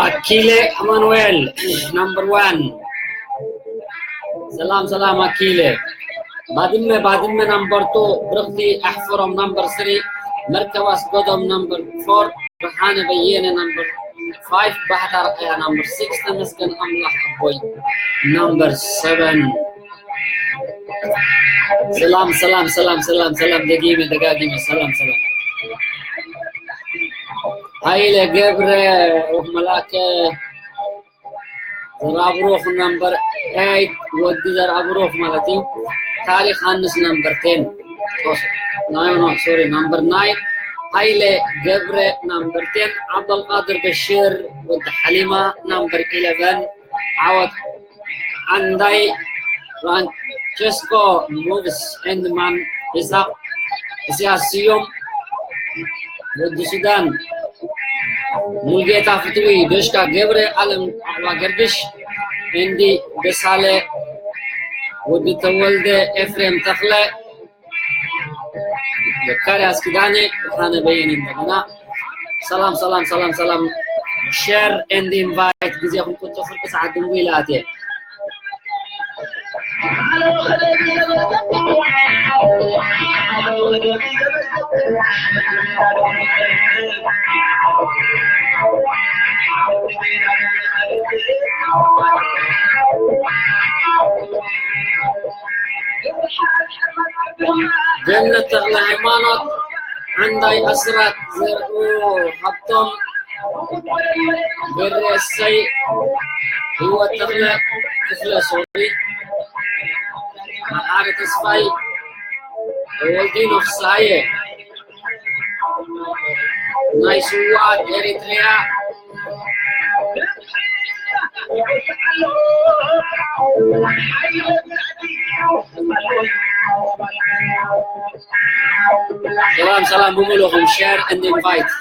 ኣኪለ ኣማኑኤል፣ number one። ሰላም፣ ሰላም ኣኪለ። ባድመ፣ ባድመ number two፣ ብርኽቲ ኣሕፍሮም number three፣ መርከብ ኣስገዶም number four፣ ብርሃነ በየነ number five፣ ባህታ ኣርኣያ number six፣ ተመስገን ኣምላኽ ኣቦይ number seven። ሰላም፣ ሰላም፣ ሰላም፣ ሰላም፣ ሰላም፣ ደጊመ፣ ደጋጊመ፣ ሰላም፣ ሰላም። ሃይለ ገብረ፣ ሩኽ መላከ፣ ዘርኣብሩኽ number eight፣ ወዲ ዘርኣብሩኽ ማለት እዩ። ታሪክ ሃንስ number ten። ኦስ-፣ no፣ no፣ sorry፣ number nine። ሃይለ ገብረ number ten። ዓብደልቃድር በሽር ወዲ ሓሊማ number eleven። ዓወት ዓንዳይ፣ ፍራንቸስኮ፣ ሞብስ ኤንድማን፣ ኢሳቅ፣ ኢሳያስ ስዮም፣ ወዲ ሱዳን፣ ሙልጌታ ፍትዊ፣ ደሽካ ገብረ፣ ኣለም ዓቅባ ገርግሽ፣ ኤንዲ ደሳለ፣ ወዲ ተወልደ፣ ኤፍሬም ተኽለ፣ ዘካርያስ ኪዳነ፣ ብርሃነ በየነ እንደገና። ሰላም፣ ሰላም፣ ሰላም፣ ሰላም። Share and invite ግዜኹም ቁጠቡ፣ ፍርቂ ሰዓት ድንጉ ኢለ ኣትየ። ገነት ተኽለ ሃይማኖት፣ ዓንዳይ ኣስራት፣ ዘርኡ ሃብቶም፣ በሬ እሰይ፣ ህይወት ተኽለ፣ ክፍለ ሶሪ፣ መዓረ ተስፋይ፣ ተወልዲኖ ፍስሃየ፣ ናይ ስውኣት ኤሪትሪያ። ሰላም፣ ሰላም ብምሉእኹም፣ share and invite።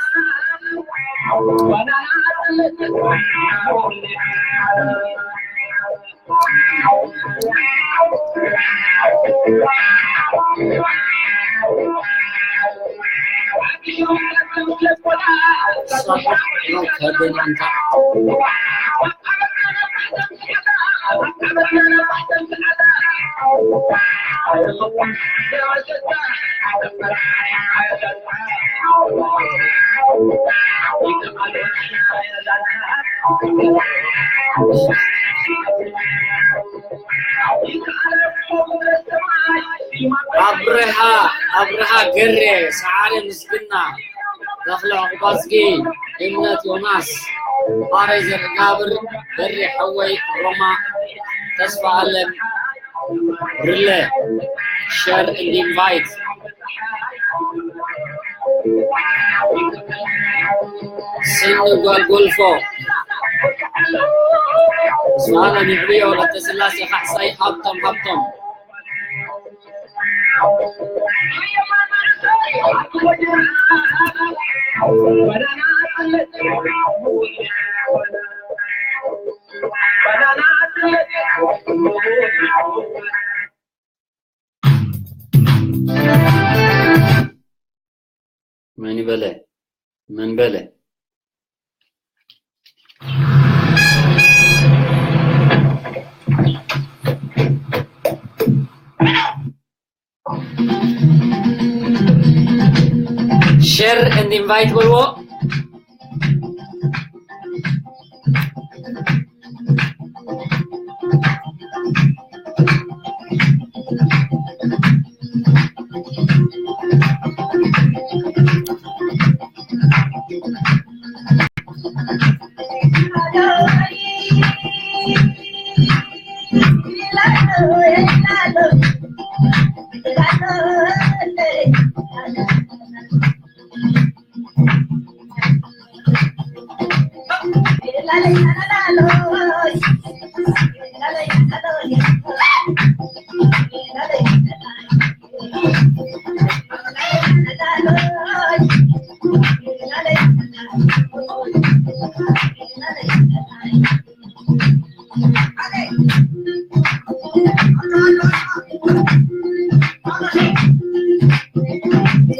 ኣብርሃ፣ ኣብርሃ ገሬ፣ ሰዓረ ምስግና፣ ተኽለ ዕቁባዝጊ፣ እምነት ዮናስ፣ ኣረ ዘርጋብር፣ በሪ ሓወይ፣ ሮማ፣ ተስፋ ኣለም፣ ርለ፣ share and invite። ስኒ ጓል ጎልፎ፣ ስብሃት ኣሚዕብዮ፣ ወለተ ስላሴ ካሕሳይ፣ ሃብቶም ሃብቶም። መን በለ? መን በለ? Share and invite በልዎ።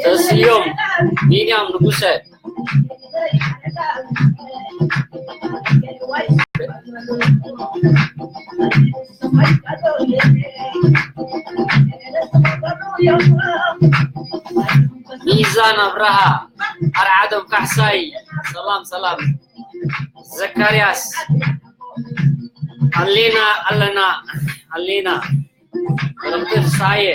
ተስዮም ቢንያም ንጉሰ። ሚዛን ኣብርሃ፣ ኣርዓዶም ካሕሳይ፣ ሰላም ሰላም። ዘካርያስ፣ ኣሌና ኣለና፣ ኣሌና። በረኽቲ ፍስሃየ።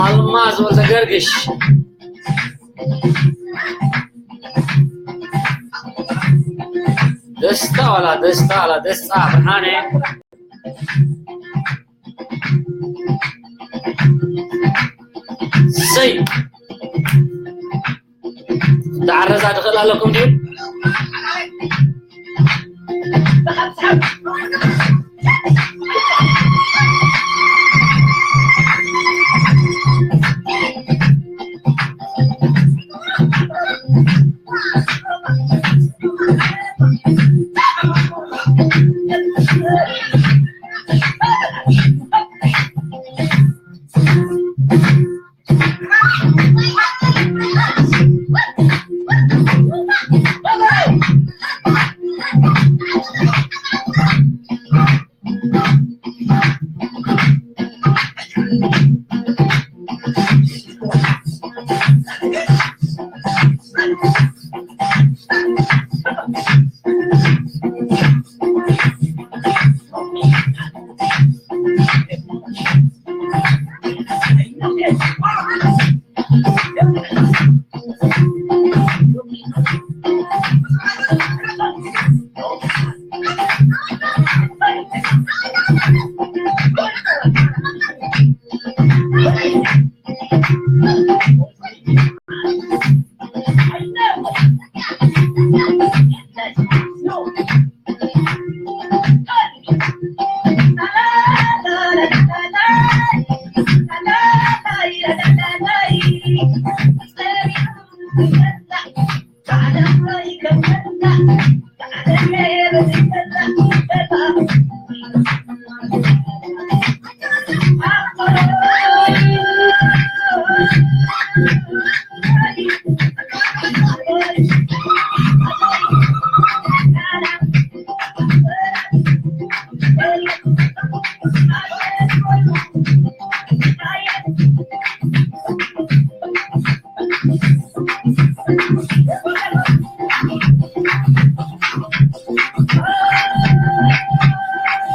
ኣልማዝ ወልደገርግሽ። ደስታ ዋላ ደስታ ዋላ ደስታ ብርሃነ። ሰይ፣ ዳዕረዛ ድኽእል ኣለኩም ድዩ?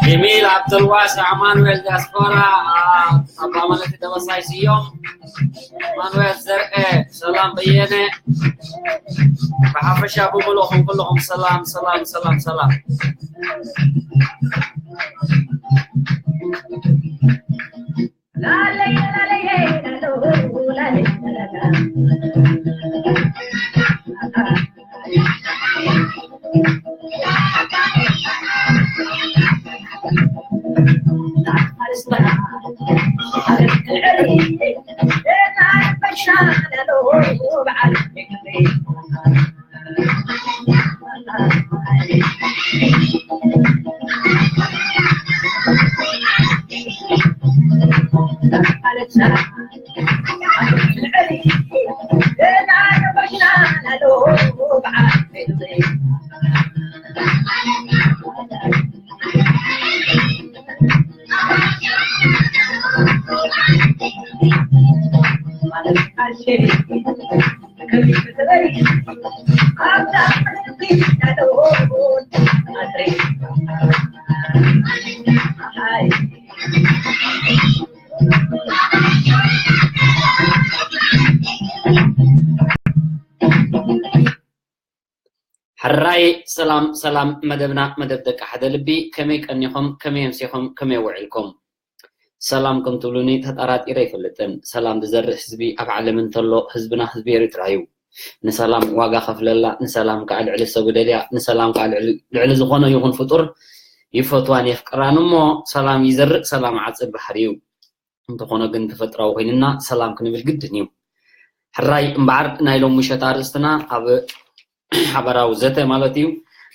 ጀሚል ዓብደልዋሲ፣ ኣማኑኤል ዲያስፖራ፣ ኣባ መለኪ ደበሳይ ስዮም፣ ኣማኑኤል ዘርኤ፣ ሰላም በየነ፣ ብሓፈሻ ብምልእኹም ኩልኹም ሰላም፣ ሰላም፣ ሰላም፣ ሰላም። ሕራይ ሰላም ሰላም፣ መደብና መደብ ደቂ ሓደ ልቢ። ከመይ ቀኒኹም? ከመይ ኣምሲኹም? ከመይ ውዒልኩም? ሰላም ከም ትብሉኒ ተጠራጢረ ኣይፈልጥን። ሰላም ዝዘርእ ህዝቢ ኣብ ዓለም እንተሎ ህዝብና ህዝቢ ኤርትራ እዩ። ንሰላም ዋጋ ከፍለላ፣ ንሰላም ከዓ ልዕሊ ሰብ ደልያ፣ ንሰላም ከዓ ልዕሊ ዝኾነ ይኹን ፍጡር ይፈትዋን የፍቅራን እሞ፣ ሰላም ይዘርእ ሰላም ዓጽድ ባሕሪ እዩ። እንተኾነ ግን ተፈጥራዊ ኮይንና ሰላም ክንብል ግድን እዩ። ሕራይ እምበኣር ናይ ሎም ምሸት ኣርእስትና ኣብ ሓበራዊ ዘተ ማለት እዩ።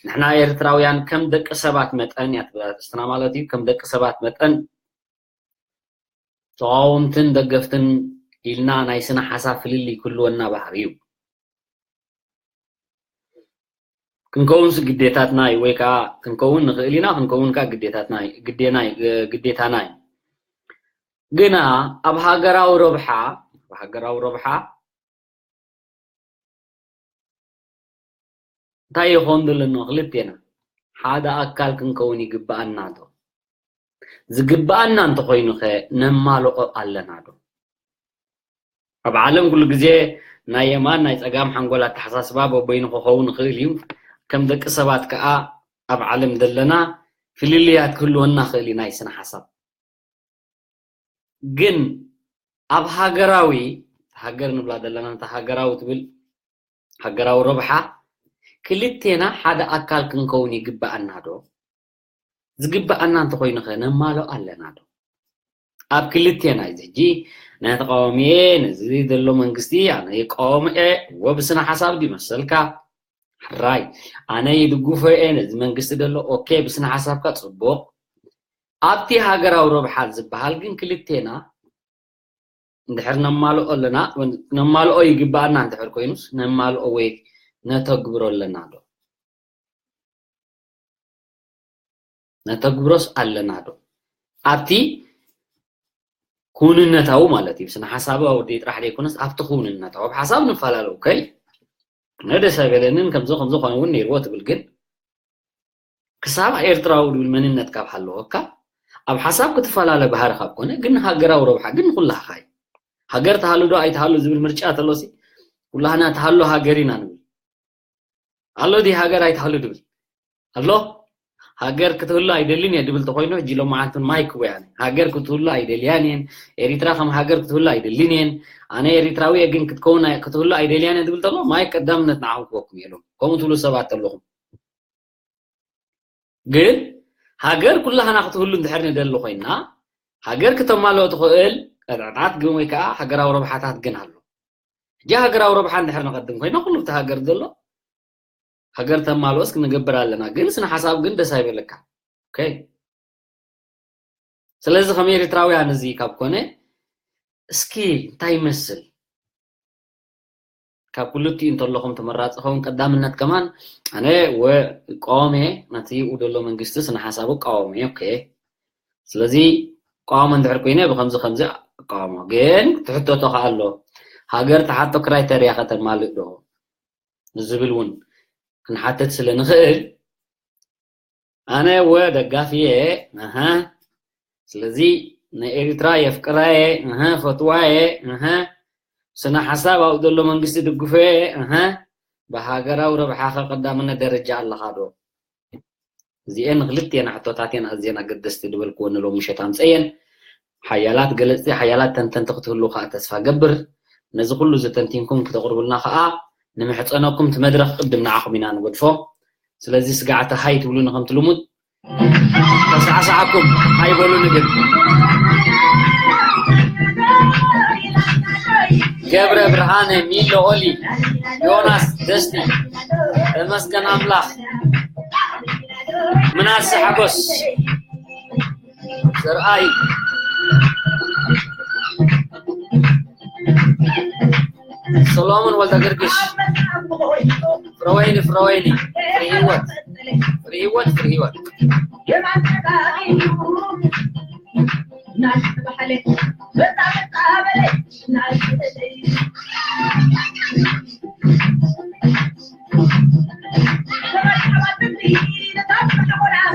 ንሕና ኤርትራውያን ከም ደቂ ሰባት መጠን እያ ትብል ኣርእስትና ማለት እዩ። ከም ደቂ ሰባት መጠን ተቓወምትን ደገፍትን ኢልና ናይ ስነ ሓሳብ ፍልልይ ክህልወና ባህሪ እዩ። ክንከውንስ ግዴታትና እዩ፣ ወይ ከዓ ክንከውን ንኽእል ኢና፣ ክንከውን ከዓ ግዴታትና እዩ፣ ግዴና እዩ፣ ግዴታና እዩ። ግና ኣብ ሃገራዊ ረብሓ፣ ኣብ ሃገራዊ ረብሓ እንታይ ይኸውን ዘሎ? ክልቴና ሓደ ኣካል ክንከውን ይግብኣና ዶ? ዝግብኣና እንተኾይኑ ኸ ነማልኦ ኣለና ዶ? ኣብ ዓለም ኩሉ ግዜ ናይ የማን ናይ ጸጋም ሓንጎል ኣተሓሳስባ በበይኑ ክኸውን ይኽእል እዩ። ከም ደቂ ሰባት ከኣ ኣብ ዓለም ዘለና ፍልልያት ክህልወና ይኽእል እዩ ናይ ስነ ሓሳብ። ግን ኣብ ሃገራዊ፣ ሃገር ንብላ ዘለና፣ ነታ ሃገራዊ ትብል ሃገራዊ ረብሓ፣ ክልቴና ሓደ ኣካል ክንከውን ይግብኣና ዶ? ዝግብኣና እንተኾይኑ ኸ ነማልኦ ኣለና ዶ? ኣብ ክልቴና እዩ። ሕጂ ናይ ተቃዋሚ እየ፣ ነዚ ዘሎ መንግስቲ ኣነ ይቃወሞ እየ፣ እወ ብስነ ሓሳብ ድዩ መሰልካ? ሕራይ። ኣነ ይድግፎ እየ ነዚ መንግስቲ ዘሎ፣ ኦኬ፣ ብስነ ሓሳብካ ጽቡቕ። ኣብቲ ሃገራዊ ረብሓ ዝበሃል ግን ክልቴና እንድሕር ነማልኦ ኣለና፣ ነማልኦ ይግብኣና እንድሕር ኮይኑስ፣ ነማልኦ ወይ ነተግብሮ ኣለና ዶ? ነተግብሮስ ኣለና ዶ? ኣብቲ ክውንነታዊ ማለት እዩ። ስነ ሓሳባዊ ጥራሕ ዘይኮነስ ኣብቲ ክውንነታዊ። ኣብ ሓሳብ ንፈላለ፣ ኦኬ። ኣነ ደስ ኣይበለንን፣ ከምዚ ከምዚ ኮነ እውን ነይርዎ ትብል፣ ግን ክሳብ ኤርትራዊ ዝብል መንነት ካብ ሃለወካ፣ ኣብ ሓሳብ ክትፈላለ ባህሪ ካብ ኮነ፣ ግን ሃገራዊ ረብሓ ግን ንኩላህኻ እዩ። ሃገር ትሃሉ ዶ ኣይትሃሉ ዝብል ምርጫ ተሎሲ፣ ኩላህና ትሃሉ ሃገር ኢና ንብል። ኣሎ ድዩ ሃገር ኣይትሃሉ ድብል? ኣሎ? ሃገር ክትህሉ ኣይደልን እየ ድብል ተኮይኑ፣ ሕጂ ሎማዓንቲ ማይክ ወያነ። ሃገር ክትህሉ ኣይደልያን እየን። ኤሪትራ ከም ሃገር ክትህሉ ኣይደልን እየን። ኣነ ኤሪትራዊ እየ ግን ክትከውን ኣይ-፣ ክትህሉ ኣይደልያን እየ ድብል ተሎ፣ ማይክ ቀዳምነት ንዓኹም ክበኩም እየ ኢሎም። ከምኡ ትብሉ ሰባት ኣለኹም። ግን ሃገር ኩላህና ክትህሉ እንድሕር ንደሊ ኮይና፣ ሃገር ክተማልኦ ትኽእል ቅጥዕታት ግን ወይ ከዓ ሃገራዊ ረብሓታት ግን ኣሎ። ሕጂ ሃገራዊ ረብሓ እንድሕር ንቐድም ኮይና፣ ኩሉ እቲ ሃገር ዘሎ ሃገር ተማልኦስ ክንገብር ኣለና። ግን ስነ ሓሳብ ግን ደስ ኣይበለካ። ኦኬ። ስለዚ ከም ኤርትራውያን እዚ ካብ ኮነ፣ እስኪ እንታይ ይመስል? ካብ ክልቲኡ እንተለኹም ተመራጺ ኸውን ቀዳምነት ከማን ኣነ ወ-፣ እቃወም እየ፣ ነቲ ይኡ ዘሎ መንግስቲ ስነ ሓሳቡ እቃወም እየ። ኦኬ። ስለዚ እቃወሞ እንድሕር ኮይነ ብከምዚ ከምዚ እቃወሞ። ግን ትሕተቶ ከኣ ኣሎ። ሃገር ትሓቶ ክራይተርያ ከተማልእ ዶ? ንዝብል እውን ክንሓትት ስለ ንኽእል፣ ኣነ ወ ደጋፊ እየ፣ ኣሃ። ስለዚ ንኤሪትራ የፍቅራ እየ፣ ኣሃ፣ ፈትዋ እየ፣ ኣሃ። ስነ ሓሳብ ኣብኡ ዘሎ መንግስቲ ድግፎ እየ፣ ኣሃ። ብሃገራዊ ረብሓ ከ ቀዳምነት ደረጃ ኣለኻ ዶ? እዚኤን ክልቴና ሕቶታት እየን ኣዝየን ኣገደስቲ ዝበልክወን ንሎሚ ምሸት ኣምፀየን። ሓያላት ገለፅቲ፣ ሓያላት ተንተንቲ ክትህሉ ከዓ ተስፋ ገብር። ነዚ ኩሉ ዝተንቲንኩም ክተቕርቡልና ከዓ ንምሕፀነኩም፣ እቲ መድረኽ ቅድም ንዓኹም ኢና ንገድፎ። ስለዚ ስጋዕቲ ሃይ ትብሉኒ ከምቲ ልሙድ፣ ተሳዕሳዕኩም ሃይ በሉ ንብል። ገብረ ብርሃነ፣ ሚሎ፣ ኦሊ፣ ዮናስ፣ ደስቲ፣ ተመስገን ኣምላኽ፣ ምናሴ ሓጎስ፣ ዘርኣይ፣ ሰሎሞን ወልደ ገርግሽ፣ ፍረወይኒ፣ ፍረወይኒ፣ ፍረ ህይወት፣ ፍረ ህይወት፣ ፍረ ህይወት።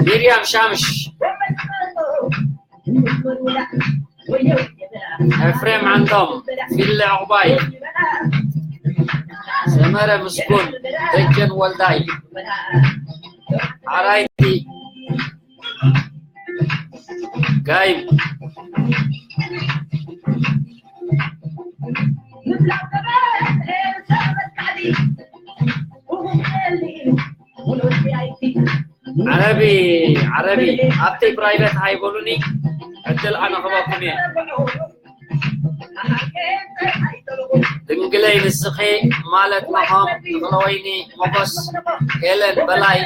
ሚርያም ሻምሽ፣ ኤፍሬም ዓንዶም፣ ፊሊ ዕቑባይ፣ ሰመረ ምስጉን፣ ደጀን ወልዳይ፣ ሓራይቲ ጋይም። ዓረቢ፣ ዓረቢ፣ ኣብቲ ፕራይቬት ሃይበሉኒ፣ ዕድል ኣነ ክበኩም እየ። ድንግለይ ንስኺ ማለት ናሆም፣ ተኽለወይኒ፣ ሞጎስ፣ ሄለን፣ በላይ፣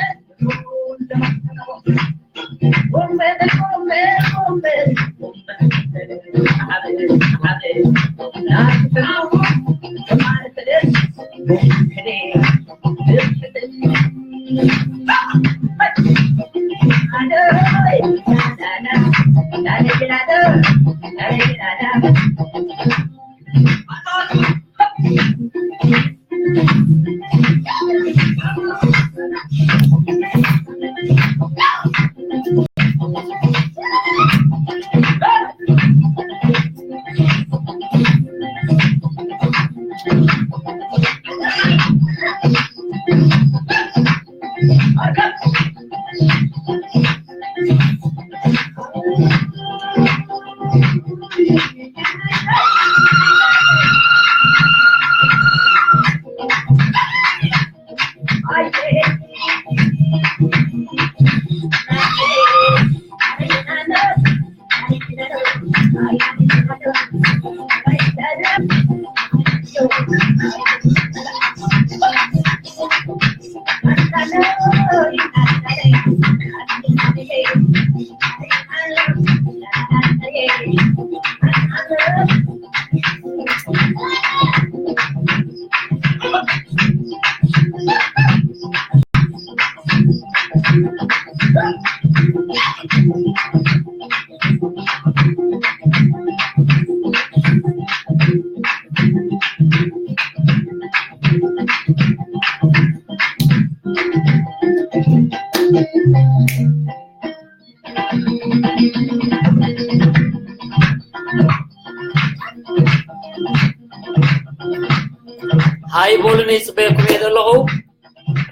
ሃይ በሉኒ፣ ይጽበየኩም እየ ዘለኹ።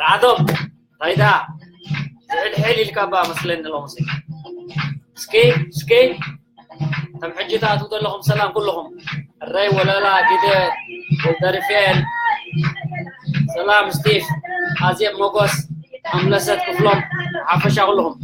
ራዕዶም፣ እንታይ ደኣ? ዝሕልሕል ኢልካ እባ መስለኒ ሎምሲ። እስኪ፣ እስኪ፣ ከም ሕጂ ትኣትዉ ዘለኹም ሰላም ኩልኹም። እረይ ወለላ፣ ጊደ፣ ወልደርፌል፣ ሰላም ስቲፍ፣ ኣዜብ ሞጎስ፣ ኣምለሰት ክፍሎም፣ ሓፈሻ ኩልኹም።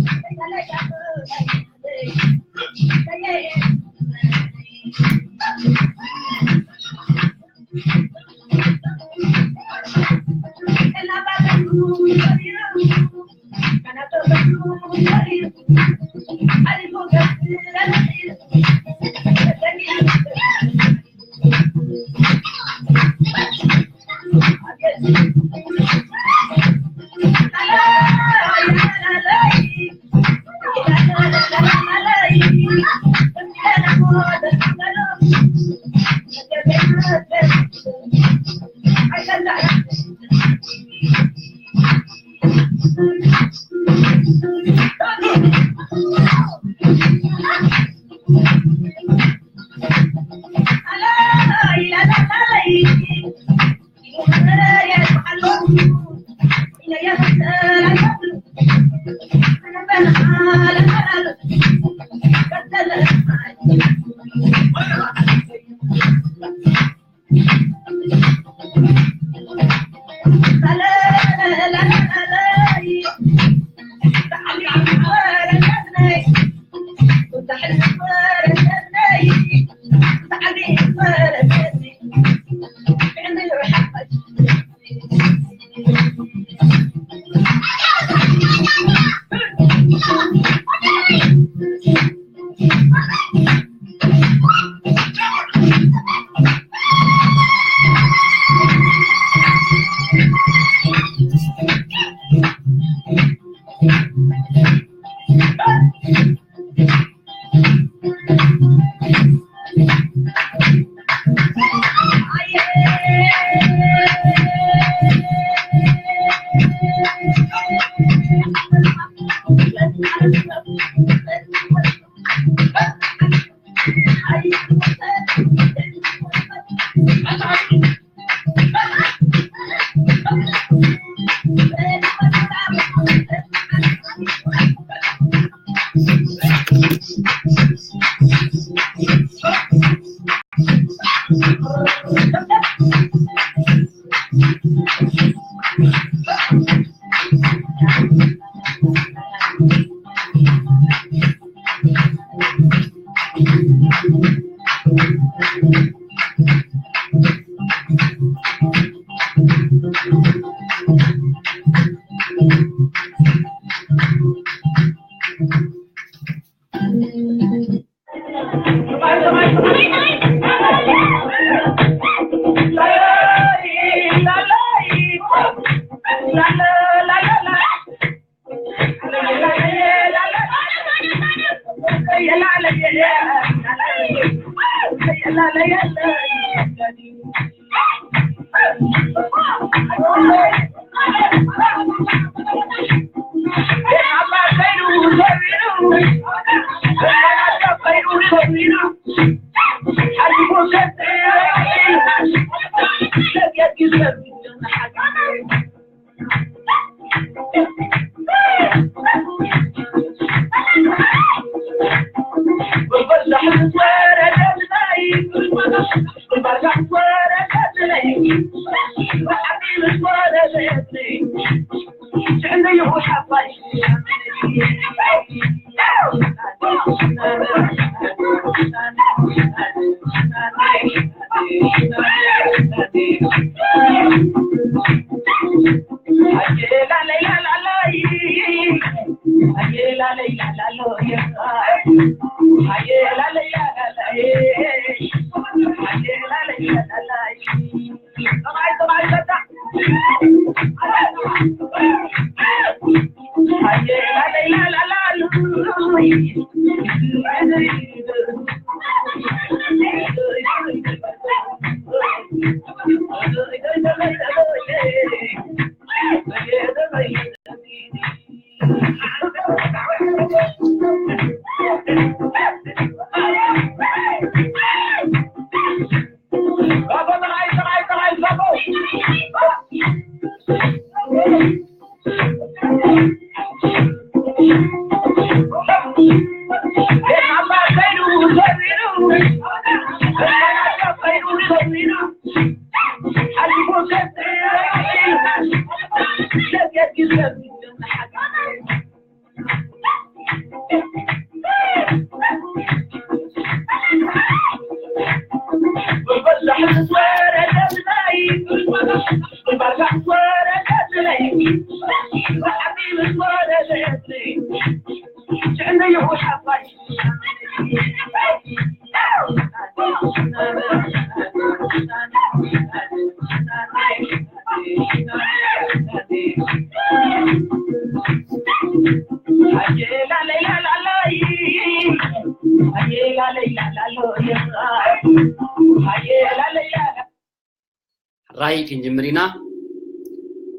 ሕራይ ክንጅምር ኢና።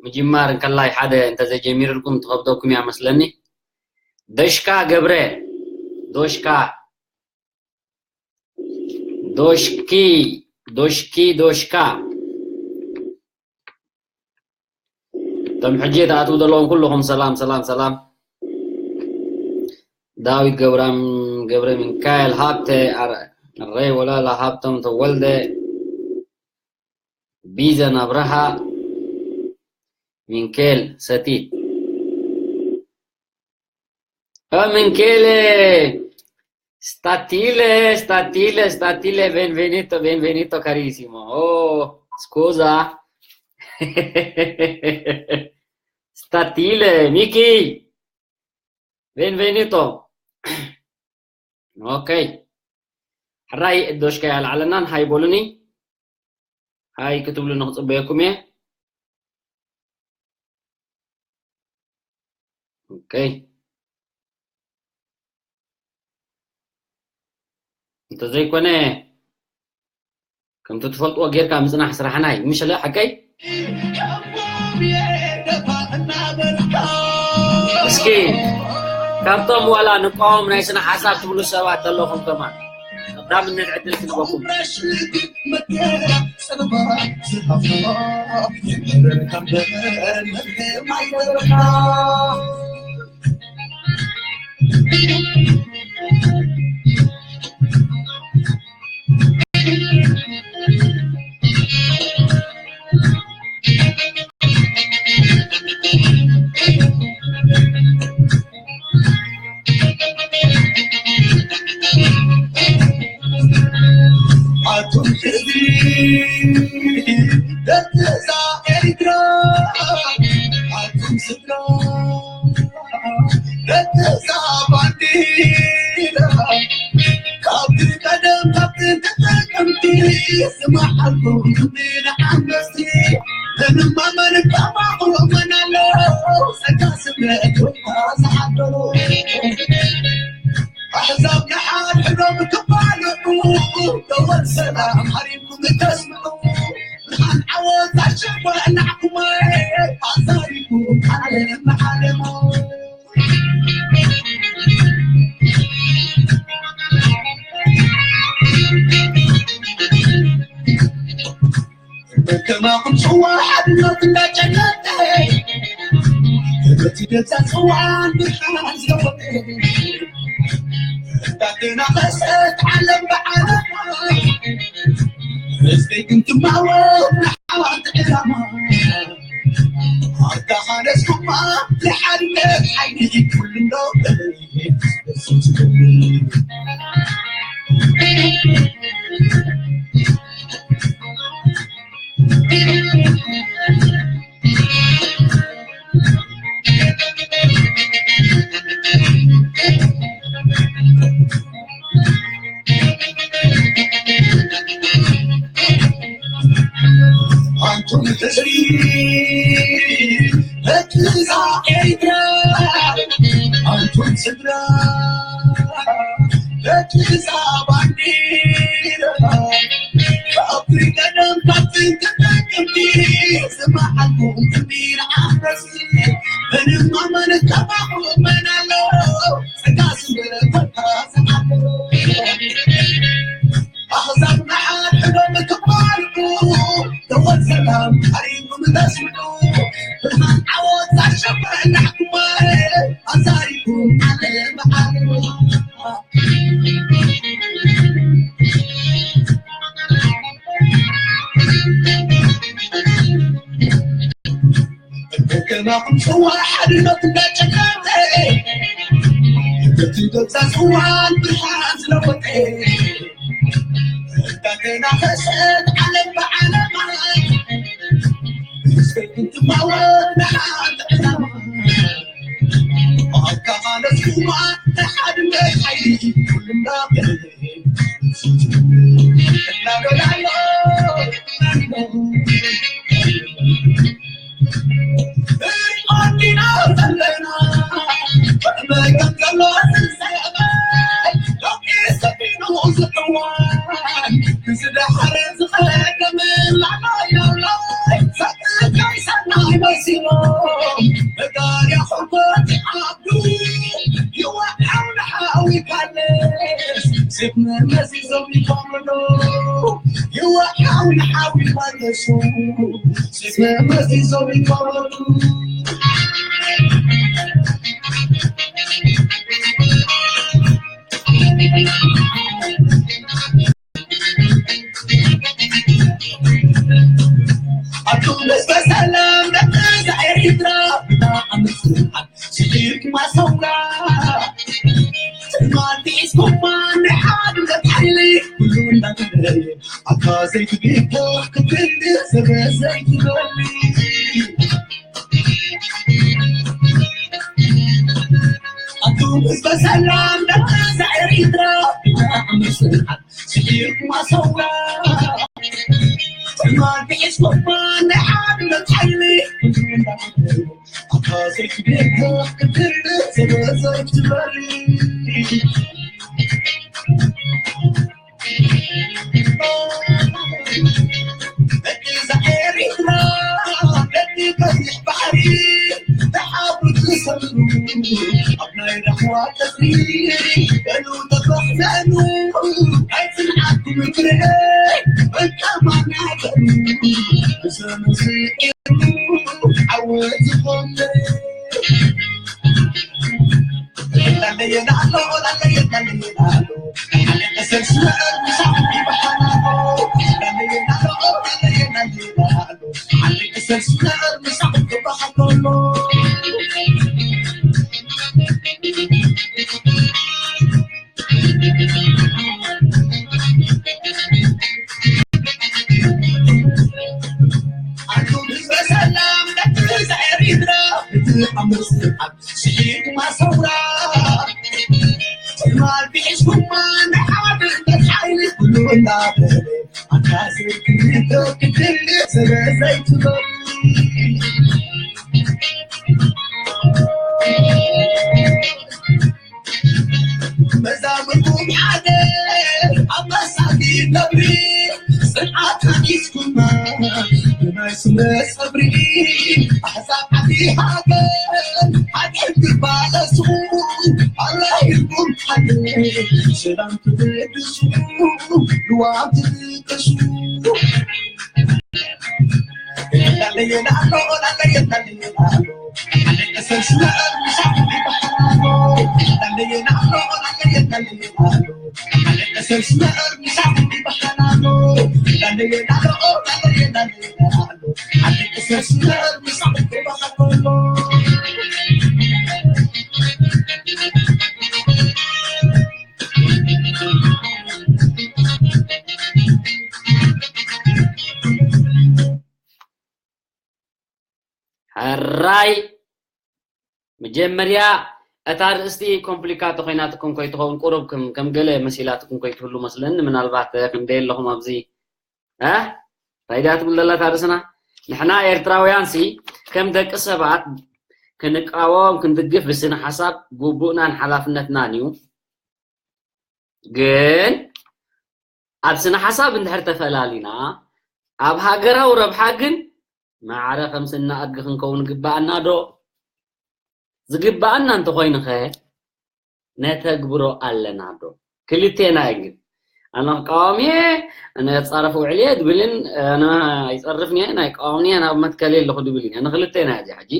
ምጅማር እንከላይ ሓደ እንተዘይጀሚርልኩም ትኸብደኩም እያ መስለኒ። ደሽካ ገብረ፣ ዶሽካ፣ ዶሽኪ፣ ዶሽኪ፣ ዶሽካ። እቶም ሕጂ ትኣትዉ ዘለኹም ኩልኹም ሰላም፣ ሰላም፣ ሰላም። ዳዊት ገብራም፣ ገብረ ሚካኤል ሃብተ፣ ኣረ-፣ ኣረይ ወላላ ሃብቶም ተወልደ፣ ቢዘን ኣብርሃ፣ ሚንኬል ሰቲት። ኦ፣ Michele, statile, statile, statile, benvenuto, benvenuto, carissimo. Oh, scusa. Statile, Miki. Benvenuto. ኦኬ። ሕራይ ዶሽካ ያልዓለናን ሃይ በሉኒ። ሃይ ክትብሉ ንክጽበየኩም እየ። ኦኬ። እንተዘይኮነ፣ ከምቲ ትፈልጥዎ ጌርካ ምጽናሕ ስራሕና እዩ። ምሽ ኣለ ሓቀይ? እስኪ፣ ካብቶም ዋላ ንቃወም ናይ ስነ ሓሳብ ትብሉ ሰባት ኣለኹም ከማን፣ ቀዳምነት ዕድል ክንበኩም። ኣቱም ህዝቢ ደቂ እዛ ኤርትራ፣ ኣቱም ስድራ ደቂ እዛ ባንዲራ፣ ካብቲ ቀደም ካብ ጥንቲ ጥቅምቲ ዝመሓልኩም ንዓንበስቲ፣ ምንም ኣመን ከማኹም መን ኣሎ ጸጋ ስምረት ወይ ዝሓደሩ። ኣሕዛብ ንሓድሕዶም ክባልዑ፣ ደወል ሰላም ሃሪምኩም ተስምዑ። ወላዕኩማ ኣዛሪቡ ዓለም ዓለሙ። ከማኹም ጽዋ ሓድነት እንዳጨለጠ፣ በቲ ገዛ ጽዋን ብርሃን ዝለወጠ፣ እንዳተናኸሰት ዓለም ብዓለማ፣ ህዝበይ ግን ትማወት ንሓዋት ዕላማ። ኣታ ኻነስኩማ ንሓድነት ሓይሊ ኩሉ እንዶ ኣንቱም ህዝቢ ደቂ እዛ ኤርትራ፣ ኣንቱም ስድራ ደቂ እዛ ባንዲራ፣ ካብ ቀደም ካብ ጥንቲ ጥቅምቲ ዝመሓልኩም ትንቢት ዓመፅ፣ ምንም ኣመን ከማኹም መን ኣሎ? ጸጋ ስለ ኮንካ ዝዓሎ። ኣሕዛብ ንሓድሕዶም ክባልዑ፣ ደወል ሰላም ቀሪቡ ተስምዑ። ብርሃን ዓወት ዛሸፈ ናዕኩማ፣ ኣዛሪኩም ዓለም ዓለም። ከማኹም ጽዋ ሓድነት እንዳጨለመ፣ በቲ ገዛ ጽዋን ብርሃን ዝለወጠ፣ እንዳተናኸሰት ዓለም ብዓለማ፣ ብሰይፊ እንትማወት ንሓንቲ ዕላማ። ኣካኻለስኩማ ንሓድነት ሓይሊ ኩልና እናበላሎ። ሪኦንዲና ዘለና መቀንቀሎ ዝሰበ ሎቂ ሰፊኑ ዝዕዋን ዝደሓረ ዝኸደመ ላዕላይ ላዕላይ ሰብእታይ ሰናይ መሲሎም መጋርያ ሕርጎት ይዓብዱ ይወሓው ንሓዊ ካለስ ሴፍ መመሲሶም ይኮምዶ ይወሓው ንሓዊ ካለሱ ሴፍ መመሲሶም ይኮምዶ። ኣቱም ህዝበ ሰላም ደቂ ኤርትራ ብጣዕሚ ስርዓት ስዒርኩማ ሰውራ ትማል ቲዒስኩማ ናይ ሓድነት ሓይሊ ኩሉ እንዳገበረ ኣታ ዘይትቤታ ክትብል ስረ ዘይትበሊ ኣቱም ህዝበ ሰላም ደቂ ኤርትራ ብጣዕሚ ስርዓት ስዒርኩማ ሰውራ ትማል ቲዒስኩማ ናይ ሓድነት ሓይሊ ኣታ ዘይትቤታ ክትብል ስረ ዘይትበሊ ደቂ እዛ ኤሪትራ ደቂ ቀይሕ ባሕሪ ተሓብሩ ዝሰብሩ ኣብ ናይ ራህዋ ቀጽሪ በሉ ተባሕዘኑ ናይ ጽንዓትኩም ፍረ መልካም ኣናበሩ ብዘመን ስዒሩ ዓወት ዝኾነ ኣቱም ህዝበ ሰላም ደቂ ኤሪትራ እቲ ኣብ ምስሓብ ስሒብኩማ ሰውራ ትማል ቢሒስኩማ ንሓድነት ሓይሊ ኩሉ እናበለ ኣታ ዘይክልተ ክትልእ ስለ ዘይትበሉ መዛሙርኩም ሓደ ኣብ መሳጊድ ነብሪ ጽንዓት ሓዲስኩማ ናይ ስነ ጸብሪ ኣሕዛብ ዓዲ ሃገር ሓቂ ትባለሱ ኣላይኩም ሓቂ ሰላም ትብድሱ ልዋም ትጥቀሱ። ሕራይ መጀመርያ እታ ርእስቲ ኮምፕሊካቶ ኮይናትኩም ኮይትኸውን ቁሩብ ከም ከም ገለ መሲላትኩም ኮይትህሉ መስለኒ። ምናልባት ክንደይ ኣለኹም ኣብዚ እ እንታይ ድያ ትብል ዘላ እታ ርእስና? ንሕና ኤርትራውያን ሲ ከም ደቂ ሰባት ክንቃወም ክንድግፍ ብስነ ሓሳብ ግቡእናን ሓላፍነትናን እዩ። ግን ኣብ ስነ ሓሳብ እንድሕር ተፈላሊና ኣብ ሃገራዊ ረብሓ ግን ማዕረ ከም ስነ ኣድጊ ክንከውን ግባኣና ዶ? ዝግባኣና እንተኾይኑ ኸ ነተግብሮ ኣለና ዶ? ክልቴና እዩ ግን ኣነ ቀዋሚ እየ፣ እነ ጻረፍ ውዕል እየ ድብልን ኣነ ኣይጸርፍን እየ ናይ ቀዋሚ እየ ናብ መትከል ኣለኹ ድብል እየ። ንክልቴና እያ እዚኣ ሕጂ።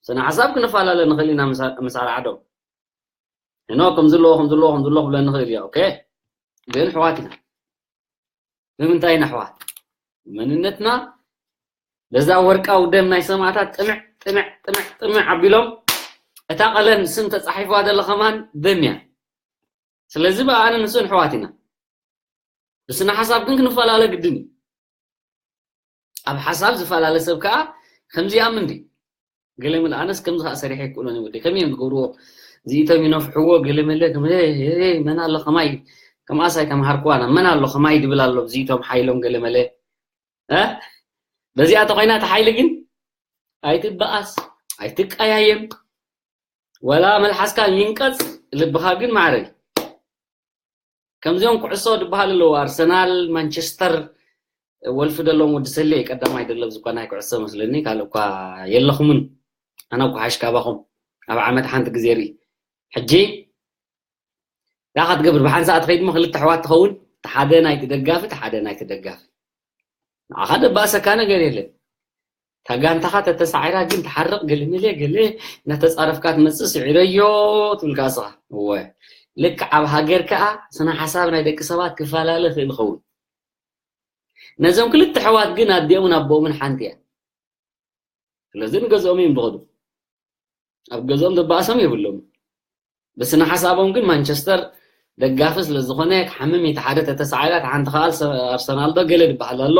ስነ ሓሳብ ክንፈላለ ንኽእል ኢና ምስ ኣርዓዶም። እኖ ከም ዘለዎ ከም ዘለዎ ከም ዘለዎ ክብለ ንኽእል እያ። ኦኬ ግን ኣሕዋት ኢና። ብምንታይ ኢና ኣሕዋት? መንነትና በዛ ወርቃዊ ደም ናይ ሰማእታት ጥምዕ ጥምዕ ጥምዕ ጥምዕ ኣቢሎም እታ ቀለም ስም ተጻሒፍዋ ዘለ ከማን ደም እያ። ስለዚ ብኣነ ንስን ኣሕዋት ኢና። ብስነ ሓሳብ ግን ክንፈላለ ግድን እዩ። ኣብ ሓሳብ ዝፈላለ ሰብ ከዓ ከምዚ ይኣምን ድዩ? ገለ ምል ኣነስ ከምዚ ከዓ ሰሪሐ ይክእሎን እዩ ወደይ ከመይ እዮም ዝገብርዎ? ዝኢቶም ይነፍሕዎ ገለ መለ ከም መን ኣሎ ከማይ ከምኣስ ኣይተምሃርክዋና መን ኣሎ ከማይ ድብል ኣሎ ዝኢቶም ሓይሎም ገለ መለ እ በዚኣ ተኮይና እቲ ሓይሊ ግን ኣይትበኣስ ኣይትቀያየም ወላ መልሓስካ ይንቀፅ ልብካ ግን ማዕረ እዩ። ከምዚኦም ኩዕሶ ዝበሃል ኣለዉ ኣርሰናል ማንቸስተር ወልፊ ደለዎም ወዲ ሰሌ ቀዳማይ ደለብ ዝኮና ኩዕሶ መስለኒ ካልእ እኳ የለኹምን ኣነ እኳ ሓሽ ካባኹም ኣብ ዓመት ሓንቲ ግዜ ርኢ ሕጂ ዳ ክትገብር ብሓንሳ ትኸይድ ሞ ክልተ ኣሕዋት ትኸውን ሓደ ናይቲ ደጋፊ ሓደ ናይቲ ደጋፊ ንዓኻ ደባእሰካ ነገር የለን ታጋንታኻ ተተሳዒራ ግን ትሓርቕ ገለ መለ ገለ እናተጻረፍካ ትመጽእ ስዒረዮ ትብል ከዓ ስኻ እወ ልክዕ ኣብ ሃገር ከዓ ስነ ሓሳብ ናይ ደቂ ሰባት ክፈላለ ይኽእል ይኸውን ነዞም ክልተ ኣሕዋት ግን ኣዲኦምን ኣቦኦምን ሓንቲ እያ ስለዚ ንገዝኦም እዮም ዝኸዱ ኣብ ገዝኦም ዘባእሶም የብሎም ብስነ ሓሳቦም ግን ማንቸስተር ደጋፊ ስለ ዝኾነ ክሓምም እቲ ሓደ ተተሳዒራ እቲ ሓንቲ ከዓ ኣርሰናል ዶ ገለ ዝበሃል ኣሎ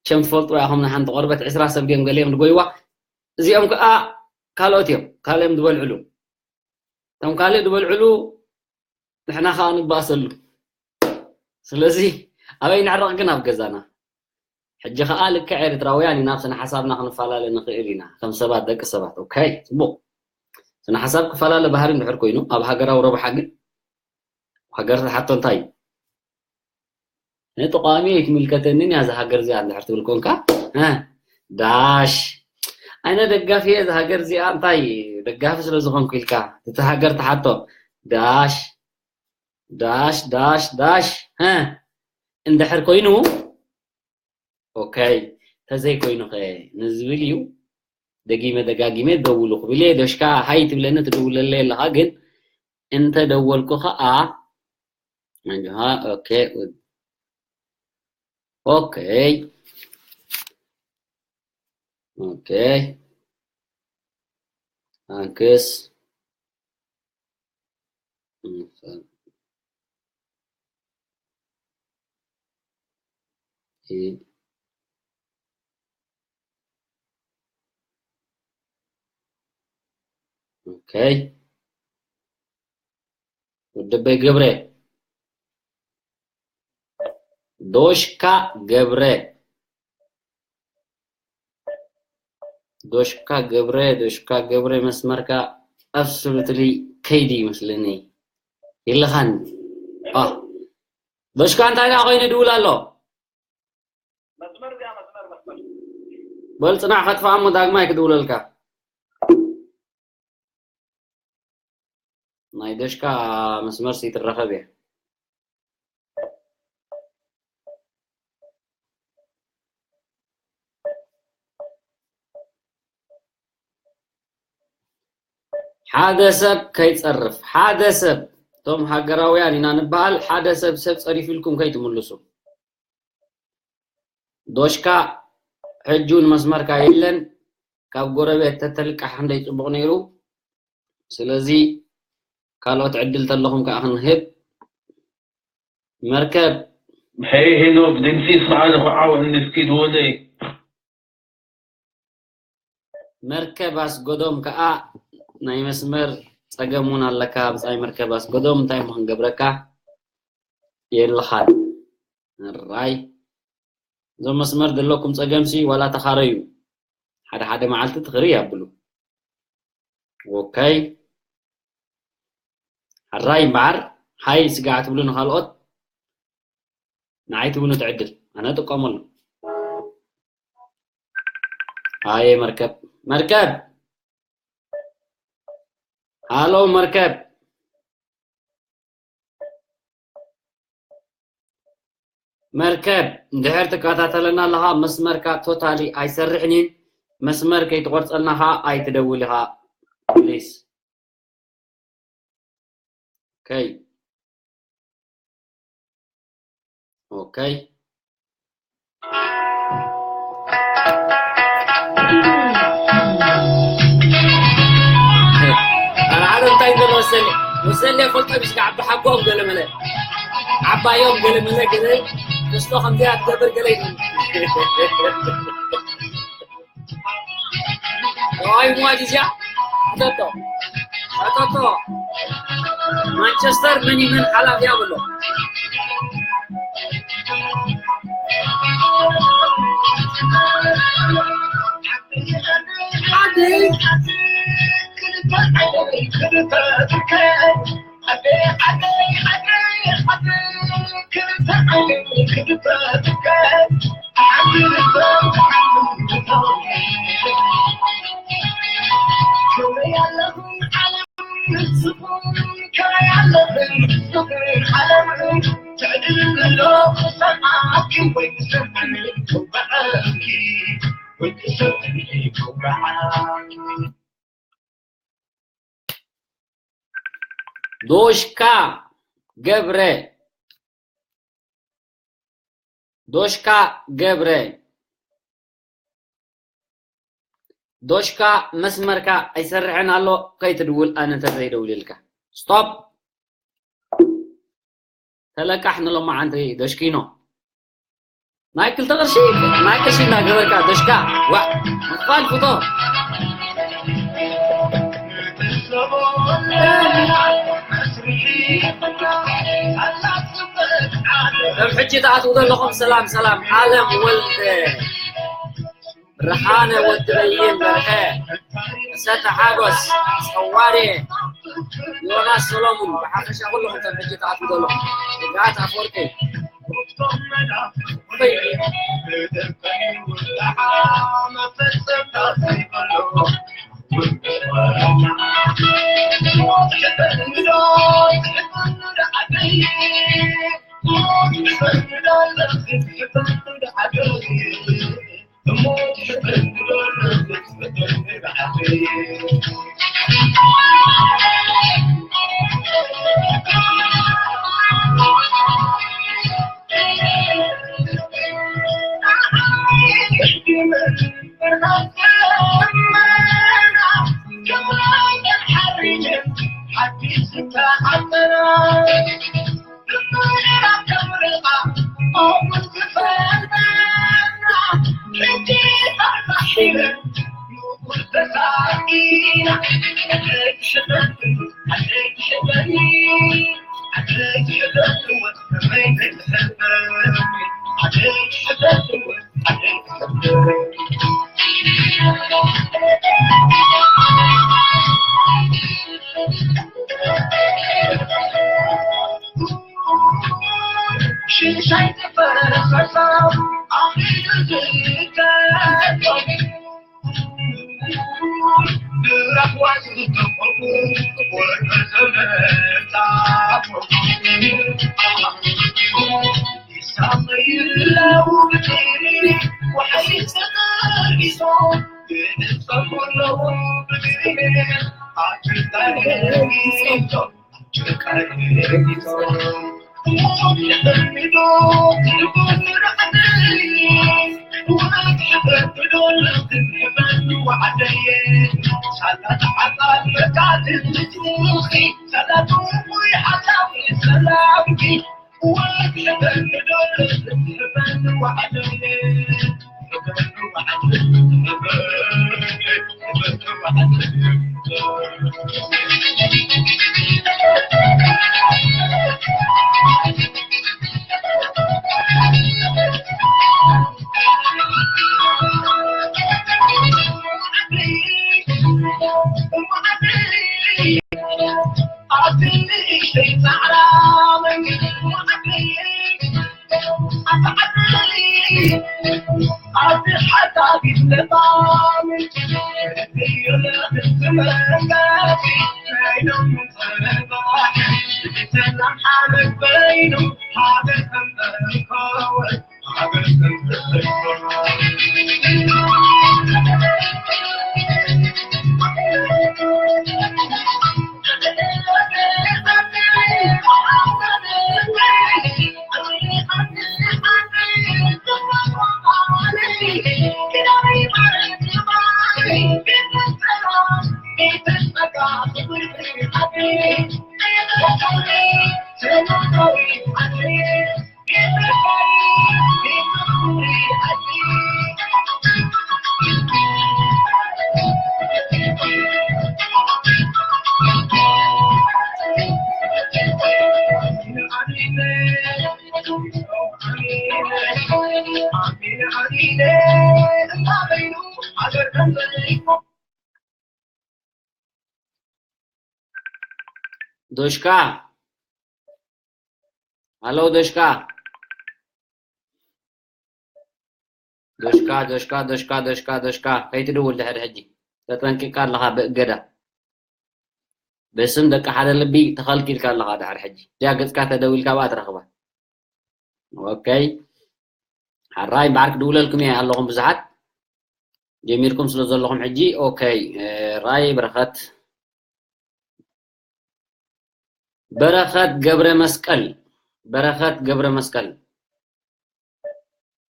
ቸም ትፈልጥዋ ኢኹም ንሓንቲ ቆርበት ዕስራ ሰብ ድዮም ገሊኦም ዝጎይዋ እዚኦም ከዓ ካልኦት እዮም ካልኦም ዝበልዕሉ እቶም ካልእ ዝበልዕሉ ንሕና ከዓ ንባእሰሉ ስለዚ ኣበይ ንዕረቕ ግን ኣብ ገዛና ሕጂ ከዓ ልክዕ ኤርትራውያን ኢና ስነ ሓሳብና ክንፈላለ ንኽእል ኢና ከም ሰባት ደቂ ሰባት ኦኬ ፅቡቅ ስነ ሓሳብ ክፈላለ ባህሪ እንድሕር ኮይኑ ኣብ ሃገራዊ ረብሓ ግን ሃገር ትሓቶ እንታይ እዩ ንተቃዋሚ ኣይትምልከተንን እያ እዛ ሃገር እዚኣ እንድሕር ትብል ኮንካ እ ዳሽ ኣነ ደጋፊ እየ እዛ ሃገር እዚኣ እንታይ ደጋፊ ስለ ዝኾንኩ ኢልካ እቲ ሃገር ትሓቶ ዳሽ ዳሽ ዳሽ ዳሽ እ እንድሕር ኮይኑ ኦከይ ተዘይኮይኑ ከ ንዝብል እዩ ደጊመ ደጋጊመ ደውሉ ክብል እየ ዶሽካ ሃይ ትብለኒ ትደውለለይ ኣለኻ ግን እንተ ደወልኩ ኸዓ ኣጆኻ ኦከይ ኦከይ ኦከይ ታንክስ ኦከይ ወደበይ ገብረ ዶሽካ ገብረ ዶሽካ ገብረ ዶሽካ ገብረ መስመርካ ኣብሶሉትሊ ከይዲ ይመስለኒ የለኻን ዶሽካ እንታይ ደኣ ኮይኑ ድውል ኣሎ መስመር እዚኣ መስመር መስመር በል ጽናሕ ከጥፍኣ እሞ ዳግማይ ክድውለልካ። ናይ ደሽካ መስመር ሲ ትረኸብ እያ። ሓደ ሰብ ከይጸርፍ፣ ሓደ ሰብ፣ እቶም ሃገራውያን ኢና ንበሃል፣ ሓደ ሰብ ሰብ ጸሪፉ ኢልኩም ከይትምልሱ። ዶሽካ፣ ሕጂ እውን መስመርካ የለን። ካብ ጎረቤት ተተልቃሕ ክንደይ ጽቡቕ ነይሩ። ስለዚ ካልኦት ዕድል ተለኹም ከኣ ክንህብ። መርከብ። ሄይ ሄኖክ፣ ድምጺ ስማዕ፣ ንኹዓው እንስኪ ድወለይ። መርከብ ኣስጎዶም ከኣ ናይ መስመር ጸገም እውን ኣለካ። ብጻይ መርከብ ኣስጎዶም፣ እንታይ እሞ ክንገብረካ? የለኻን። ራይ። እዞም መስመር ዘለኩም ጸገምሲ ዋላ ተኻረዩ። ሓደ ሓደ መዓልቲ ትኽሪ ያብሉ። ኦከይ። ሕራይ እምበኣር፣ ሃይ ስጋዕ ትብሉ ንኻልኦት፣ ንዓይ ትብኑ ትዕድል። ኣነ እጥቀመሉ። ኣየ መርከብ፣ መርከብ! ሃሎ መርከብ! መርከብ፣ እንድሕር ትከታተለና ኣለኻ፣ መስመርካ ቶታሊ ኣይሰርሕን እዩ። መስመር ከይትቆርጸልና ኸኣ ኣይትደውል ኢኻ፣ ፕሊስ። ኦከይ። ኦከይ። ኣረ ሓደ እንታይ ገለ ወሰለ፣ ወሰለ ፈልጦ ምስ ከዓቢ ሓጎም ገለ መለ። ዓባዮም ገለ መለ ገለ፣ ክስቶ ከምዚኣ ትገብር ገለ ይብል። ኦይ፣ ሟድ እዚኣ፣ ኣቶቶ፣ ኣቶቶ። ማንቸስተር መን ይመን ሓላፊ ኣብሎ። ዶሽካ ገብረ፣ ዶሽካ ገብረ፣ ዶሽካ መስመርካ ኣይሰርሕን ኣሎ፣ ከይትድውል ኣነ እንተዘይደውልልካ። ስቶፕ። ተለቃሕ ንሎማዓንቲ ዶሽኪኖ። ናይ ክልተ ቅርሺ፣ ናይ ቅርሺ እናገበርካ ዶሽካ፣ ዋዕ፣ ምኽፋል ፍቶ። ከም ሕጂ ትኣትዉ ዘለኹም፣ ሰላም፣ ሰላም፣ ኣለም ወልደ፣ ብርሃነ ወዲ በይን በርሀ፣ እሰተ ሓጎስ፣ ጸዋሬ፣ ዮናስ ሰሎሙን፣ ብሓፈሻ ኩልኹም ከም ሕጂ ትኣትዉ ዘለኹም፣ ርግኣት ኣፈወርቂ፣ ዶሽካ፣ ሃሎ ዶሽካ። ዶሽካ፣ ዶሽካ፣ ዶሽካ፣ ዶሽካ፣ ዶሽካ፣ ከይትድውል ድሕሪ ሕጂ። ተጠንቂቕካ ኣለኻ ብእገዳ። ብስም ደቂ ሓደ ልቢ ተኸልኪልካ ኣለኻ ድሕሪ ሕጂ። እዚኣ ገጽካ ተደዊልካ ብኣ ትረኽባ። ኦኬ። ሓራይ እምበኣር ክድውለልኩም እየ ኣለኹም ብዙሓት። ጀሚርኩም ስለ ዘለኹም ሕጂ፣ ኦኬ፣ ራይ በረኸት፣ በረኸት ገብረ መስቀል፣ በረኸት ገብረ መስቀል፣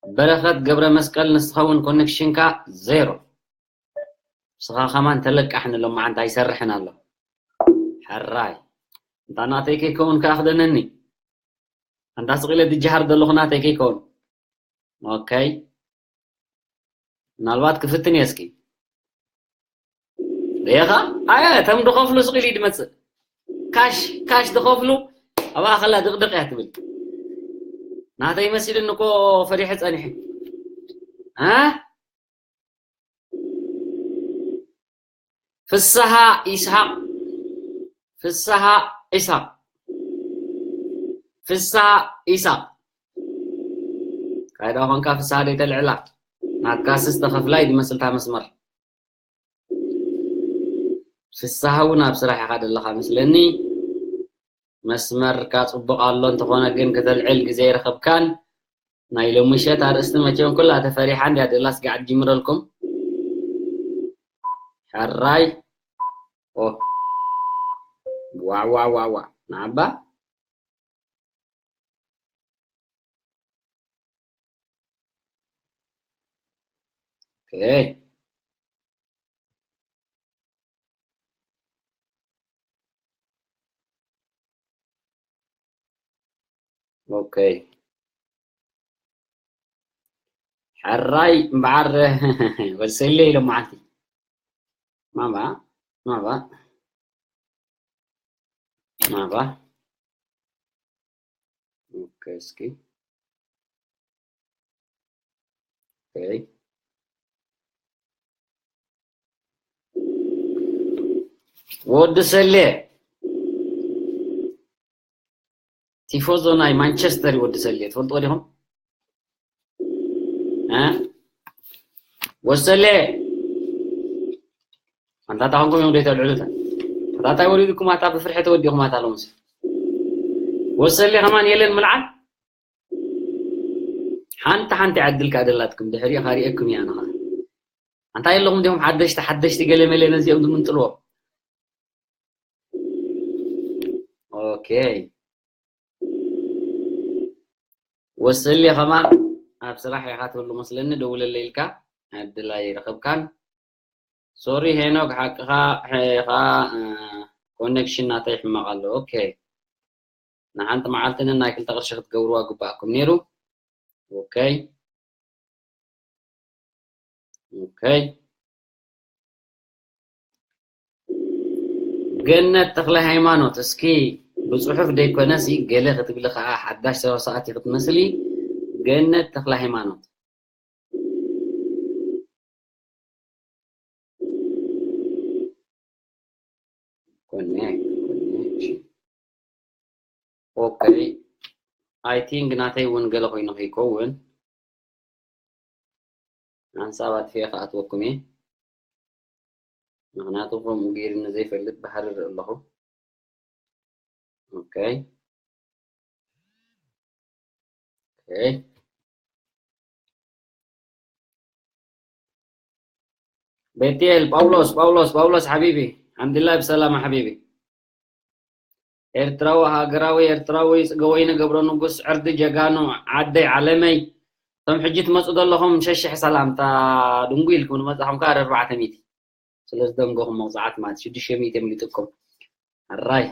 በረኸት ገብረ መስቀል፣ ንስኻ እውን ኮኔክሽንካ ዜሮ። ንስኻ ከማን ተለቃሕ ንሎማዓንቲ ኣይሰርሕን ኣሎ። ሕራይ። እንታ ናተይ ከይከውን ከኣ ክደነኒ። ኣንታ ስቕ ኢለ ድጀሃር ዘለኹ ናተይ ከይከውን። ኦኬ። ምናልባት ክፍትን እየ እስኪ። ሪኢኻ? ኣያ፣ እቶም ድኸፍሉ ስቕ ኢሉ እዩ ድመጽእ። ካሽ፣ ካሽ ድኸፍሉ፣ ኣብኣ ከላ ድቕድቕ እያ ትብል። ናተይ መሲሉኒ እኮ ፈሪሐ ጸኒሐ። እ? ፍስሃ ይስሃቕ፣ ፍስሃ ይስሃቕ፣ ፍስሃ ይስሃቕ። ካይዳ ኾንካ ፍስሃ ደይተልዕላ። ናትካስ ዝተኸፍላ እዩ ዝመስልታ መስመር። ፍስሃ እውን ኣብ ስራሕ ኢኻ ዘለኻ መስለኒ። መስመርካ ጽቡቕ ኣሎ፣ እንተኾነ ግን ከተልዕል ግዜ ኣይረኸብካን። ናይ ሎሚ ምሸት ኣርእስቲ መቸም ኩላ ተፈሪሓ እንድያ ደላስ ጋዕድ ጅምረልኩም። ሕራይ። ኦ። ዋዕ፣ ዋዕ፣ ዋዕ፣ ዋዕ። ንዓባ። ኦኬ። ኦኬ። ሕራይ እምበዓር ወሰለ ኢሎም መዓልቲ። ማማ፣ ማማ፣ ማማ። ኦኬ፣ እስኪ። ኦኬ። ወዲ ሰሌ፣ ቲፎዞ ናይ ማንቸስተር እዩ ወዲ ሰሌ፣ ትፈልጥዎ ዲኹም? እ? ወሰሌ። ኣንታ ታኾንኩም እዮም ዘይተልዕሉታ። ኣታ እንታይ ወሪድኩም ኣታ ብፍርሒ ተወዲኹም ኣታ ሎምስ። ወሰሊ ከማን የለን ምልዓል። ሓንቲ ሓንቲ ዓድልካ ደላትኩም ድሕሪኡ ካሪኤኩም እያ ንኻ። ኣንታ የለኹም ዲኹም ሓደሽቲ ሓደሽቲ ገለ መለ ነዚኦም ዝምንጥልዎ። ኦኬ። ወሰሊ ከማን ኣብ ስራሕ ኢኻ ትህሉ መስለኒ፣ ደውለለይ ኢልካ ዕድል ኣይረኸብካን። ሶሪ ሄኖክ፣ ሓቅኻ ኢኻ፣ እ፣ ኮኔክሽን ናተይ ሕማቕ ኣሎ። ኦኬ። ንሓንቲ መዓልቲ ናይ ክልተ ቅርሺ ክትገብርዋ ግባኣኩም ነይሩ። ኦኬ። ኦኬ። ገነት ተኽለ ሃይማኖት፣ እስኪ ብጽሑፍ ደይኮነሲ ገለ ክትብሊ ከኣ ሓዳሽ ተዋሳእቲ ክትመስሊ። ገነት ተኽለ ሃይማኖት። ኮኔክት፣ ኮኔክሽን። ኦኬ። I think ናተይ እውን ገለ ኮይኑ ከይከውን ሓንሳብ ኣጥፊኤ ክኣትወኩም እየ። ምኽንያቱ ከምኡ ገይሩኒ ዘይፈልጥ ባህሪ ርኢ ኣለኹ። ኦኬ። ኦኬ። ቤቴል፣ ጳውሎስ፣ ጳውሎስ፣ ጳውሎስ ሓቢቢ፣ ሓምድላይ ብሰላማ ሓቢቢ። ኤርትራዊ ሃገራዊ፣ ኤርትራዊ፣ ጽገወይኒ ገብረ ንጉስ፣ ዕርዲ ጀጋኑ፣ ዓደይ ዓለመይ። እቶም ሕጂ ትመጹ ዘለኹም ሸሽሕ ሰላምታ ድንጉ ኢልኩም ንመጻኹም ከኣ ኣርባዕተ ሚእቲ። ስለ ዝደንገኹም መቕጻዕቲ ማለት ሽዱሽተ ሚእቲ የምሊጥኩም። ሕራይ።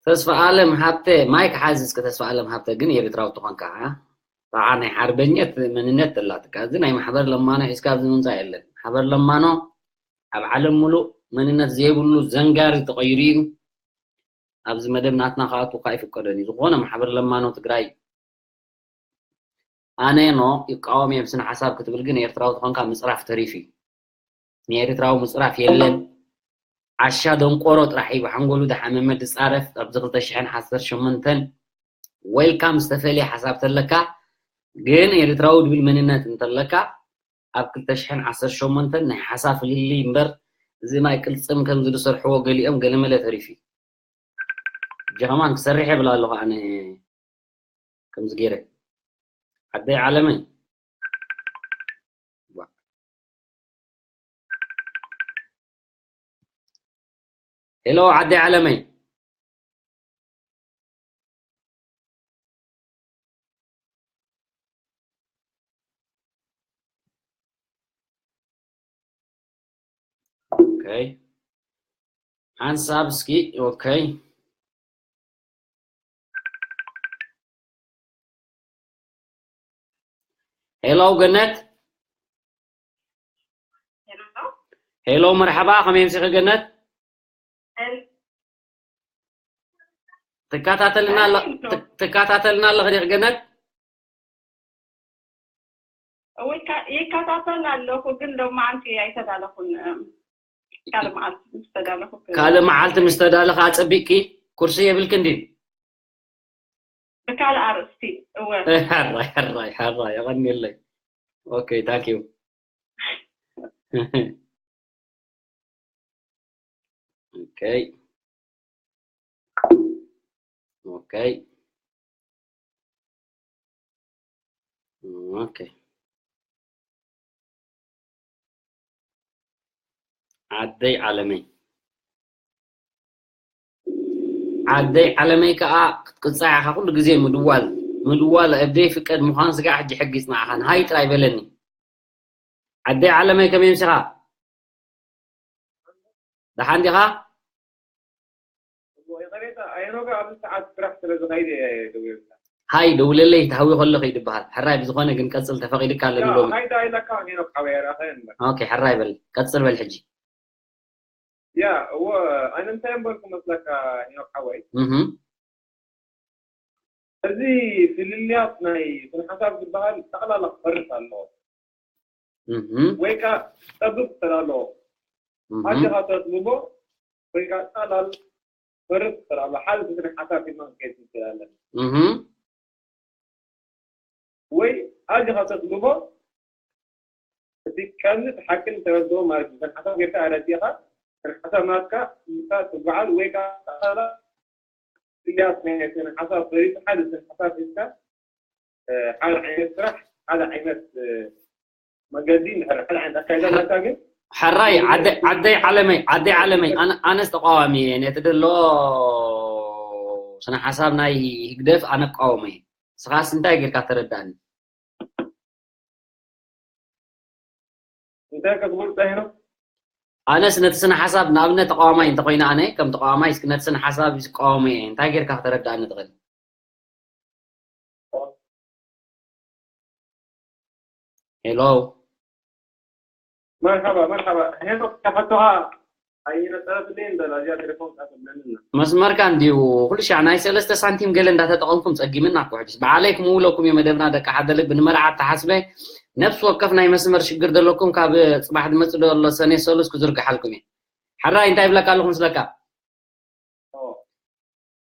ተስፋ ኣለም ሃብተ፣ ማይክ ሓዝ እስከ። ተስፋ ኣለም ሃብተ ግን ኤርትራዊ ትኾንካ፣ ዓ? በዓ ናይ ሓርበኘት መንነት ተላትካ። እዚ ናይ ማሕበር ለማኖ ሒዝካ ኣብዚ ምምጻእ የለን። ማሕበር ለማኖ ኣብ ዓለም ሙሉእ መንነት ዘይብሉ ዘንጋሪ ተቐይሩ እዩ። ኣብዚ መደብ ናትና ክኣቱ እኳ ኣይፍቀዶን እዩ። ዝኾነ ማሕበር ለማኖ ትግራይ ኣነ ኖ ይቃወም እየ ብስነ ሓሳብ ክትብል ግን ኤርትራዊ ትኾንካ ምጽራፍ ተሪፍ እዩ። ንኤርትራዊ ምጽራፍ የለን። ዓሻ ደንቆሮ ጥራሕ እዩ ብሓንጎሉ ዝሓመመ ዝጻረፍ። ኣብዚ ክልተ ሽሕን ዓሰርተ ሸሞንተን ዌልካም ዝተፈልየ ሓሳብ ተለካ ግን ኤርትራዊ ድብል መንነት እንተለካ ኣብ ክልተ ሽሕን ዓሰርተ ሸሞንተን ናይ ሓሳብ ፍልልይ እምበር እዚ ናይ ቅልጽም ከምዚ ዝሰርሕዎ ገሊኦም ገለመለ ተሪፍ እዩ። ሕጂ ከማን ክሰርሕ የብል ኣለኹ ኣነ ከምዚ ገይረ። ዓደይ ዓለመይ። ሄሎ ዓደይ ዓለመይ። ኦኬ። ሓንሳብ እስኪ፣ ኦኬ። ሄሎ ገነት። ሄሎ። ሄሎ፣ መርሓባ፣ ከመይ ኣምሲኺ ገነት? ሄል-፣ ትከታተልና ኣለ-፣ ሄሎ። ትክ-፣ ትከታተልና ኣለኺ ዲኺ ገነት? እወ፣ ይካ-፣ ይከታተል ኣለኹ፣ ግን ሎማዓንቲ ኣይተዳለኹን። እም፣ ካልእ መዓልቲ ምስ ተዳለኹ ክ-፣ ካልእ መዓልቲ ምስ ተዳለኻ ኣጸቢቕኪ፣ ኩርሲ የብልክን ድዩ? ብካልእ ኣርእስቲ፣ እወ። ሕራይ፣ ሕራይ፣ ሕራይ፣ የቐንየለይ። ኦኬ፣ ታንክ ዩ። ኦኬ። ኦኬ። ኦኬ። ዓደይ ዓለመይ። ዓደይ ዓለመይ ከኣ ክትቅጻዕ ኢኻ ኩሉ ግዜ ምድዋል። ምድዋል ኣብ ዘይፍቀድ ምዃኑ ስጋዕ ሕጂ ሕጊጽ ንዓኻ። ንሃይ ጥራይ በለኒ። ዓደይ ዓለመይ ከመይ ኣምሲኻ? ደሓን ዲኻ? እሞ ይቕሬታ፣ ኣየኖጋ ኣብዚ ሰዓት ስራሕ ስለ ዝኸይድ እየ ደዊሉካ። ሃይ፣ ደውለለይ፣ ተሃዊ ከሎ ከይድ ይበሃል። ሕራይ ብዝኾነ ግን ቀጽል፣ ተፈቒዱካ ኣሎ ያ፣ ንሎሚ። ሃይ ዳይለካ ሄኖክ ሓወይ፣ ኣይረኣኸን እምበር። ኦኬ፣ ሕራይ በል፣ ቀጽል በል ሕጂ። ያ፣ እወ፣ ኣነ እንታይ እምበልኩ መስለካ ሄኖክ ሓወይ? እህ። እዚ ፍልልያት ናይ ስነ ሓሳብ ዝበሃል ጠቕላላ ክፈርስ ኣለዎ። እህ። ወይ ከኣ ጸብብ ክተዳለዎ። እህ። ኣጆኻ ተጥብቦ ወይ ከኣ ጠቕላላ ክፈርስ ክተዳለዎ። ሓደ ስነ ሓሳብ ሒዝና ክንከይድ ንክእል ኣለና። እህ። ወይ ኣጆኻ ተጥብቦ እቲ ቀንዲ እቲ ሓቂ እንተረድኦ ማለት እዩ። ስነ ሓሳብ ጌርካ ኣረዲእኻ፣ ስነ ሓሳብ ናትካ ምሳት ትጓዓል ወይ ከዓ ኢልያስ ናይ ስነ ሓሳብ ፈሪሱ ሓደ ስነ ሓሳብ ሒዝካ፣ እ፣ ሓደ ዓይነት ስራሕ፣ ሓደ ዓይነት፣ እ፣ መገዲ፣ እንድሕር ሓደ ዓይነት ኣካይዳ ናትካ ግን ሕራይ ዓደ-፣ ዓደይ ዓለመይ፣ ዓደይ ዓለመይ፣ ኣነ-፣ ኣነስ ተቃዋሚ እየ። ነቲ ደሎ ስነ ሓሳብ ናይ ህግደፍ ኣነ እቃወሞ እየ። ንስኻስ እንታይ ጌርካ ተረዳእኒ? እንታይ ከትብል ጸኒሕካ? ኣነስ ነቲ ስነ ሓሳብ ንኣብነት ተቃዋማይ እንተኮይነ ኣነ ከም ተቃዋማይ እስኪ ነቲ ስነ ሓሳብ ይቃወሞ እየ። እንታይ ጌርካ ከተረዳእኒ ትኽእል? ሄሎ። መርሓባ፣ መርሓባ። ሄኖክ፣ ሕቶኻ ኣይነጸረትለይን ዘላ፣ እዚኣ ቴሌፎን ትኣትብለኒ ኣላ። መስመርካ እንድዩ ኩሉ ሻዕ ናይ ሰለስተ ሳንቲም ገለ እንዳተጠቐምኩም ጸጊምና እኮ ሕጅስ። ብዓለይ ክምውለኩም እዩ መደብና ደቂ ሓደ ልቢ። ንመርዓ ተሓስበ ነፍሲ ወከፍ ናይ መስመር ሽግር ዘለኩም ካብ ጽባሕ ዝመጽእ ዘሎ ሰኔ ሰሉስ ክዝርግሓልኩም እየ። ሕራይ እንታይ ይብለካ ኣለኹ ምስለካ?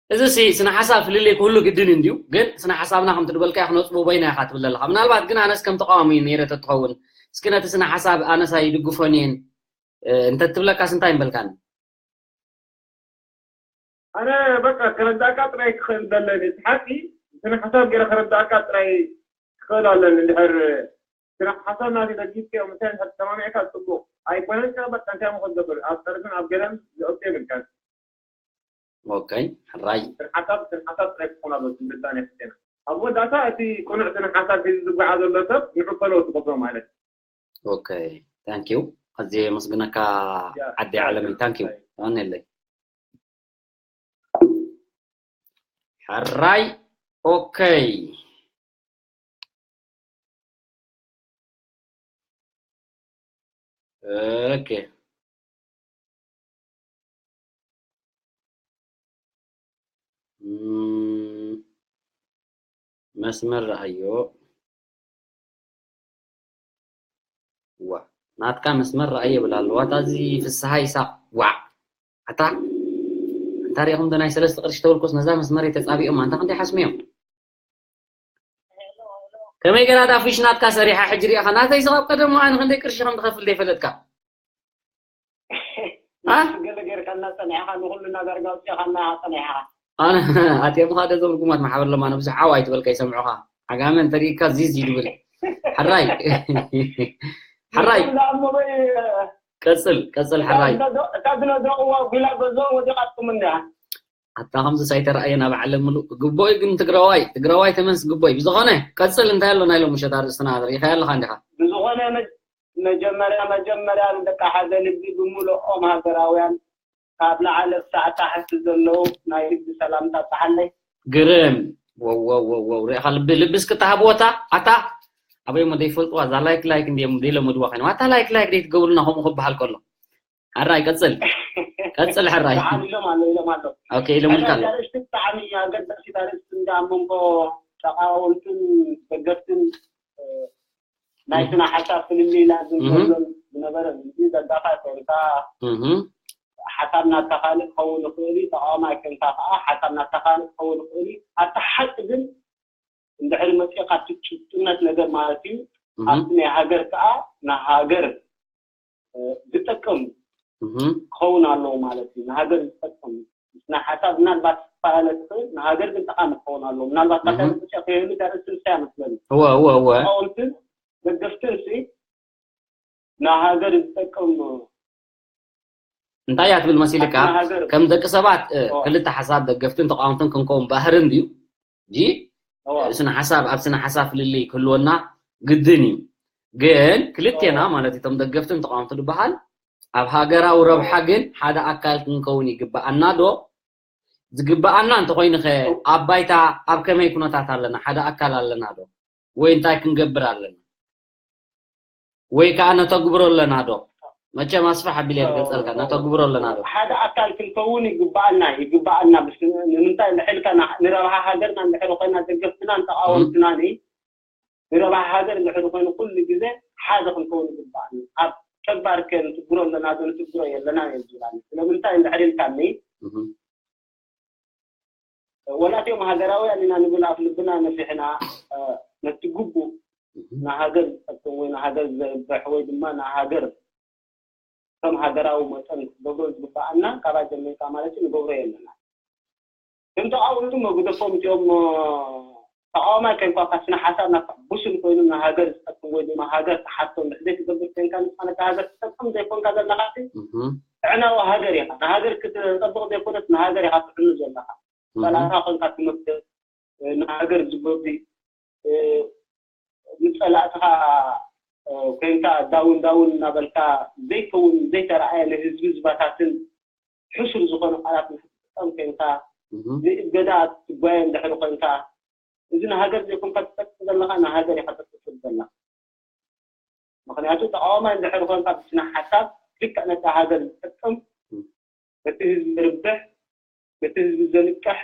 እዚ ሲ ስነ ሓሳብ ፍልልይ ክህሉ ግድን እንድዩ፣ ግን ስነ ሓሳብና ከምቲ ዝበልካዮ ክነጽቡ በይና ኢኻ ትብል ዘለኻ። ምናልባት ግን ኣነስ ከም ተቃዋሚ ነይረ ተትኸውን፣ እስኪ ነቲ ስነ ሓሳብ ኣነስ ኣይድግፎን እየን፣ እ፣ እንተትብለካስ እንታይ ምበልካኒ? ኣነ በቃ ክረዳእካ ጥራይ ክኽእል ዘለኒ፣ እቲ ሓቂ ስነ ሓሳብ ገይረ ክረዳእካ ጥራይ ክኽእል ኣለኒ። እንድሕር ስነ ሓሳብ ናተይ ደጊፍካዮ፣ ምሳይ እንድሕር ተሰማሚዕካ ጽቡቕ፣ ኣይኮነን ከኣ በቃ እንታይ እሞ ክትገብር፣ ኣብ ጸርፍን ኣብ ገለን ዘእቱ የብልካን። ኦኬ፣ ሕራይ። ስነ ሓሳብ፣ ስነ ሓሳብ ጥራይ ክኾን ኣለዎ፣ ዝምድና ናይ ክልቴና። ኣብ መወዳእታ እቲ ቅኑዕ ስነ ሓሳብ ሒዙ ዝጓዓዝ ዘሎ ሰብ ንዕቀሎ ትገብሮ ማለት እዩ። ኦኬ፣ ታንክ ዩ። ኣዝየ የመስግነካ ያ፣ ዓዲ ያ፣ ዓለመይ፣ ያ፣ ታንክ ዩ። ያ። የቐንየለይ። ሕራይ፣ ኦኬ። ኦኬ። እም፣ መስመር ረኣዮ። ዋ፣ ናትካ መስመር ረኣየ ይብል ኣሎ። ዋታ እዚ ፍስሃ ይሳቕ። ዋ፣ ኣታ፣ ኣንታ ሪኢኹም ዶ ናይ ሰለስተ ቅርሺ ተብልኩስ ነዛ መስመር ተጻቢኦም ኣንታ ክንደይ ሓስምዮም? ከመይ ገይራ ዳ ፊሽ ናትካ ሰሪሓ ሕጂ ሪኢኻ? ናተይ ስቕ ኣብ ቀደም እዋን ክንደይ ቅርሺ ከም ትኸፍል ዘይፈለጥካ? አ? ገለ ጌርካና ጸኒሕኻ፣ ንኹልና ዳርጋ ኣውጺእኻና ጸኒሕኻ። ኣነ ኣትየምኻ ዶ እዞም ርጉማት ማሕበር ለማኖ ብዙሕ ዓው ኣይትበል ከይሰምዑኻ። ዓጋመ እንተሪእካ ዚዝ ይድብል። ሕራይ። ሕራይ። እዞም ዝኣመበይ፣ ቀጽል፣ ቀጽል እታ ሕራይ። ዝነደ-፣ እታ ዝነደቕዋ ጒላ ገዝኦም ወዲቓትኩም እንድያ። ኣታ ከምዚ ሳይተረኣየ ናብ ዓለም ምሉእ ግቦ እዩ ግን ትግራዋይ፣ ትግራዋይ ተመንስ ግቦ እዩ። ብዝኾነ ቀጽል እንታይ ኣሎ ናይ ሎሚ ምሸት ኣርእስትና ርኢኻያ ኣለኻ እንዲኻ። ብዝኾነ መ-፣ መጀመርያ፣ መጀመርያ ንደቂ ሓደ ልቢ ብምልኦም ሃገራውያን ካብ ላዕሊ ክሳዕ ታሕቲ ዘለዉ ናይ ልቢ ሰላምታ በዓለይ። ግርም። ወው፣ ወው፣ ወው፣ ወው። ሪኢኻ ልቢ፣ ልቢ እስኪ እታ ሃብወታ፣ ኣታ ኣበይ እሞ ዘይፈልጥዋ እዛ ላይክ፣ ላይክ እንድዮም ዘይለመድዋ ኮይኖም። ኣታ ላይክ፣ ላይክ ዘይትገብሩልና ከምኡ ክበሃል ከሎ። ሕራይ ቀጽል። ቀጽል ሕራይ። ደሓን ኢሎም ኣሎ፣ ኢሎም ኣሎ። ኦኬ፣ ኢሎምልካ ኣሎ። ሕራይ ኣርእስቲ ብጣዕሚ ኣገዳሲት ኣርእስቲ እንዳ ኣብ መንጎ ተቃወምትን ደገፍትን፣ እ፣ ናይ ስነ ሓሳብ ፍልልይ ላዝም እህ። ዘሎን ዝነበረ ህዝቢ ዘጋፋ ኮንካ እህ። ሓሳብ ናትካ ካልእ ክኸውን ይኽእል እዩ፣ ተቃዋማይ ኮንካ ከዓ ሓሳብ ናትካ ካልእ ክኸውን ይኽእል እዩ። ኣብቲ ሓቂ ግን እንድሕሪ መፂኡ ካብቲ ጭብጥነት ነገር ማለት እዩ፣ እህ። ኣብቲ ናይ ሃገር ከዓ ንሃገር፣ እ፣ ዝጠቅም እህ። ክኸውን ኣለዎ ማለት እዩ። ንሃገር ዝጠቅም ናይ ሓሳብ ምናልባት ክፈላለ ትኽእል፣ ንሃገር ግን ጠቃሚ ክኸውን ኣለዎ። ምናልባት እህ። ካልእ ብቻ ከይህሉ እታ ርእሲ ንሳ እያ መስለኒ። እወ፣ እወ፣ እወ። ተቃወምትን ደገፍትን ሲ ንሃገር ዝጠቅም እንታይ እያ ትብል መሲልካ? ኣብቲ ንሃገር ከም ደቂ ሰባት፣ እ፣ እወ። ክልተ ሓሳብ ደገፍትን ተቃወምትን ክንከውን ባህሪ እንድዩ። ጂ እወ። ስነ ሓሳብ፣ ኣብ ስነ ሓሳብ ፍልልይ ክህልወና ግድን እዩ። ግን ክልቴና እወ። ማለት እቶም ደገፍትን ተቃወምትን ዝበሃል ኣብ ሃገራዊ ረብሓ ግን ሓደ ኣካል ክንከውን ይግበኣና ዶ? ዝግበኣና እንተኾይኑ ኸ እው። ኣብ ባይታ ኣብ ከመይ ኩነታት ኣለና? ሓደ ኣካል ኣለና ዶ? ወይ እንታይ ክንገብር ኣለና? ወይ ከዓ ነተግብሮ ኣለና ዶ? መቸም ኣስፍሕ ኣቢለ እየ ዝገልጸልካ፣ ነተግብሮ ኣለና ዶ? ሓደ ኣካል ክንከውን ይግበኣና፣ ይግበኣና። ምስ-፣ ንምንታይ እንድሕር ኢልካ ና-፣ ንረብሓ ሃገርና እንድሕር ኮይና ደገፍትናን ተቃወምትናን ንረብሓ ሃገር እንድሕር ኮይኑ ኩሉ ግዜ ሓደ ክንከውን ይግበኣና። ኣብ ተግባር ከ ንትግብሮ ኣለና ዶ ንትግብሮ የለና እየ ዝብል ኣነ። ስለምንታይ እንድሕር ኢልካኒ፣ እህ። ወላ እቲኦም ሃገራውያን ኢና ንብል ኣፍ ልብና ነፊሕና፣ እ፣ ነቲ ግቡእ ንሃገር ዝጠቅም ወይ ንሃገር ዘርብሕ ወይ ድማ ንሃገር ከም ሃገራዊ መጠን ክትገብሮ ዝግበኣና ካባይ ጀሚርካ ማለት እዩ ንገብሮ የለና። ግን ተቃወምቲ መጉደፎም እቲኦም ተቃዋማይ ከይኳካ ስነ ሓሳብ ናካ ብሱል ኮይኑ ንሃገር ዝጠቅም ወይ ድማ ሃገር ትሓቶ እንድሕዘይ ትገብር ኮንካ ንስኻ ነታ ሃገር ትጠቅም ዘይኮንካ ዘለካ ጥዕናዊ ሃገር ኢኻ። ንሃገር ክትጠብቕ ዘይኮነት ንሃገር ኢኻ ትሕኑ ዘለካ። ጸላእካ ኮንካ ትመክር፣ ንሃገር ዝጎዲ፣ ንጸላእትኻ ኮንካ ዳውን ዳውን እናበልካ ዘይከውን ዘይተረኣየ ንህዝቢ ዝባታትን ሕሱር ዝኾነ ቃላት ንክትጥቀም ኮንካ ንእገዳ ትጓየ እንድሕሪ ኮንካ እዚ ንሃገር ዘይኮንካ ትጠቅም ዘለኻ ንሃገር ኢኻ ተጥቅም ዘለኻ። ምክንያቱ ተቃዋማይ እንድሕር ኮንካ ብስነ ሓሳብ ልክዕ ነታ ሃገር ዝጠቅም ነቲ ህዝቢ ዘርብሕ ነቲ ህዝቢ ዘንቅሕ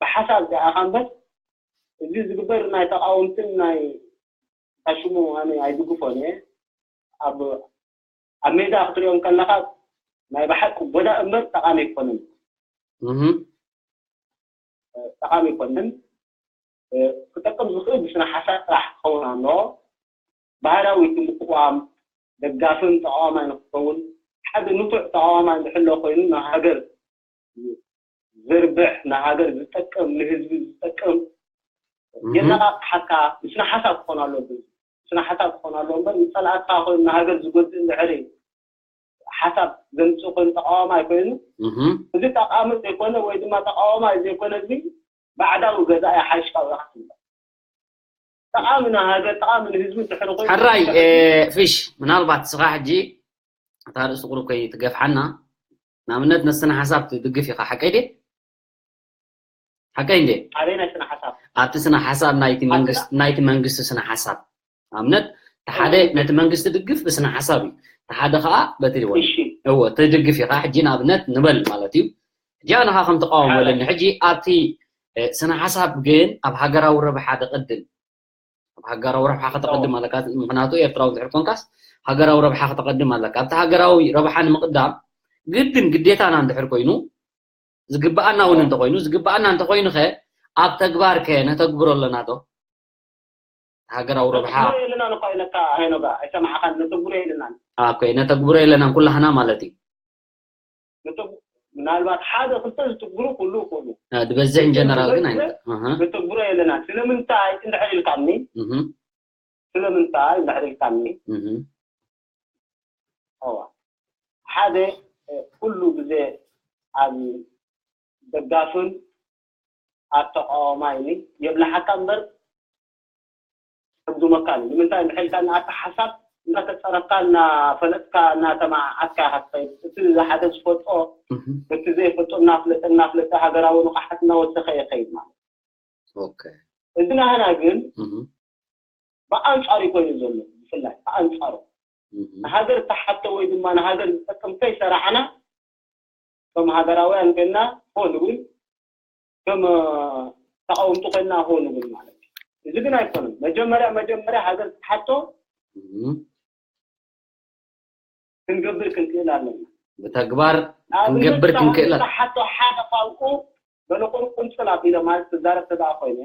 ብሓሳብ ዚኣኻ እምበር እዚ ዝግበር ናይ ተቃወምትን ናይ ታሽሙ ኣነ ኣይድግፎን እየ። ኣብ ኣብ ሜዳ ክትሪኦም ከለካ ናይ ብሓቂ ጎዳእ እምበር ጠቃሚ ኣይኮነን። ጠቃሚ ኣይኮነን። ክጠቅም ዝኽእል ብስነ ሓሳብ ጥራሕ ክኸውን ኣለዎ። ባህላዊ እቲ ምቅዋም ደጋፍን ተቃዋማይ ንክኸውን ሓደ ንፉዕ ተቃዋማይ እንድሕሎ ኮይኑ ንሃገር ዘርብሕ ንሃገር ዝጠቅም ንህዝቢ ዝጠቅም የነቃቅሓካ ብስነ ሓሳብ ክኾን ኣሎ። ስነ ሓሳብ ክኾን ኣሎ እምበር ንፀላእትካ ኮይኑ ንሃገር ዝጎድእ እንድሕር ሓሳብ ዘምፅእ ኮይኑ ተቃዋማይ ኮይኑ እዚ ጠቃሚ ዘይኮነ ወይ ድማ ተቃዋማይ ዘይኮነ እዚ ባዕዳዊ ገዛኢ ሓይሽ ካብኡ ክትምለስ ጠቃሚ ንሃገር ጠቃሚ ንህዝቢ እንድሕር ኮይኑ ሕራይ ፊሽ ምናልባት ስኻ ሕጂ እታ ርእሲ ቁሩብ ከይትገፍሓና ንኣብነት ነስነ ሓሳብ ትድግፍ ኢኻ ሓቀይ ድየ ሓቀይ እንዴ ኣበይ ናይ ስነ ሓሳብ ኣብቲ ስነ ሓሳብ ናይቲ መንግስቲ ናይቲ መንግስቲ ስነ ሓሳብ ኣብነት ተሓደ ነቲ መንግስቲ ድግፍ ብስነ ሓሳብ እዩ ተሓደ ከዓ በቲ ወ እሺ እዎ ትድግፍ ኢኻ ሕጂ ንኣብነት ንበል ማለት እዩ ሕጂ ኣነ ከዓ ከም ተቃወም በለኒ ሕጂ ኣብቲ እ፣ ስነ ሓሳብ ግን ኣብ ሃገራዊ ረብሓ ደቐድም ኣብ ሃገራዊ ረብሓ ከተቐድም ኣለካ ምክንያቱ ኤርትራዊ ድሕር ኮንካስ ሃገራዊ ረብሓ ከተቐድም ኣለካ ኣብቲ ሃገራዊ ረብሓ ንምቕዳም ግድን ግዴታና እንድሕር ኮይኑ ዝግበኣና እውን እንተኮይኑ ዝግበኣና እንተኮይኑ ከ ኣብ ተግባር ከ ነተግብሮ ኣለና ዶ ሃገራዊ ረብሓ ነተግብሮ የለናን እኳ ኢለካ ሄኖጋ ኣይሰማዕኻን ነተግብሮ የለናን ኣኮይ ነተግብሮ የለናን ኩላህና ማለት እዩ ምናልባት ሓደ ክልተ ዝትግብሩ ክህሉ ይኽእሉ ዝበዝሕ ኢንጀነራል ግን ኣይ ንተግብሮ የለናን ስለምንታይ እንድሕር ኢልካኒ ስለምንታይ እንድሕር ኢልካኒ ሓደ ኩሉ ግዜ ኣብ ደጋፍን ኣብ ተቃዋማይን የብልሓካ እምበር ከብዱመካ እዩ። ንምንታይ እንድሕር ኢልካ ንኣካ ሓሳብ እናተፀረፍካ እናፈለጥካ እናተመዓዓድካ ኢካ ትኸይድ። እቲ ሓደ ዝፈልጦ በቲ ዘይፈልጦ እናፍለጠ እናፍለጠ ሃገራዊ ንቕሓት እናወሰኸ ይኸይድ ማለት እዩ። እዚ ናህና ግን ብኣንፃሩ ኮይኑ ዘሎ ብፍላይ ብኣንፃሩ ንሃገር እተሓተ ወይ ድማ ንሃገር ዝጠቅም ከይሰራሕና ከም ሃገራውያን ኮይና ሆ ንብል ከም ተቃወምቲ ኮይና ሆ ንብል ማለት እዩ። እዚ ግን ኣይኮነን። መጀመርያ መጀመርያ ሃገር ትሓቶ ክንገብር ክንክእል ኣለና። ብተግባር ክንገብር ክንክእል ኣለ። ሓቶ ሓደ ካብኡ በለቁን ቁንፅል ኣቢለ ማለት ትዛረብ ተደኣ ኮይነ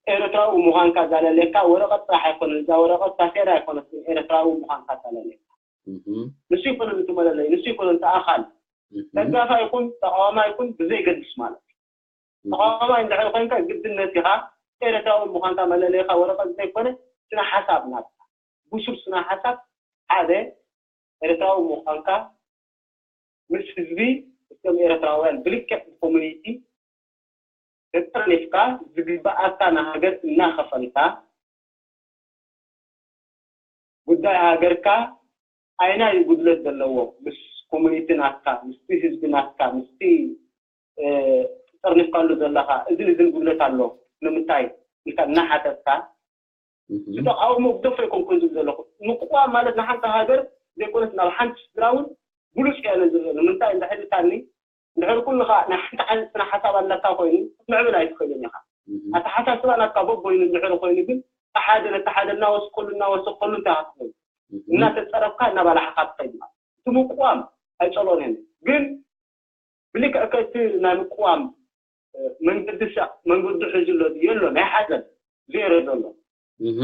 ኤረትራዊ ምዃንካ ዛለሌካ ወረቐት ጥራሕ ኣይኮነን። እዛ ወረቐት ታሴራ ኣይኮነትን ኤረትራዊ ምዃንካ ዛለሌካ። ንሱ ይኮነን እቲ መለለይ፣ ንሱ ይኮነን እቲ ኣኻል። ደጋፋይ ይኹን ተቃዋማይ ይኹን ብዘይገድስ ማለት እዩ። ተቃዋማይ እንድሕር ኮይንካ ግድነት ኢኻ ኤረትራዊ ምዃንካ መለለይካ ወረቐት ዘይኮነ ስነ ሓሳብ ናትካ ብሱል ስነ ሓሳብ ሓደ ኤረትራዊ ምዃንካ ምስ ህዝቢ እቶም ኤረትራውያን ብልክዕ ብኮሙኒቲ ተጠርኒፍካ ዝግበኣካ ንሃገር እናኸፈልካ ጉዳይ ሃገርካ ኣይናይ ጉድለት ዘለዎ ምስ ኮሙኒቲ ናትካ ምስቲ ህዝቢ ናትካ ምስቲ ትጠርኒፍካሉ ዘለኻ እዝን እዝን ጉድለት ኣሎ ንምንታይ ኢልካ እናሓተትካ ዝተቃውሞ ብደፍረ ይኮንኩን ዝብል ዘለኹ ምቅዋም ማለት ንሓንቲ ሃገር ዘይኮነት ናብ ሓንቲ ስድራ እውን ብሉፅ እያ ዝብል ንምንታይ እንድሕር ኢልካኒ እንድሕር ኩሉ ከዓ ናይ ሓንቲ ዓይነት ስነ ሓሳብ ኣለካ ኮይኑ ክትምዕብል ኣይትኽእልን ኢኻ ኣተሓሳስባ ናትካ በቦይኑ እንድሕር ኮይኑ ግን ሓደ ነቲ ሓደ እናወሰኸሉ እናወሰኸሉ እንታይ ክትብል እናተፀረፍካ እናባላሓካ ትኸይድ ማለት እቲ ምቅዋም ኣይፀልኦን እየ ግን ብልክዕ ከቲ ናይ ምቅዋም መንገዲ ሳ መንገዱ ሕዚ ኣሎ ድዩ? የሎ፣ ናይ ሓዘን ዜሮ ዘሎ። እህ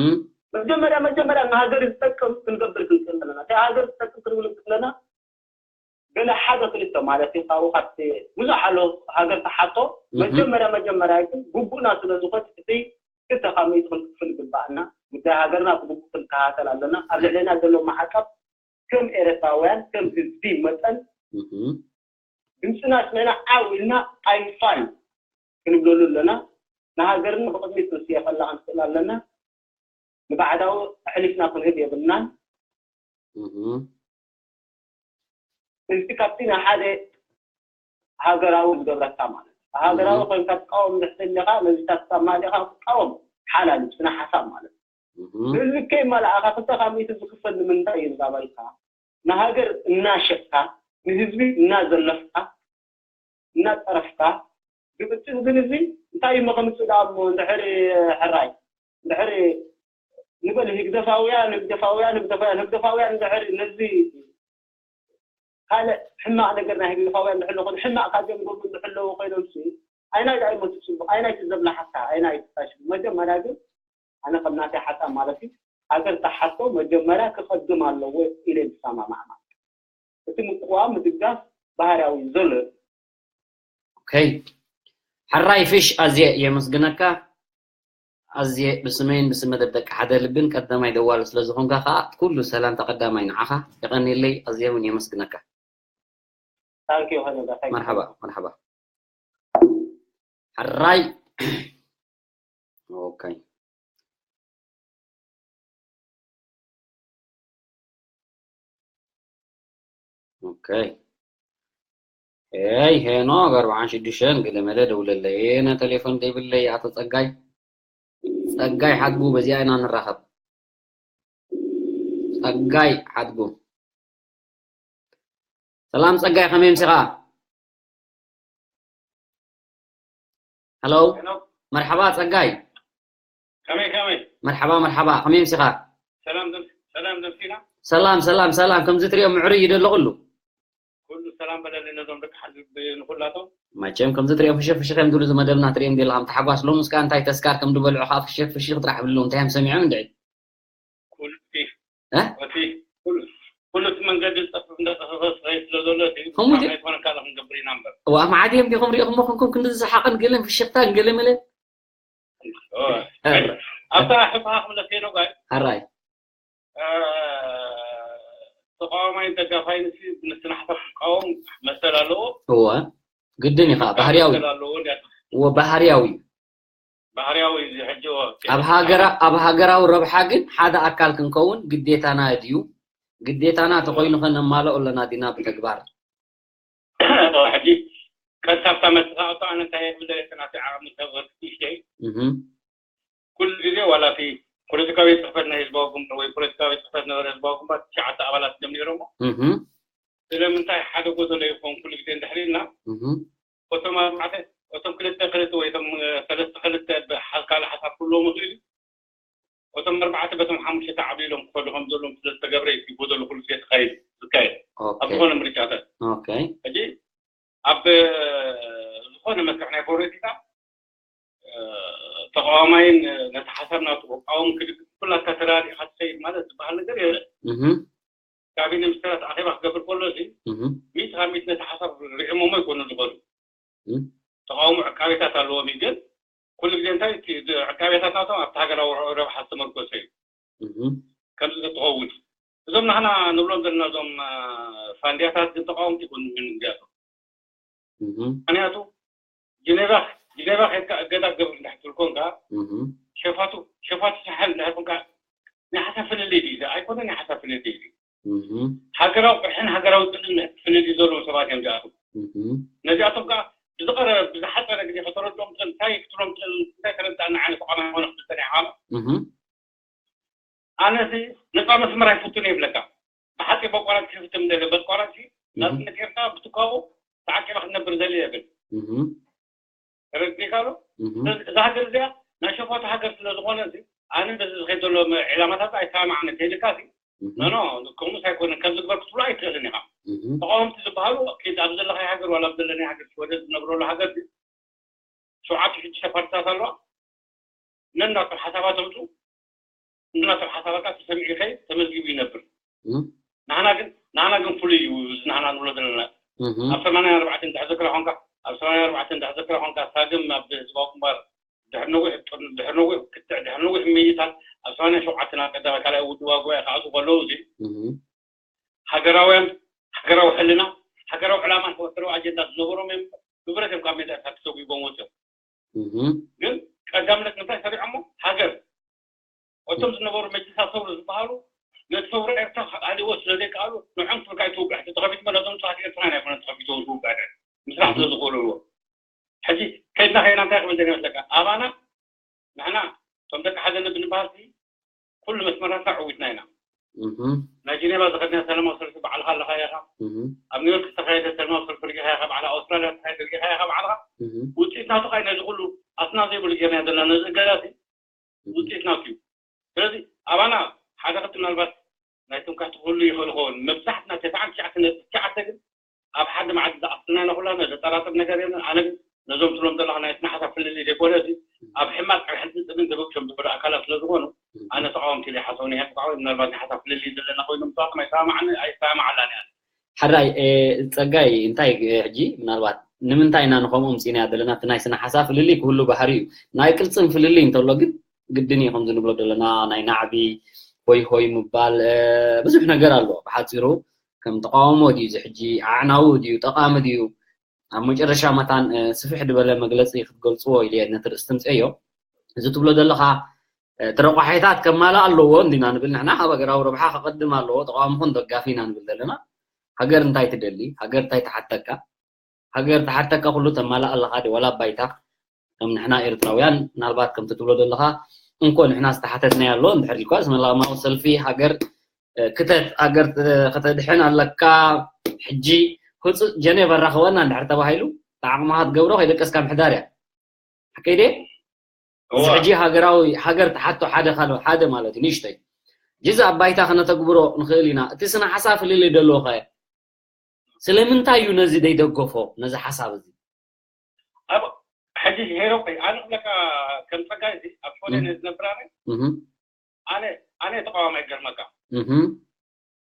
መጀመርያ መጀመርያ ንሃገር ዝጠቅም ክንገብር ክንክእል ኣለና። እንታይ ሃገር ዝጠቅም ክንብል ከለና ገለ ሓደ ክልተ ማለት እዩ። ካብኡ ካብቲ ብዙሕ ኣሎ ሃገር ተሓቶ። እህ መጀመርያ መጀመርያ ግን ግቡእና ስለ ዝኾነ እቲ ክልተ ካብ ሚእቲ ክንክፍል ይግባኣና። ጉዳይ ሃገርና ብግቡእ ክንከታተል ኣለና። ኣብ ልዕሌና ዘሎ ማዕቀብ ከም ኤርትራውያን ከም ህዝቢ መጠን እህ ድምፅና ስሚዕና ዓው ኢልና ኣይፋል ክንብለሉ ኣለና። ንሃገርና ብቕድሚት ክንስየፈላ ክንክእል ኣለና። ንባዕዳዊ ኣሕሊፍና ክንህብ የብልናን። እህ እዚ ካብቲ ናይ ሓደ ሃገራዊ ዝገብረካ ማለት እዩ። ሃገራዊ እህ ኮይንካ ትቃወም እንድሕር ደሊኻ ነዚታት ተማሊኻ ክትቃወም ሓላል እዩ፣ ስነ ሓሳብ ማለት እዩ። እህ ህዝቢ ከይመላእኻ ክልተ ካብ ሚእቲ ዝኽፈል ንምንታይ እዩ ንባባይካ? ንሃገር እናሸጥካ ንህዝቢ እናዘለፍካ እናፀረፍካ ግብፅን ግን እዚ እንታይ እሞ ከምፅእ ደኣ እሞ እንድሕር ሕራይ እንድሕር ንበል ህግደፋውያን ህግደፋውያን ህግደፋውያን ህግደፋውያን እንድሕር ነዚ ካልእ ሕማቕ ነገር ናይ ህግደፋውያን እንድሕር ዝኾነ ሕማቕ ካብ ጀምሮም እንድሕር ኣለዎ ኮይኖም ሲ ኣይናይ ደኣ እሞ ትፅቡቕ ኣይናይ ትዘብላሓካ ኣይናይ ትታሽ መጀመርያ ግን ኣነ ከም ናተይ ሓሳብ ማለት እዩ ሃገር ተሓቶ መጀመርያ ክቐድም ኣለዎ ኢለ ዝሰማማዕ ማለት እዩ። እቲ ምቅዋም ምድጋፍ ባህርያዊ እዩ ዘሎ እዩ። ኦከይ ሕራይ ፍሽ ኣዝየ የመስግነካ ኣዝየ ብስመይን ብስም መደብ ደቂ ሓደ ልብን ቀዳማይ ደዋሉ ስለ ዝኾንካ ከዓ ኩሉ ሰላምታ ቀዳማይ ንዓኻ የቐንየለይ ኣዝየ እውን የመስግነካ ታንኪዩ ከነጋታይ መርሓባ መርሓባ ሕራይ ኦከይ ኦከይ ኤይ ሄኖክ ኣርብዓን ሽዱሽተን ገለመለ ደውለለይ የነ ቴሌፎን ዘይብለይ ኣቶ ፀጋይ ፀጋይ ሓድጉ በዚኣ ኢና ንራኸብ ፀጋይ ሓድጉ ሰላም ፀጋይ ከመይ ምሲኻ ሃሎ መርሓባ ፀጋይ ከመይ ከመይ መርሓባ መርሓባ ከመይ ምሲኻ ሰላም ደም- ሰላም ደምሲና ሰላም ሰላም ሰላም ከምዚ ትሪኦ ምዕሩይ እዩ ደሎ ኩሉ ኩሉ ሰላም በለለይ ነዞም ደቂ ሓዚ ንኩላቶም መቸም ከምዚ ትሪኦም ፍሽኽ ፍሽኽ እዮም ዝብሉ ዝመደብና ትሪኦም ዲልካ ምተሓጓስ ሎምስ ከኣ እንታይ ተስካር ከም ዝበልዑ ከዓ ፍሽኽ ፍሽኽ ጥራሕ ብልሎም እንታይ እዮም ሰሚዖም እንድዒ ኩሉ እቲ እ? እቲ ኩሉ ኩሉ እቲ መንገዲ ዝጠፍእ እንዳጠፈፈ ስለ ዘሎ እቲ ከምኡ ድዩ? ኣይኮነ ካልእ ክንገብር ኢና እምበር እዋ መዓት እዮም ዲኹም ሪኢኹሞ ኮንኩም ክንዲ ዝሰሓቕን ገለን ፍሽኽታን ገለ መለ ኦ፣ ኣብታ ሕፋ ክብለካ ኢለ ጓይ ሓራይ ተቃዋማይ ደጋፋይ ንስናሕታ ክቃወም መሰል ኣለዎ እወ ግድን እዩ ከዓ ባህርያዊ መሰል ኣለዎ እንዲያ እወ ባህርያዊ እዩ ባህርያዊ እዚ ሕጂ ኣብ ሃገራ ኣብ ሃገራዊ ረብሓ ግን ሓደ ኣካል ክንከውን ግዴታና ድዩ ግዴታና ተኮይኑ ከነማልኦ ኣለና ዲና ብተግባር ሕጂ ቀጥታ ኣብታ መስኻእቶ ኣነ እንታይ የብለ ተናቲ ዓቕሚ ሰብ ወርቂ ሽተይ እህም፣ ኩሉ ግዜ ዋላ እቲ ፖለቲካዊ ቤት ፅሕፈት ናይ ህዝባዊ ግንባር ወይ ፖለቲካዊ ቤት ፅሕፈት ነበረ ህዝባዊ ግንባር ትሽዓተ ኣባላት እዮም ነይሮሞ እህም፣ ስለምንታይ ሓደ ጎደሎ ይኸውን ኩሉ ግዜ እንድሕር ኢልና እህም፣ እቶም ኣርባዕተ እቶም ክልተ ክልተ ወይ እቶም እ፣ ሰለስተ ክልተ ብሓ- ካልእ ሓሳብ ክህልዎም ይኽእል እዩ እቶም ኣርባዕተ በቶም ሓሙሽተ ተዓብሊሎም ክኸዱ ከም ዘለዎም ስለ ዝተገብረ እዩ እቲ ጎደሎ ኩሉ ግዜ ተኻይዱ ዝካየድ ኣብ ኦኬ፣ ዝኾነ ምርጫታት ኦኬ፣ ሕጂ ኣብ እ፣ ዝኾነ መስርሕ ናይ ፖለቲካ እ፣ ተቃዋማይን እ፣ ነቲ ሓሳብ ናቱ ክቃወም ክድግፍ ኩላትካ ተራዲእካ ትኸይድ ማለት ዝበሃል ነገር የለን እህም፣ ካቢነ ምስተራት ኣኼባ ክገብር ከሎ እዚ እህም፣ ሚእቲ ካብ ሚእቲ ነቲ ሓሳብ ሪኦሞሞ ይኮኑ ዝኸዱ እም፣ ተቃውሞ ዕቃቤታት ኣለዎም እዩ ግን ኩሉ ግዜ እንታይ እቲ ዕቃቤታት ናቶም ኣብቲ ሃገራዊ ረብሓ ዝተመርኮሰ እዩ እህም፣ ከምዚ ተትኸውን እዞም ናህና ንብሎም ዘለና እዞም እ፣ ፋንድያታት ግን ተቃወምቲ ይኮኑ ግን እዚኣቶም እህም፣ ምክንያቱ ጅኔቫ ጅኔቫ ከድካ እገዳ ክገብር እንድሕር ትብል ኮንካ እህም፣ ሸፋቱ ሸፋቱ ሳሕል እንድሕር ኮንካ ናይ ሓሳብ ፍልልይ ድዩ እዚ ኣይኮነን ናይ ሓሳብ ፍልልይ እዩ እህም፣ ሃገራዊ ፍርሕን ሃገራዊ ጥልን ፍልልይ ዘለዎም ሰባት እዮም እዚኣቶም እህም፣ ነዚኣቶም ከዓ ብዝቀረ ብዝሓፀረ ግዜ ከተረድኦም ትኽእል እንታይ ክትብሎም ትኽእል እንታይ ተረዳእና ዓይነት ተቋማት ኾነ ክትብል ፀኒሕካ እህም፣ ኣነሲ ነፃ መስመር ኣይፍቱን ይብለካ ብሓፂ በቋራፂ ክፍትም ደለ በቋራፂ ናፅነት ኤርትራ ብትካቦ ተዓቂባ ክትነብር ዘለ የብል እህም፣ ተረዲካ ዶ እህም፣ እዛ ሃገር እዚኣ ናይ ሸፋቱ ሃገር ስለ ዝኾነ እዚ ኣነ በዚ ዝኸድ ዘሎ ዕላማታት ኣይሰማማዕን ተይልካ ሲ እህም፣ ኖኖ ከምኡስ ኣይኮነን ከምዚ ግበር ክትብሎ ኣይትኽእልን ኢኻ እህም፣ ተቃወምቲ ዝበሃሉ ኪድ ኣብ ዘለኻይ ሃገር ዋላ ኣብ ዘለናይ ሃገር ሽወደን ዝነብረሉ ሃገር ግን ሸውዓተ ሽዱሽተ ፓርትታት ኣለዋ። ነናቶም ሓሳባት ኣምፁ፣ ነናቶም ሓሳባት ከዓ ተሰሚዑ ይኸይድ፣ ተመዝጊቡ ይነብር። ንሕና ግን ንሕና ግን ፍሉይ እዩ። እዚ ንሕና ንብሎ ዘለና ኣብ ሰማንያ ኣርባዕተ እንድሕር ዝክረ ኮንካ ኣብ ሰማንያ ኣርባዕተ እንድሕር ዝክረ ኮንካ ሳግም ኣብ ህዝባዊ ግንባር ድሕሪ ነዊሕ ድሕሪ ነዊሕ ክትዕ ድሕሪ ነዊሕ ምይይጣት ኣብ ሰማንያ ሸውዓተ ናብ ቀዳማይ ካልኣይ ውድባ ጉባኤ ክኣትዉ ከለዉ እዚ ሃገራውያን ሃገራዊ ሕልና ሃገራዊ ዕላማን ሃገራዊ ኣጀንዳ ዝነበሮም እዮም። ብብረት እዮም ካብ ሜዳ ኤርትራ ተሰጒጎም ወፅኦም። ግን ቀዳምነት ንምንታይ ሰሪዖሞ? ሃገር። እቶም ዝነበሩ መጅልሳ ሰውሪ ዝበሃሉ ነቲ ሰውራ ኤርትራ ክኣልዎ ስለ ዘይከኣሉ ንዖም ቱርካይ ትውግዕ ተኸፊትሞ ነዞም ንጹሃት ኤርትራውያን ኣይኮነን ተኸፊትዎም ዝውግዕ ምስራሕ ስለ ዝኽእልዎ። ሕጂ ከድና ከይና እንታይ ክብል ደሊ መስለካ? ኣባና ንሕና እቶም ደቂ ሓደ ልቢ ንበሃል ኩሉ መስመራትና ዕዊትና ኢና። ናይ ጀኔቫ ዝኸድና ሰላማዊ ሰልፊ ባዕልኻ ኣለኻ ኢኻ። ኣብ ኒውዮርክ ዝተኻየደ ሰላማዊ ሰልፊ ርኢኻ ኢኻ ባዕልኻ። ኣውስትራልያ ዝተኻየደ ርኢኻ ኢኻ ባዕልኻ። ውፅኢት ናቱ ከዓ ነዚ ኩሉ ኣስና ዘይብሉ ጌርና ዘለና ነዚ እገዳሲ ውፅኢት ናቱ እዩ። ስለዚ ኣባና ሓደ ክልተ ምናልባት ናይ ትምክሕቲ ክህሉ ይኽእል ይኸውን። መብዛሕትና ተስዓን ትሽዓተ ነጥቢ ትሽዓተ ግን ኣብ ሓደ መዓልቲ ዝኣስናና ኩላና ዘጠራጥር ነገር የለን። ኣነ ግን ነዞም ትብሎም ዘለኻ ናይ ስነ ሓሳብ ፍልልይ ዘይኮነ እዚ ኣብ ሕማቕ ኣብ ሕልፊ ጽምን ተበግሶም ዝኸዱ ኣካላት ስለ ዝኾኑ ኣነ ተቃወምቲ ኢለ ይሓሰቡ ናይ ሓሳብ ምናልባት ናይ ሓሳብ ፍልልይ ዘለና ኮይኖም ተዋቅም ኣይሰማማዓኒ ኣይሰማማዓላን እያ። ሓራይ ጸጋይ እንታይ ሕጂ ምናልባት ንምንታይ ኢና ንኸምኦም ጽኢና ዘለና እቲ ናይ ስነ ሓሳብ ፍልልይ ክህሉ ባህሪ እዩ ናይ ቅልጽም ፍልልይ እንተሎ ግን ግድን እዩ ከምዚ ንብሎ ዘለና ናይ ናዕቢ ሆይ ሆይ ምባል ብዙሕ ነገር ኣሎ ብሓፂሩ ከም ተቃውሞ ድዩ እዚ ሕጂ ኣዕናዊ ድዩ ጠቃሚ ድዩ ኣብ መጨረሻ መታን ስፍሕ ዝበለ መግለፂ ክትገልፅዎ ኢለ ነቲ ርእሲ ትምፅአዮ እዚ ትብሎ ዘለካ እቲ ረቋሒታት ከማልእ ኣለዎ እንዲና ንብል ንሕና ካብ ሃገራዊ ረብሓ ከቀድም ኣለዎ ተቃዋሚ ኩን ደጋፊ ኢና ንብል ዘለና ሃገር እንታይ ትደሊ ሃገር እንታይ ትሓተካ ሃገር ትሓተካ ኩሉ ተማልእ ኣለካ ድዩ ዋላ ባይታ ከም ንሕና ኤርትራውያን ምናልባት ከምቲ ትብሎ ዘለካ እንኮ ንሕና ዝተሓተትናዮ ኣሎ እንድሕር ኢልኳ ሰላማዊ ሰልፊ ሃገር ክተት ሃገር ከተድሕን ኣለካ ሕጂ ህፁፅ ጀኔቫ ራኸበና እንድሕር ተባሂሉ ንዓቕምኻ ትገብሮ ከይደቀስካ ምሕዳር እያ ሓቀይ ድየ እዚ ሕጂ ሃገራዊ ሃገር ትሓቶ ሓደ ካልእ ሓደ ማለት እዩ ንእሽተይ ሕጂ እዚ ኣብ ባይታ ክነተግብሮ ንኽእል ኢና እቲ ስነ ሓሳብ ፍልልይ ደለዎ ከ ስለምንታይ እዩ ነዚ ደይደገፎ ነዚ ሓሳብ እዚ ኣብ ሕጂ ሄሮ ቆይ ኣነ ክብለካ ከም ጸጋይ እዚ ኣብ ሾኔ ነዚ ነብር ኣነ ኣነ ኣነ ተቃዋማይ ገርመካ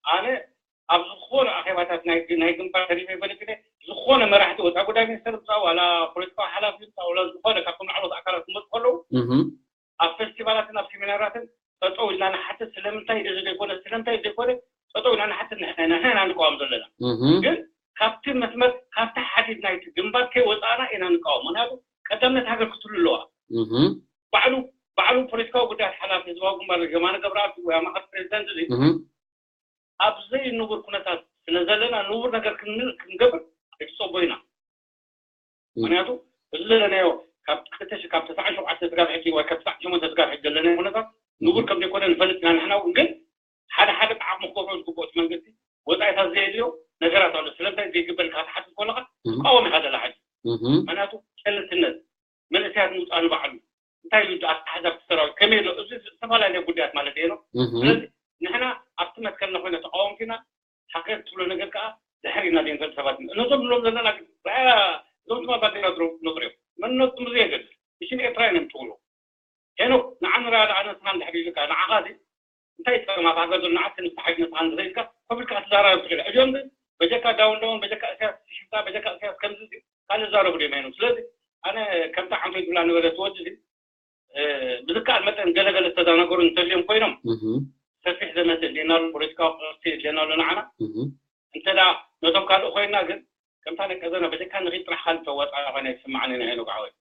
ኣነ ኣብ ዝኾነ ኣኼባታት ናይ ናይ ግንባር ተሪፈ ይፈልጥ ኢለ ዝኾነ መራሕቲ ወፃኢ ጉዳይ ሚኒስተር ምፃ ዋላ ፖለቲካዊ ሓላፊ ምፃ ዋላ ዝኾነ ካብቶም ላዕለዎት ኣካላት ክመፁ ከለዉ ኣብ ፌስቲቫላትን ኣብ ሴሚናራትን ጠጠው ኢልና ንሓትት ስለምንታይ እዚ ዘይኮነ ስለምንታይ ዘይኮነ ጠጠው ኢልና ንሓትት ንሕና ኢና ንቃወም ዘለና ግን ካብቲ መስመር ካብቲ ሓዲድ ናይቲ ግንባር ከይወፃእና ኢና ንቃወም ምክንያቱ ቀዳምነት ሃገር ክትህሉ ኣለዋ ባዕሉ ባዕሉ ፖለቲካዊ ጉዳያት ሓላፊ ህዝባዊ ግንባር የማነ ገብረኣብ ወይ ኣማኸር ፕሬዚደንት እዚ ኣብ ዘይንቡር ኩነታት ስለ ዘለና ንቡር ነገር ክንገብር ኣይትፀቦ ኢና ምክንያቱ እዚ ዘለናዮ ካብ ክልተ ካብ ተስዓን ሸውዓተ ስጋብ ሕጂ ወይ ካብ ተስዓን ሸሞንተ ስጋብ ሕጂ ዘለናዮ ኩነታት ንቡር ከም ዘይኮነ ንፈልጥ ኢና ንሕና እውን ግን ሓደ ሓደ ብዓቕሙ ክገብሮ ዝግብኦ እቲ መንግስቲ ወፃኢታት ዘየድልዮ ነገራት ኣሎ ስለምንታይ ዘይግበር ኢልካ ክትሓትት ከለካ ትቃወም ኢካ ዘላ ሕጂ ምክንያቱ ጨለልትነት መንእሰያት ምውፃእ ንባዕሉ እንታይ እዩ ኣተሓዛብቲ ሰራዊት ከመይ ኣሎ እዚ ዝተፈላለየ ጉዳያት ማለት እየ ነው ስለዚ ንሕና ኣብቲ መትከልና ኮይነ ተቃወምቲ ኢና ሃገር ትብሎ ነገር ከዓ ድሕር ኢና ዘይንፈልጥ ሰባት ኢና እነዞም ንብሎም ዘለና ግን ራያ እዞም ድማ ባንዴራ ዝረግጡ ነበር እዮም መንነቶም ብዘየገድስ እሽን ኤርትራ ኢና ምትውሎ ሄኖክ ንዓ ንርኣ ደኣ ነስኻ እንድሕር ኢሉካ ንዓኻ እዚ እንታይ ጸገማት ሃገር ዘሎ ንዓት ክንፍትሓ እዩ ነስኻ እንድሕር ኢልካ ኮፍ ኢልካ ክትዛራረብ ትኽእል እዚኦም ግን በጀካ ዳውን ዳውን በጀካ እስያስ ሽፍታ በጀካ እስያስ ከምዚ ካልእ ዛረቡ ድዮም ኣይኖም ስለዚ ኣነ ከምታ ዓንፈይ ዝብላ ነበረ ትወዲ እዚ ብዝከኣል መጠን ገለገለ ዝተዛናገሩ እንተልዮም ኮይኖም ሰፊሕ ዘመተ እድልየና ኣሎ ፖለቲካዊ ቅርሲ እድልየና ኣሎ ንዓና እንተ ነቶም ካልእ ኮይና ግን ከምታ ነቀዘና በጀካ ንኺድ ጥራሕ ካልእ ተዋፃ ኮይና ይስማዓኒ ናይ ሄኖክ ዓወት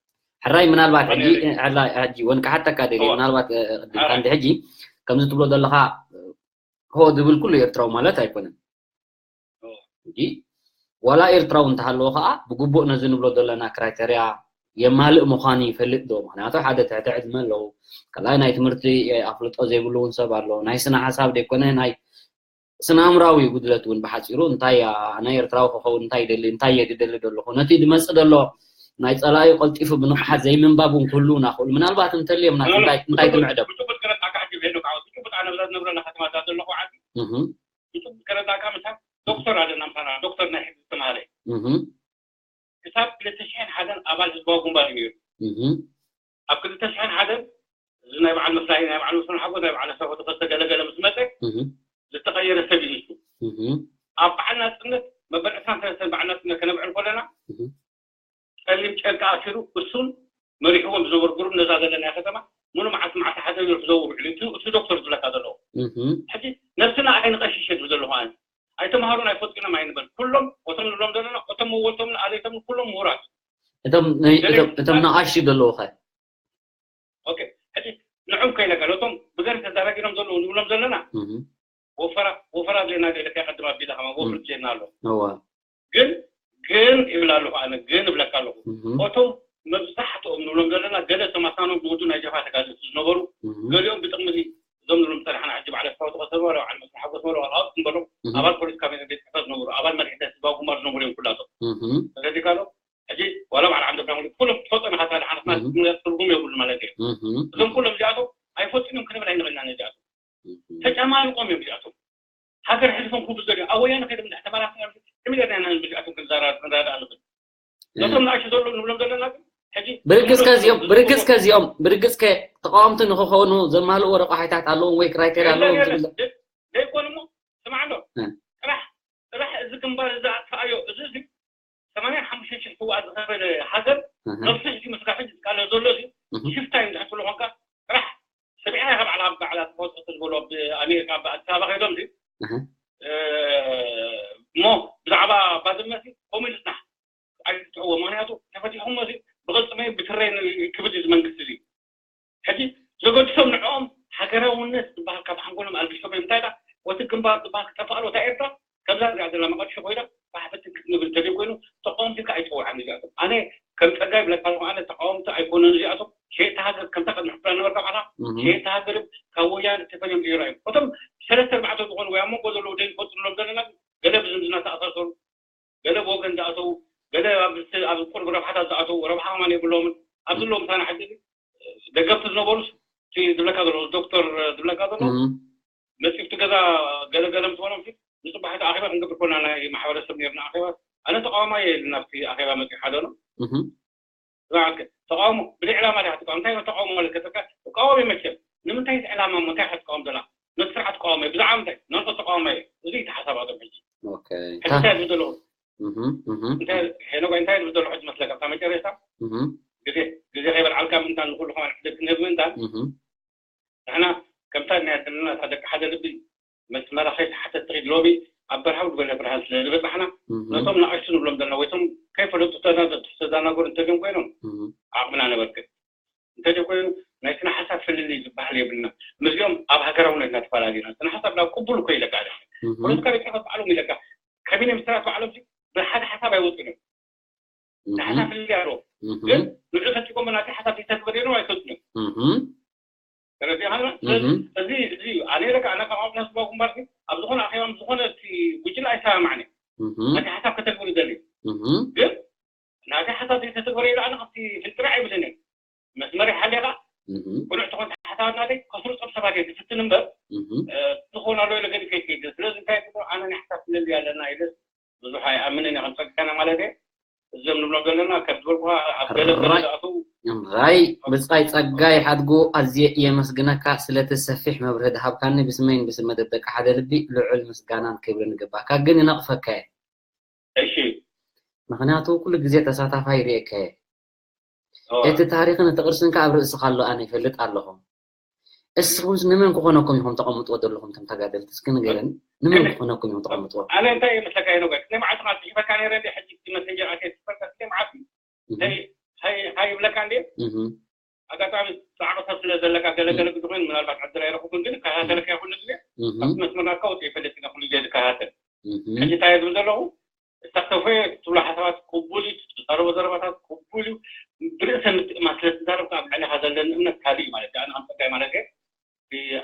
ሕራይ ምናልባት ሕጂ ሕጂ ወን ክሓተካ ደልየ ምናልባት ቅድም ካንዲ ሕጂ ከምዚ ትብሎ ዘለካ ሆ ዝብል ኩሉ ኤርትራዊ ማለት ኣይኮነን እንጂ ዋላ ኤርትራዊ እንተሃለወ ከዓ ብግቡእ ነዚ ንብሎ ዘለና ክራይተርያ የማልእ ምዃኑ ይፈልጥ ዶ ምክንያቱ ሓደ ትሕቲ ዕድመ ኣለዉ ካልኣይ ናይ ትምህርቲ ኣፍልጦ ዘይብሉ እውን ሰብ ኣሎ ናይ ስነ ሓሳብ ዘይኮነ ናይ ስነ ኣእምራዊ ጉድለት እውን ብሓፂሩ እንታይ ናይ ኤርትራዊ ክኸውን እንታይ ይደሊ እንታይ እየ ዝደሊ ዘለኹ ነቲ ዝመፅእ ዘሎ ናይ ፀላኢ ቀልጢፉ ብንቕሓት ዘይምንባብ እውን ክህልውና ክእሉ ምናልባት እንተልዮም እንታይ ትምዕደም ብፅቡቅ ገረዳካ ምሳን ዶክተር ኣለና ምሳና ዶክተር ናይ ሕዚ ዝተማሃረ ክሳብ ክልተ ሽሕን ሓደን ኣባል ህዝባዊ ግንባር እዩ ነይሩ ኣብ ክልተ ሽሕን ሓደን እዚ ናይ በዓል መስራሒ ናይ በዓል መስፍን ሓጎስ ናይ በዓል ኣስራፎ ተኸስተ ገለገለ ምስ መፀ ዝተቐየረ ሰብ እዩ። ኣብ በዓል ናፅነት መበል ዕስራን ሰለስተን በዓል ናፅነት ከነብዕል ከለና ጸሊም ጨርቂ ኣሲሩ እሱን መሪሕዎም ዝነበሩ ግሩም ነዛ ዘለናያ ከተማ ሙሉ መዓልቲ መዓልቲ ሓደ ይርፍዘው ውዕሉ እቲ ዶክተር ዝብለካ ዘለዎ ሕጂ ነብስና ኣይንቐሽሽ ዝብል ዘለኹ ኣነ ኣይተምሃሩን ኣይፈልጡን እዮም ኣይንበል ኩሎም እቶም ንብሎም ዘለና እቶም መወልቶምን ኣደይቶምን ኩሎም ምሁራት እቶም ናይ- እቶም- እቶም ንኣሽ ዘለዉ ኸ ኦኬ ሕጂ ንዑም ከይለካ ነቶም ብገር ተዳረጊኖም ዘለዉ ንብሎም ዘለና ወፈራ ወፈራ ዜና ደለካ ቀድም ኣቢላ ከማ ወፍር ዜና ኣሎ እዋ ግን ግን ይብል ኣለኹ ኣነ ግን እብለካ ኣለኹ እቶም መብዛሕትኦም ንብሎም ዘለና ገለ ተማሳኖም ዝወዱ ናይ ጀፋ ተጋደልቲ ዝነበሩ ገሊኦም ብጥቕሚ እዚ እዞም ንብሎም ፀናሕና ሕጂ ባዕለ ስራውቲ ከሰብ ወላ ባዕል መስል ሓጎስ ወላ ዋላ ኣውት ንበሎም ኣባል ፖሊስ ካቢነ ቤት ፅሕፈት ዝነበሩ ኣባል መሪሕነት ህዝባዊ ግንባር ዝነበሩ እዮም ኩላቶም ተረዲካ ዶ ሕጂ ዋላ ባዕል ዓንደ ብርሃን ኩሎም ትፈልጦም ኢኻ ታዲያ ሓለፍና ትርጉም የብሉ ማለት እዩ እዞም ኩሎም እዚኣቶም ኣይፈልጡን እዮም ክንብል ኣይንኽእልና ነዚኣቶም ተጨማልቆም እዮም እዚኣቶም ሃገር ሕልፎም ክብሉ ዘሪኦም ኣብ ወያነ ከይዶም እንድሕር ተመላስና ከመይ ጌርና ኢና ህዝቢ እዚኣቶም ክንዘራረብ ክንረዳእ ንኽእል ነቶም ንኣሽቱ ዘለዉ ንብሎም ዘለና ግን ሕጂ ብርግጽ ከዚኦም ብርግጽ ከዚኦም ብርግጽ ከ ተቃወምቲ ንክኾኑ ዘማልእዎ ረቋሒታት ኣለዎም ወይ ክራይቴርያ ኣለዎም ዝብል ዘይኮኑ እሞ ስማዕ ኣሎ ጥራሕ ጥራሕ እዚ ግንባር እዚ ኣጥፍኣዮ እዚ እዚ ሰማንያን ሓሙሽተን ሽሕ ስውኣት ዝኸፈለ ሃገር ነብሱ ሕጂ ምስካ ሕጂ ዝቃለል ዘሎ እዚ ሽፍታ እዩ እንድሕር ትብሎ ኮንካ ጥራሕ ሰሚዕና ካብ ዓላ በዓላ ተፈወፀ ዝበሎ ኣብ ኣሜሪካ ኣብ ኣዲስ ኣበባ ከይዶም እ እሞ ብዛዕባ ባድመ ሲ ከምኡ ኢሉ ፅናሕ ኣይትትዕዎ ምክንያቱ ተፈቲሕኩሞ ሲ ብቅልፅመ ብትረይ ክብል እዩ መንግስቲ እዚ ሕጂ ዘገድሶም ንዕኦም ሃገራውነት ዝበሃል ካብ ሓንጎሎም ኣልጊሶም እዮም እንታይ ዳ ወቲ ግንባር ዝበሃል ክጠፍኣሉ እታ ኤርትራ ከምዛ እዚኣ ዘላ መቐድሾ ኮይና ባሕፈትን ክትንብል እንተዘይ ኮይኑ ተቃወምቲ ከ ኣይፀውዓን እዚኣቶም ኣነ ከም ፀጋ ይብለካ ኣለኹ ኣነ ተቃወምቲ ኣይኮኑን እዚኣቶም ሸየጥቲ ሃገር ከምታ ቅድሚ ሕፍራ ነበርካ ባዕላ ሸየጥቲ ሃገር ካብ ወያነ ተፈልዮም ዘይረኣዩ እቶም ሰለስተ ኣርባዕተ ዝኾኑ ወይ ኣብ መንጎ ዘለዉ ደይ ዝፈልጥሎም ዘለና ገለ ብዝምዝና ተኣሳሰሩ ገለ ብወገን ዝኣተዉ ገለ ኣብ ቁርብ ረብሓታት ዝኣተዉ ረብሓ ከማን የብሎምን ኣብ ዘለዎም ሳና ሕጂ ደገፍቲ ዝነበሩስ ዝብለካ ዘሎ ዶክተር ዝብለካ ዘሎ መፂፍቲ ገዛ ገለገለ ምስ በሎም ንፅባሕ እቲ ኣኼባ ክንገብር ኮና ናይ ማሕበረሰብ ነርና ኣኼባ ኣነ ተቃዋማ እየ ኢልና ኣብቲ ኣኼባ መፂኡ ሓደ ነው ተቃውሞ ብዘይ ዕላማ ዲኻ ትቃወም እንታይ ተቃውሞ ማለት ከተካ ተቃወም መቸም ንምንታይ ዕላማ እንታይ ክትቃወም ዘላ ነቲ ስርዓት ተቃውሞ ብዛዕባ ምንታይ ነንቆ ተቃውሞ እየ እዚ ተሓሳባቶም ሕጂ ሕጂ እንታይ ዝብሉ ዘለኹ እንታይ ሄኖጎ እንታይ ዝብሉ ዘለኹ ሕጂ መስለካ እታ መጨረሽታ ግዜ ግዜ ከይበልዓልካ ምእንታን ንኩሉ ከማን ሕደት ክንህብ ምእንታን ንሕና ከምታ ናይ ዘለና እታ ደቂ ሓደ ልቢ መስመራ ከይተሓተት ትኺድ ሎሚ ኣብ በርሃ ውድበለ ብርሃን ስለ ዝበፃሕና ነቶም ንኣሽቱ ንብሎም ዘለና ወይቶም ከይፈለጡ ተዛናገሩ እንተልዮም ኮይኖም ዓቕምና ነበርክት እንተዘይ ኮይኑ ናይ ስነ ሓሳብ ፍልልይ ዝበሃል የብልና ምስዚኦም ኣብ ሃገራውነትና ተፈላለዩና ስነ ሓሳብ ናብ ቅቡል እኮ ይለካ ፖለቲካ ደቂ ሰባት ባዕሎም ይለካ ካቢነ ሚኒስትራት ባዕሎም ብሓደ ሓሳብ ኣይወጡን እዮም ናይ ሓሳብ ፍልልይ ኣለዎ ግን ንዑ ፈቲቆም ናቲ ሓሳብ ይተግበር የለው ኣይፈልጡን እዮም ተረዲእኻ እዚ እዚ ኣነ ኢለካ ኣነ ካብ ኣብ ህዝባዊ ግንባር ኣብ ዝኾነ ኣኼባ ምስ ዝኾነ እቲ ጉጅለ ኣይሰማማዕን ናቲ ሓሳብ ከተግብር ይደሊ ግን ናቲ ሓሳብ ዘይተተግበረ ኢሉ ኣነ ካብቲ ፍልጥራ ኣይብልን እየ መስመር ይሓሊኻ ቁኑዕ ትኾን ሓሳባት ናተይ ከስርፆም ሰባት እየ ዝፍትን እምበር ዝኾን ኣሎ ኢለ ገዲ ከይከይድ ስለዚ እንታይ ትብሎ ኣነ ናይ ሓሳብ ፍልልይ ኣለና ኢለ ብዙሕ ኣይኣምንን እየ ከም ፀጋና ማለት እየ እዞም ንብሎም ዘለና ከም ዝበልኩኻ ኣብ ገለ ገለ ዝኣተው ራይ ብፃይ ፀጋይ ሓድጉ ኣዝየ የመስግነካ ስለቲ ሰፊሕ መብርሂ ድሃብካኒ ብስመይን ብስም መደብ ደቂ ሓደ ልቢ ልዑል ምስጋናን ክብርን ይግባካ ግን ይነቕፈካ እየ እሺ ምክንያቱ ኩሉ ግዜ ተሳታፋይ ይርእየካ እየ እቲ ታሪክን እቲ ቅርስን ከዓ ኣብ ርእስካ ኣሎ ኣነ ይፈልጥ ኣለኹ እስኹምስ ንመን ክኾነኩም ኢኹም ተቐምጥዎ ዘለኹም እቶም ተጋደልቲ እስኪ ንገረኒ ንመን ክኾነኩም ኢኹም ተቐምጥዎ ኣነ እንታይ ይመስለካ ይነገር ናይ መዓልቲ ማለት ይበካ ነረ እንደ ሕጂ እቲ መሰጀር ኣትየ ትፈልጠ ስለ መዓልቲ ሃይ ሃይ ይብለካ እንደ ኣጋጣሚ ፃዕቅታት ስለ ዘለካ ገለገለ ግዜ ኮይኑ ምናልባት ዕድል ኣይረኽብኩን ግን ከታተለካ ኩሉ ግዜ ኣብቲ መስመር ናትካ ወፂ ይፈልጥ ኢና ኩሉ ግዜ ዝከታተል ሕጂ እንታይ ዝብል ዘለኹ እተኽተፈ ትብሎ ሓሳባት ቅቡል እዩ፣ ትዛረቦ ዘረባታት ቅቡል እዩ። ብርእሰ ምትእምማን ስለ ትዛረብ ከዓ ኣብ ልዕሌኻ ዘለኒ እምነት ካልእ እዩ ማለት እዩ። ኣነ ከም ፀጋይ ማለት እየ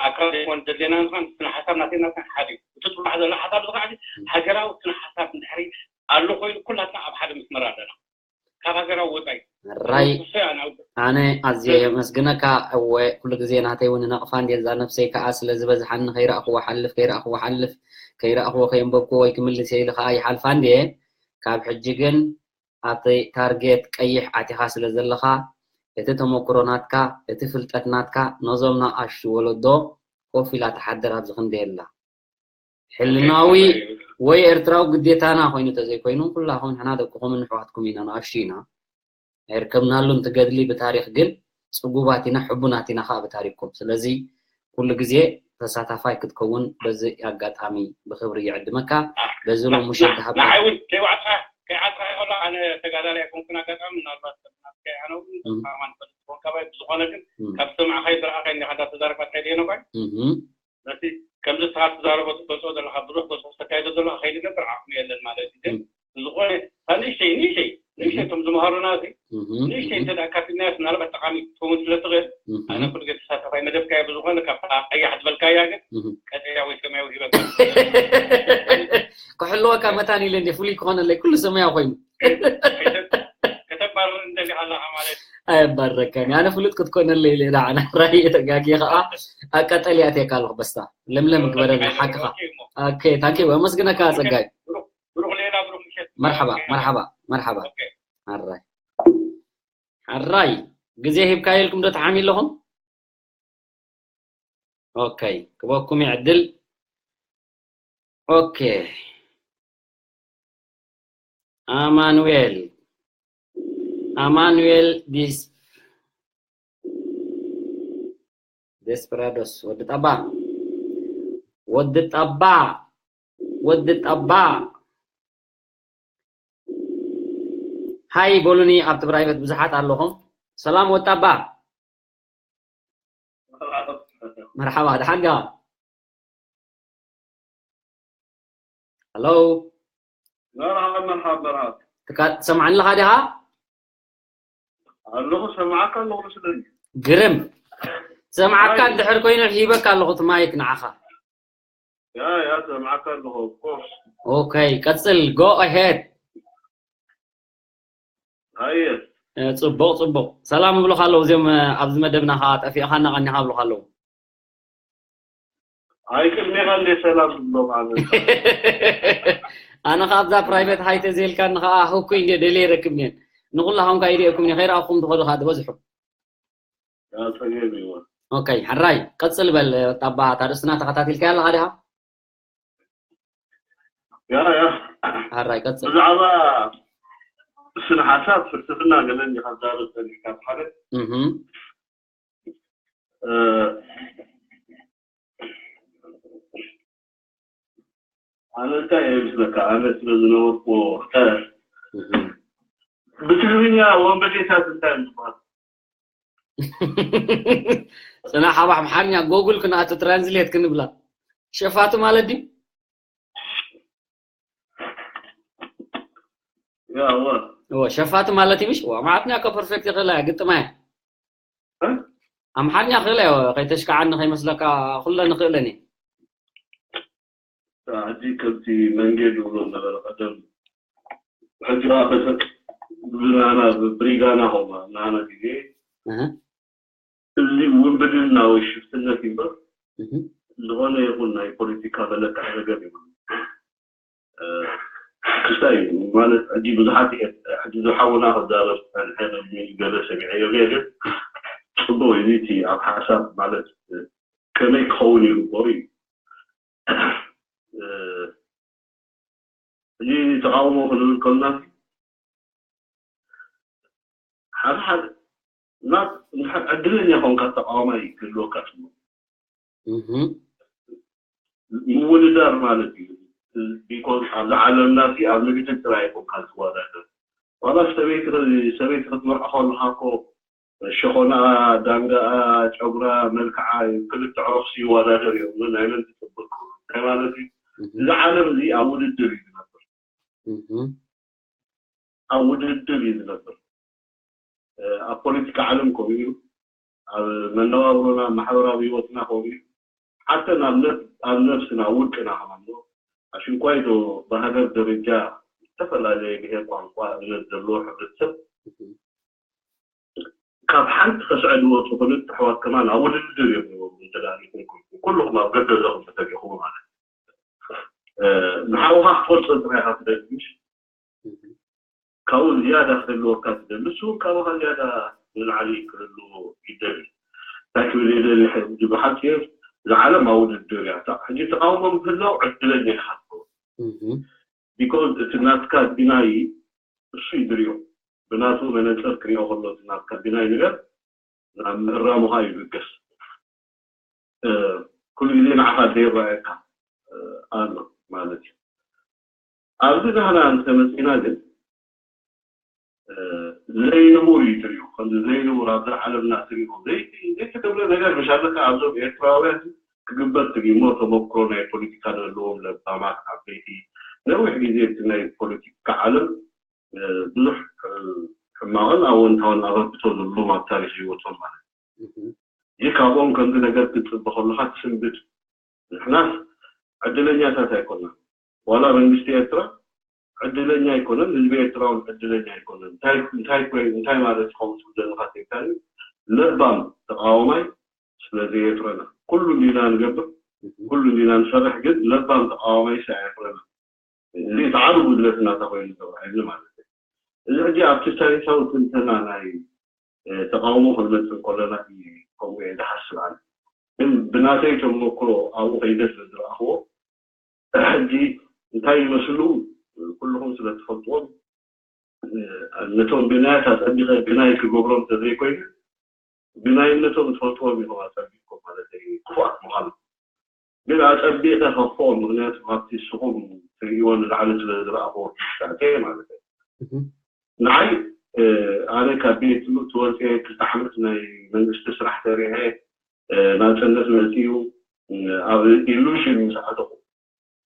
ኣካል ዘይኮን ዘድልየና ንኳን ስነ ሓሳብ ናተይ ናትካ ሓደ እዩ። እቲ ትብሎ ዘሎ ሓሳብ እዚ ከዓ ሃገራዊ ስነ ሓሳብ እንድሕሪ ኣሎ ኮይኑ ኩላትና ኣብ ሓደ መስመር ኣለና። ካብ ሃገራዊ ወፃኢ ራይ ኣነ ኣዝየ የመስግነካ። እወ ኩሉ ግዜ ናተይ እውን ነቕፋ እንድየ እዛ ነብሰይ ከዓ ስለ ዝበዝሓኒ ከይረእኽዎ ሓልፍ ከይረእኽዎ ሓልፍ ከይረእኽዎ ከየንበብክዎ ወይ ክምልስ ኢለ ከዓ ይሓልፋ እንድየ። ካብ ሕጂ ግን ኣብቲ ታርጌት ቀይሕ ኣቲኻ ስለ ዘለኻ እቲ ተመክሮ ናትካ፣ እቲ ፍልጠት ናትካ ነዞም ንኣሽቱ ወለዶ ኮፍ ኢላ ትሓድር ኣብዚ ክንደየላ። ሕልናዊ ወይ ኤርትራዊ ግዴታና ኮይኑ ተዘይኮይኑ፣ ኩላኹም ንሕና ደቅኹምን ኣሕዋትኩም ኢና፣ ንኣሽቱ ኢና። ኣይርከብናሉ እንትገድሊ ብታሪኽ ግን ጽጉባት ኢና፣ ሕቡናት ኢና ኸኣ ብታሪኽኩም። ስለዚ ኩሉ ግዜ ተሳታፋይ ክትከውን በዚ ኣጋጣሚ ብኽብሪ ይዕድመካ። በዚ ሎም ሙሽት ዝሃብካ ንዓይ እውን ከይዋዕጽካ ከይዓጽካ ከሎ ኣነ ተጋዳላይ ኣይኮንኩን። ኣጋጣሚ ምናልባት ናትካ ኣነ እውን እም። ተማን ፈልጥ ኮንካ ባይ ብዝኾነ ግን እም። ካብ ሰማዕኻይ ዝረኣኻይ እንዲኻ እንዳተዛረብካ ትኸይድ እየ ነኳይ እም። ነቲ ከምዚ ንስኻ ትዛረቦ ትገልጾ ዘለኻ ብዙሕ ጎስጎስ ተካይዶ ዘሎ ከይዲ ነበር ዓቕሚ የለን ማለት እዩ። ግን እም። ብዝኾነ እታ ንእሽተይ ንእሽተይ ንእሽተይ እም። እቶም ዝመሃሩና እዚ እም። ንእሽተይ እም። እንተ ደኣ ኣካፊልናያስ ምናልባት ጠቓሚ ክትከውን ስለ ትኽእል እም። ኣነ ኩሉ ግዜ ተሳታፋይ መደብካ እየ። ብዝኾነ ካብታ ቀያሕ ዝበልካያ ግን እም። ቀጠልያ ወይ ሰማያዊ ሂበካ ክሕልወካ መታን ኢለ እንደ ፍሉይ ክኾነለይ ኩሉ ሰማያዊ ኮይኑ ከተባርር እንደሊኻ ኣለኻ ማለት እዩ። ኣየባረካኒ ኣነ ፍሉጥ ክትኮነለይ ኢለ ዳዕና ራይ ተጋጊ ኸዓ ኣቀጠልያ ኣትየካ ኣለኹ በስታ ለምለም ግበረልና ሓቅኻ። ኦኬ ታንኪ ኣመስግነካ ጸጋይ። ብሩኽ ሌላ ብሩኽ ምሸት። መርሓባ መርሓባ መርሓባ። ኦኬ። ሓራይ ሓራይ ግዜ ሂብካ ኢልኩም ዶ ተሓሚ ኣለኹም? ኦኬ ክበኩም ይዕድል። ኦኬ ኣማኑኤል ኣማኑኤል ዲስ ዴስፐራዶስ ወዲ ጠባ ወዲ ጠባ ወዲ ጠባ ሃይ በሉኒ ኣብቲ ፕራይቨት ብዙሓት ኣለኹም። ሰላም ወጣባ መርሓባ ደሓን ዲኻ? ሄሎ መርሓባ መርሓባ መርሓባ ትካ- ትሰምዓኒ ኣለኻ ዲኻ? ኣለኹ ሰምዓካ ኣለኹ መስለኒ። ግርም ሰምዓካ እንድሕር ኮይኑ ሒበካ ኣለኹ እቲ ማይክ ንዓኻ። ያ ያ ሰምዓካ ኣለኹ of course። ኦኬ ቀጽል go ahead። ኣየ ጽቡቕ ጽቡቕ ሰላም እብሉኻ ኣለዉ እዚኦም ኣብዚ መደብና ኸዓ ጠፊእኻና ቀኒኻ እብሉኻ ኣለዉ። ኣይ ቅድሜኻ እንደ ሰላም ዝብሎም ኣነ ኣነ ኸዓ ኣብዛ ፕራይቬት ሃይተ ዘልካኒ ኸዓ ህኩይ እንደ ደልየ ይረክብኒ እየን ንኹላኹም ከኣ ይርእየኩም እየ ከይረኣኹም ትኸዱ ኸዓ ዝበዝሑ ጸገም እዩ። ኦኬ ሕራይ ቀጽል በል ጣባ እታ ርእስትና ተኸታቲልካያ ኣለኻ ዲኻ? ያ ያ ሕራይ ቀጽል። ብዛዕባ ስነ ሓሳብ ፍልስፍና ገለ እንዲኻ ትዛረብ ጸኒሕካ ሓደ እህ ኣነ እንታይ እየ ምስለካ ኣነ ስለ ዝነበርኩ ብትግርኛ ወንበዴታት እንታይ እዮም ዝበሃል? ጽናሕ ኣብ ኣምሓርኛ ጎግል ክንኣቱ ትራንስሌት ክንብላ ሸፋቱ ማለት ድዩ? ሸፋቱ ማለት እዩ ምሽ ኣምሓርኛ እኮ ፐርፌክት ይኽእላ እያ ግጥማ እያ ኣምሓርኛ ክእለ እያ ከይተሽካዓኒ ከይመስለካ ኩለ ንኽእለን እየ ሕጂ ከምቲ መንጌ ዝብሎ ነበረ ቀደም ሕጂ ከዓ በሰቅ ብናና ብሪጋና ኸማ ናና ግዜ እዚ ውንብድና ወይ ሽፍትነት ይምበር ዝኾነ ይኹን ናይ ፖለቲካ መለክዒ ነገር ይብሉ ክስታይ እዩ ማለት ሕጂ ብዙሓት ሕጂ ዝሓውና ክዛረብ ዝፀንሐ ገለ ሰሚዐዮ ግን ፅቡቅ እዩ እቲ ኣብ ሓሳብ ማለት ከመይ ክኸውን ይግበሩ እዩ እዚ ተቃውሞ ክንብል ከልና ሓደ ሓደ ናብ ዕድለኛ ኮንካ ተቃዋማይ ክህልወካ ትብሎ ምውድዳር ማለት እዩ ቢኮዝ ኣብዚ ዓለምና ሲ ኣብ ንግዲ ጥራይ ኮንካ ዝወዳደር ዋላ ሰበይቲ ሰበይቲ ክትምርዖ ከለካ ኮ ሸኾናኣ፣ ዳንጋኣ፣ ጨጉራ፣ መልክዓ ክልተ ዕሩኽሲ ይወዳደር እዮም። ናይ መን ትጽብቅ ክብሉ እንታይ ማለት እዩ? እዚ ዓለም እዚ ኣብ ውድድር እዩ ዝነብር። ኣብ ውድድር እዩ ዝነብር። ኣብ ፖለቲካ ዓለም ከምኡ እዩ። ኣብ መነባብሮና፣ ኣብ ማሕበራዊ ህይወትና ከምኡ እዩ። ሓተ ኣብ ነፍስና ውድቅና ከማን ኣሽንኳይ ዶ ብሃገር ደረጃ ዝተፈላለየ ብሄር ቋንቋ እምነት ዘለዎ ሕብረተሰብ ካብ ሓንቲ ከስዐ ዝወፁ ክልተ ኣሕዋት ከማን ኣብ ውድድር እዮም ነይሮም እንተ ደኣ ሪኢኹም ከለኹም ኩልኹም ኣብ ገገዛኹም ተተሪኹም ማለት ንሓውኻ ክትፈልጦ ጥራይ ኢኻ ትደሊ ምሽ ካብኡ ዝያዳ ክህልወካ ትደሊ ንሱ እውን ካባኻ ዝያዳ ንላዕሊ ክህልዎ ይደሊ። እንታይ ክብል ይደሊ? ሕጂ ብሓፂር፣ እዛ ዓለም ኣብ ውድድር እያ። ሕጂ ተቃውሞ ምህላው ዕድለኛ ኢኻ ትኸውን። ቢኮዝ እቲ ናትካ ዲናይ እሱ እዩ ዝሪኦ። ብናቱ መነፅር ክሪኦ ከሎ እቲ ናትካ ዲናይ ነገር ናብ ምእራሙኻ እዩ ዝብገስ። ኩሉ ግዜ ንዓኻ ዘይረኣየካ ኣሎ ማለት እዩ። ኣብዚ ናህና እንተመፂና ግን ዘይንቡር እዩ ትሪኦ። ከምዚ ዘይንቡር ኣብዛ ዓለምና ትሪኦ ዘይተገብረ ነገር መሻለካ ኣብዞም ኤርትራውያን ክግበር ትሪሞ ተመክሮ ናይ ፖለቲካ ዘለዎም ለባማት ዓበይቲ ነዊሕ ግዜ እቲ ናይ ፖለቲካ ዓለም ብዙሕ ሕማቕን ኣወንታውን ኣበርክቶ ዘለዎም ኣብ ታሪክ ህይወቶም ማለት እዩ። ካብኦም ከምዚ ነገር ክትፅበ ከለካ ትስንብድ። ንሕናስ ዕድለኛታት ኣይኮናን። ዋላ መንግስቲ ኤርትራ ዕድለኛ ኣይኮነን፣ ህዝቢ ኤርትራ እውን ዕድለኛ ኣይኮነን። እንታይ ማለት ይኸውን ትብል ዘለካ ቴካኒ ለባም ተቃዋማይ ስለ ዘየፍረና ኩሉ እንዲና ንገብር፣ ኩሉ እንዲና ንሰርሕ፣ ግን ለባም ተቃዋማይ ሳ ኣየፍረና። እዚ ተዓሉ ጉድለት እናተኮይኑ ተባሂሉ ማለት እዩ። እዚ ሕጂ ኣብቲ ታሪካዊ ትንተና ናይ ተቃውሞ ክንመፅእ ከለና ከምኡ እየ ዝሓስብ ኣነ። ግን ብናተይ ተመክሮ ኣብኡ ከይደ ስለ ዝረኣኽዎ ሕጂ እንታይ ይመስሉ ኩልኹም ስለ ትፈልጥዎም ነቶም ብናያት ኣፀቢቐ ብናይ ክገብሮም ተዘይኮይኑ ብናይነቶም ትፈልጥዎም ኢኹም ኣፀቢቕኩም ማለት ክፉኣት ምዃኑ ግን ኣፀቢቐ ከፍኦም ምክንያቱ ካብቲ ንስኹም ትርእይዎ ንላዕሊ ስለ ዝረኣኽዎ ትሽካዕተ ማለት እዩ። ንዓይ ኣነ ካብ ቤት ትምህርቲ ወፅአ ክልተ ዓመት ናይ መንግስቲ ስራሕ ሰሪሐ ናፅነት መፅኡ ኣብ ኢሉዥን ምስ ኣተኹ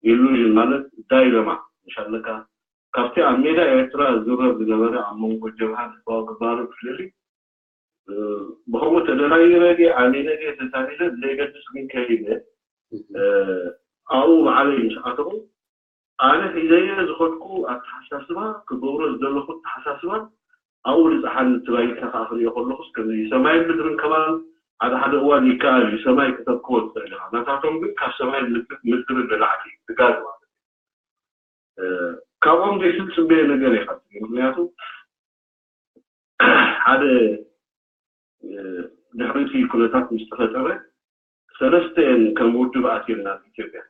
ኢሉዥን ማለት ዳይለማ ምሻለካ ካብቲ ኣብ ሜዳ ኤርትራ ዝረብ ዝነበረ ኣብ መንጎ ጀብሃን ህዝባዊ ግንባርን ፍልልይ ብከምኡ ተደናጊረ ድየ ኣሚነ ድየ ተታሊለ ብዘይገድስ ግን ከይደ ኣብኡ ባዕለይ ምስ ኣተኹ ኣነ ሒዘየ ዝኸድኩ ኣተሓሳስባ ክገብሮ ዝደለኹ ኣተሓሳስባ ኣብኡ ዝፀሓኒ እቲ ባይታ ከዓ ክሪኦ ከለኹስ ከምዚ ሰማይን ምድርን ከማን ሓደ ሓደ እዋን ይከኣል እዩ ሰማይ ክተክቦ ትኽእል ኢኻ ናታቶም ግን ካብ ሰማይን ምድርን ንላዕሊ እዩ ስጋት ማለት እዩ ካብኦም ዘይትፅበዮ ነገር ኢኻ ምክንያቱ ሓደ ድሕሪቲ ኩነታት ምስ ተፈጠረ ሰለስተ እየን ከም ውድብ ኣትየን ናብ ኢትዮጵያ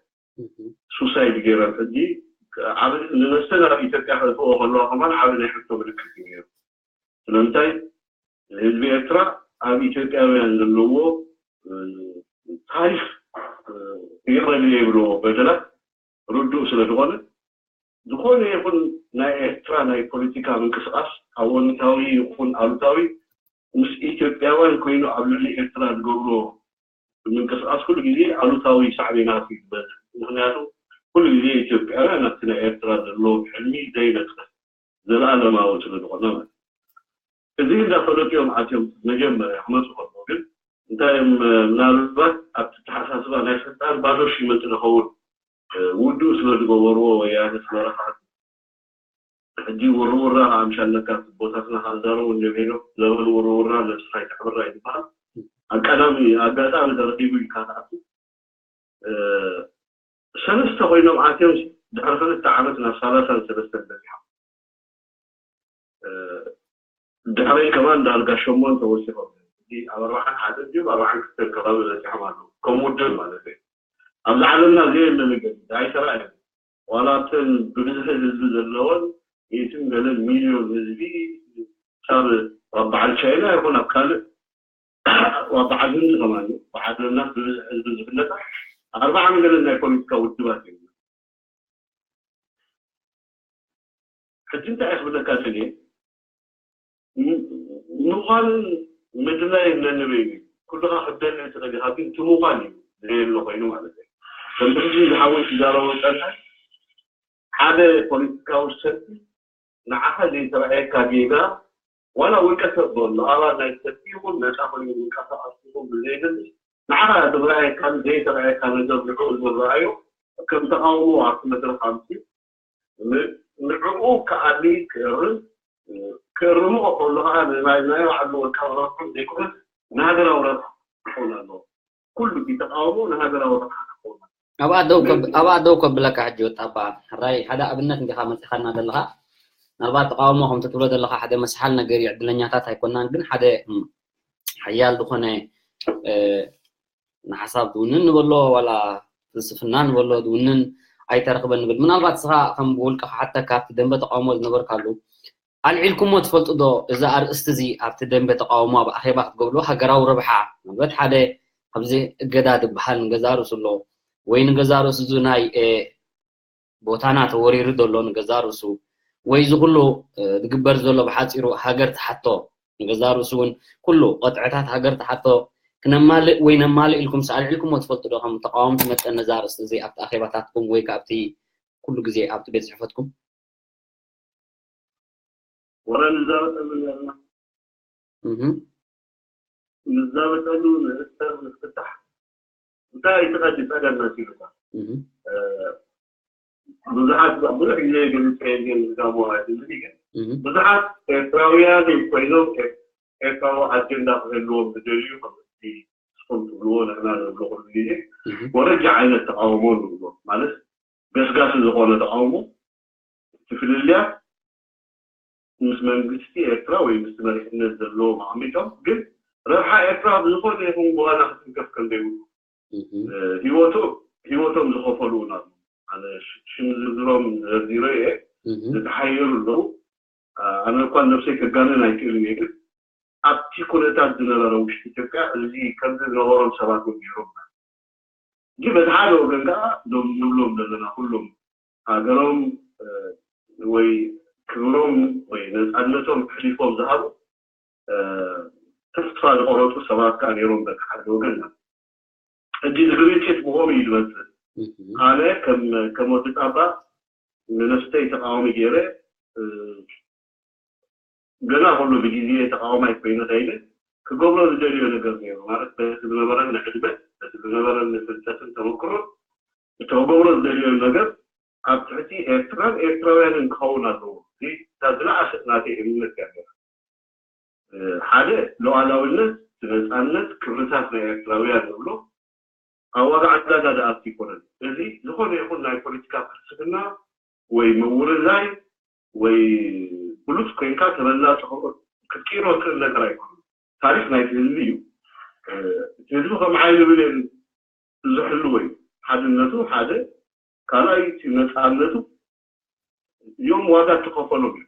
ሱሳይድ ገይረን ሕጂ ንነስተን ኣብ ኢትዮጵያ ከእትዎ ከለዋ ከማን ዓብ ናይ ሕቶ ምልክት እዩ ነይሩ ስለምንታይ ህዝቢ ኤርትራ ኣብ ኢትዮጵያውያን ዘለዎ ታሪክ ይቕረ የብልዎ በደላት ርዱእ ስለ ዝኾነ ዝኾነ ይኹን ናይ ኤርትራ ናይ ፖለቲካ ምንቅስቃስ ኣወንታዊ ይኹን ኣሉታዊ ምስ ኢትዮጵያውያን ኮይኑ ኣብ ልዕሊ ኤርትራ ዝገብሮ ምንቅስቃስ ኩሉ ግዜ ኣሉታዊ ሳዕቤናት እዩ ዝበዝሕ ምክንያቱ ኩሉ ግዜ ኢትዮጵያውያን ኣብቲ ናይ ኤርትራ ዘለዎም ሕልሚ ዘይነጥፍ ዘለኣለማዊ ስለ ዝኾነ ማለት እዚ እንዳፈለጡ እዮም ኣትዮም መጀመርያ ክመፁ ከለዉ ግን እንታይ እዮም ምናልባት ኣብቲ ተሓሳስባ ናይ ስልጣን ባዶ ሽመት ንኸውን ውድኡ ስለ ዝገበርዎ ወያነ ስለ ረኽዓት ሕጂ ውርውራ ከዓ ምሻለካ ቦታትና ካዛረቡ እንደሚኖ ለበል ውርውራ ነብስኻ ይተሕብራ ይበሃል ኣቀዳሚ ኣጋጣሚ ተረኪቡ ኢልካ ተኣቱ ሰለስተ ኮይኖም ኣትዮም ድሕሪ ክልተ ዓመት ናብ ሰላሳን ሰለስተን በፂሖም ድሕረይ ከማን ዳርጋ ሸሞንተ ወሲኾም ኣብ ኣርባዓን ሓደን ድዩ ኣርባዓን ክልተን ከባቢ በፂሖም ኣለዉ ከም ውድብ ማለት እዩ ኣብዚ ዓለምና ዘየለ ነገር ኣይተረኣየን ዋላ እተን ብብዝሒ ህዝቢ ዘለወን ሚእትን ገለን ሚልዮን ህዝቢ ክሳብ ኣብ በዓል ቻይና ይኹን ኣብ ካልእ ኣብ በዓል ህንዲ ከማን እዩ በዓል ህንዳስ ብብዝሒ ህዝቢ ዝፍለጣ ኣርባዓ ሚልዮን ናይ ፖለቲካ ውድባት እዮም ሕጂ እንታይ ክብለካ ደልየ ምዃንን ምድላይን ነንበይኑ እዩ ኩልኻ ክትደሊ ትኽእል ኢኻ ግን እቲ ምዃን እዩ ዘየሎ ኮይኑ ማለት እዩ ከምዚ ሕጂ ዝሓወይ ትዛረቦ ፀንሐ ሓደ ፖለቲካዊ ሰልፊ ንዓኻ ዘይተረኣየካ ጌጋ ዋላ ውልቀ ሰብ በሎ ኣባል ናይ ሰልፊ ይኹን ነፃ ኮይኑ ዝንቀሳቐስ ይኹን ብዘይገድስ ንዓኻ ዝረኣየካን ዘይተረኣየካ ነገር ንዕኡ ዝረኣዮ ከም ተቃውሞ ኣብቲ መድረኽ ኣምፅኡ ንዕኡ ከኣሊ ክእርም ክእርምኦ ከሎ ከዓ ናይ ባዕሉ ወልቃዊ ረብሑ ዘይኮነስ ንሃገራዊ ረብሓ ክኸውን ኣለዎ። ኩሉ እቲ ተቃውሞ ንሃገራዊ ረብሓ ክኸውን ኣለዎ። ኣብኣ ደው ከብ- ኣብኣ ደው ከብለካ ሕጂ ወጣባ ሕራይ ሓደ ኣብነት እንዲኻ መፂኻና ዘለኻ ምናልባት ተቃውሞ ከምቲ ትብሎ ዘለካ ሓደ መስሓል ነገር እዩ። ዕድለኛታት ኣይኮናን፣ ግን ሓደ ሓያል ዝኾነ ንሓሳብ ዝውንን ንበሎ ዋላ ፍልስፍና ንበሎ ዝውንን ኣይተረኽበን ንብል። ምናልባት ንስኻ ከም ብውልቅኻ ሓተካ ኣብቲ ደንበ ተቃውሞ ዝነበርካሉ ኣልዒልኩሞ ትፈልጡ ዶ? እዚ ኣርእስቲ እዚ ኣብቲ ደንበ ተቃውሞ ኣብ ኣኼባ ክትገብርዎ ሃገራዊ ረብሓ ማለት ሓደ ኣብዚ እገዳ ዝበሃል ንገዛ ርእሱ ኣሎ ወይ ንገዛ ርእሱ እዚ ናይ ቦታና ተወሪሩ ዘሎ ንገዛ ርእሱ ወይ እዚ ኩሉ ዝግበር ዘሎ ብሓፂሩ ሃገር ትሓቶ ንገዛ ርእሱ እውን ኩሉ ቅጥዕታት ሃገር ትሓቶ ክነማልእ ወይ ነማልእ ኢልኩም ኣልዒልኩሞ ትፈልጡ ዶ? ከም ተቃወምቲ መጠን ነዛ ኣርእስቲ እዚ ኣብቲ ኣኼባታትኩም ወይ ከዓ ኣብቲ ኩሉ ግዜ ኣብቲ ቤት ፅሕፈትኩም ወረ ንዛረበሉ ነርና ንዛረበሉ ንእስተር ንፍታሕ እንታይ ትቐዲ ጸገም መሲሉካ ብዙሓት ብዙሕ ግዜ ገልጸ ግን ዝጋሞ ኣይትብል ግን ብዙሓት ኤርትራውያን ኮይኖም ኤርትራዊ ኣጀንዳ ክህልዎም ዝደልዩ ከምቲ ስኹም ትብልዎ ንሕና ንብሎ ኩሉ ግዜ ወረጃ ዓይነት ተቃውሞ ንብሎ ማለት ገስጋሲ ዝኾነ ተቃውሞ እቲ ፍልልያት ምስ መንግስቲ ኤርትራ ወይ ምስ መሪሕነት ዘለዎም ኣቐሚጦም ግን ረብሓ ኤርትራ ብዝኾነ ይኹን ጎባና ክትንከፍ ከም ዘይብሉ ህይወቱ ህይወቶም ዝኸፈሉ እውን ኣለዉ። ኣነ ሽም ዝርዝሮም ዘርዚሮ እየ ዝተሓየሩ ኣለዉ። ኣነ እኳ ነብሰይ ከጋንን ኣይክእልን እየ ግን ኣብቲ ኩነታት ዝነበረ ውሽጢ ኢትዮጵያ እዚ ከምዚ ዝነበሮም ሰባት እውን ነይሮም። ግን በቲ ሓደ ወገን ከዓ እዞም ንብሎም ዘለና ኩሎም ሃገሮም ወይ ክብሮም ወይ ነፃነቶም ኣሕሊፎም ዝሃቡ ተስፋ ዝቆረፁ ሰባት ከዓ ነይሮም በቲ ሓደ ወገን ሕጂ እዚ ግርጭት ብኸምኡ እዩ ዝመፅእ ኣነ ከም ወዲ ፃባ ንነፍሰይ ተቃዋሚ ገይረ ገና ኩሉ ብግዜ ተቃዋማይ ኮይነ ከይደ ክገብሮ ዝደልዮ ነገር ነይሩ ማለት በቲ ዝነበረን ዕድመ በቲ ዝነበረን ፍልጠትን ተመክሮን እቲ ክገብሮ ዝደልዮ ነገር ኣብ ትሕቲ ኤርትራን ኤርትራውያንን ክኸውን ኣለዎ እታ ዝለኣሰት ናተይ እምነት እያ ነራ ሓደ ሉዓላውነት ነፃነት ክብርታት ናይ ኤርትራውያን ንብሎ ኣብ ዋጋ ዕዳጋ ዝኣቱ ይኮነን እዚ ዝኾነ ይኹን ናይ ፖለቲካ ፍልስፍና ወይ ምውርዛይ ወይ ብሉፅ ኮይንካ ተበላፂ ክትቅይሮ ትኽእል ነገር ኣይኮነን። ታሪክ ናይቲ ህዝቢ እዩ። እቲ ህዝቢ ከም ዓይኒ ብሌን ዝሕልዎ እዩ። ሓድነቱ ሓደ፣ ካልኣይ እቲ ነፃነቱ እዮም ዋጋ እተኸፈሎም እዩ።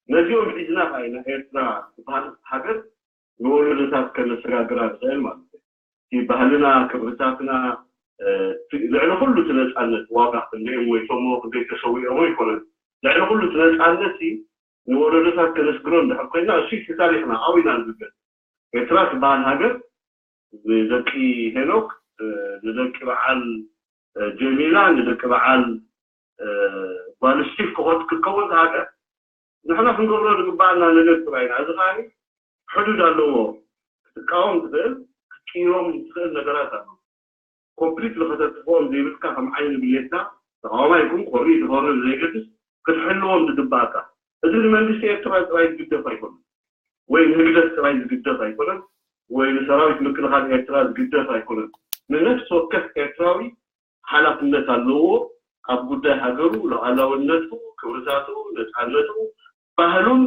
ነዚኦም ሒዝና ከዓ ኢና ኤርትራ ዝበሃል ሃገር ንወለዶታት ከነሰጋግራ ንኽእል ማለት እዩ። እቲ ባህልና፣ ክብርታትና፣ ልዕሊ ኩሉ እቲ ነፃነት ዋጋ ክንደይ ሞይቶሞ ክንደይ ተሰዊኦሞ ኣይኮነን። ልዕሊ ኩሉ እቲ ነፃነት ንወለዶታት ከነስግሮ እንድሕር ኮይና እሱ እቲ ታሪኽና ኣብኡ ኢና ንዝገር። ኤርትራ ትበሃል ሃገር ንደቂ ሄኖክ ንደቂ በዓል ጀሚላ ንደቂ በዓል ጓል ስቲቭ ክኾት ክትከውን ዝሃገር ንሕና ክንገብሮ ዝግባኣና ነገር ጥራይ ኢና። እዚ ከዓ ሕዱድ ኣለዎ። ክትቃወም ትኽእል ክትቅይሮም ትኽእል ነገራት ኣሎ። ኮምፕሊት ከተጥፍኦም ዘይብልካ ከም ዓይኒ ብሌንካ ተቃዋማይ ይኹን ቆሪ ዝኾነ ዘይገድስ ክትሕልዎም ዝግባኣካ እዚ ንመንግስቲ ኤርትራ ጥራይ ዝግደፍ ኣይኮነን ወይ ንህግደፍ ጥራይ ዝግደፍ ኣይኮነን ወይ ንሰራዊት ምክልኻል ኤርትራ ዝግደፍ ኣይኮነን። ንነፍሲ ወከፍ ኤርትራዊ ሓላፍነት ኣለዎ ኣብ ጉዳይ ሃገሩ፣ ሉዓላውነቱ፣ ክብርታቱ፣ ነፃነቱ፣ ባህሉን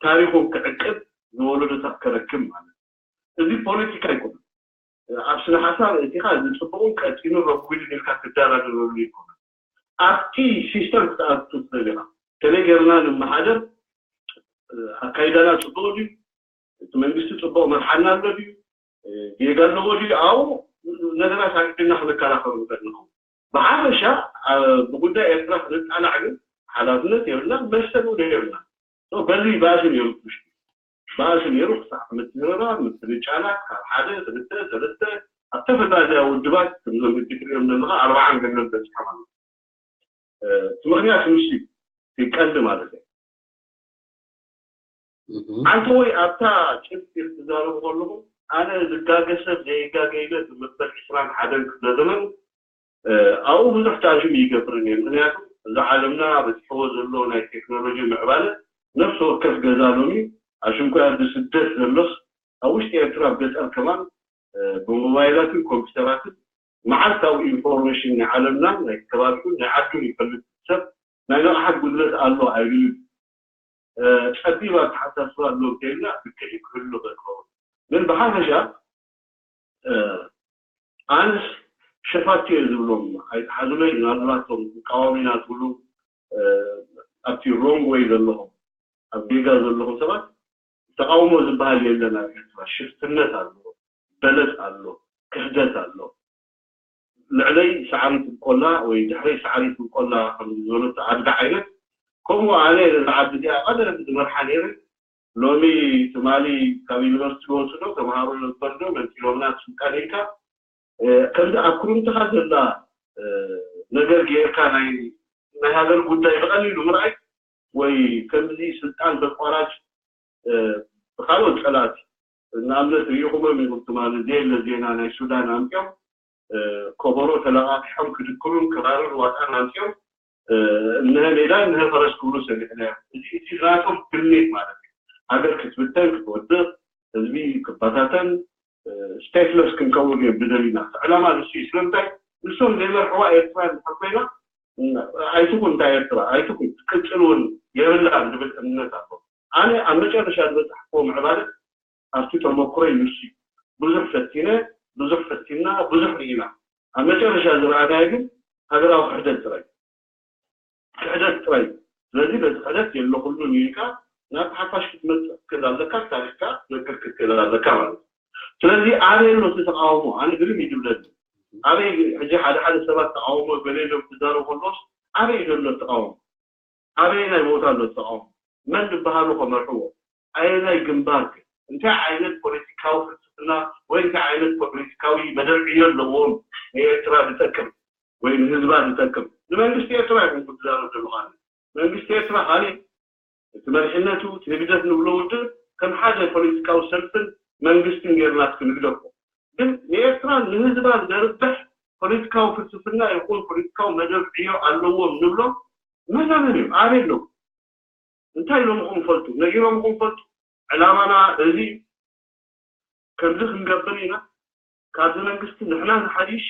ታሪኹን ክዕቅብ ንወለዶታት ከረክብ ማለት እዩ። እዚ ፖለቲካ ኣይኮነን። ኣብ ስነ ሓሳብ እቲኻ ዝፅቡቕን ቀጢኑ ረጉድን ኢልካ ትደራደረሉ ኣይኮነን። ኣብቲ ሲስተም ክትኣቱ ትኽእል ኢኻ። ከመይ ጌርና ንመሓደር ኣካይዳና ፅቡቕ ድዩ? እቲ መንግስቲ ፅቡቕ መርሓና ኣሎ ድዩ? ጌጋ ኣለዎ ድዩ? ኣብኡ ነገራት ኣልዒልና ክንከራኸሩ ንኽእል ንኸውን። ብሓፈሻ ብጉዳይ ኤርትራ ክንጣላዕ ግን ሓላፍነት የብልና፣ መሰል እውን የብልና። በዚ ባእሲ ነይሩ ውሽጢ ባእሲ ነይሩ ክሳዕ ምትህርራር፣ ምትንጫላት ካብ ሓደ ክልተ ሰለስተ ኣብ ተፈላለያ ውድባት ከምዞም ሕጂ ትሪኦም ዘለኻ ኣርባዓን ገለን በፂሖም ኣለዉ። እቲ ምኽንያት ምሽ ቀንዲ ማለት እዩ። ኣንተ ወይ ኣብታ ጭብጢ ክትዛረቡ ከለኹም ኣነ ዝጋገ ሰብ ዘይጋገ ኢለ ዝምበል ዕስራን ሓደን ክፍለ ዘመን ኣብኡ ብዙሕ ቻርጅም ይገብርን እየ። ምክንያቱ እዚ ዓለምና በፂሕዎ ዘሎ ናይ ቴክኖሎጂ ምዕባለ ነፍሲ ወከፍ ገዛ ሎሚ ኣሽንኳያ ብስደት ዘሎስ ኣብ ውሽጢ ኤርትራ ኣብ ገጠር ከማን ብሞባይላትን ኮምፒውተራትን መዓልታዊ ኢንፎርሜሽን ናይ ዓለምናን ናይ ከባቢኡን ናይ ዓዱን ይፈልጥ ሰብ ናይ ነቕሓት ጉድለት ኣሎ ኣይብልን። ጸቢብ ኣተሓሳስባ ኣለዎም ተይልና ልክዕ እዩ ክህሉ ክኸውን። ግን ብሓፈሻ ኣነስ ሸፋት እየ ዝብሎም ኣይትሓዙለይ። ምናልባቶም ተቃዋሚና ትብሉ ኣብቲ ሮንግ ወይ ዘለኹም ኣብ ጌጋ ዘለኹም ሰባት ተቃውሞ ዝበሃል የለን ኣብ ኤርትራ። ሽፍትነት ኣሎ፣ በለጽ ኣሎ፣ ክሕደት ኣሎ። ልዕለይ ሰዓሪ ትብቆላ ወይ ድሕረይ ሰዓሪ ትብቆላ ከም ዝበለት ኣድጋ ዓይነት ከምኡ ኣነ ነዛ ዓዲ እዚኣ ቀደም ዝመርሓ ነይረ። ሎሚ ትማሊ ካብ ዩኒቨርሲቲ ወፅዶ ተምሃሮ ነበር ዶ መንፂሎምና ስልጣን ኢልካ ከምዚ ኣብ ክሩምትኻ ዘላ ነገር ጌርካ ናይ ናይ ሃገር ጉዳይ ብቐሊሉ ምርኣይ ወይ ከምዚ ስልጣን በቋራጭ ብካልኦት ፀላእቲ ንኣብነት ርኢኹሞም ኢኹም ትማሊ ዘየለ ዜና ናይ ሱዳን ኣምፅኦም ከበሮ ተለቃቂሖም ክድክሩን ክራርን ዋጣን ኣምፅኦም እነሀ ሜዳ እነሀ ፈረስ ክብሉ ሰሚዕናዮም። እዚ እቲ ናቶም ትምኒት ማለት እዩ። ሃገር ክትብተን ክትወድቕ ህዝቢ ክበታተን ስቴትለስ ክንከውን እዮም ብደሊና። እቲ ዕላማ ንሱ እዩ። ስለምንታይ ንሶም ዘይመርሕዋ ኤርትራ እንድሕር ኮይና ኣይትኹን እንታይ ኤርትራ ኣይትኹን ትቅፅል እውን የብላን ዝብል እምነት ኣሎ። ኣነ ኣብ መጨረሻ ዝበፃሕክዎ ምዕባለ ኣብቲ ተመክሮይ ንሱ እዩ። ብዙሕ ፈቲነ፣ ብዙሕ ፈቲና፣ ብዙሕ ርኢና። ኣብ መጨረሻ ዝረኣናዮ ግን ሃገራዊ ክሕደት ጥራይ ክሕደት ጥራይ። ስለዚ በዚ ክሕደት የለኹሉን ኢልካ ናብ ሓፋሽ ክትመፅእ ክትክእል ኣለካ፣ ታሪክካ ክትነግር ክትክእል ኣለካ ማለት እዩ። ስለዚ ኣበይ ኣሎ እቲ ተቃውሞ? ኣነ ግርም እዩ ዝብለኒ። ኣበይ ሕጂ ሓደ ሓደ ሰባት ተቃውሞ ገለ ኢሎም ክዛረቡ ከለውስ ኣበይ ዘሎ ተቃውሞ? ኣበየናይ ቦታ ኣሎ ተቃውሞ? መን ዝበሃሉ ከመርሕዎ? ኣየናይ ግንባር ከ? እንታይ ዓይነት ፖለቲካዊ ፍልስፍና ወይ እንታይ ዓይነት ፖለቲካዊ መደብ ዕዮ ኣለዎም ንኤርትራ ዝጠቅም ወይ ንህዝባ ዝጠቅም? ንመንግስቲ ኤርትራ ይኹን ክትዛረብ ዘለኻ መንግስቲ ኤርትራ ካሊእ እቲ መሪሕነቱ እቲ ህግደፍ ንብሎ ውድብ ከም ሓደ ፖለቲካዊ ሰልፍን መንግስትን ጌርና እስኪ ንግደፎ። ግን ንኤርትራን ንህዝባን ዘርብሕ ፖለቲካዊ ፍልስፍና ይኹን ፖለቲካዊ መደብ ዕዮ ኣለዎም ንብሎም መናመን እዮም ኣበይ ኣለዉ? እንታይ ኢሎምኹም ይፈልጡ? ነጊሮምኹም ይፈልጡ? ዕላማና እዚ ከምዚ ክንገብር ኢና። ካብዚ መንግስቲ ንሕና ንሓይሽ፣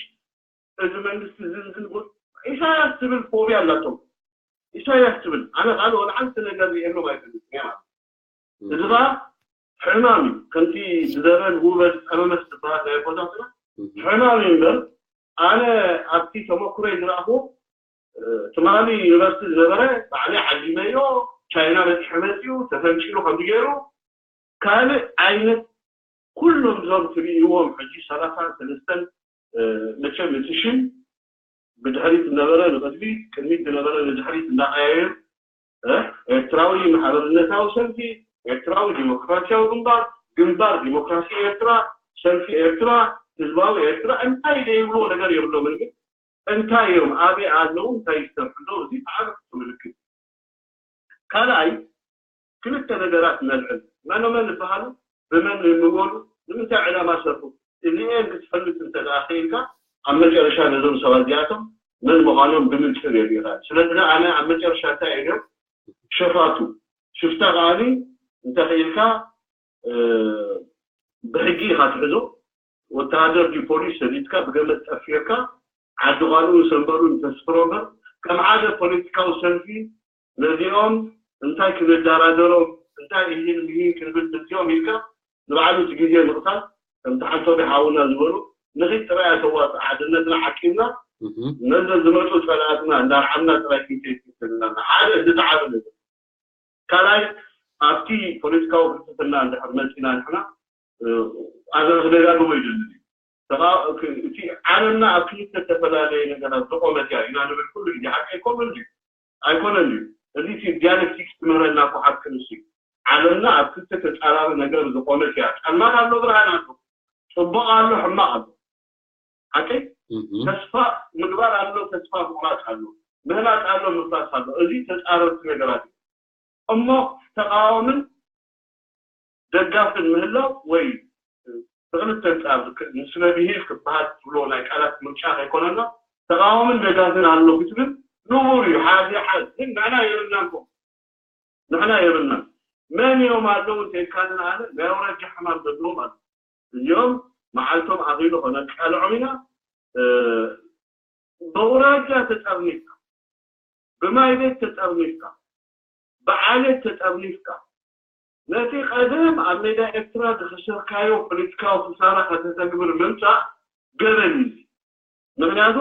እዚ መንግስቲ እዚ እዚ ንብል። ኢሳያስ ትብል ፎብያ ኣላቶም። ኢሳያስ ትብል ኣነ ካልእ ወላ ሓንቲ ነገር ሪኤሎም ኣይፈልጥን እየ ማለት እዩ። እዚ ኸዓ ሕማም እዩ። ከምቲ ዝደረን ውበ ዝፀመመስ ዝበሃል ናይ ኣቦታትና ሕማም እዩ እምበር ኣነ ኣብቲ ተመኩሮይ ዝረኣኹ ትማሊ ዩኒቨርሲቲ ዝነበረ ባዕለይ ዓዲመዮ ቻይና በፂሑ መፂኡ ተፈንጪሉ ከምዚ ገይሩ ካልእ ዓይነት ኩሎም እዞም ትርእይዎም ሕጂ ሰላሳን ሰለስተን መቸም እቲ ሽም ብድሕሪት ዝነበረ ንቅድሚት ቅድሚት ዝነበረ ንድሕሪት እንዳቀያየሩ ኤርትራዊ ማሕበርነታዊ ሰልፊ ኤርትራዊ ዲሞክራሲያዊ ግንባር ግንባር ዲሞክራሲ ኤርትራ ሰልፊ ኤርትራ ህዝባዊ ኤርትራ እንታይ ዘይብልዎ ነገር የብሎምን ግን እንታይ እዮም ኣበይ ኣለዉ እንታይ ይሰርሑ ኣለዉ እዚ ብዓቢ ምልክት ካልኣይ ክልተ ነገራት ነልዕል መኖመን ዝበሃሉ ብመን ይምወሉ ንምንታይ ዕላማ ሰርሑ እዚኤን ክትፈልጥ እንተ ደኣ ክኢልካ ኣብ መጨረሻ ነዞም ሰባት እዚኣቶም መን ምዃኖም ብምንፅር የሪእኻ ስለዚ ኣነ ኣብ መጨረሻ እንታይ እዮም ሸፋቱ ሽፍታ ከዓኒ እንተ ክኢልካ ብሕጊ ኢኻ ትሕዞ ወተሃደር ድዩ ፖሊስ ሰዲድካ ብገመድ ጠፊርካ ዓዲ ቃልኡ ሰንበሩ ንተስፍሮ እምበር ከም ሓደ ፖለቲካዊ ሰልፊ ነዚኦም እንታይ ክንደራደሮም እንታይ እሂን ምሂን ክንብል ምስዚኦም ኢልካ ንባዕሉ እቲ ግዜ ምቕታል ከምቲ ሓንቶቢ ሓውና ዝበሉ ንኺድ ጥራይ ኣተዋፅእ ሓድነትና ሓኪምና ነዘን ዝመፁ ፀላእትና እንዳርዓምና ጥራይ ክንከይድ ዘለና ሓደ እዚ ዝዓበ ነገር ካልኣይ ኣብቲ ፖለቲካዊ ፍልስፍና እንድሕር መፂና ንሕና ኣነ ክደጋግሞ ይደሊ እቲ ዓለምና ኣብ ክልተ ዝተፈላለየ ነገራት ዝቆመት እያ ኢና ንብል ኩሉ ግዜ ሓቂ ኣይኮነን ድዩ ኣይኮነን ድዩ እዚ እቲ ዲያሌክቲክስ ትምህረና እኮ ሓቂ ንሱ ዓለምና ኣብ ክልተ ተፃራሪ ነገር ዝቆመት እያ ፀልማት ኣሎ ብርሃን ኣሎ ፅቡቅ ኣሎ ሕማቅ ኣሎ ሓቂ ተስፋ ምግባር ኣሎ ተስፋ ምቁራፅ ኣሎ ምህናፅ ኣሎ ምፍራስ ኣሎ እዚ ተፃረርቲ ነገራት እዩ እሞ ተቃዋምን ደጋፍን ምህላው ወይ ብክልተ ኣንፃር ንስነ ብሂል ክበሃል ትብሎ ናይ ቃላት ምርጫ ከይኮነና ተቃዋምን ደጋፍን ኣሎ ክትብል ንቡር እዩ ሓደ ሓደ ግን ንሕና የብልናን ንሕና የብልናን መን እዮም ኣለዉ እንተኢልካኒ ኣነ ናይ ኣውራጃ ሕማም ዘለዎም ኣለዉ እዚኦም መዓልቶም ኣኺሉ ከነቃልዖም ኢና ብኣውራጃ ተጠርኒፍካ ብማይ ቤት ተጠርኒፍካ ብዓሌት ተጠርኒፍካ ነቲ ቀደም ኣብ ሜዳ ኤርትራ ዝኸሰርካዮ ፖለቲካዊ ክሳራ ከተተግብር ምምፃእ ገበን እዩ። ምክንያቱ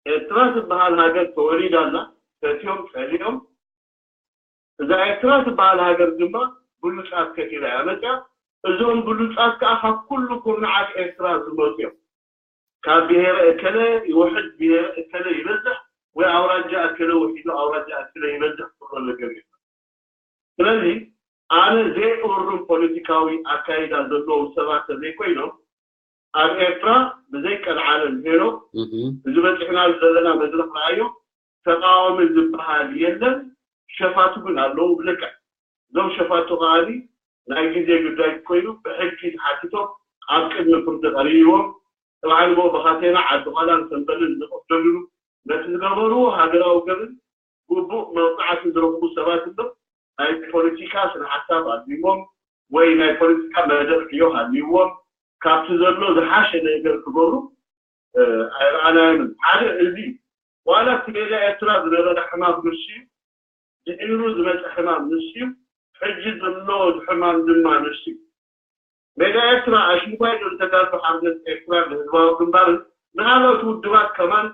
ኤርትራ ትበሃል ሃገር ተወሊዳና፣ ፈትዮም ጸሊኦም፣ እዛ ኤርትራ ትበሃል ሃገር ድማ ብሉጻት ከፊላ እያ መጽያ። እዞም ብሉጻት ከዓ ካብ ኩሉ ኩርናዓት ኤርትራ ዝመፁ እዮም። ካብ ብሄረ እከለ ይውሕድ፣ ብሄረ እከለ ይበዝሕ፣ ወይ ኣውራጃ እከለ ውሒዱ ኣውራጃ እከለ ይበዝሕ ትብሎ ነገር የለን። ስለዚ ኣነ ዘይእሩም ፖለቲካዊ ኣካይዳ ዘለዎም ሰባት ተዘይኮይኖም ኣብ ኤርትራ ብዘይ ቀልዓለም ሄኖ እዚ በፂሕና ዘለና መድረክ ረኣዮ። ተቃዋሚ ዝበሃል የለን። ሸፋቱ ግን ኣለዉ ብልክዕ። እዞም ሸፋቱ ከዓኒ ናይ ግዜ ጉዳይ ኮይኑ ብሕጊ ተሓቲቶም ኣብ ቅድሚ ፍርዲ ቀሪቦም ጥብዓንጎ ብኻቴና ዓዲ ኳላን ሰንበልን ዝቕደድሉ ነቲ ዝገበርዎ ሃገራዊ ገበን ግቡእ መቕፃዕቲ ዝረኽቡ ሰባት እምበር ናይ ፖለቲካ ስነ ሓሳብ ኣልዎም ወይ ናይ ፖለቲካ መደብ ዕዮ ሃልዎም ካብቲ ዘሎ ዝሓሸ ነገር ክገብሩ ኣይረኣናዮምን። ሓደ እዚ ዋላ እቲ ሜዳ ኤርትራ ዝነበረ ሕማም ንሱ እዩ፣ ድሒሩ ዝመፀ ሕማም ንሱ እዩ፣ ሕጂ ዘሎ ሕማም ድማ ንሱ እዩ። ሜዳ ኤርትራ ኣሽንኳይ ዶ ዝተጋድሎ ሓርነት ኤርትራ ንህዝባዊ ግንባርን ንካልኦት ውድባት ከማን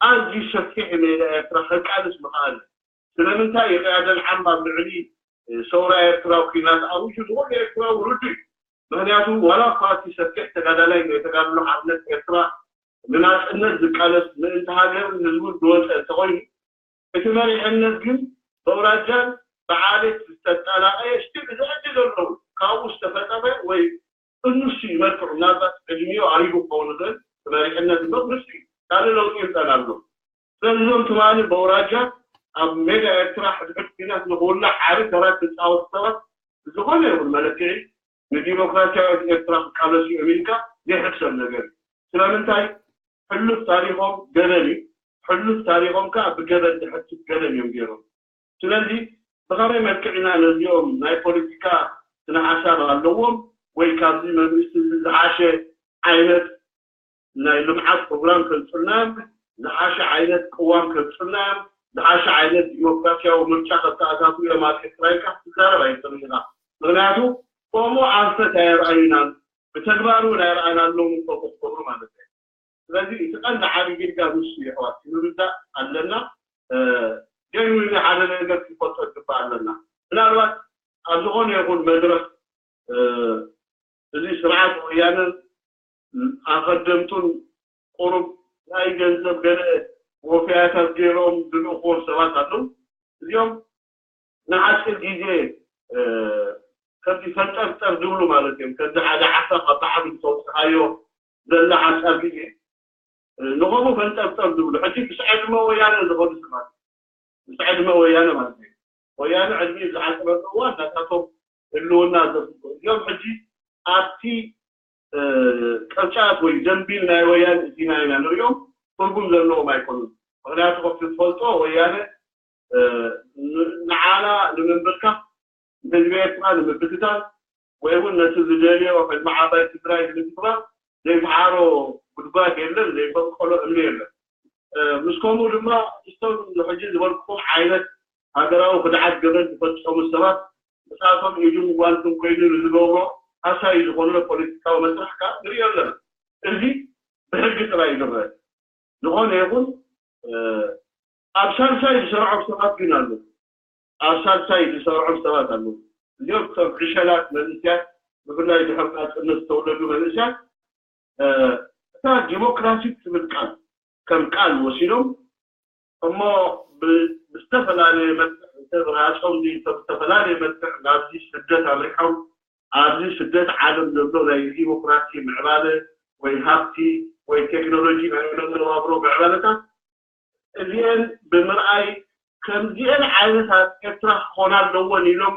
ኣዝዩ ሰፊሕ ሜዳ ኤርትራ ከቃልስ ምኽኣል። ስለምንታይ የቀያደል ዓም ኣብ ልዕሊ ሰውራ ኤርትራዊ ኩናት ኣውጁ ዝኮነ ኤርትራዊ ርዱ እዩ። ምክንያቱ ዋላ እኳ እቲ ሰፊሕ ተጋዳላይ ናይ ተጋድሎ ሓርነት ኤርትራ ንናፅነት ዝቃለስ ምእንቲ ሃገርን ህዝቡን ዝወፀ እንተኮይኑ እቲ መሪሕነት ግን በውራጃን ብዓሌት ዝተጠላቀየ ስቲል እዚ ሕጂ ዘለዉ ካብኡ ዝተፈጠረ ወይ እኑሱ ይመልክዑ ምናልባት ዕድሚኡ ኣሪጉ ክኸውን ይኽእል መሪሕነት እምበር ንሱ እዩ ካልእ ለውጢ ይምፀና ኣሎ። ስለዚ እዞም ትማሊ በውራጃ ኣብ ሜዳ ኤርትራ ሕድሕድ ኩናት ንክውላዕ ዓቢ ተራ ዝፃወቱ ሰባት ብዝኾነ ይኹን መለክዒ ንዲሞክራሲያዊት ኤርትራ ክቃለሱ እዮም ኢልካ ዘይሕሰብ ነገር እዩ። ስለምንታይ ሕሉፍ ታሪኾም ገበን እዩ። ሕሉፍ ታሪኾም ከዓ ብገበን ዝሕትት ገበን እዮም ገይሮም። ስለዚ ብኸመይ መልክዕ ኢና ነዚኦም ናይ ፖለቲካ ስነ ሓሳብ ኣለዎም ወይ ካብዚ መንግስቲ እዚ ዝሓሸ ዓይነት ናይ ልምዓት ፕሮግራም ከንፅልና እዮም፣ ዝሓሸ ዓይነት ቅዋም ከንፅልና እዮም፣ ዝሓሸ ዓይነት ዲሞክራሲያዊ ምርጫ ከተኣታቱ እዮም ኣብ ኤርትራ ኢልካ ክትዛረብ ኣይትኽእልን ኢኻ። ምክንያቱ ከምኡ ኣንፈት ኣየርኣዩናን ብተግባር እውን ኣይረኣናሎም እኮ ክትገብሩ ማለት እዩ። ስለዚ እቲ ቀንዲ ዓቢ ጌጋ ንሱ እዩ ኣሕዋት ክንርዳእ ኣለና። ጀንዊን ሓደ ነገር ክንፈልጦ ይግባእ ኣለና። ምናልባት ኣብ ዝኾነ ይኹን መድረክ እዚ ስርዓት ወያነን ኣኸደምቱን ቁሩብ ናይ ገንዘብ ገለ ወፍያታት ገይሮም ዝልእኽዎም ሰባት ኣለዉ። እዚኦም ንሓፂር ግዜ ከምዚ ፈንጠርጠር ዝብሉ ማለት እዮም። ከምዚ ሓደ ዓሳ ካብ ባሕሪ ዝተወፅኻዮ ዘላ ሓፃር ግዜ ንኸምኡ ፈንጠርጠር ዝብሉ ሕጂ ምስ ዕድመ ወያነ ዝኸዱ ሰባት ምስ ዕድመ ወያነ ማለት እዩ። ወያነ ዕድሚኡ ዝሓፀረሉ እዋን ናታቶም ህልውና ዘፍልጡ እዮም። ሕጂ ኣብቲ ቅርጫት ወይ ዘንቢል ናይ ወያነ እዚና ኢና ንሪኦም ትርጉም ዘለዎም ኣይኮኑን። ምክንያቱ ከምቲ ዝፈልጦ ወያነ ንዓና ንምንብርካኽ ንህዝቢ ኤርትራ ንምብትታን ወይ እውን ነቲ ዝደልዮ ሕልሚ ዓባይ ትግራይ ንምትግባር ዘይሰዓሮ ጉድጓድ የለን፣ ዘይፈንቀሎ እምኒ የለን። ምስ ከምኡ ድማ ምስቶም ሕጂ ዝበልኩኹም ዓይነት ሃገራዊ ክድዓት ገበን ዝፈፀሙ ሰባት ምስኣቶም ኢዱን ጓንቱን ኮይኑ ንዝገብሮ ሃሳዩ ዝኾነ ፖለቲካዊ መስርሕ ከዓ ንሪኦ ኣለና። እዚ ብሕጊ ጥራይ ይግበር። ዝኾነ ይኹን ኣብ ሳልሳይ ዝሰርዖም ሰባት ግን ኣለዉ። ኣብ ሳልሳይ ዝሰርዖም ሰባት ኣለዉ። እዚኦም እቶም ዕሸላት መንእስያት ብፍላይ ድሕሪ ናፅነት ዝተወለዱ መንእስያት እታ ዲሞክራሲ ትብል ቃል ከም ቃል ወሲዶም እሞ ብዝተፈላለየ መልክዕ እንተብርሃፆም ብዝተፈላለየ መልክዕ ናብዚ ስደት ኣምሪሖም ኣብዚ ስደት ዓለም ዘሎ ናይ ዲሞክራሲ ምዕባለ ወይ ሃብቲ ወይ ቴክኖሎጂ ናይ መነባብሮ ምዕባለታት እዚአን ብምርኣይ ከምዚአን ዓይነታት ኤርትራ ክኾና ኣለወን ኢሎም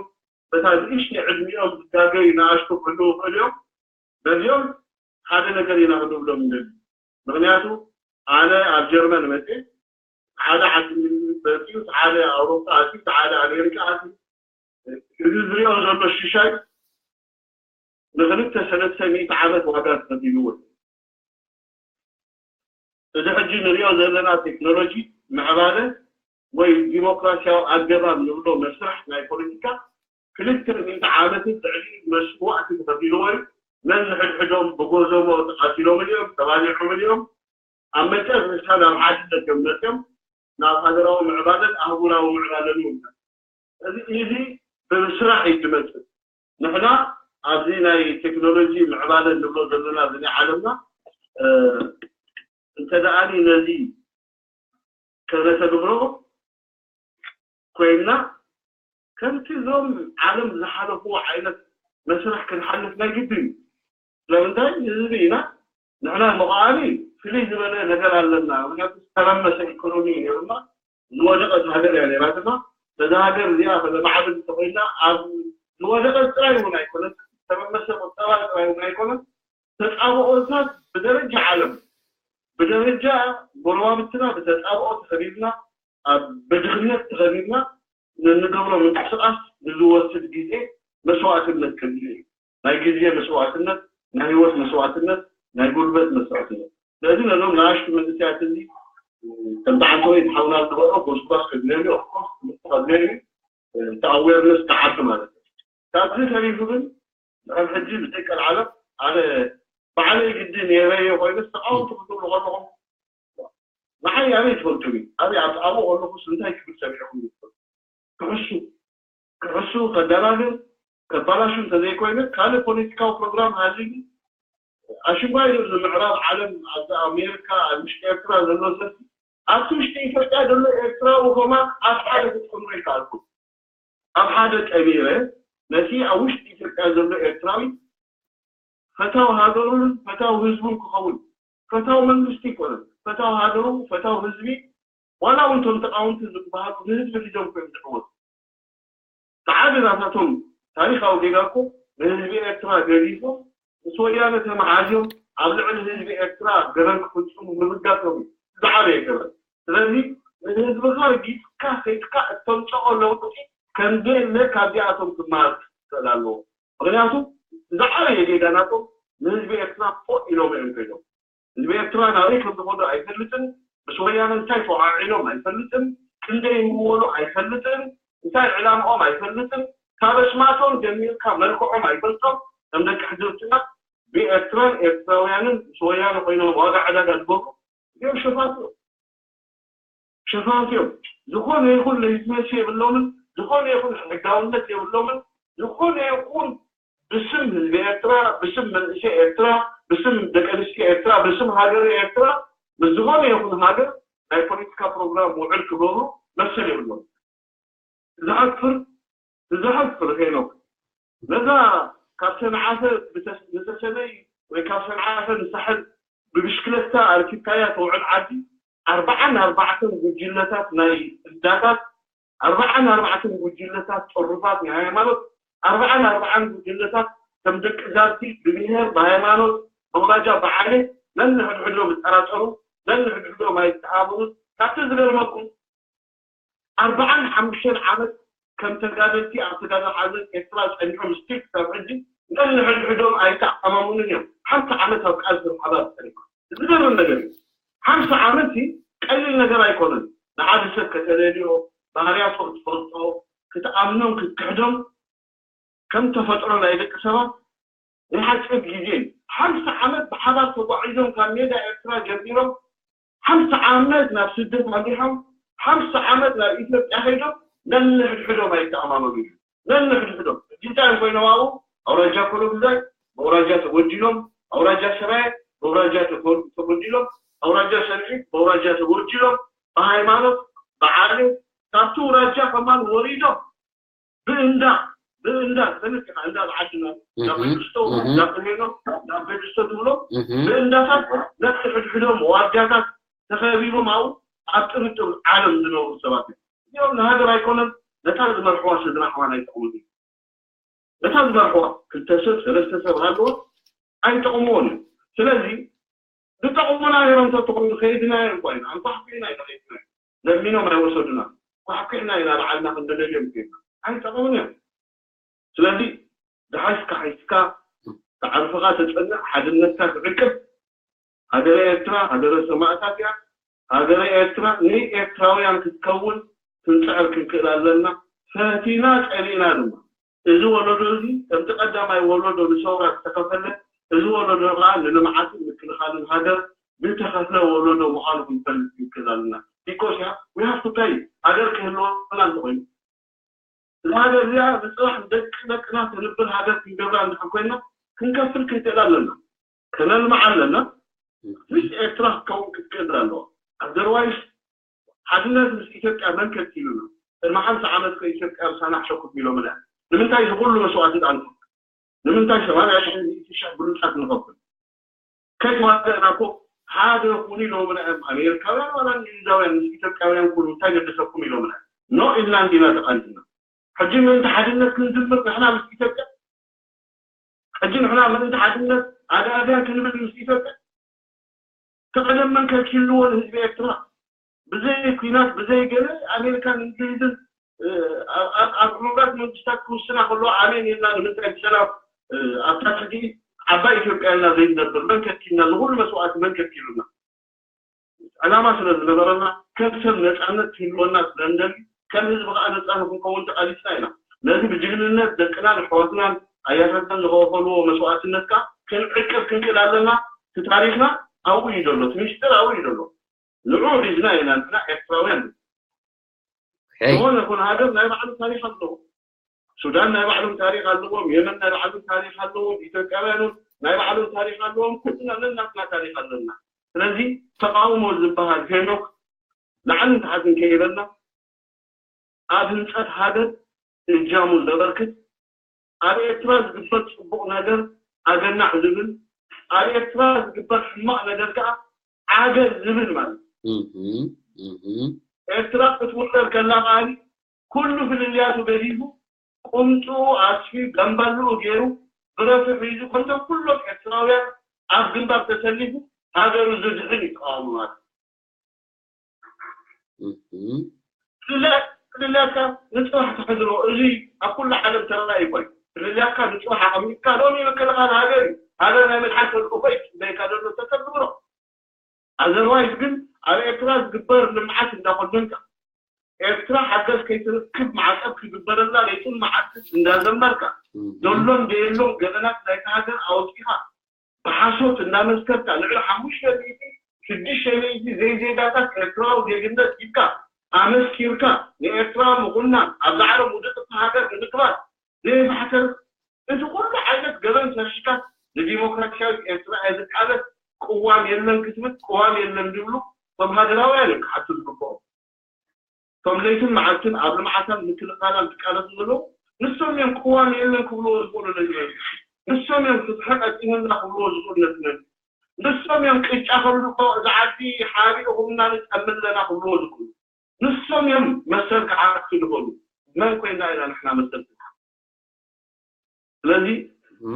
በታ ንእሽተይ ዕድሚኦም ዝጋገዩ ንኣሽቱ ክህልዉ ይኽእሉ እዮም። ነዚኦም ሓደ ነገር ኢና ክንብሎም ንደሊ። ምክንያቱ ኣነ ኣብ ጀርመን መፅእ ሓደ ዓዲ መፅኡ ሓደ ኣውሮፓ ኣትዩ ሓደ ኣሜሪካ ኣትዩ እዚ ዝሪኦ ዘሎ ሽሻይ ንክልተ ሰለስተ ሚእቲ ዓመት ዋጋ ተኸፊልዎ እዚ ሕጂ ንሪኦ ዘለና ቴክኖሎጂ ምዕባለ ወይ ዲሞክራሲያዊ ኣገባብ ንብሎ መስርሕ ናይ ፖለቲካ ክልተ ሚእቲ ዓመትን ልዕሊ መስዋእቲ ተኸፊልዎ እዩ። ነንሕድሕዶም ብጎዘሞ ተቓቲሎምን እዮም፣ ተባሊዖምን እዮም። ኣብ መጨረሻ ናብ ሓድነት እዮም መፅዮም፣ ናብ ሃገራዊ ምዕባለን ኣህጉራዊ ምዕባለን እውን። እዚ እዚ ብስራሕ እዩ ዝመፅእ። ንሕና ኣብዚ ናይ ቴክኖሎጂ ምዕባለ ንብሎ ዘለና እዚ ናይ ዓለምና እንተ ደኣ ነዚ ከነተግብሮ ኮይንና ከምቲ እዞም ዓለም ዝሓለፍዎ ዓይነት መስርሕ ክንሓልፍ ናይ ግድን እዩ። ስለምንታይ ንህዝቢ ኢና ንሕና መቐኣሊ ፍልይ ዝበለ ነገር ኣለና። ምክንያቱ ዝተረመሰ ኢኮኖሚ ነይሩና ዝወደቐት ሃገር እያ ነይራትና። ነዛ ሃገር እዚኣ ከተማዕብል እንተኮይና ኣብ ዝወደቐት ጥራይ እውን ኣይኮነት ዝተረመሰ ቁጠባ ጥራይ እውን ኣይኮነት ተፃብኦታት ብደረጃ ዓለም ብደረጃ ጎረባብትና ብተፃብኦ ተኸቢብና ኣብ ብድኽነት ተኸቢብና ንንገብሮ ምንቅስቃስ ንዝወስድ ግዜ መስዋእትነት ከድሊ እዩ። ናይ ግዜ መስዋእትነት፣ ናይ ህይወት መስዋእትነት፣ ናይ ጉልበት መስዋእትነት። ስለዚ ነዞም ንኣሽቱ መንእሰያት እዚ ከምቲ ዓንተወይ ዝሓውና ዝነበሮ ጎስጓስ ከድልየሉ ኦፍኮርስ ትምህርቲ ከድልየሉ እቲ ኣዌርነስ ክዓቢ ማለት እዩ። ካብዚ ተሪፉ ግን ንሕም ሕጂ ብዘይቀልዓለም ኣነ ባዕለይ ግዲ ነይረዮ ኮይነ ተቃወምቲ ክትብሉ ከለኹም ንዓይ ኣበይ ትፈልጡኒ? ኣበይ ኣብኡ ከለኹስ እንታይ ክብል ሰሚዕኹም ይፈልጡ? ክሕሱ ክሕሱ ከደናግር ከባላሹ እንተዘይኮይነ ካልእ ፖለቲካዊ ፕሮግራም ሃልዩ ኣሽንኳይ ዶ ንምዕራብ ዓለም ኣብዚ ኣሜሪካ ኣብ ውሽጢ ኤርትራ ዘሎ ሰብ ኣብቲ ውሽጢ ኢትዮጵያ ዘሎ ኤርትራዊ ከማን ኣብ ሓደ ክትጥምሮ ይከኣልኩም። ኣብ ሓደ ጠሚረ ነቲ ኣብ ውሽጢ ኢትዮጵያ ዘሎ ኤርትራዊ ፈታው ሃገሩን ፈታው ህዝቡን ክኸውን ፈታው መንግስቲ ይኮነን ፈታው ሃገሩ ፈታው ህዝቢ ዋላ እውን እቶም ተቃወምቲ ዝበሃሉ ንህዝቢ ሒዞም ኮይም ዝዕወቱ ብዓቢ ናታቶም ታሪካዊ ጌጋ እኮ ንህዝቢ ኤርትራ ገዲፎም ምስ ወያነ ተመሓዝዮም ኣብ ልዕሊ ህዝቢ ኤርትራ ገበን ክፍፅሙ ምብጋሶም እዩ ዝዓበየ ገበን። ስለዚ ንህዝብኻ ረጊፅካ ከይድካ እተምፅኦ ለውጢ ከምዘየለ ካብዚኣቶም ክመሃር ክኽእል ኣለዎ። ምክንያቱ ዝዓበየ ጌጋ ናቶም ንህዝቢ ኤርትራ ፎእ ኢሎም እዮም ከይዶም። ህዝቢ ኤርትራ ናበይ ከም ዝኸዱ ኣይፈልጥን፣ ምስ ወያነ እንታይ ተወዓዒሎም ኣይፈልጥን፣ ክንደይ ይምወሉ ኣይፈልጥን፣ እንታይ ዕላምኦም ኣይፈልጥን፣ ካብ ኣስማቶም ጀሚርካ መልክዖም ኣይፈልጦም። ከም ደቂ ሕድርትና ብኤርትራን ኤርትራውያንን ምስ ወያነ ኮይኖም ዋጋ ዕዳጋ ዝገብሩ እዮም ሸፋቱ እዮም። ሸፋቱ እዮም። ዝኾነ ይኹን ሌጅትመሲ የብሎምን፣ ዝኾነ ይኹን ሕጋውነት የብሎምን፣ ዝኾነ ይኹን ብስም ህዝቢ ኤርትራ፣ ብስም መንእሰይ ኤርትራ፣ ብስም ደቂ ኣንስትዮ ኤርትራ፣ ብስም ሃገር ኤርትራ ምስ ዝኾነ ይኹን ሃገር ናይ ፖለቲካ ፕሮግራም ውዕል ክገብሩ መሰል የብሎም። ዘሕፍር ዘሕፍር ሄኖክ ነዛ ካብ ሰንዓፈ ዝተሰነይ ወይ ካብ ሰንዓፈ ንሳሕል ብብሽክለታ ኣርኪብካያ ተውዕል ዓዲ ኣርባዓን ኣርባዕተን ጉጅለታት ናይ እንዳታት ኣርባዓን ኣርባዕተን ጉጅለታት ጥሩፋት ናይ ሃይማኖት ኣርባዓን ኣርባዓን ጉጅለታት ከም ደቂ ዛርቲ ብብሄር ብሃይማኖት ብኣውራጃ ብዓሌት ነንሕድሕዶም ይጠራጠሩ ነንሕድሕዶም ኣይተኣማመኑን ካብቲ ዝገርመኩም ኣርባዓን ሓሙሽተን ዓመት ከም ተጋደልቲ ኣብ ተጋዳሊ ሓዘን ኤርትራ ጸኒሖም ስቲል ክሳብ ሕጂ ነንሕድሕዶም ኣይተኣማመኑን እዮም ሓንቲ ዓመት ኣብ ቃልሲ ብሓባር ጸኒሖም ዝገርም ነገር እዩ ሓምሳ ዓመት ቀሊል ነገር ኣይኮነን ንሓደ ሰብ ከተለልዮ ባህርያቱ ክትፈልጦ ክትኣምኖም ክትክሕዶም ከም ተፈጥሮ ናይ ደቂ ሰባት ናይ ሓፂር ግዜ ሓምሳ ዓመት ብሓባር ተጓዒዞም ካብ ሜዳ ኤርትራ ጀሚሮም ሓምሳ ዓመት ናብ ስደት ኣምሪሖም ሓምሳ ዓመት ናብ ኢትዮጵያ ከይዶም ነንሕድሕዶም ኣይተኣማመኑ እዩ ነንሕድሕዶም እንታይ ኮይኖም ኣብኡ ኣውራጃ ኮሎምዛይ ብኣውራጃ ተጎዲሎም ኣውራጃ ሰራየ ብኣውራጃ ተጎዲሎም ኣውራጃ ሰንዒ ብኣውራጃ ተጎዲሎም ብሃይማኖት ብዓሌት ካብቲ ውራጃ ከማን ወሪዶም ብእንዳ ብእንዳ ሰነካ እንዳ ዓድና ናብ መንግስቶ ናብ ሄኖ ናብ መንግስቶ ትብሎ ብእንዳታት ነቲ ሕድሕዶም ዋጃታት ተኸቢቦም ኣብኡ ኣብ ጥርጥር ዓለም ዝነብሩ ሰባት እዮም እዚኦም ንሃገር ኣይኮነን ነታ ዝመርሕዋ ስድራ ኣሕዋን ኣይጠቕሙን ነታ ዝመርሕዋ ክልተ ሰብ ሰለስተ ሰብ ሃለዎ ኣይጠቕምዎን እዩ ስለዚ ዝጠቕሙና ነይሮም ተትኾኑ ከይድና እዮም ኮይና ኣንኳሕኩሕና ኢና ከይድና ለሚኖም ኣይወሰዱና ኳሕኩሕና ኢና በዓልና ክንደለልዮም ኮይና ኣይጠቕሙን እዮም ስለዚ ዝሓዝካ ሓዝካ ተዓርፍኻ ተፀንዕ ሓድነትካ ክዕቅብ ሃገረ ኤርትራ ሃገረ ሰማእታት እያ ሃገረ ኤርትራ ንኤርትራውያን ክትከውን ክንፅዕር ክንክእል ኣለና። ፈቲና ፀሊእና ድማ እዚ ወለዶ እዚ ከምቲ ቀዳማይ ወለዶ ንሰውራ ዝተኸፈለ፣ እዚ ወለዶ ከዓ ንልምዓትን ምክልኻልን ሃገር ዝተኸፍለ ወለዶ ምዃኑ ክንፈልጥ ክንክእል ኣለና። Because we have to pay። ሃገር ክህልወና እንተኮይኑ፣ እዛ ሃገር እዚኣ ብፅባሕ ደቂ ደቅና ትንብር ሃገር ክንገብራ እንድሕር ኮይና ክንከፍል ክንክእል ኣለና። ከነልምዓ ኣለና። ምስ ኤርትራ ክትከውን ክትክእል ኣለዋ። Otherwise ሓድነት ምስ ኢትዮጵያ መን ከልኪሉና? ቅድሚ ሓምሳ ዓመት ከ ኢትዮጵያ ምሳና ሕሸኩት ኢሎምና። ንምንታይ እዚ ኩሉ መስዋእቲ ዳኣ ንኸፍል? ንምንታይ ሰማንያ ሽሕ ሚእቲ ሽሕ ብሉጻት ንኸፍል? ከይተዋደእና እኮ ሓደ ኩኑ ኢሎምና እዮም ኣሜሪካውያን ዋላ እንግሊዛውያን። ምስ ኢትዮጵያውያን ኩኑ እንታይ ገደሰኩም ኢሎምና እዮም። ኖ ኢልና እንዲና ተቓሊስና። ሕጂ ምእንቲ ሓድነት ክንዝምር ንሕና ምስ ኢትዮጵያ? ሕጂ ንሕና ምእንቲ ሓድነት ኣድኣድያን ክንብል ምስ ኢትዮጵያ? እቲ ቀደም መን ከልኪልዎ ንህዝቢ ኤርትራ? ብዘይ ኲናት ብዘይ ገለ ኣሜሪካን እንግሊዝን ኣብ ሕቡራት መንግስታት ክውስና ከለዋ ኣሜን ኢልና ንምንታይ ብሰላም ኣብታ ትሕቲ ዓባይ ኢትዮጵያ ኢልና ዘይንነብር? መን ከልኪልና? ንኹሉ መስዋእቲ መን ከልኪሉና? ዕላማ ስለ ዝነበረና ከም ሰብ ነፃነት ክህልወና ስለ ንደሊ ከም ህዝቢ ከዓ ነፃ ንክንከውን ተቃሊስና ኢና። ነዚ ብጅግንነት ደቅናን ኣሕዋትናን ኣያታትናን ዝኸፈልዎ መስዋእትነት ከዓ ክንዕቅብ ክንክእል ኣለና። እቲ ታሪክና ኣብኡ እዩ ዘሎ፣ እቲ ሚስጥር ኣብኡ እዩ ዘሎ። ንዑ ሒዝና ኢና ንሕና ኤርትራውያን። ዝኾነ ይኹን ሃገር ናይ ባዕሉ ታሪክ ኣለዎ። ሱዳን ናይ ባዕሎም ታሪክ ኣለዎም፣ የመን ናይ ባዕሎም ታሪክ ኣለዎም፣ ኢትዮጵያውያን እውን ናይ ባዕሎም ታሪክ ኣለዎም። ኩልና ነናትና ታሪክ ኣለና። ስለዚ ተቃውሞ ዝበሃል ሄኖክ ላዕልን ታሕትን ከይበልና ኣብ ህንፀት ሃገር እጃሙ ዘበርክት፣ ኣብ ኤርትራ ዝግበር ፅቡቕ ነገር ኣገናዕ ዝብል፣ ኣብ ኤርትራ ዝግበር ሕማቕ ነገር ከዓ ዓገብ ዝብል ማለት እዩ። ኤርትራ ክትውረር ከላ ከዓኒ ኩሉ ፍልልያቱ ገዲፉ ቁምጥኡ ኣስፊ ገምባልኡ ገይሩ ብረቱ ሒዙ ከምቶም ኩሎም ኤርትራውያን ኣብ ግንባር ተሰሊፉ ሃገሩ ዝድሕን እዩ ተቃውሞ ማለት እዩ። ፍልልያትካ ንፅባሕ ተሕድሮ። እዚ ኣብ ኩሉ ዓለም ተራእዩ እኮ እዩ። ፍልልያትካ ንፅባሕ ኣቐሚጥካ ሎሚ ምክልኻል ሃገር እዩ። ሃገር ናይ ምድሓን ተልእኾ እዩ ዝፅበየካ ዘሎ፣ ተተግብሮ። ኣዘርዋይስ ግን ኣብ ኤርትራ ዝግበር ልምዓት እንዳኾነንካ፣ ኤርትራ ሓገዝ ከይትረክብ ማዕቀብ ክግበረላ ለይትን መዓልትን እንዳዘመርካ፣ ዘሎን ዘየሎን ገበናት ናይታ ሃገር ኣወፂኻ ብሓሶት እናመስከርካ ልዕሊ ሓሙሽተ ሚእቲ ሽዱሽተ ሚእቲ ዘይዜጋታት ኤርትራዊ ዜግነት ሂብካ ኣመስኪርካ ንኤርትራ ምኹናን ኣብዛ ዓለም ውድቅቲ ሃገር ንምግባር ዘይማሕተር እዚ ኩሉ ዓይነት ገበን ሰሪሕካ ንዲሞክራሲያዊት ኤርትራ እየ ዝቃለስ ቅዋም የለን ክትብል ቅዋም የለን ዝብሉ እቶም ሃገራውያን እዮም ክሓቱ ዝግብኦም። እቶም ለይትን መዓልትን ኣብ ልምዓታን ምክልኻላን ዝቃለሱ ዘለዉ ንሶም እዮም ቅዋም የለን ክብልዎ ዝኽእሉ ነቲ መንግስቲ። ንሶም እዮም ፍትሒ ቀጢኑልና ክብልዎ ዝኽእሉ ነቲ መንግስቲ። ንሶም እዮም ቅጫ ከብልኮ እዚ ዓዲ ሓቢእኹምና ንጠሚ ኣለና ክብልዎ ዝኽእሉ። ንሶም እዮም መሰል ክሓቱ ዝኽእሉ። መን ኮይና ኢና ንሕና መሰል ክንሓት? ስለዚ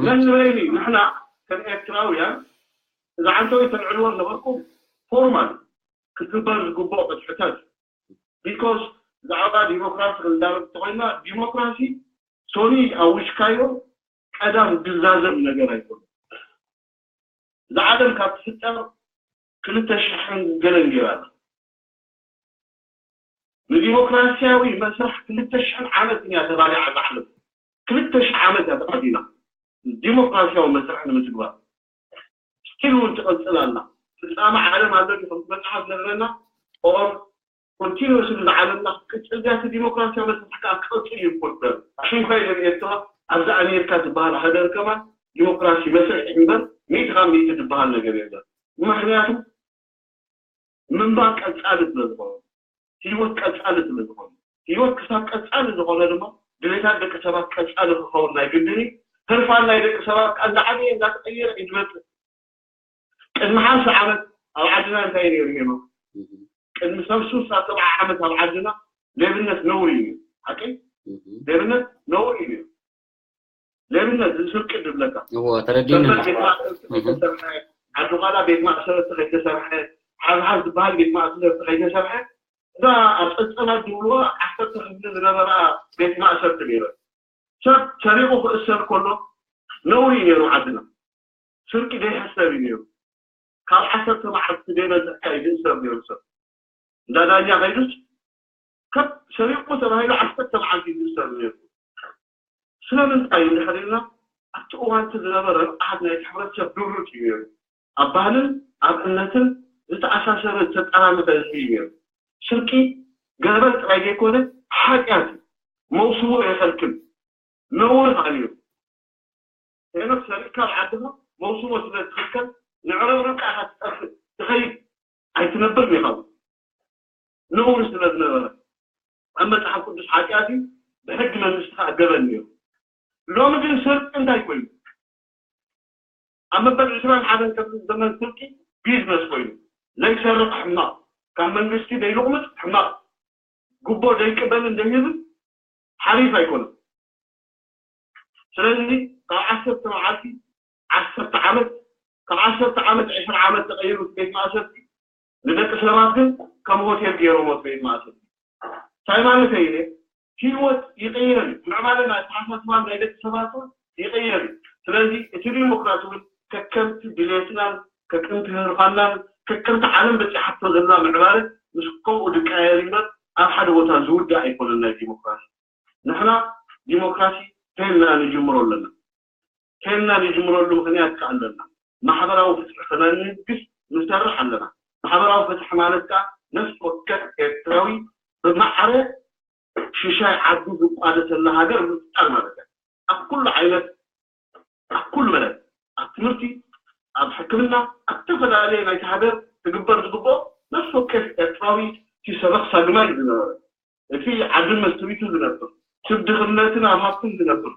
መን ንበይኑ እዩ ንሕና ከም ኤርትራውያን እዚ ዓንተወይ ተልዕልዎ ነበርኩም ፎርማል ክግበር ዝግብኦ ቅጥሕታት። ቢኮዝ ብዛዕባ ዲሞክራሲ ክንዛረብ እንተኮይና ዲሞክራሲ ሶኒ ኣውጅካዮ ቀዳም ዝዛዘም ነገር ኣይኮነ። እዛ ዓለም ካብ ትፍጠር ክልተ ሽሕን ገለን ገይራ ኣላ። ንዲሞክራሲያዊ መስርሕ ክልተ ሽሕን ዓመት እያ ተባሊዓ እዛ ዓለም። ክልተ ሽሕ ዓመት እያ ተቐዲላ ዲሞክራሲያዊ መስርሕ ንምትግባር። ስቲል እውን ትቐፅል ኣላ። ፍፃመ ዓለም ኣሎ ድዩ ከምቲ መፅሓፍ ዝነግረና ኦር ኮንቲኒስ ዝዓለምና ክትቅፅል ድያ እቲ ዲሞክራሲያዊ መስርሕ ከዓ ክቐፅል እዩ ፖርተር ኣሽንኳይ ደ ኤርትራ ኣብዛ ኣሜሪካ ዝበሃል ሃገር ከማን ዲሞክራሲ መስርሕ እምበር ሚእቲ ካብ ሚእቲ ዝበሃል ነገር የለን ምክንያቱ ምንባር ቀፃሊ ስለ ዝኾነ ህይወት ቀፃሊ ስለ ዝኾነ ህይወት ክሳብ ቀፃሊ ዝኾነ ድማ ድሌታት ደቂ ሰባት ቀፃሊ ክኸውን ናይ ግድን እዩ ህርፋን ናይ ደቂ ሰባት ከዓ እንዳዓበየ እንዳተቀየረ እዩ ዝመፅእ ቅድሚ ሓምሳ ዓመት ኣብ ዓድና እንታይ ነይሩ ሄኖ ቅድሚ ሰብሱ ሳብ ሰብዓ ዓመት ኣብ ዓድና ሌብነት ነውሪ እዩ ሓቂ ሌብነት ነውሪ እዩ ሌብነት ዝስርቂ ዝብለካ እዎ ተረዲኒ ሰንበት ቤት ማእሰርቲ ከይተሰርሐ ዓዲ ዃላ ቤት ማእሰርቲ ከይተሰርሐ ሓዝሓዝ ዝበሃል ቤት ማእሰርቲ ከይተሰርሐ እዛ ኣብ ፀፀባት ዝብልዋ ዓሰርተ ክፍሊ ዝነበራ ቤት ማእሰርቲ ነይረ ሰብ ሰሪቑ ክእሰር ከሎ ነውሪ እዩ ነይሩ ዓድና ስርቂ ዘይሕሰብ እዩ ነይሩ ካብ ዓሰርተ መዓልቲ ዘይበዝሕ ካይ ዝእሰር ነይሩ ሰብ እንዳ ዳኛ ከይዱስ ካብ ሰሪቑ ተባሂሉ ዓሰርተ መዓልቲ እዩ ዝእሰር ነይሩ። ስለምንታይ እንድሕር ኢልና ኣብቲ እዋን እቲ ዝነበረ ንቕሓት ናይቲ ሕብረተሰብ ድሩት እዩ ነይሩ። ኣብ ባህልን ኣብ እምነትን ዝተኣሳሰረ ዝተጠራመተ ህዝቢ እዩ ነይሩ። ስርቂ ገበን ጥራይ ዘይኮነ ሓጢኣት እዩ። መውስቦ የኸልክል ነውሪ እዩ። ሄኖክ ሰሪቅካ ኣብ ዓድኻ መውስቦ ስለ ዝኽልከል ንዕረብርብካ ኢኻ ትጠፍእ ትኸይድ ኣይትነብርን ኢኻ። ነውሪ ስለ ዝነበረ ኣብ መጽሓፍ ቅዱስ ሓጢኣት እዩ፣ ብሕጊ መንግስቲ ከዓ ገበን እዩ። ሎሚ ግን ስርቂ እንታይ ኮይኑ? ኣብ መበል ዕስራን ሓደን ክፍለ ዘመን ስርቂ ቢዝነስ ኮይኑ፣ ዘይሰርቕ ሕማቕ፣ ካብ መንግስቲ ዘይልቕምጥ ሕማቕ፣ ጉቦ ዘይቅበልን ዘይህብን ሓሪፍ ኣይኮነን። ስለዚ ካብ ዓሰርተ መዓልቲ ዓሰርተ ዓመት፣ ካብ ዓሰርተ ዓመት ዕስራ ዓመት ተቐይሩ እቲ ቤት ማእሰርቲ ንደቂ ሰባት ግን ከም ሆቴል ገይሮሞ እቲ ቤት ማእሰርቲ። እንታይ ማለተይ ኢለ? ህይወት ይቕየር እዩ። ምዕባለ ናይ ኣተሓሳስባ ናይ ደቂ ሰባት እውን ይቕየር እዩ። ስለዚ እቲ ዲሞክራሲ እውን ከከምቲ ድሌትናን ከከምቲ ህርፋናን ከከምቲ ዓለም በፂሓቶ ዘላ ምዕባለ ምስ ከምኡ ዝቀያየር እምበር ኣብ ሓደ ቦታ ዝውዳእ ኣይኮነን ናይ ዲሞክራሲ። ንሕና ዲሞክራሲ ተልና ንጅምሮ ኣለና። ተልና ንጅምረሉ ምኽንያት ከኣ ኣለና። ማሕበራዊ ፍትሒ ከነንግስ ንሰርሕ ኣለና። ማሕበራዊ ፍትሒ ማለት ከኣ ነፍሲ ወከፍ ኤርትራዊ ብማዕረ ሽሻይ ዓዱ ዝቋደሰላ ሃገር ምፍጣር ማለት እያ። ኣብ ኩሉ ዓይነት፣ ኣብ ኩሉ መደብ፣ ኣብ ትምህርቲ፣ ኣብ ሕክምና፣ ኣብ ዝተፈላለየ ናይቲ ሃገር ክግበር ዝግብኦ ነፍሲ ወከፍ ኤርትራዊ እቲ ሰበኽ ሳግማይ ዝነበረ፣ እቲ ዓድን መስትሪቱ ዝነብር፣ ስብ ድኽነትን ኣብ ሃብትን ዝነብር፣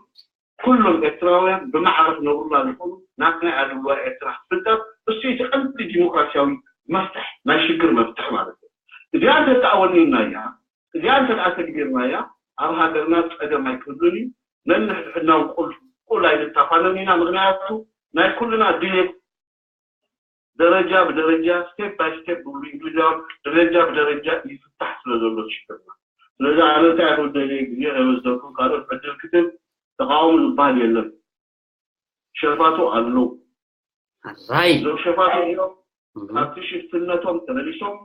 ኩሎም ኤርትራውያን ብማዕረ ክነብሩላ ዝኽእሉ ናትና ኣድዋ ኤርትራ ክትፍጠር፣ እሱ እቲ ቀንዲ ዲሞክራሲያዊ መፍትሕ፣ ናይ ሽግር መፍትሕ ማለት እዩ። እዚኣ እንተደኣ ወኒንናያ፣ እዚኣ እንተደኣ ተግቢርናያ፣ ኣብ ሃገርና ጸገም ኣይክህሉን እዩ። ነንሕድሕድና እውን ቁል-፣ ቁል ኣይንታፋነን ኢና። ምኽንያቱ ናይ ኩልና ድሌት ደረጃ ብደረጃ፣ ስቴፕ ባይ ስቴፕ ብብሉ እንግሊዛውያን ደረጃ ብደረጃ ይፍታሕ ስለ ዘሎ ሽግርና። ስለዚ ኣነ እንታይ ክብል ደልየ፣ ግዜ ከይወስደኩም ካልኦት ዕድል ክትብ፣ ተቃውሞ ዝበሃል የለን። ሸፋቱ ኣለዉ። ኣራይ እዞም ሸፋቱ እዮም ካብቲ ሽፍትነቶም ተመሊሶም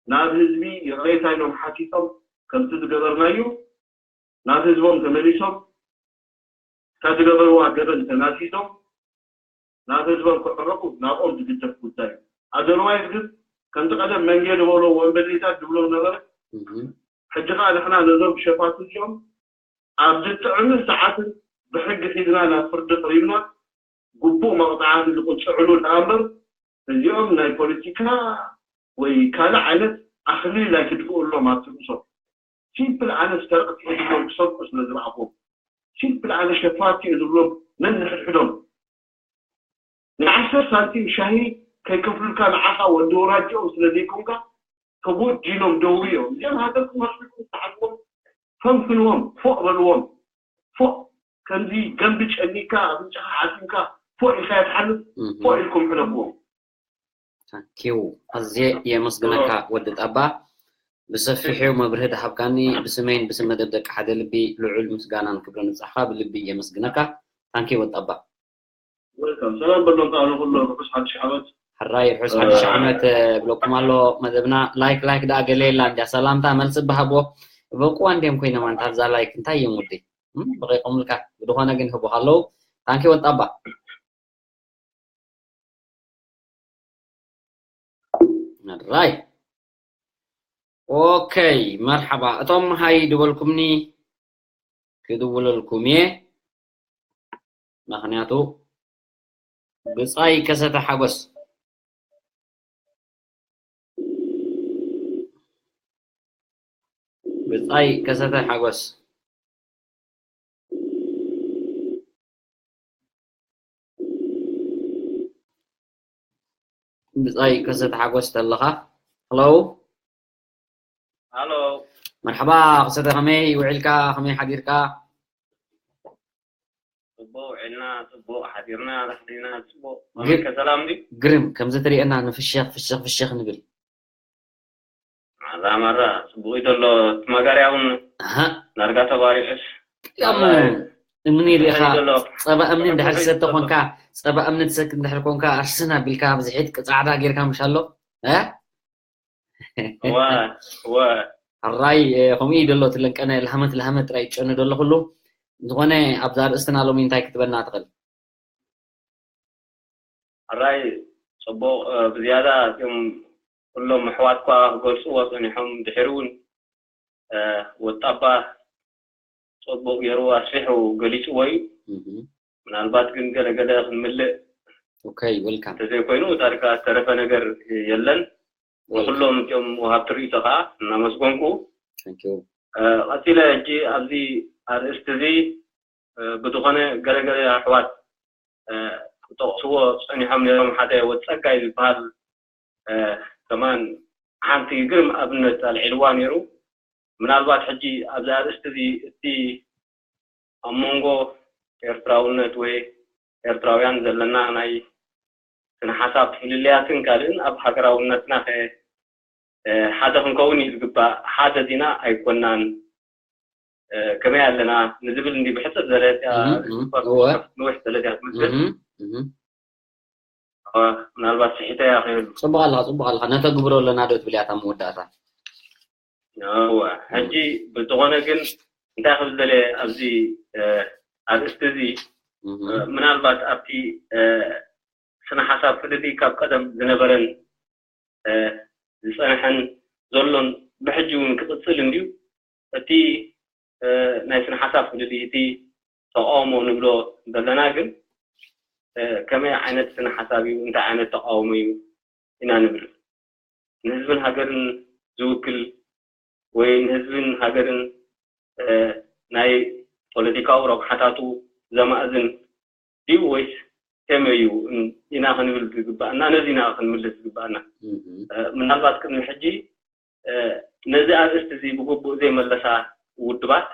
ናብ ህዝቢ ይቕሬታ ኢሎም ሓቲቶም፣ ከምቲ ዝገበርናዮ ናብ ህዝቦም ተመሊሶም ካብ ዝገበርዋ ገበን ተናዚዞም ናብ ህዝቦም ክዕረቑ ናብኦም ዝግደፍ ጉዳይ እዩ። ኣዘርዋይስ ግን ከምቲ ቀደም መንጌ ዝበሎ ወንበዴታት ዝብሎም ነበረ። ሕጂ ከዓ ንሕና ነዞም ሸፋቱ እዚኦም ኣብ ዝጥዕምን ሰዓትን ብሕጊ ሒዝና ናብ ፍርዲ ቅሪብና ግቡእ መቕፃዕቲ ዝቕፅዕሉ ደኣ እምበር እዚኦም ናይ ፖለቲካ ወይ ካልእ ዓይነት ኣኽሊል ኣይትድፍኡሎም ኣብቲ ርእሶም። ሲምፕል ኣነ ሰርቅቲ እየ ዝብሎም ክሰርቁ ስለ ዝረኣኹዎም፣ ሲምፕል ኣነ ሸፋቲ እየ ዝብሎም ነንሕድሕዶም ናይ ዓሰርተ ሳንቲም ሻሂ ከይከፍሉልካ ንዓኻ ወዲ ወራጅኦም ስለ ዘይኮንካ ተጎዲኖም ደው እዮም። እዚኦም ሃገርኩም ኣስቢኩም ተሓዝዎም፣ ፈንፍንዎም፣ ፎእ በልዎም። ፎእ ከምዚ ገንቢ ጨኒካ ኣፍንጫኻ ዓሲምካ ፎእ ኢልካ እያ ትሓልፍ። ፎእ ኢልኩም ሕለፍዎም። ታንኪው ኣዝየ የመስግነካ ወዲ ጣባ። ብሰፊሑ መብርሂ ድሃብካኒ ብስመይን ብስም መደብ ደቂ ሓደ ልቢ ልዑል ምስጋናን ክብርን ንብጻሕኻ ብልቢ የመስግነካ። ታንኪው ወዲ ጣባ። ወልካም ሰላም በሎም ከዓ ንኩሎም ርሑስ ሓድሽ ዓመት። ሕራይ ርሑስ ሓድሽ ዓመት ብለኩም ኣሎ መደብና። ላይክ ላይክ ደኣ ገለ የላ እንድያ ሰላምታ መልሲ ብሃብዎ። በቁዋ እንድዮም ኮይኖም ኣንታ ኣብዛ ላይክ እንታይ እዮም ወደይ? በቂቆምልካ ብድኾነ ግን ህቡኻ ኣለዉ። ታንኪ ወጣባ። ራይ ኦከይ መርሓባ እቶም ሃይ ድበልኩምኒ ክድውለልኩም እየ። ምኽንያቱ ብጻይ ከሰተ ሓጎስ ብጻይ ከሰተ ሓጎስ ብጻይ ከሰተ ሓጎስ ተለኻ። ሄሎ ሃሎ መርሓባ ከሰተ ከመይ ውዒልካ ከመይ ሓዲርካ? ጽቡቅ ውዒልና ጽቡቅ ሓዲርና ዳሕሪና ጽቡቅ መመከ ሰላም ድዩ? ግርም ከምዚ ትሪእና ንፍሸኽ ፍሸኽ ፍሸኽ ንብል። ማራ ማራ ጽቡቅ እዩ ዘሎ እቲ ማጋርያ እውን ኣሃ ዳርጋ ተባሪዑስ ያሞ እምኒ ሪኢኻ ጸባ እምኒ እንድሕር ትሰተ ኮንካ ጸባ እምኒ ትሰቲ እንድሕር ኮንካ ኣርስን ኣቢልካ ብዝሒት ጻዕዳ ጌርካ ምሽ ኣሎ እ ወ ወ ሕራይ ከምኡ እዩ ደሎ ትለንቀነ ልሃመት ልሃመት ጥራይ ይጨኑ ደሎ ኩሉ። ዝኾነ ኣብዛ ኣርእስትና ሎሚ እንታይ ክትበና ትኽእል? ሕራይ ጽቡቕ። ብዝያዳ እም ኩሎም ኣሕዋትኳ ክገልጽዎ ጸኒሖም ድሕሪ እውን ወጣባ ጽቡቕ ገይሩ ኣስፊሑ ገሊጽዎ እዩ። ምናልባት ግን ገለገለ ክንምልእ okay welcome እንተዘይኮይኑ ታሪካ ዝተረፈ ነገር የለን። ንኩሎም እቲኦም ወሃብቲ ርእይቶ ከዓ እናመስገንኩ thank you ቀፂለ ሕጂ ኣብዚ ኣርእስቲ እዚ ብዝኾነ ገለገለ ኣሕዋት ክጠቕስዎ ፀኒሖም ነሮም ሓደ ወፀጋይ ዝበሃል ከማን ሓንቲ ግርም ኣብነት ኣልዒልዋ ነይሩ። ምናልባት ሕጂ ኣብዚ ኣርእስቲ እዚ እቲ ኣብ መንጎ ኤርትራውነት ወይ ኤርትራውያን ዘለና ናይ ስነ ሓሳብ ፍልልያትን ካልእን ኣብ ሃገራውነትና ከ ሓደ ክንከውን እዩ ዝግባእ። ሓደ ዲና ኣይኮናን ከመይ ኣለና ንዝብል እንዲ ብሕፅር ዘለ ንውሕ ዘለ ትመስል። ምናልባት ስሒተ እያ ከይህሉ ፅቡቅ ኣለካ ፅቡቅ ኣለካ ነተግብሮ ኣለና ዶ ትብል እያ እታ መወዳእታ ሕጂ ብዝኾነ ግን እንታይ ክብል ዘለ ኣብዚ ኣርእስቲ እዚ ምናልባት ኣብቲ ስነ ሓሳብ ፍልልይ ካብ ቀደም ዝነበረን ዝፀንሐን ዘሎን ብሕጂ እውን ክቕፅል እንድዩ። እቲ ናይ ስነ ሓሳብ ፍልልይ እቲ ተቃውሞ ንብሎ ዘለና ግን ከመይ ዓይነት ስነ ሓሳብ እዩ እንታይ ዓይነት ተቃውሞ እዩ ኢና ንብል። ንህዝብን ሃገርን ዝውክል ወይ ንህዝብን ሃገርን ናይ ፖለቲካዊ ረብሓታቱ ዘማእዝን ድዩ ወይስ ከመይ እዩ ኢና ክንብል ዝግባእና ነዚ ኢና ክንምልስ ዝግባእና። ምናልባት ቅድሚ ሕጂ ነዚ ኣርእስቲ እዚ ብግቡእ ዘይመለሳ ውድባት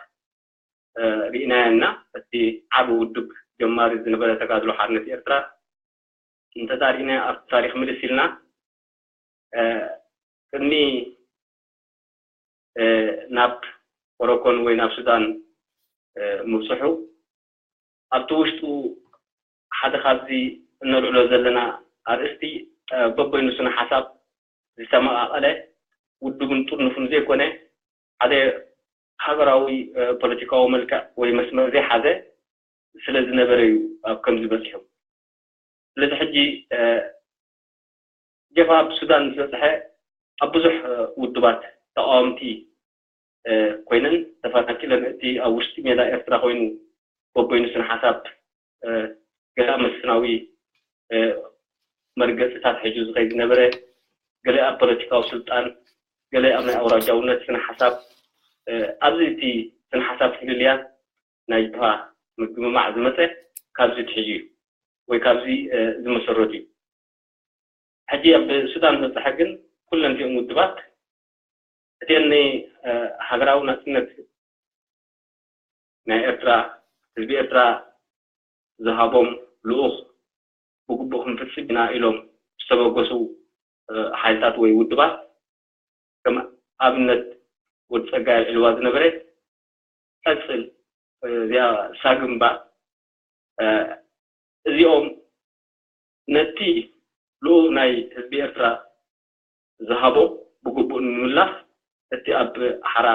ርኢናዮ እና እቲ ዓቢ ውድብ ጀማሪ ዝነበረ ተጋድሎ ሓርነት ኤርትራ እንተዳሪእና ኣብቲ ታሪክ ምልስ ኢልና ቅድሚ ናብ ሞሮኮን ወይ ናብ ሱዳን ምብፅሑ ኣብቲ ውሽጡ ሓደ ካብዚ እነልዕሎ ዘለና ኣርእስቲ በበይኑ ስነ ሓሳብ ዝተመቃቀለ ውድብን ጥርንፉን ዘይኮነ ሓደ ሃገራዊ ፖለቲካዊ መልክዕ ወይ መስመር ዘይሓዘ ስለ ዝነበረ እዩ ኣብ ከምዚ በፂሑ። ስለዚ ሕጂ ጀብሃ ኣብ ሱዳን ዝበፅሐ ኣብ ብዙሕ ውድባት ተቃወምቲ ኮይነን ተፈናቂለን እቲ ኣብ ውሽጢ ሜዳ ኤርትራ ኮይኑ በበይኑ ስነ ሓሳብ ገለ ኣብ መስፍናዊ መርገፅታት ሒዙ ዝኸይድ ዝነበረ ገለ ኣብ ፖለቲካዊ ስልጣን ገለ ኣብ ናይ ኣውራጃውነት ስነ ሓሳብ ኣብዚ እቲ ስነ ሓሳብ ፍልልያት ናይ ጅብሃ ምግምማዕ ዝመፀ ካብዚ ትሕዙ እዩ ወይ ካብዚ ዝመሰረቱ እዩ። ሕጂ ኣብ ሱዳን ዝበፅሐ ግን ኩለን እቲኦም ውድባት እቲአን ናይ ሃገራዊ ናፅነት ናይ ኤርትራ ህዝቢ ኤርትራ ዝሃቦም ልኡኽ ብግቡእ ክንፍፅም ኢና ኢሎም ዝተበገሱ ሓይልታት ወይ ውድባት ከም ኣብነት ወዲ ፀጋይ ኣልዕልዋ ዝነበረ ቀፅል እዚኣ ሳግምባ እዚኦም ነቲ ልኡኽ ናይ ህዝቢ ኤርትራ ዝሃቦ ብግቡእ ንምምላስ እቲ ኣብ ሓራ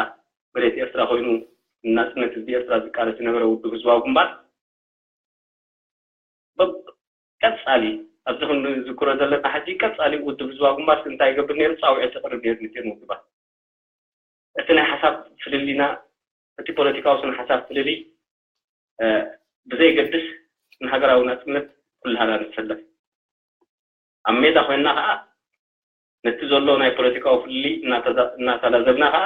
መሬት ኤርትራ ኮይኑ ንናፅነት ህዝቢ ኤርትራ ዝቃለስ ዝነበረ ውድብ ህዝባዊ ግንባር ቀፃሊ ኣብዚ ክንዝክሮ ዘለና ሕጂ ቀፃሊ ውድብ ህዝባዊ ግንባር እንታይ ይገብር ነይሩ? ፃውዒት የቕርብ ነይሩ ነቲአን ውድባት። እቲ ናይ ሓሳብ ፍልልይና እቲ ፖለቲካዊ ስነ ሓሳብ ፍልልይ ብዘይገድስ ንሃገራዊ ናፅነት ኩላህና ንሰለፍ። ኣብ ሜዳ ኮይንና ከዓ ነቲ ዘሎ ናይ ፖለቲካዊ ፍልልይ እናተላዘብና ከዓ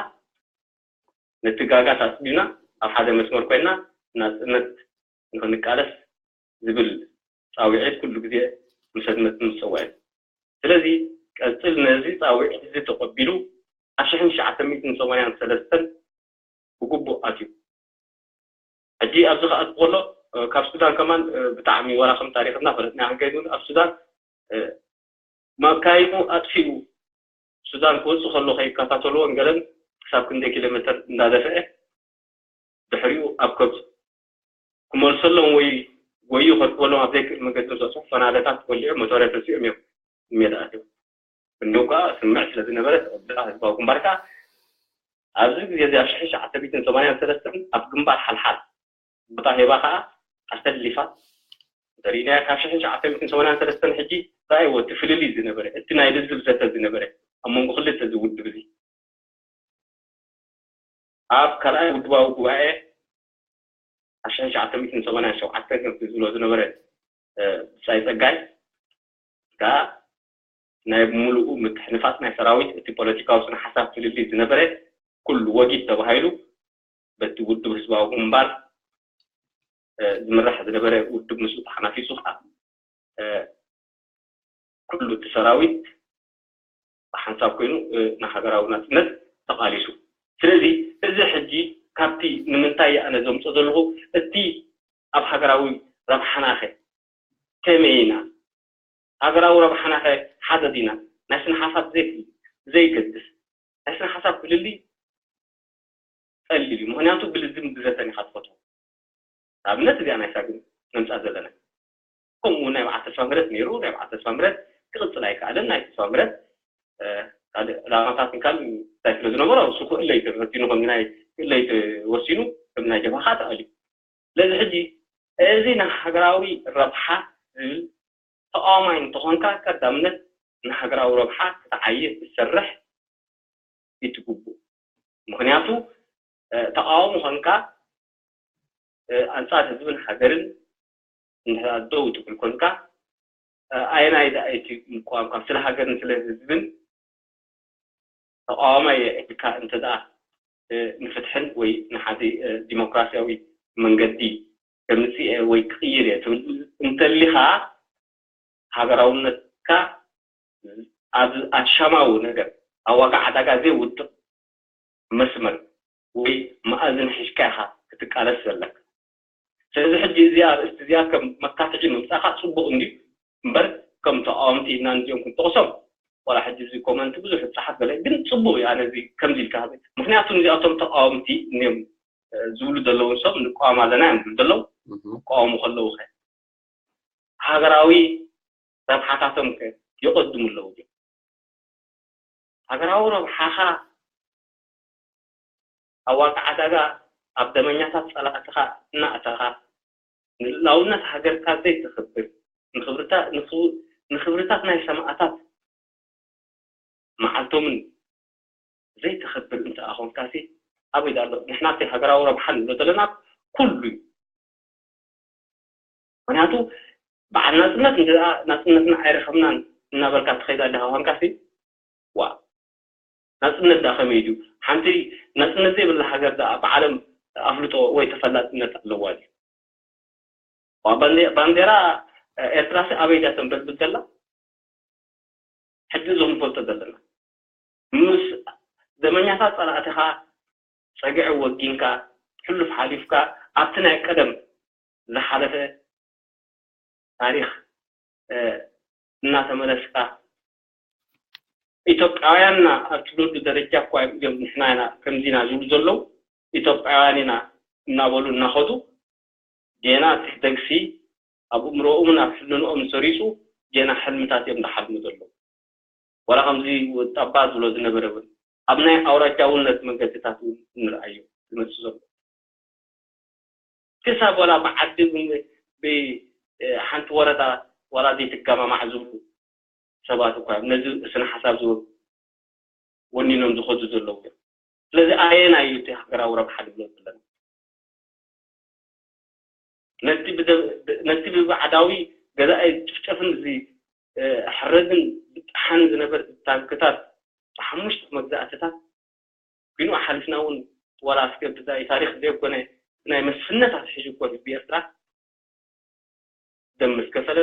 ነቲ ጋጋት ኣፅቢብና ኣብ ሓደ መስመር ኮይንና ናፅነት ንክንቃለስ ዝብል ፃውዒት ኩሉ ግዜ ምስ ኣድመፅቲ ንፀውዕ። ስለዚ ቀፅል ነዚ ፃውዒት እዚ ተቐቢሉ ኣብ ሽሕን ትሽዓተ ሚእትን ሰማንያን ሰለስተን ብግቡእ ኣትዩ። ሕጂ ኣብዚ ክኣቱ ከሎ ካብ ሱዳን ከማን ብጣዕሚ ዋላ ከም ታሪክ እናፈለጥና ክንከይድ እውን ኣብ ሱዳን ማካይኑ ኣጥፊኡ ሱዳን ክወፅእ ከሎ ከይከታተልዎን ገለን ክሳብ ክንደይ ኪሎ ሜተር እንዳደፍአ ድሕሪኡ ኣብ ከብቲ ክመልሰሎም ወይ ጎዩ ከድበሎም ኣብ ዘይክእል መገዲ ዘፅሑ ፈናለታት ወሊዑ መቶርያ ተሲኦም እዮም ሜዳ ኣትዮም። እንዲሁ ከዓ ስምዕ ስለ ዝነበረ ተቐብላ ህዝባዊ ግንባር ከዓ ኣብዚ ግዜ እዚ ኣብ ሽሕን ትሽዓተ ሚእትን ሰማንያን ሰለስተን ኣብ ግንባር ሓልሓል ቦታ ሂባ ከዓ ኣሰሊፋ እንተሪእናያ፣ ካብ ሽሕን ትሽዓተ ሚእትን ሰማንያን ሰለስተን ሕጂ ረኣይዎ እቲ ፍልልይ ዝነበረ፣ እቲ ናይ ልዝብ ዘተ ዝነበረ ኣብ መንጎ ክልተ እዚ ውድብ እዚ ኣብ ካልኣይ ውድባዊ ጉባኤ ኣብ ሽሕን ትሽዓተ ሚእትን ሰማንያን ሸውዓተን ከምቲ ዝብሎ ዝነበረ ብጻይ ጸጋይ፣ ከኣ ናይ ብምሉኡ ምትሕንፋጽ ናይ ሰራዊት፣ እቲ ፖለቲካዊ ስነ ሓሳብ ፍልልይ ዝነበረ ኩሉ ወጊድ ተባሂሉ በቲ ውድብ ህዝባዊ ግንባር ዝምራሕ ዝነበረ ውድብ ምስኡ ተሓናፊሱ ከኣ ኩሉ እቲ ሰራዊት ብሓንሳብ ኮይኑ ንሃገራዊ ናጽነት ተቓሊሱ። ስለዚ እዚ ሕጂ ካብቲ ንምንታይ ኣነ ዘምጾ ዘለኹ፣ እቲ ኣብ ሃገራዊ ረብሓናኸ ከመይ ኢና? ሃገራዊ ረብሓናኸ ሓደ ዲና? ናይ ስነ ሓሳብ ዘይፍልልይ ዘይገድስ፣ ናይ ስነ ሓሳብ ፍልልይ ቀሊል እዩ። ምኽንያቱ ብልዝም ብዘተን ኢኻ ትፈትዎ። ንኣብነት እዚኣ ናይ ሳግም ነምጻ ዘለና። ከምኡ ናይ በዓል ተስፋ ምህረት ነይሩ፣ ናይ በዓል ተስፋ ምህረት ክቕጽል ኣይከኣለን። ናይ ተስፋ ምህረት ካልእ ዕላማታትን ካልእ እንታይ ስለ ዝነበሮ እሱ ክእለይ ተፈቲኑ፣ ከም ናይ ክእለይ ወሲኑ ከም ናይ ጀብሃኻ ተኣልዩ። ስለዚ ሕጂ እዚ ንሃገራዊ ረብሓ ዝብል ተቃዋማይ እንተኾንካ ቀዳምነት ንሃገራዊ ረብሓ ክትዓይር ክትሰርሕ እዩ ትግቡእ። ምኽንያቱ ተቃዋሚ ኾንካ ኣንጻር ህዝብን ሃገርን እንድሕር ደው ትብል ኮንካ ኣየናይ ደኣ እቲ ምቋምካ ስለ ሃገርን ስለ ህዝብን ተቃዋማይ ኢልካ እንተ ደኣ ንፍትሕን ወይ ንሓደ ዲሞክራሲያዊ መንገዲ ከምጽእ ወይ ክቕይር እየ ትብል እንተሊኻ ሃገራውነትካ ኣብ ኣሻማዊ ነገር ኣብ ዋጋ ዕዳጋ ዘይውድቕ መስመር ወይ መኣዝን ሒዝካ ኢኻ ክትቃለስ ዘለካ። ስለዚ ሕጂ እዚኣ ኣርእስቲ እዚኣ ከም መካትዒ ምምጻእካ ጽቡቕ እንድዩ እምበር ከም ተቃወምቲ ኢልና ንዚኦም ክንጠቕሶም ዋላ ሕጂ እዚ ኮመንት ብዙሕ ዝጸሓፍ ገለ ግን ጽቡቕ እዩ። ኣነ እዚ ከምዚ ኢልካ ምክንያቱ ንዚኣቶም ተቃወምቲ እንዮም ዝብሉ ዘለውን ሰብ ንቃወም ኣለና እዮም ዝብሉ ዘለዉ ክቃወሙ ከለዉ ከ ሃገራዊ ረብሓታቶም ከ የቐድሙ ኣለዉ ድዮም? ሃገራዊ ረብሓኻ ኣብ ዋጋ ዕዳጋ ኣብ ደመኛታት ጸላእትኻ እናእተኻ ንልእላውነት ሃገርካ ዘይተኽብር ንኽብርታት ናይ ሰማእታት መዓልቶምን ዘይተኽብር እንተ ኣኾንካሲ ኣበይ ኣሎ? ንሕና እቲ ሃገራዊ ረብሓ ንብሎ ዘለና ኩሉ እዩ። ምክንያቱ በዓል ናፅነት እንተ ናፅነትና ኣይረኸብናን እናበልካ ትኸይድ ኣለካ ኮንካሲ ዋ ናፅነት ዳ ከመይ ድዩ? ሓንቲ ናፅነት ዘይብላ ሃገር ዳ ብዓለም ኣፍልጦ ወይ ተፈላጥነት ኣለዋ ድዩ? ባንዴራ ኤርትራሲ ኣበይ ድያ ተንበልብል ዘላ? ሕጂ እዞም ንፈልጦ ዘለና ምስ ደመኛታት ፀላእትኻ ፀግዒ ወጊንካ ሕሉፍ ሓሊፍካ ኣብቲ ናይ ቀደም ዝሓለፈ ታሪኽ እናተመለስካ ኢትዮጵያውያንና ኣብ ትብለሉ ደረጃ እኳ እዮም ንሕና ኢና ከምዚና ዝብሉ ዘለዉ ኢትዮጵያውያን ኢና እናበሉ እናኸዱ ጌና እቲ ህደግሲ ኣብ እምሮኦምን ኣብ ሕልንኦም ሰሪፁ ጌና ሕልምታት እዮም ዝሓልሙ ዘለዉ። ዋላ ከምዚ ወጣባ ዝብሎ ዝነበረ እውን ኣብ ናይ ኣውራጃውነት መንገድታት እውን ንርኣዮ ዝመፅእ ዘሎ ክሳብ ዋላ ብዓዲ ብሓንቲ ወረዳ ዋላ ዘይትገማማዕ ዝብሉ ሰባት እኳ ነዚ ስነ ሓሳብ ዝወ ወኒኖም ዝኸዱ ዘለዉ እዮም። ስለዚ ኣየናይ እዩ እቲ ሃገራዊ ረብሓ ንብሎ ዘለና? ነቲ ብባዕዳዊ ገዛኢ ጭፍጨፍን እዚ ሕረድን ብጣሓን ዝነበር ታንክታት ብሓሙሽተ መግዛእትታት ቢንኡ ሓሊፍና እውን ዋላ እስከ ብዛይ ታሪክ ዘይኮነ ናይ መስፍነት ኣትሒዙ እኮ ህዝቢ ኤርትራ ደም ምስ ከፈለ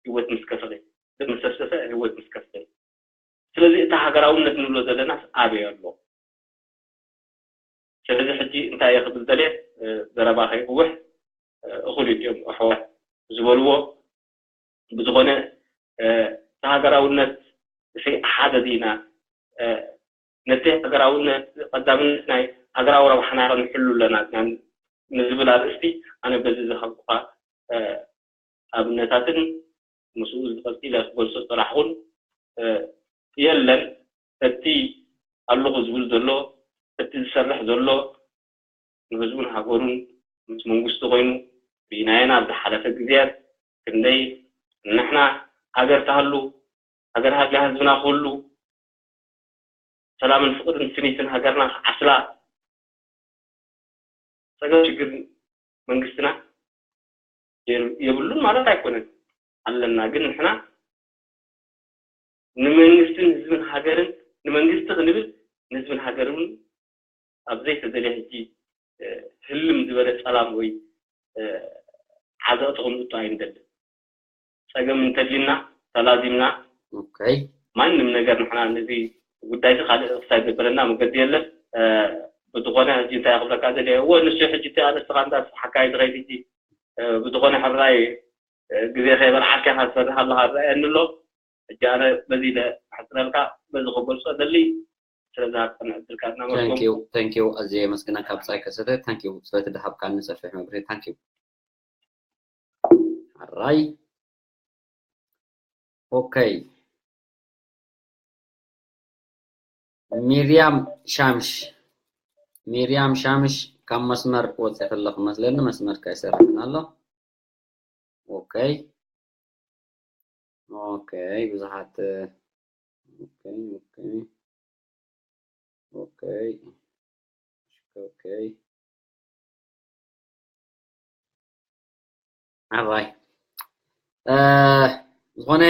ህይወት ምስ ከፈለ ደም ምስ ኣፍሰሰ ህይወት ምስ ከፈለ ስለዚ እቲ ሃገራውነት ንብሎ ዘለናስ ኣበይ ኣሎ? ስለዚ ሕጂ እንታይ እየ ክብል ደልየ ዘረባ ከይብውሕ እኹል እዩ እዚኦም ኣሕዋት ዝበልዎ ብዝኾነ እቲ ሃገራውነት ሓደ ዲና ነቲ ሃገራውነት ቀዳምነት ናይ ሃገራዊ ረብሓና ክንሕሉ ኣለና ንዝብል ኣርእስቲ ኣነ በዚ ዝሃብኩኻ ኣብነታትን ምስኡ ዝቐጺለ ክገልጾ ዝጸናሕኩን የለን እቲ ኣለኹ ዝብል ዘሎ እቲ ዝሰርሕ ዘሎ ንህዝቡን ሃገሩን ምስ መንግስቱ ኮይኑ ርኢናዮና ኣብ ዝሓለፈ ግዜያት ክንደይ ንሕና ሃገር ትሃሉ፣ ሃገር ሃልያ ህዝብና ክህሉ፣ ሰላምን ፍቕርን ስኒትን ሃገርና ክዓስላ ጸገም ሽግር መንግስትና የብሉን ማለት ኣይኮነን ኣለና። ግን ንሕና ንመንግስትን ህዝብን ሃገርን ንመንግስቲ ክንብል ንህዝብን ሃገርን ኣብ ዘይተደልየ ሕጂ ህልም ዝበለ ጸላም ወይ ዓዘቕቲ ክንእቱ ኣይንደልን። ጸገም እንተሊና ተላዚምና ማንም ነገር ንሕና ነዚ ጉዳይ ካልእ ክሳይ ዘበለና መገዲ የለን። ብዝኾነ ሕጂ እንታይ ክብለካ ዘለ እወ ንሱ ሕጂ እቲ ኣነስኻ እንዳ ስሓካይ ዝኸይድ ሕጂ ብዝኾነ ሕራይ ግዜ ከይበልዓካ ኢኻ ትሰርሕ ኣለኻ ዝረኣየኒ ኣሎ። ሕጂ ኣነ በዚ ኢለ ክሕጽረልካ በዚ ክገልጾ ደሊ ስለዚ ሃብተን ዕድልካ እናመስገንኩ Thank you ኣዝየ የመስግነካ ብጻይ ከሰተ thank you ስለቲ ድሃብካኒ ሰፊሕ መብርሂ thank you ሓራይ okay ሚርያም ሻምሽ ሚርያም ሻምሽ ካብ መስመር ወፂኺ ኣለኺ መስለኒ መስመር ከይሰርሕን ኣሎ okay okay ብዙሓት okay okay okay okay ኣራይ ዝኾነ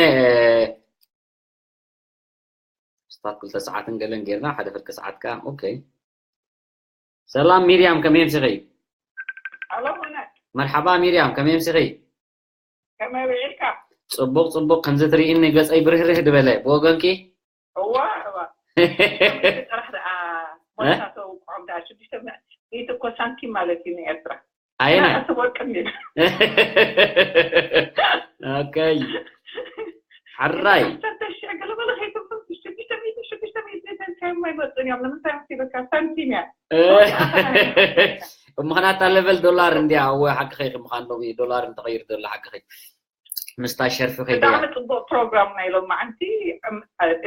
ስታት ክልተ ሰዓትን ገለን ጌርና ሓደ ፍርቂ ሰዓት ከኣ okay ሰላም ሚርያም ከመይ ኣምሲኺ ኣሎ ኮነ መርሓባ ሚርያም ከመይ ኣምሲኺ ከመይ ውዒልካ ጽቡቕ ጽቡቕ ከምዚ ትርእኒ ገጸይ ብርህርህ ድበለ ብወገንኪ እዋ እዋ ጥራሕ ደኣ ሞታ ተውቅዖም ደኣ ሽዱሽተ ሚእቲ እኮ ሳንቲም ማለት እዩ ንኤርትራ ኣየናይ ኣቲ ወርቂ እንዲና okay ሕራይ ተሸገለ በለ ከይትብሎ ሽዱሽተ ሚእቲ ሽዱሽተ ሚእቲ ሳንቲም ኣይመፅን እዮም ንምንታይ መሲበካ ሳንቲም እያ ምኽንያት ታ level ዶላር እንዲያ እወ ሓቅኺ ምዃን ሎሚ ዶላር እንተቐይር ዘሎ ሓቅኺ ምስታ ሸርፊ ከይደ ብጣዕሚ ፅቡቅ ፕሮግራም ናይ ሎማዓንቲ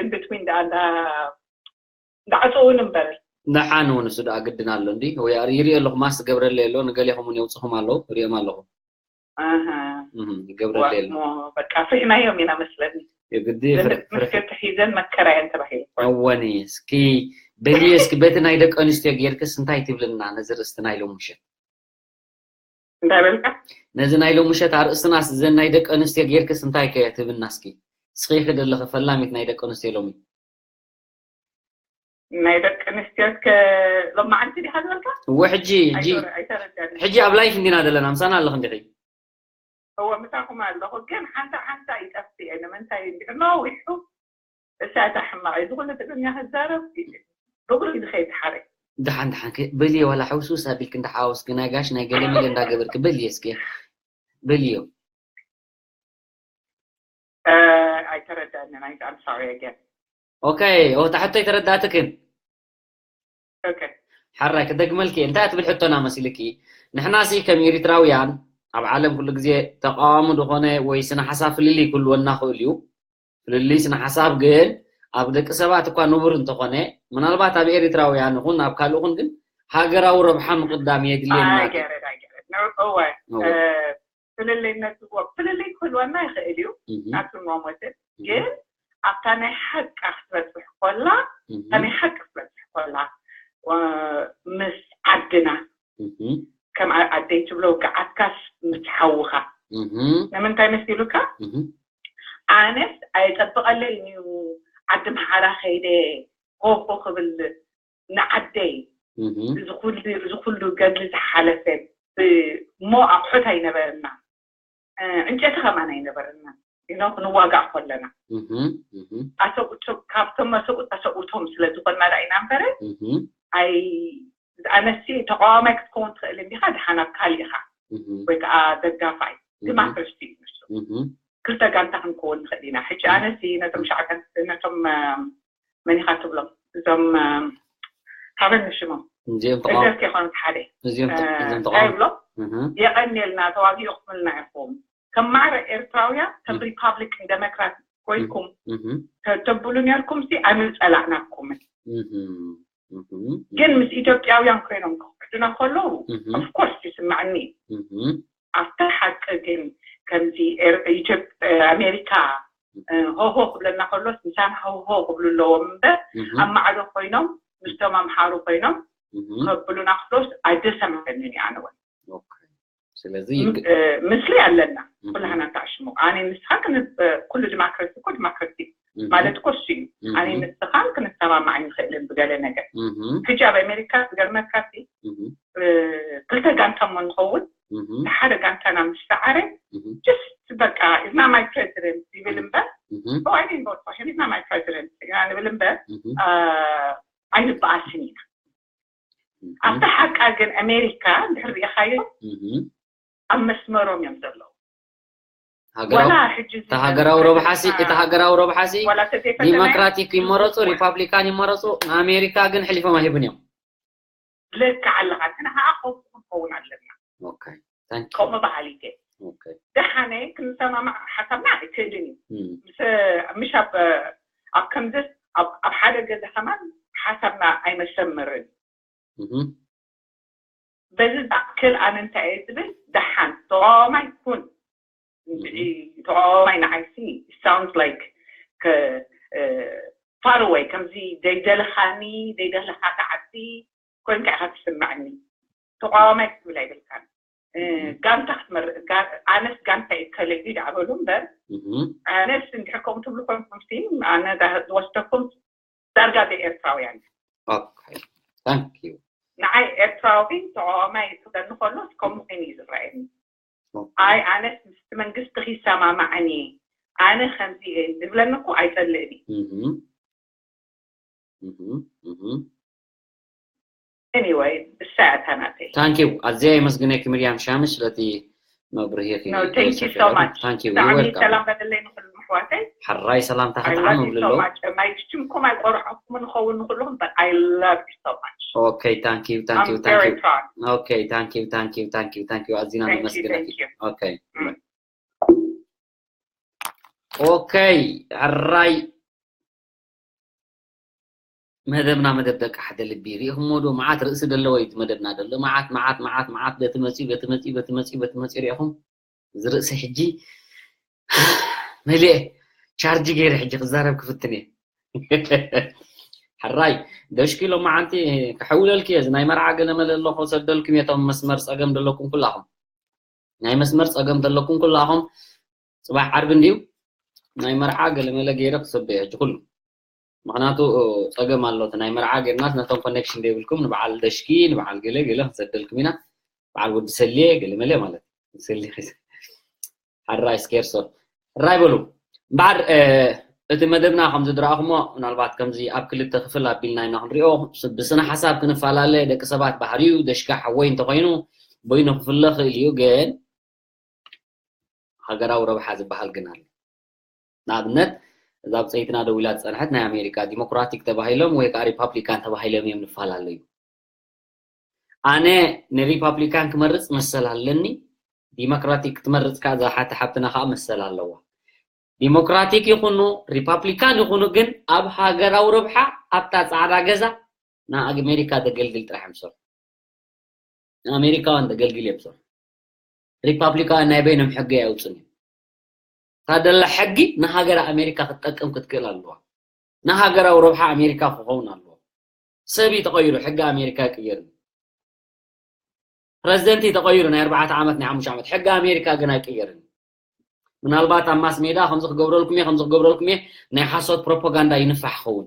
in between ደኣ እንዳዓፀውን እምበር ንሓን እውን እሱ ደኣ ግድን ኣሎ እንዲ ወይ ይሪኦ ኣለኹ ማስ ገብረለ ኣሎ ንገሌኹም እውን የውፅኹም ኣለዉ ሪኦም ኣለኹ ኣሃ ገብረለ ኣሎ በቃ ፍሕናዮም ኢና መስለኒ የግዲ ምስክርቲ ሒዘን መከራ እየን ተባሂሉ እወኒ እስኪ በልየ እስኪ በቲ ናይ ደቂ ኣንስትዮ ጌርክስ እንታይ ትብልና ነዚ ርእስቲ ናይ ሎሚ ምሸት እንታይ በልካ ነዚ ናይ ሎሚ ምሸት ኣርእስትናስ እዘን ናይ ደቂ ኣንስትዮ ጌርክስ እንታይ ከ ትብልና እስኪ እስኺ ክደለኺ ፈላሚት ናይ ደቂ ኣንስትዮ ሎሚ ናይ ደቂ ኣንስትዮ እስከ ሎማዓንቲ ዲኻ ዝበልካ እወ ሕጂ ሕጂ ኣይተረዳኒ ሕጂ ኣብ ላይፍ እንዲና ዘለና ምሳና ኣለኽ እንዲኺ እወ ምሳኹም ኣለኹ ግን ሓንሳ ሓንሳ ይጠፍእ እየ ንምንታይ እንዲዑ ነዊሑ እሳ እታ ሕማቕ እዩ ዝኹሉ ትግርኛ ክዛረብ ብእግሩ እዩ ዝኸይድ ሓረይ ደሓን ደሓን በልየ ዋላ ሕውስውስ ኣቢልክ እንዳሓዋወስክ ናይ ጋሽ ናይ ገለ መለ እንዳገበርክ በልየ እስኪ በልዮ ኣይተረዳንን I'm sorry again ኦኬ ኦ ታሕቶ ኣይተረዳእትክን okay ሓራይ ክደግመልኪ እንታይ ትብል ሕቶና መሲልኪ ንሕና ሲ ከም ኤሪትራውያን ኣብ ዓለም ኩሉ ግዜ ተቃዋሚ ዝኾነ ወይ ስነ ሓሳብ ፍልልይ ክህልወና ክእል እዩ ፍልልይ ስነ ሓሳብ ግን ኣብ ደቂ ሰባት እኳ ንቡር እንተኾነ ምናልባት ኣብ ኤሪትራውያን ይኹን ኣብ ካልእ ይኹን ግን ሃገራዊ ረብሓ ምቅዳም የድልየና I get it I get it no እወ ፍልልይነት ፍልልይ ክህልወና ይኽእል እዩ ናቱ ሞመትን ግን ኣብታ ናይ ሓቃ ክትበፅሕ ኮላ እታ ናይ ሓቂ ክትበፅሕ ኮላ ምስ ዓድና ከም ኣደይ ትብሎ ገዓትካስ ምስ ሓውኻ ንምንታይ መሲሉካ ኣነስ ኣይጠብቐለይን እዩ ዓዲ ምሓራ ከይደ ሆሆ ክብል ንዓደይ እዚ ኩሉ ገድሊ ዝሓለፈ እሞ ኣቑሑት ኣይነበረና ዕንጨቲ ከማን ኣይነበረና ኢኖ ክንዋጋእ ከለና ኣሰብኡቶም ካብቶም መሰብኡት ኣሰብኡቶም ስለ ዝኾንና ዳ ኢና እምበረ ኣይ ኣነሲ ተቃዋማይ ክትከውን ትኽእል እንዲኻ ድሓን ኣብ ካሊእኻ ወይ ከዓ ደጋፋይ ዲማክራሲ እዩ ንሱ ክልተ ጋንታ ክንከውን ንኽእል ኢና ሕጂ ኣነሲ ነቶም ሻዕቀን ነቶም መኒኻ ትብሎም እዞም ሃበኒ ሽሞም እዚኦም ተቃወ- እዘርክ የኾኑት ሓደ እዚኦም ተ- እዚኦም እንታይ ተቃወ- ይብሎ እህ፣ የቐንየልና ተዋጊኡኹምልና ኢኹም ከም ማዕረ ኤርትራውያን ከም ሪፓብሊክን ደሞክራት ኮይንኩም እህ፣ ተ- ተብሉ ነርኩም ሲ ኣይምንጸላእናኩምን እህ። ግን ምስ ኢትዮጵያውያን ኮይኖም ክውሕዱና ከለዉ ኦፍኮርስ ይስምዐኒ። ኣብቲ ሓቂ ግን ከምዚ ኣሜሪካ ሆሆ ክብለና ከሎስ ምሳና ሆሆ ክብሉ ኣለዎም እምበር ኣብ ማዕዶ ኮይኖም ምስቶም ኣምሓሩ ኮይኖም ከብሉና ከሎስ ኣይደሰምዐንን እዩ ኣነ እውን። ስለዚ ም- እ፣ ምስሊ ኣለና ኩላህና እንተዕሽሙ ኣነ ንስኻ ክንብ ኩሉ ዲሞክራሲ እኮ ዲሞክራሲ ማለት እኮ እሱ እዩ። ኣነ ንስኻን ክንሰማማዕ ንኽእልን ብገለ ነገር። ሕጂ ኣብ ኣሜሪካ ዝገርመካሲ እ፣ ክልተ ጋንታ እሞ ንኸውን ሓደ ጋንታና ምስ ሰዓረ just በቃ is not my president ይብል እምበር oh I didn't vote for him is not my president ኢና ንብል እምበር እ፣ ኣይንበኣስን ኢና። ኣብቲ ሓቃ ግን ኣሜሪካ እንድሕር ሪኢኻዮ ኣብ መስመሮም እዮም ዘለዉ። ወላ ሕጂ እዚ እቲ ሃገራዊ ረብሓሲ ፕሬዚደንት እቲ ሃገራዊ ረብሓሲ ወላ ተዘይፈተናዮ ዲሞክራቲክ ይመረፁ ሪፓብሊካን ይመረፁ ንኣሜሪካ ግን ሕሊፎም ኣይህቡን እዮም። ልክዕ ኣለኻ። ንሕና ከዓ ከምኡ ክንኸውን ኣለና። ኦኬ፣ ታንክ ዩ። ከምኡ በሃሊት እየ። ኦኬ። ደሓነ ክንሰማማዕ ሓሳብና ኣይክእልን እዩ። እም፣ ምስ ምሽ ኣብ ኣብ ከምዚ ኣብ ኣብ ሓደ ገዛ ከማን ሓሳብና ኣይመሰምርን። እም፣ በዚ ዝኣክል ኣነ እንታይ እየ ዝብል ደሓን ተቃዋማይ ኩን እንድዒ ተቃዋማይ ንዓይሲ sounds like far away ከምዚ ዘይደለኻኒ ዘይደለኻ ተዓዲ ኮንካ ኢኻ ትስምዐኒ። ተቃዋማይ ክትብል ኣይደልካን። እ፣ ጋንታ ክትመርእ ጋ- ኣነስ ጋንታ ይከለዩ ዳዕበሉ እምበር እም፣ ኣነስ እንድሕር ከምኡ ትብሉ ኮይንኩም ሲ ኣነ ዳ- ዝወስደኩም ዳርጋ ብኤርትራውያን ኦኬ፣ ታንክ ዩ። ንዓይ ኤርትራዊ ተቃዋማይ ክብለኒ ከሎ ከምኡ ኮይኑ እዩ ዝረኣየኒ። ኦኬ። ኣይ ኣነስ ምስቲ መንግስቲ ክይሰማማዕን እየ ኣነ ከምዚ እየ ዝብለኒ እኮ ኣይጸልእን እዩ። እም፣ እም፣ እም። Anyway እሳ እያ እታ ናተይ። ታንክ ዩ። ኣዝየ የመስግነኪ ሚርያም ሻምሽ ስለቲ መብርሂኺ። No, thank you so much። ታንክ ዩ። ብጣዕሚ ዌልካም። ሰላም በለለይ ንኩሉም ኣሕዋተይ። ሕራይ ሰላምታኺ I ጥዓም love you so እብልለኹ። Much. My ሽምኩም ኣይቆርዐኩም ንኸውን ንኩሉኹም but I love you so much. ኦኬ፣ ታንክ ዩ፣ ታንክ ዩ፣ I'm ታንክ very ዩ። proud. ኦኬ፣ ታንክ ዩ፣ ታንክ ዩ፣ ታንክ ዩ። ኣዚና Thank you, ነመስግነኪ። thank you. ኦኬ። Mm. ኦኬ፣ ሕራይ መደብና መደብ ደቂ ሓደ ልቢ ሪኢኹምዎ ዶ? መዓት ርእሲ ደለዎ እዩ እቲ መደብና ደሎ። መዓት፣ መዓት፣ መዓት፣ መዓት፣ በቲ መፂኡ፣ በቲ መፂኡ፣ በቲ መፂኡ፣ በቲ መፂኡ ሪኢኹም። እዚ ርእሲ ሕጂ መሊኤ ቻርጅ ገይረ ሕጂ ክዛረብ ክፍትን እየ። ሕራይ ደሽኪ ሎመዓንቲ ክሕውለልኪ እየ። እዚ ናይ መርዓ ገለመለ ኣሎ ክሰደልኩም እየ። እቶም መስመር ፀገም ደለኩም ኩላኹም፣ ናይ መስመር ፀገም ዘለኩም ኩላኹም፣ ፅባሕ ዓርቢ እንድዩ ናይ መርዓ ገለመለ ገይረ ክሰዶ እየ ሕጂ ኩሉ። ምኽንያቱ ፀገም ኣሎ። እቲ ናይ መርዓ ጌርናስ ነቶም ኮኔክሽን ዘይብልኩም ንበዓል ደሽኪ ንበዓል ገለ ገለ ክንሰደልኩም ኢና። በዓል ወዲ ሰልየ ገለመለ ማለት እዩ። ሰልየ ኸይሰ- ሕራይ ስኬርሶ ሕራይ በሉ። እምበኣር እ፣ እቲ መደብና ከምዚ ዝረኣኹሞ ምናልባት ከምዚ ኣብ ክልተ ክፍል ኣቢልና ኢና ክንሪኦ። ስ- ብስነ ሓሳብ ክንፈላለ ደቂ ሰባት ባህሪዩ ደሽካ ሓወይ እንተኾይኑ በይኑ ክፍለ ክእል እዩ። ግን ሃገራዊ ረብሓ ዝበሃል ግን ኣሎ። ንኣብነት እዛ ብፀይትና ደው ኢላ ዝፀንሐት ናይ ኣሜሪካ ዲሞክራቲክ ተባሂሎም ወይ ከዓ ሪፓብሊካን ተባሂሎም እዮም ንፈላለዩ። ኣነ ንሪፓብሊካን ክመርፅ መሰል ኣለኒ፣ ዲሞክራቲክ ክትመርፅ ከዓ እዛ ሓቲ ሓብትና ከዓ መሰል ኣለዋ። ዲሞክራቲክ ይኹኑ ሪፓብሊካን ይኹኑ ግን ኣብ ሃገራዊ ረብሓ ኣብታ ፃዕዳ ገዛ ንኣሜሪካ ዘገልግል ጥራሕ እዮም ዝሰርሑ። ንኣሜሪካውያን ዘገልግል እዮም ዝሰርሑ። ሪፓብሊካውያን ናይ በይኖም ሕጊ ኣየውፅን እዮም። እታ ደላ ሕጊ ንሃገር ኣሜሪካ ክትጠቅም ክትክእል ኣለዋ። ንሃገራዊ ረብሓ ኣሜሪካ ክኸውን ኣለዎ። ሰብ እዩ ተቐይሩ፣ ሕጊ ኣሜሪካ ኣይቅየርን። ፕረዚደንት እዩ ተቐይሩ፣ ናይ ኣርባዕተ ዓመት ናይ ሓሙሽተ ዓመት ሕጊ ኣሜሪካ ግን ኣይቅየርን። ምናልባት ኣብ ማስ ሜዳ ከምዚ ክገብረልኩም እየ ከምዚ ክገብረልኩም እየ ናይ ሓሶት ፕሮፓጋንዳ ይንፋሕ ክኸውን።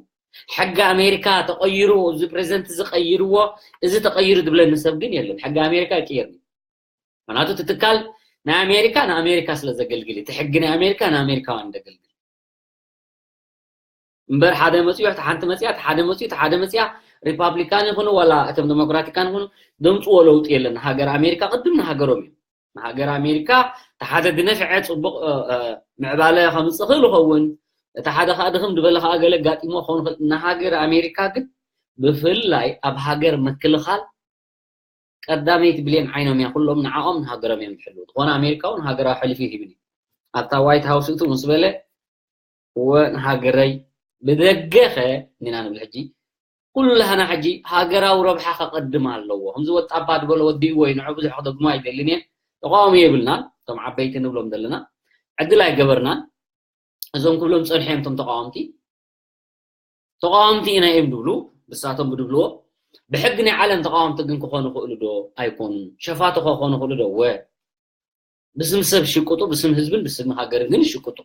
ሕጊ ኣሜሪካ ተቐይሩ፣ እዚ ፕረዚደንት እዚ ቀይርዎ፣ እዚ ተቐይሩ ዝብለኒ ሰብ ግን የለን። ሕጊ ኣሜሪካ ኣይቅየርን። ምክንያቱ እቲ ትካል ናይ ኣሜሪካ ንኣሜሪካ ስለ ዘገልግል እቲ ሕጊ ናይ ኣሜሪካ ንኣሜሪካውያን ዘገልግል እምበር ሓደ መፅኡ እቲ ሓንቲ መፅያ እቲ ሓደ መፅኡ እቲ ሓደ መፅያ ሪፓብሊካን ይኹኑ ዋላ እቶም ዴሞክራቲካን ይኹኑ ደምፅዎ ለውጢ የለን። ንሃገር ኣሜሪካ ቅድም ንሃገሮም እዮም። ንሃገር ኣሜሪካ እቲ ሓደ ዝነፍዐ ፅቡቅ ምዕባለ ከምፅእ ክእል ይኸውን። እቲ ሓደ ከዓ ድኽም ዝበለ ከዓ ገለ ኣጋጢሞ ክኸውን ይኽእል። ንሃገር ኣሜሪካ ግን ብፍላይ ኣብ ሃገር ምክልኻል ቀዳመይቲ ብሌን ዓይኖም እያ። ኩሎም ንዓኦም ንሃገሮም እዮም ዝሕልዉ። ዝኾነ ኣሜሪካ እውን ሃገራዊ ሕልፊ ይህብን እዩ። ኣብታ ዋይት ሃውስ እቱ ምስ በለ እወ ንሃገረይ ብደገኸ እንዲና ንብል ሕጂ ኩላህና ሕጂ ሃገራዊ ረብሓ ከቐድም ኣለዎ። ከምዚ ወጣባ ዝበሎ ወዲእዎ እዩ፣ ንዑ ብዙሕ ክደግሞ ኣይደልን እየ። ተቃዋሚ የብልናን፣ እቶም ዓበይቲ ንብሎም ዘለና ዕድል ኣይገበርናን። እዞም ክብሎም ጸኒሐ እዮም እቶም ተቃወምቲ። ተቃወምቲ ኢና እዮም ዝብሉ፣ ንሳቶም ብድብልዎ። ብሕጊ ናይ ዓለም ተቃወምቲ ግን ክኾኑ ይኽእሉ ዶ? ኣይኮኑን። ሸፋቱ ክኾኑ ይኽእሉ ዶ? ወ ብስም ሰብ ሽቅጡ፣ ብስም ህዝብን ብስም ሃገርን ግን ይሽቅጡ።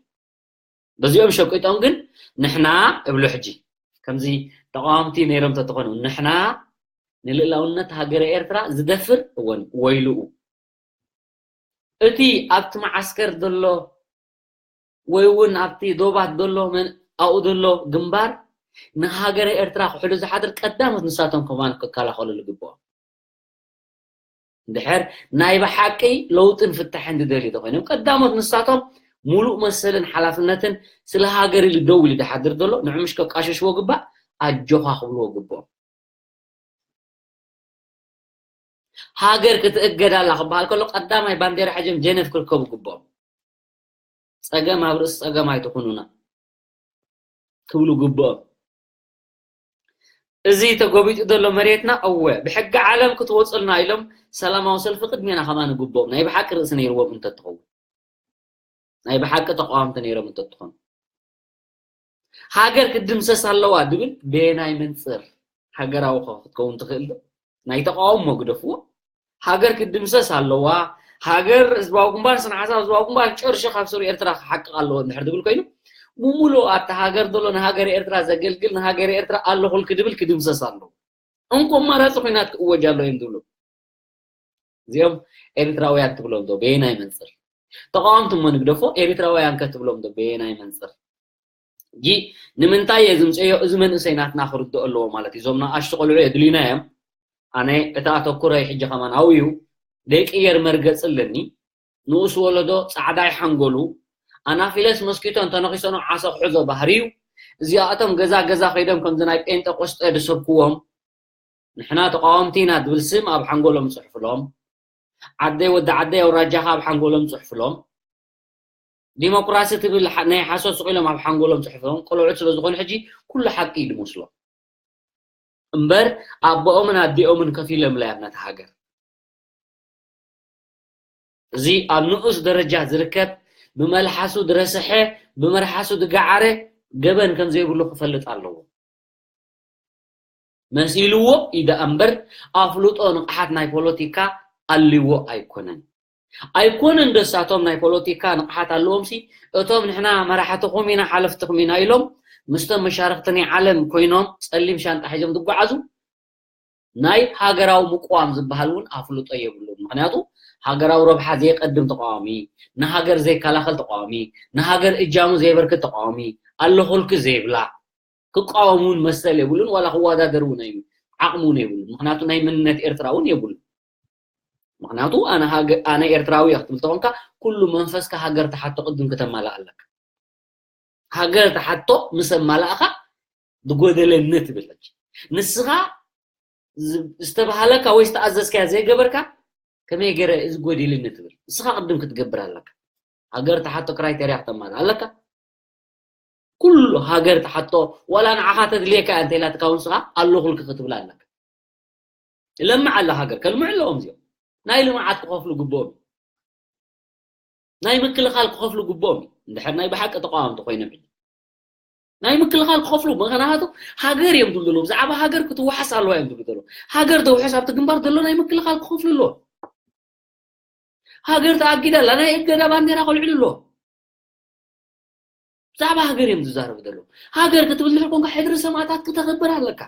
በዚኦም ሸቂጦም ግን ንሕና እብሉ። ሕጂ ከምዚ ተቃወምቲ ነይሮም ተተኾኑ፣ ንሕና ንልእላውነት ሃገረ ኤርትራ ዝደፍር እወን ወይልኡ። እቲ ኣብቲ መዓስከር ዘሎ ወይ እውን ኣብቲ ዶባት ዘሎ መን ኣብኡ ዘሎ ግንባር ንሃገረ ኤርትራ ክሕሉ ዝሓድር ቀዳሞት ንሳቶም ከማን ክከላኸሉ ዝግብኦም። እንድሕር ናይ ብሓቂ ለውጥን ፍታሕን ዝደልዩ ተኮይኖም ቀዳሞት ንሳቶም ሙሉእ መሰልን ሓላፍነትን ስለ ሃገር ኢሉ ደው ኢሉ ዝሓድር ዘሎ ንዕምሽ ከቃሸሽዎ ግባእ፣ ኣጆኻ ክብልዎ ግብኦም። ሃገር ክትእገድ ኣላ ክበሃል ከሎ ቀዳማይ ባንዴራ ሕጀም ጀነፍ ክርከቡ ግብኦም። ጸገም ኣብ ርእሲ ጸገም ኣይትኹኑና ክብሉ ግብኦም። እዚ ተጎቢጡ ዘሎ መሬትና እወ ብሕጊ ዓለም ክትወፅልና ኢሎም ሰላማዊ ሰልፊ ቅድሜና ከማን ግብኦም ናይ ብሓቂ ርእሲ ነይርዎም እንተትኸውን ናይ ብሓቂ ተቃወምቲ ነይሮም እንተትኾኑ ሃገር ክትድምሰስ ኣለዋ ድብል በየናይ መንፅር ሃገራዊ ክትከውን ትኽእል ዶ? ናይ ተቃውሞ ግደፍዎ ሃገር ክትድምሰስ ኣለዋ። ሃገር ህዝባዊ ግንባር ስነ ሓሳብ ህዝባዊ ግንባር ጨርሹ ካብ ስሩ ኤርትራ ክሓቅቕ ኣለዎ እንድሕር ዝብል ኮይኑ ብምሉእ ኣብቲ ሃገር ዘሎ ንሃገር ኤርትራ ዘገልግል ንሃገር ኤርትራ ኣለኹል ክድብል ክድምሰስ ኣለዎ። እንኮ ኣማራፂ ኩናት ክእወጅ ኣሎ እዮም ዝብሉ። እዚኦም ኤርትራውያን ትብሎም ዶ በየናይ መንፅር? ተቃወምቲ እሞ ንግደፎ ኤርትራውያን ከ ትብሎም ዶ በየናይ መንፅር? ጂ ንምንታይ እየ ዝምፀዮ እዚ መንእሰይ ናትና ክርድኦ ኣለዎ ማለት እዩ እዞም ንኣሽቱ ቆልዑ የድልዩና እዮም ኣነ እቲ ኣተኩረይ ሕጂ ከማን ኣብኡ እዩ ዘይቅየር መርገፂ ኣለኒ ንኡስ ወለዶ ፃዕዳይ ሓንጎሉ ኣናፊለስ መስኪቶ እንተነኺሶኖ ዓሶ ክሕዞ ባህሪ እዩ እዚኣቶም ገዛ ገዛ ከይዶም ከምዚ ናይ ጴንጠቆስጠ ዝሰብክዎም ንሕና ተቃወምቲ ኢና ዝብል ስም ኣብ ሓንጎሎም ፅሕፍሎም ዓደይ ወዲ ዓደይ ኣውራጃኻ ኣብ ሓንጎሎም ፅሕፍሎም ዲሞክራሲ ትብል ናይ ሓሶት ስቕ ኢሎም ኣብ ሓንጎሎም ፅሕፍሎም ቆልዑት ስለ ዝኾኑ ሕጂ ኩሉ ሓቂ እዩ ዝመስሎም እምበር ኣቦኦምን ኣዲኦምን ከፊሎምላ እዮም ነቲ ሃገር እዚ ኣብ ንኡስ ደረጃ ዝርከብ ብመልሓሱ ዝረስሐ ብመርሓሱ ዝገዓረ ገበን ከም ዘይብሉ ክፈልጥ ኣለዎ መሲልዎ እዩ ደኣ እምበር ኣፍልጦ ንቕሓት ናይ ፖለቲካ ኣልዎ ኣይኮነን ኣይኮነን ደሳቶም ናይ ፖለቲካ ንቕሓት ኣለዎም ሲ እቶም ንሕና መራሕትኹም ኢና ሓለፍትኹም ኢና ኢሎም ምስቶም መሻርክቲ ናይ ዓለም ኮይኖም ፀሊም ሻንጣ ሒዞም ዝጓዓዙ ናይ ሃገራዊ ምቅዋም ዝበሃል እውን ኣፍልጦ የብሉን ምክንያቱ ሃገራዊ ረብሓ ዘየቀድም ተቃዋሚ ንሃገር ዘይከላኸል ተቃዋሚ ንሃገር እጃሙ ዘየበርክት ተቃዋሚ ኣለኹልኪ ዘይብላ ክቃወም እውን መሰል የብሉን ዋላ ክወዳደር እውን ኣይ ዓቕሚ እውን የብሉን ምክንያቱ ናይ መንነት ኤርትራ እውን የብሉን ምክንያቱ ኣነ ኤርትራዊ እየ ክትብል ተኾንካ ኩሉ መንፈስካ ሃገር ተሓቶ ቅድም ክተማላእ ኣለካ ሃገር ተሓቶ ምስ ኣማላእኻ ዝጎደለኒ ትብል ንስኻ ዝተባሃለካ ወይ ዝተኣዘዝካዮ ዘይገበርካ ከመይ ገይረ እዚ ጎዲልኒ ትብል ንስኻ ቅድም ክትገብር ኣለካ ሃገር ተሓቶ ክራይተርያ ክተማልእ ኣለካ ኩሉ ሃገር ተሓቶ ዋላ ንዓኻ ተድልየካ እያ እንተኢላትካ እውን ስኻ ኣለኹልኪ ክትብል ኣለካ ለምዕ ኣላ ሃገር ከልምዑ ኣለዎም እዚኦም ናይ ልምዓት ክኸፍሉ ግብኦም ናይ ምክልኻል ክኸፍሉ ግብኦም እዩ እንድሕር ናይ ብሓቂ ተቃዋምቲ ኮይኖም ሕጂ ናይ ምክልኻል ክኸፍሉ ምኽንያቱ ሃገር እዮም ዝብሉ ብዛዕባ ሃገር ክትወሓስ ኣለዋ እዮም ዝብሉ ዘለዉ ሃገር ተውሕስ ኣብቲ ግንባር ዘሎ ናይ ምክልኻል ክኸፍሉ ኣለዎ ሃገር ተኣጊዳ ኣላ ናይ እገዳ ባንዴራ ከልዕሉ ኣለዎ ብዛዕባ ሃገር እዮም ዝዛረቡ ዘለዉ ሃገር ክትብል ድሕር ኮንካ ሕድሪ ሰማእታት ክተኽብር ኣለካ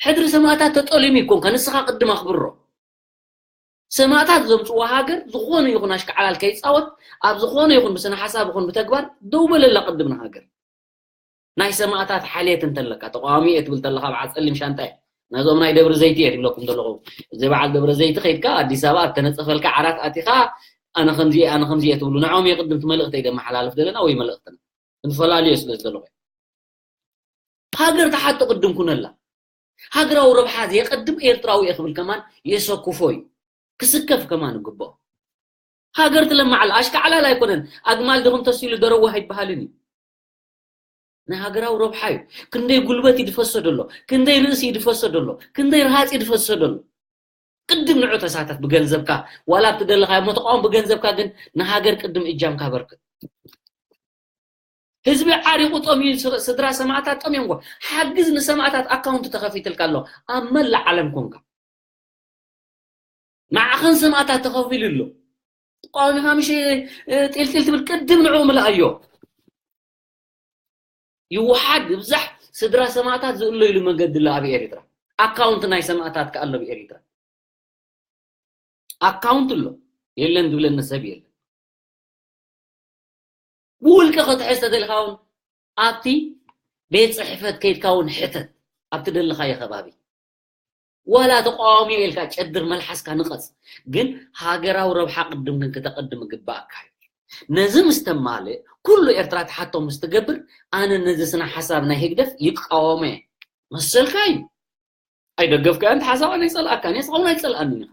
ሕድሪ ሰማእታት ተጠሊሙ ይኮንካ ንስኻ ቅድም ኣኽብሮ ሰማእታት ዘምፅዎ ሃገር ዝኾነ ይኹን ኣሽካዓላል ከይፃወት ኣብ ዝኾነ ይኹን ብስነ ሓሳብ ይኹን ብተግባር ደው በለላ ቅድም ንሃገር ናይ ሰማእታት ሓልየት እንተለካ ተቃዋሚ እየ ትብል ተለካ በዓል ፀሊም ሻንጣ እየ ናዞም ናይ ደብረ ዘይቲ እየ ትብለኩም ዘለኹ እዚ በዓል ደብረ ዘይቲ ከይድካ ኣዲስ ኣበባ ኣብ ተነፀፈልካ ዓራት ኣቲኻ ኣነ ከምዚ ኣነ ከምዚ እየ ትብሉ ንዖም እየ ቅድም ትመልእክተ ደመሓላልፍ ዘለና ወይ መልእክትና ንፈላለዩ ስለ ዘለኹ ሃገር ተሓቶ ቅድም ኩነላ ሃገራዊ ረብሓ ዘየቀድም ኤርትራዊ እየ ክብል ከማን የሰኩፎ እዩ ክስከፍ ከማን ይግብኦ ሃገር ትለምዓል ኣሽካዕላል ኣይኮነን ኣግማል ድኹም ተሲሉ ደረዋ ኣይበሃልን እዩ ንሃገራዊ ረብሓ እዩ። ክንደይ ጉልበት ይድፈሰ ደሎ፣ ክንደይ ርእሲ ይድፈሰ ደሎ፣ ክንደይ ረሃፅ ይድፈሰ ደሎ። ቅድም ንዑ ተሳተፍ ብገንዘብካ፣ ዋላ ብትደለኻዮ ሞ ተቃወም ብገንዘብካ፣ ግን ንሃገር ቅድም እጃምካ በርክት። ህዝቢ ዓሪቑ ጠምዩ፣ ስ- ስድራ ሰማዕታት ጠምዮም እኮ። ሓግዝ ንሰማዕታት። ኣካውንት ተኸፊትልካ ኣሎ ኣብ መላእ ዓለም ኮንካ። ማዕኸን ሰማዕታት ተኸፊሉ ኣሎ። ተቃዋሚኻ ምሽ ጢልጢል ትብል፣ ቅድም ንዑ ምልኣዮ። ይውሓድ ይብዛሕ፣ ስድራ ሰማዕታት ዝእለይሉ መንገዲ ኣሎ ኣብ ኤርትራ። ኣካውንት ናይ ሰማዕታት ከኣ ኣሎ ኣብ ኤርትራ። ኣካውንት ኣሎ፣ የለን ዝብለኒ ሰብ የለን። ብውልቂ ክትሕዝ ተደሊኻ እውን ኣብቲ ቤት ጽሕፈት ከይድካ እውን ሕተት፣ ኣብቲ ደለኻዮ ከባቢ። ዋላ ተቃዋሚ ኢልካ ጨድር መልሓስካ ንቐጽ፣ ግን ሃገራዊ ረብሓ ቅድም ግን ክተቐድም ግባኣካ እዩ። ነዚ ምስ ተማልእ፣ ኩሉ ኤርትራ ትሓቶ ምስ ትገብር፣ ኣነ ነዚ ስነ ሓሳብ ናይ ህግደፍ ይቃወሞ እየ። መሰልካ እዩ። ኣይደገፍካዮን ተሓሳብ ኣነ ይጸልኣካ፣ ንስኻ እውን ኣይጸልኣንን ኢኻ።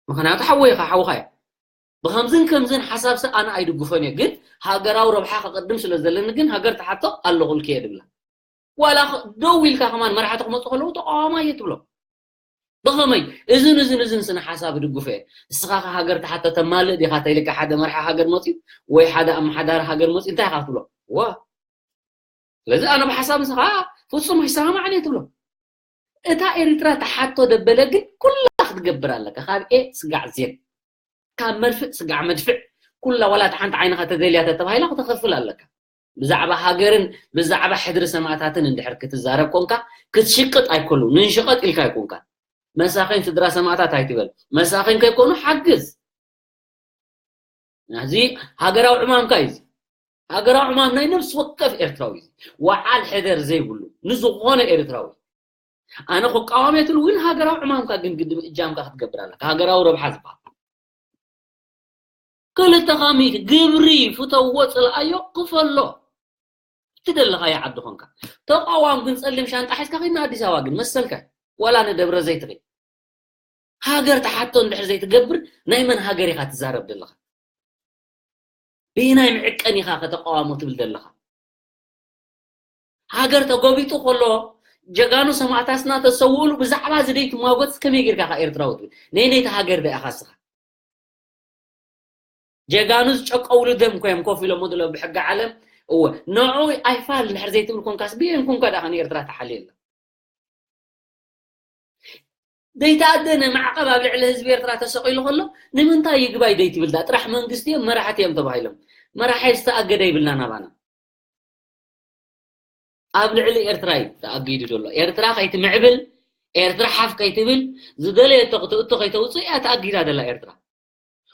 ምኽንያቱ ሓወይ ኢኻ፣ ሓውኻ እየ። ብኸምዝን ከምዝን ሓሳብሲ ኣነ ኣይድግፎን እየ፣ ግን ሃገራዊ ረብሓ ከቐድም ስለ ዘለኒ ግን ሃገር ትሓቶ ኣለኹልኪ እየ ድብላ። ዋላ ኸ- ደው ኢልካ ከማን መራሕቲ ክመፁ ከለዉ ተቃዋማይ እየ ትብሎ። ብኸመይ? እዝን እዝን እዝን ስነ ሓሳብ ድግፎ እየ። ንስኻ ከ ሃገር ትሓቶ ተማልእ ዲኻ? ተይልካ ሓደ መርሓ ሃገር መፅዩ ወይ ሓደ ኣመሓዳሪ ሃገር መፅዩ እንታይ ኢኻ ትብሎ? ዋ፣ ስለዚ ኣነ ብሓሳብ ንስኻ ፍጹም ኣይሰማማዕን እየ ትብሎ። እታ ኤርትራ ትሓቶ ደበለ ግን ኩላ ክትገብር ኣለካ፣ ካብ ኤ ስጋዕ ዜድ። ካብ መድፍዕ ስጋዕ መድፍዕ፣ ኩላ ዋላ እታ ሓንቲ ዓይንኻ ተደልያ ተተባሂላ ክተኸፍል ኣለካ። ብዛዕባ ሃገርን ብዛዕባ ሕድሪ ሰማእታትን እንድሕር ክትዛረብ ኮንካ ክትሽቅጥ ኣይኮሉ፣ ንንሽቐጥ ኢልካ ኣይኮንካ። መሳኺን ስድራ ሰማእታት ኣይትበል። መሳኺን ከይኮኑ ሓግዝ። እዚ ሃገራዊ ዕማምካ እዩ። ሃገራዊ ዕማም ናይ ነፍሲ ወከፍ ኤርትራዊ እዩ። ወዓል ሕደር ዘይብሉ ንዝኾነ ኤርትራዊ። ኣነ ክቃወም የትሉ እውን ሃገራዊ ዕማምካ ግን ግድም እጃምካ ክትገብር ኣለካ። ሃገራዊ ረብሓ ዝበሃል ክልተ ካሚት ግብሪ ፍተዎ፣ ጽልኣዮ፣ ክፈሎ። እቲ ደለኻዮ ዓዲ ኾንካ። ተቃዋም ግን ጸሊም ሻንጣ ሒዝካ ኸይድና ኣዲስ ኣበባ ግን መሰልካ። ዋላ ንደብረ ዘይት ኸይድ። ሃገር ተሓቶ እንድሕር ዘይትገብር ናይ መን ሃገር ኢኻ ትዛረብ ዘለኻ? ብናይ ምዕቀን ኢኻ ከተቃዋሞ ትብል ዘለኻ? ሃገር ተጎቢጡ ከሎ ጀጋኑ ሰማእታትና ተሰውእሉ ብዛዕባ እዚ ደይትማጎት ከመይ ጌርካ ኢኻ ኤርትራዊ ትብል? ነየነይቲ ሃገር ዶ ኢኻ እስኻ? ጀጋኑ ዝጨቀውሉ ደም ኮይም ኮፍ ኢሎሞ ድሎ ብሕጊ ዓለም። እወ፣ ንዑ ኣይፋል እንድሕር ዘይትብል ኮንካስ ብየን ኮንካ ደኣ ንኤርትራ ተሓልየላ? ዘይተኣደነ ማዕቐብ ኣብ ልዕሊ ህዝቢ ኤርትራ ተሰቒሉ ከሎ ንምንታይ ይግባይ ዘይትብል? ዳ ጥራሕ መንግስቲ እዮም መራሕቲ እዮም ተባሂሎም። መራሒ ዝተኣገደ ይብልና ናባና። ኣብ ልዕሊ ኤርትራ እዩ ተኣጊዱ ዘሎ። ኤርትራ ከይትምዕብል፣ ኤርትራ ሓፍ ከይትብል፣ ዝደለየቶ ክትእቶ ከይተውፅእ እያ ተኣጊዳ ዘላ ኤርትራ።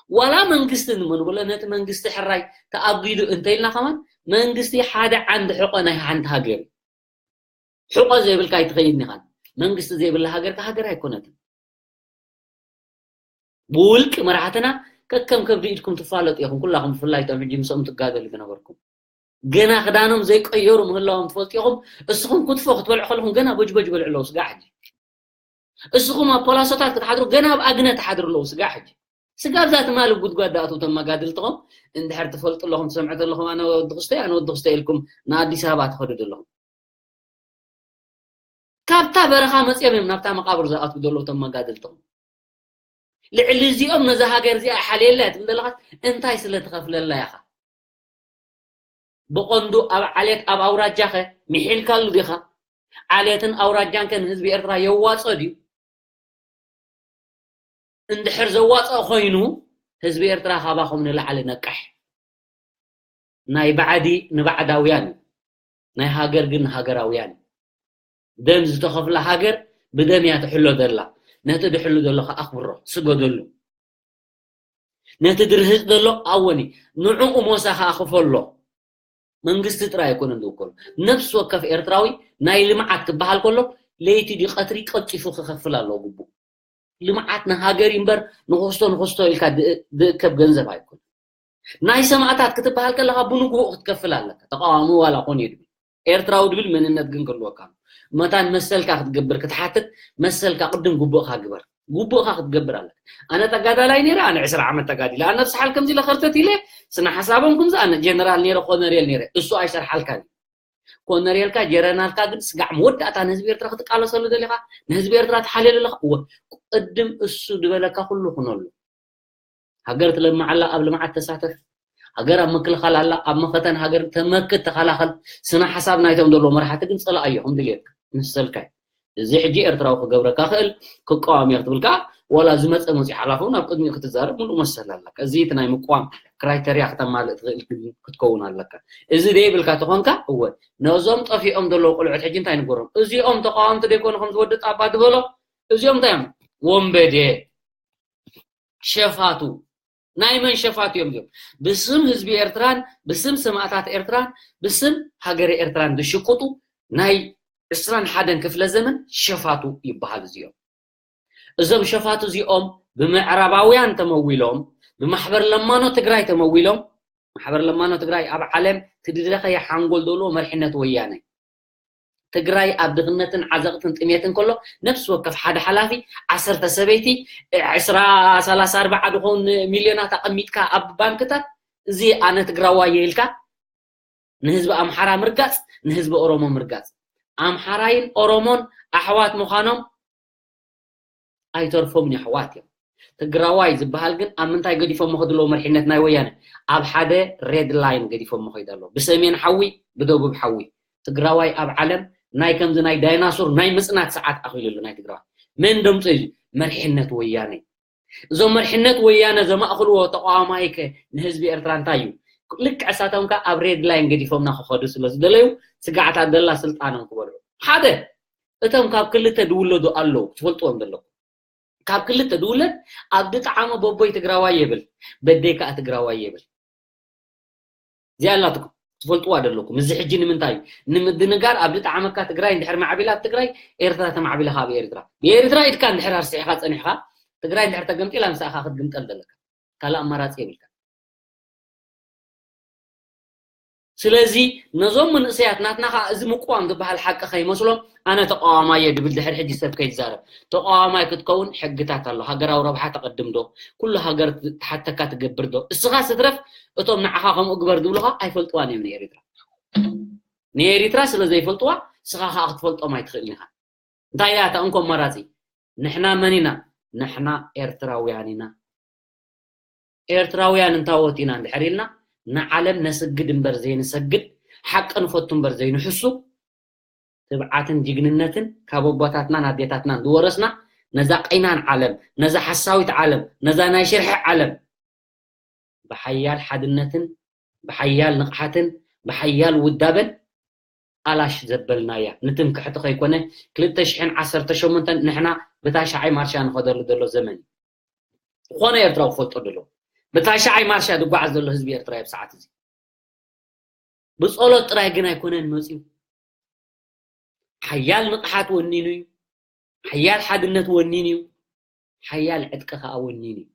ዋላ መንግስቲ ንመንብሎ ነቲ መንግስቲ ሕራይ ተኣጊዱ እንተኢልና ከማን መንግስቲ ሓደ ዓንዲ ሕቆ ናይ ሓንቲ ሃገር እዩ። ሕቆ ዘይብልካ ኣይትኸይድን ኢኻን። መንግስቲ ዘይብላ ሃገር ከ ሃገር ኣይኮነትን። ብውልቂ መራሕትና ከከም ከብዲ ኢድኩም ትፋለጡ ኢኹም። ኩላኹም ብፍላይ እቶም ሕጂ ምስኦም ትጋደሉ ዝነበርኩም ገና ክዳኖም ዘይቀየሩ ምህላዎም ትፈልጡ ኢኹም። እስኹም ክትፎ ክትበልዑ ከለኹም ገና በጅበጅ በልዑ ኣለዉ ስጋዕ ሕጂ። እስኹም ኣብ ፖላሶታት ክትሓድሩ ገና ኣብ ኣግነ ትሓድሩ ኣለዉ ስጋዕ ሕጂ። ስጋ ኣብዛ ትማል ጉድጓድ ዳኣቱ ተመጋድልትኹም እንድሕር ትፈልጡ ኣለኹም ትሰምዑ ዘለኹም ኣነ ወዲ ክስተ ኣነ ወዲ ክስተ ኢልኩም ንኣዲስ ኣበባ ትኸዱ ዘለኹም። ካብታ በረኻ መፅኦም እዮም ናብታ መቃብር ዝኣትዉ ዘለዉ ተመጋድልትኹም። ልዕሊ እዚኦም ነዛ ሃገር እዚኣ ሓልየላ እያ ትብል ዘለኻስ እንታይ ስለ ትኸፍለላ ኢኻ? ብቐንዱ ኣብ ዓሌት ኣብ ኣውራጃኸ ምሒልካሉ ዲኻ? ዓሌትን ኣውራጃንከ ንህዝቢ ኤርትራ የዋፅኦ ድዩ? እንድሕር ዘዋፅኦ ኮይኑ ህዝቢ ኤርትራ ካባኹም ንላዕሊ ነቃሕ። ናይ ባዕዲ ንባዕዳውያን እዩ። ናይ ሃገር ግን ንሃገራውያን እዩ። ደም ዝተኸፍላ ሃገር ብደም እያ ትሕሎ ዘላ። ነቲ ድሕሉ ዘሎ ከዓ ኣኽብሮ፣ ስገደሉ። ነቲ ድርህፅ ዘሎ ኣወኒ፣ ንዕኡ ሞሳ ከዓ ክፈሎ። መንግስቲ ጥራይ ኣይኮነን ዝውከሉ። ነፍሲ ወከፍ ኤርትራዊ ናይ ልምዓት ክበሃል ከሎ ለይቲ ድዩ ቀትሪ ቀልጢፉ ክኸፍል ኣለዎ ግቡእ። ልምዓት ንሃገር እዩ እምበር ንኽስቶ ንኽስቶ ኢልካ ዝእከብ ገንዘብ ኣይኮነን። ናይ ሰማእታት ክትበሃል ከለኻ ብንግሆኡ ክትከፍል ኣለካ። ተቃዋሚ ዋላ ኮን እዩ ድብል ኤርትራዊ ድብል መንነት ግን ክህልወካ ኣሎ። መታን መሰልካ ክትገብር ክትሓትት መሰልካ ቅድም ግቡእካ ግበር። ግቡእካ ክትገብር ኣለካ። ኣነ ተጋዳላይ ነይረ፣ ኣነ ዕስራ ዓመት ተጋዲለ፣ ኣነ ብሰሓል ከምዚ ኢለ ከርተት ኢለ ስነ ሓሳቦም ከምዚ ኣነ ጀነራል ነይረ ኮነሬል ነይረ እሱ ኣይሰርሓልካን እዩ። ኮነሬልካ ጀረናልካ ግን ስጋዕ መወዳእታ ንህዝቢ ኤርትራ ክትቃለሰሉ ደሊኻ፣ ንህዝቢ ኤርትራ ትሓልየሉ ኣለኻ። እወ፣ ቅድም እሱ ዝበለካ ኩሉ ኩነሉ። ሃገር ትለምዕ ኣላ፣ ኣብ ልምዓት ተሳተፍ። ሃገር ኣብ ምክልኻል ኣላ፣ ኣብ መኸተን ሃገር ተመክት፣ ተኸላኸል። ስነ ሓሳብ ናይቶም ዘለዉ መራሕቲ ግን ጸላኣዮ ከም ድልየትካ መሰልካ እዩ። እዚ ሕጂ ኤርትራዊ ክገብረካ ክእል፣ ክቃወም እየ ክትብል ከኣ ዋላ ዝመጸ መጺኡ ሓላፊ እውን ኣብ ቅድሚኡ ክትዛረብ ምሉእ መሰል ኣለካ። እዚ እቲ ናይ ምቅዋም ክራይተርያ ክተማልእ ትኽእል ክትከውን ኣለካ። እዚ ደይብልካ ተኾንካ እወ፣ ነዞም ጠፊኦም ዘለዉ ቆልዑት ሕጂ እንታይ ንገሮም? እዚኦም ተቃወምቲ ደይኮኑ ከምዚ ወዲ ጣባ ዝበሎ፣ እዚኦም እንታይ እዮም? ወንበዴ፣ ሸፋቱ። ናይ መን ሸፋቱ እዮም እዚኦም? ብስም ህዝቢ ኤርትራን ብስም ሰማእታት ኤርትራን ብስም ሃገረ ኤርትራን ዝሽቅጡ ናይ ዕስራን ሓደን ክፍለ ዘመን ሸፋቱ ይበሃሉ እዚኦም። እዞም ሸፋቱ እዚኦም ብምዕራባውያን ተመዊሎም፣ ብማሕበር ለማኖ ትግራይ ተመዊሎም። ማሕበር ለማኖ ትግራይ ኣብ ዓለም ትድረኸየ ሓንጎል ዘለዎ መሪሕነት ወያነ። ትግራይ ኣብ ድኽነትን ዓዘቕትን ጥሜትን ከሎ፣ ነፍሲ ወከፍ ሓደ ሓላፊ ዓሰርተ ሰበይቲ፣ ዕስራ፣ ሰላሳ፣ ኣርባዓ ዝኾን ሚልዮናት ኣቐሚጥካ ኣብ ባንክታት፣ እዚ ኣነ ትግራዋይ እየ ኢልካ ንህዝቢ ኣምሓራ ምርጋጽ፣ ንህዝቢ ኦሮሞ ምርጋጽ። ኣምሓራይን ኦሮሞን ኣሕዋት ምዃኖም ኣይተርፎምን፣ ኣሕዋት እዮም። ትግራዋይ ዝበሃል ግን ኣብ ምንታይ ገዲፎሞ ከድለዉ? መሪሕነት ናይ ወያነ ኣብ ሓደ ሬድ ላይን ገዲፎሞ ከይዱ ኣሎ። ብሰሜን ሓዊ፣ ብደቡብ ሓዊ። ትግራዋይ ኣብ ዓለም ናይ ከምዚ ናይ ዳይናሶር ናይ ምጽናት ሰዓት ኣኺሉ ኣሎ ናይ ትግራዋይ። መን ደምጾ እዩ? መሪሕነት ወያነ። እዞም መሪሕነት ወያነ ዘማእኽልዎ ተቃዋማይ ከ ንህዝቢ ኤርትራ እንታይ እዩ? ልክዕ እሳቶም ከ ኣብ ሬድ ላይን ገዲፎምና ክኸዱ ስለ ዝደለዩ ስጋዕታ ደላ ስልጣኖም ክበልዑ። ሓደ፣ እቶም ካብ ክልተ ዝውለዱ ኣለዉ፣ ትፈልጥዎም ዘለኩም። ካብ ክልተ ዝውለድ ኣብ ዝጠዓሞ በቦይ ትግራዋይ የብል፣ በደይ ከኣ ትግራዋይ የብል። እዚኣ ኣላትኩም፣ ትፈልጥዋ ዘለኩም። እዚ ሕጂ ንምንታይ እዩ? ንምድንጋር ኣብ ዝጠዓመካ ትግራይ እንድሕር ማዕቢላ ኣብ ትግራይ፣ ኤርትራ ተማዕቢላ ከኣ ኣብ ኤርትራ። ብኤርትራ ኢድካ እንድሕር ኣርሲዕኻ ጸኒሕካ፣ ትግራይ እንድሕር ተገምጢላ ምሳኻ ክትግምጠል ዘለካ። ካልእ ኣማራጺ የብልካ። ስለዚ ነዞም መንእሰያት ናትና ከኣ እዚ ምቁዋም ዝበሃል ሓቂ ከይመስሎም፣ ኣነ ተቃዋማይ እየ ድብል ድሕሪ ሕጂ ሰብ ከይዛረብ። ተቃዋማይ ክትከውን ሕግታት ኣሎ። ሃገራዊ ረብሓ ተቐድም ዶ? ኩሉ ሃገር ትሓተካ ትገብር ዶ? እስኻ ስትረፍ እቶም ንዓኻ ከምኡ ግበር ዝብሉኻ ኣይፈልጥዋን እዮም ንኤሪትራ። ንኤሪትራ ስለ ዘይፈልጥዋ እስኻ ከኣ ክትፈልጦም ኣይትኽእልን ኢኻ። እንታይ እያ እታ እንኮ ኣማራጺ? ንሕና መን ኢና? ንሕና ኤርትራውያን ኢና። ኤርትራውያን እንታወት ኢና እንድሕር ኢልና፣ ንዓለም ነስግድ እምበር ዘይንሰግድ፣ ሓቂ ንፈቱ እምበር ዘይንሕሱ፣ ትብዓትን ጅግንነትን ካብ ኣቦታትናን ኣዴታትናን ዝወረስና፣ ነዛ ቂናን ዓለም፣ ነዛ ሓሳዊት ዓለም፣ ነዛ ናይ ሽርሒ ዓለም ብሓያል ሓድነትን ብሓያል ንቕሓትን ብሓያል ውዳበን ኣላሽ ዘበልናያ። ንትምክሕቲ ከይኮነ ክልተ ሽሕን ዓሰርተ ሸሞንተን ንሕና ብታሽዓይ ማርሻ ንኸደሉ ዘሎ ዘመን እዩ። ዝኾነ ኤርትራዊ ክፈልጦ ዘለዎ ብታሽዓይ ማርሻ ዝጓዓዝ ዘሎ ህዝቢ ኤርትራ እዩ ኣብ ሰዓት እዚ። ብጸሎት ጥራይ ግን ኣይኮነን መጺኡ። ሓያል ንቕሓት ወኒኑ እዩ። ሓያል ሓድነት ወኒኑ እዩ። ሓያል ዕጥቂ ከኣ ወኒኑ እዩ።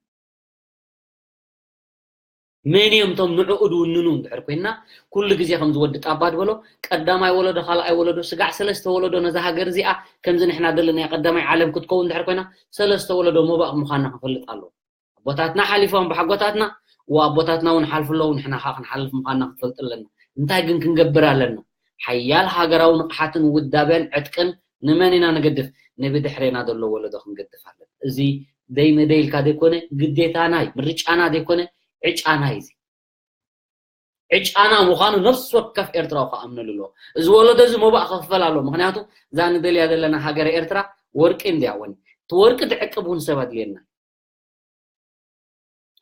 መን እዮም እቶም ንዕኡ ዝውንኑ እንድሕር ኮይንና፣ ኩሉ ግዜ ከምዚ ወዲ ጣባ ዝበሎ፣ ቀዳማይ ወለዶ፣ ካልኣይ ወለዶ፣ ስጋዕ ሰለስተ ወለዶ ነዛ ሃገር እዚኣ ከምዚ ንሕና ዘለናዮ ቀዳማይ ዓለም ክትከውን እንድሕር ኮይና፣ ሰለስተ ወለዶ መባእ ምዃንና ክንፈልጥ ኣለዎ። ኣቦታትና ሓሊፎም ብሓጎታትና፣ ወኣቦታትና እውን ሓልፉ ኣለዉ፣ ንሕና ከኣ ክንሓልፍ ምዃንና ክትፈልጡ ኣለና። እንታይ ግን ክንገብር ኣለና? ሓያል ሃገራዊ ንቕሓትን ውዳበን ዕጥቅን ንመን ኢና ንገድፍ? ንብድሕሬና ዘሎ ወለዶ ክንገድፍ ኣለና። እዚ ደይ መደይ ኢልካ ዘይኮነ፣ ግዴታና እዩ። ምርጫና ዘይኮነ፣ ዕጫና እዩ እዚ። ዕጫና ምዃኑ ነፍሲ ወከፍ ኤርትራዊ ክኣምነሉ ኣለዎ። እዚ ወለዶ እዚ መባእ ክኽፈል ኣለዎ። ምኽንያቱ እዛ ንደልያ ዘለና ሃገረ ኤርትራ ወርቂ እንድያ እውን። እቲ ወርቂ ትዕቅብ እውን ሰብ ኣድልየና።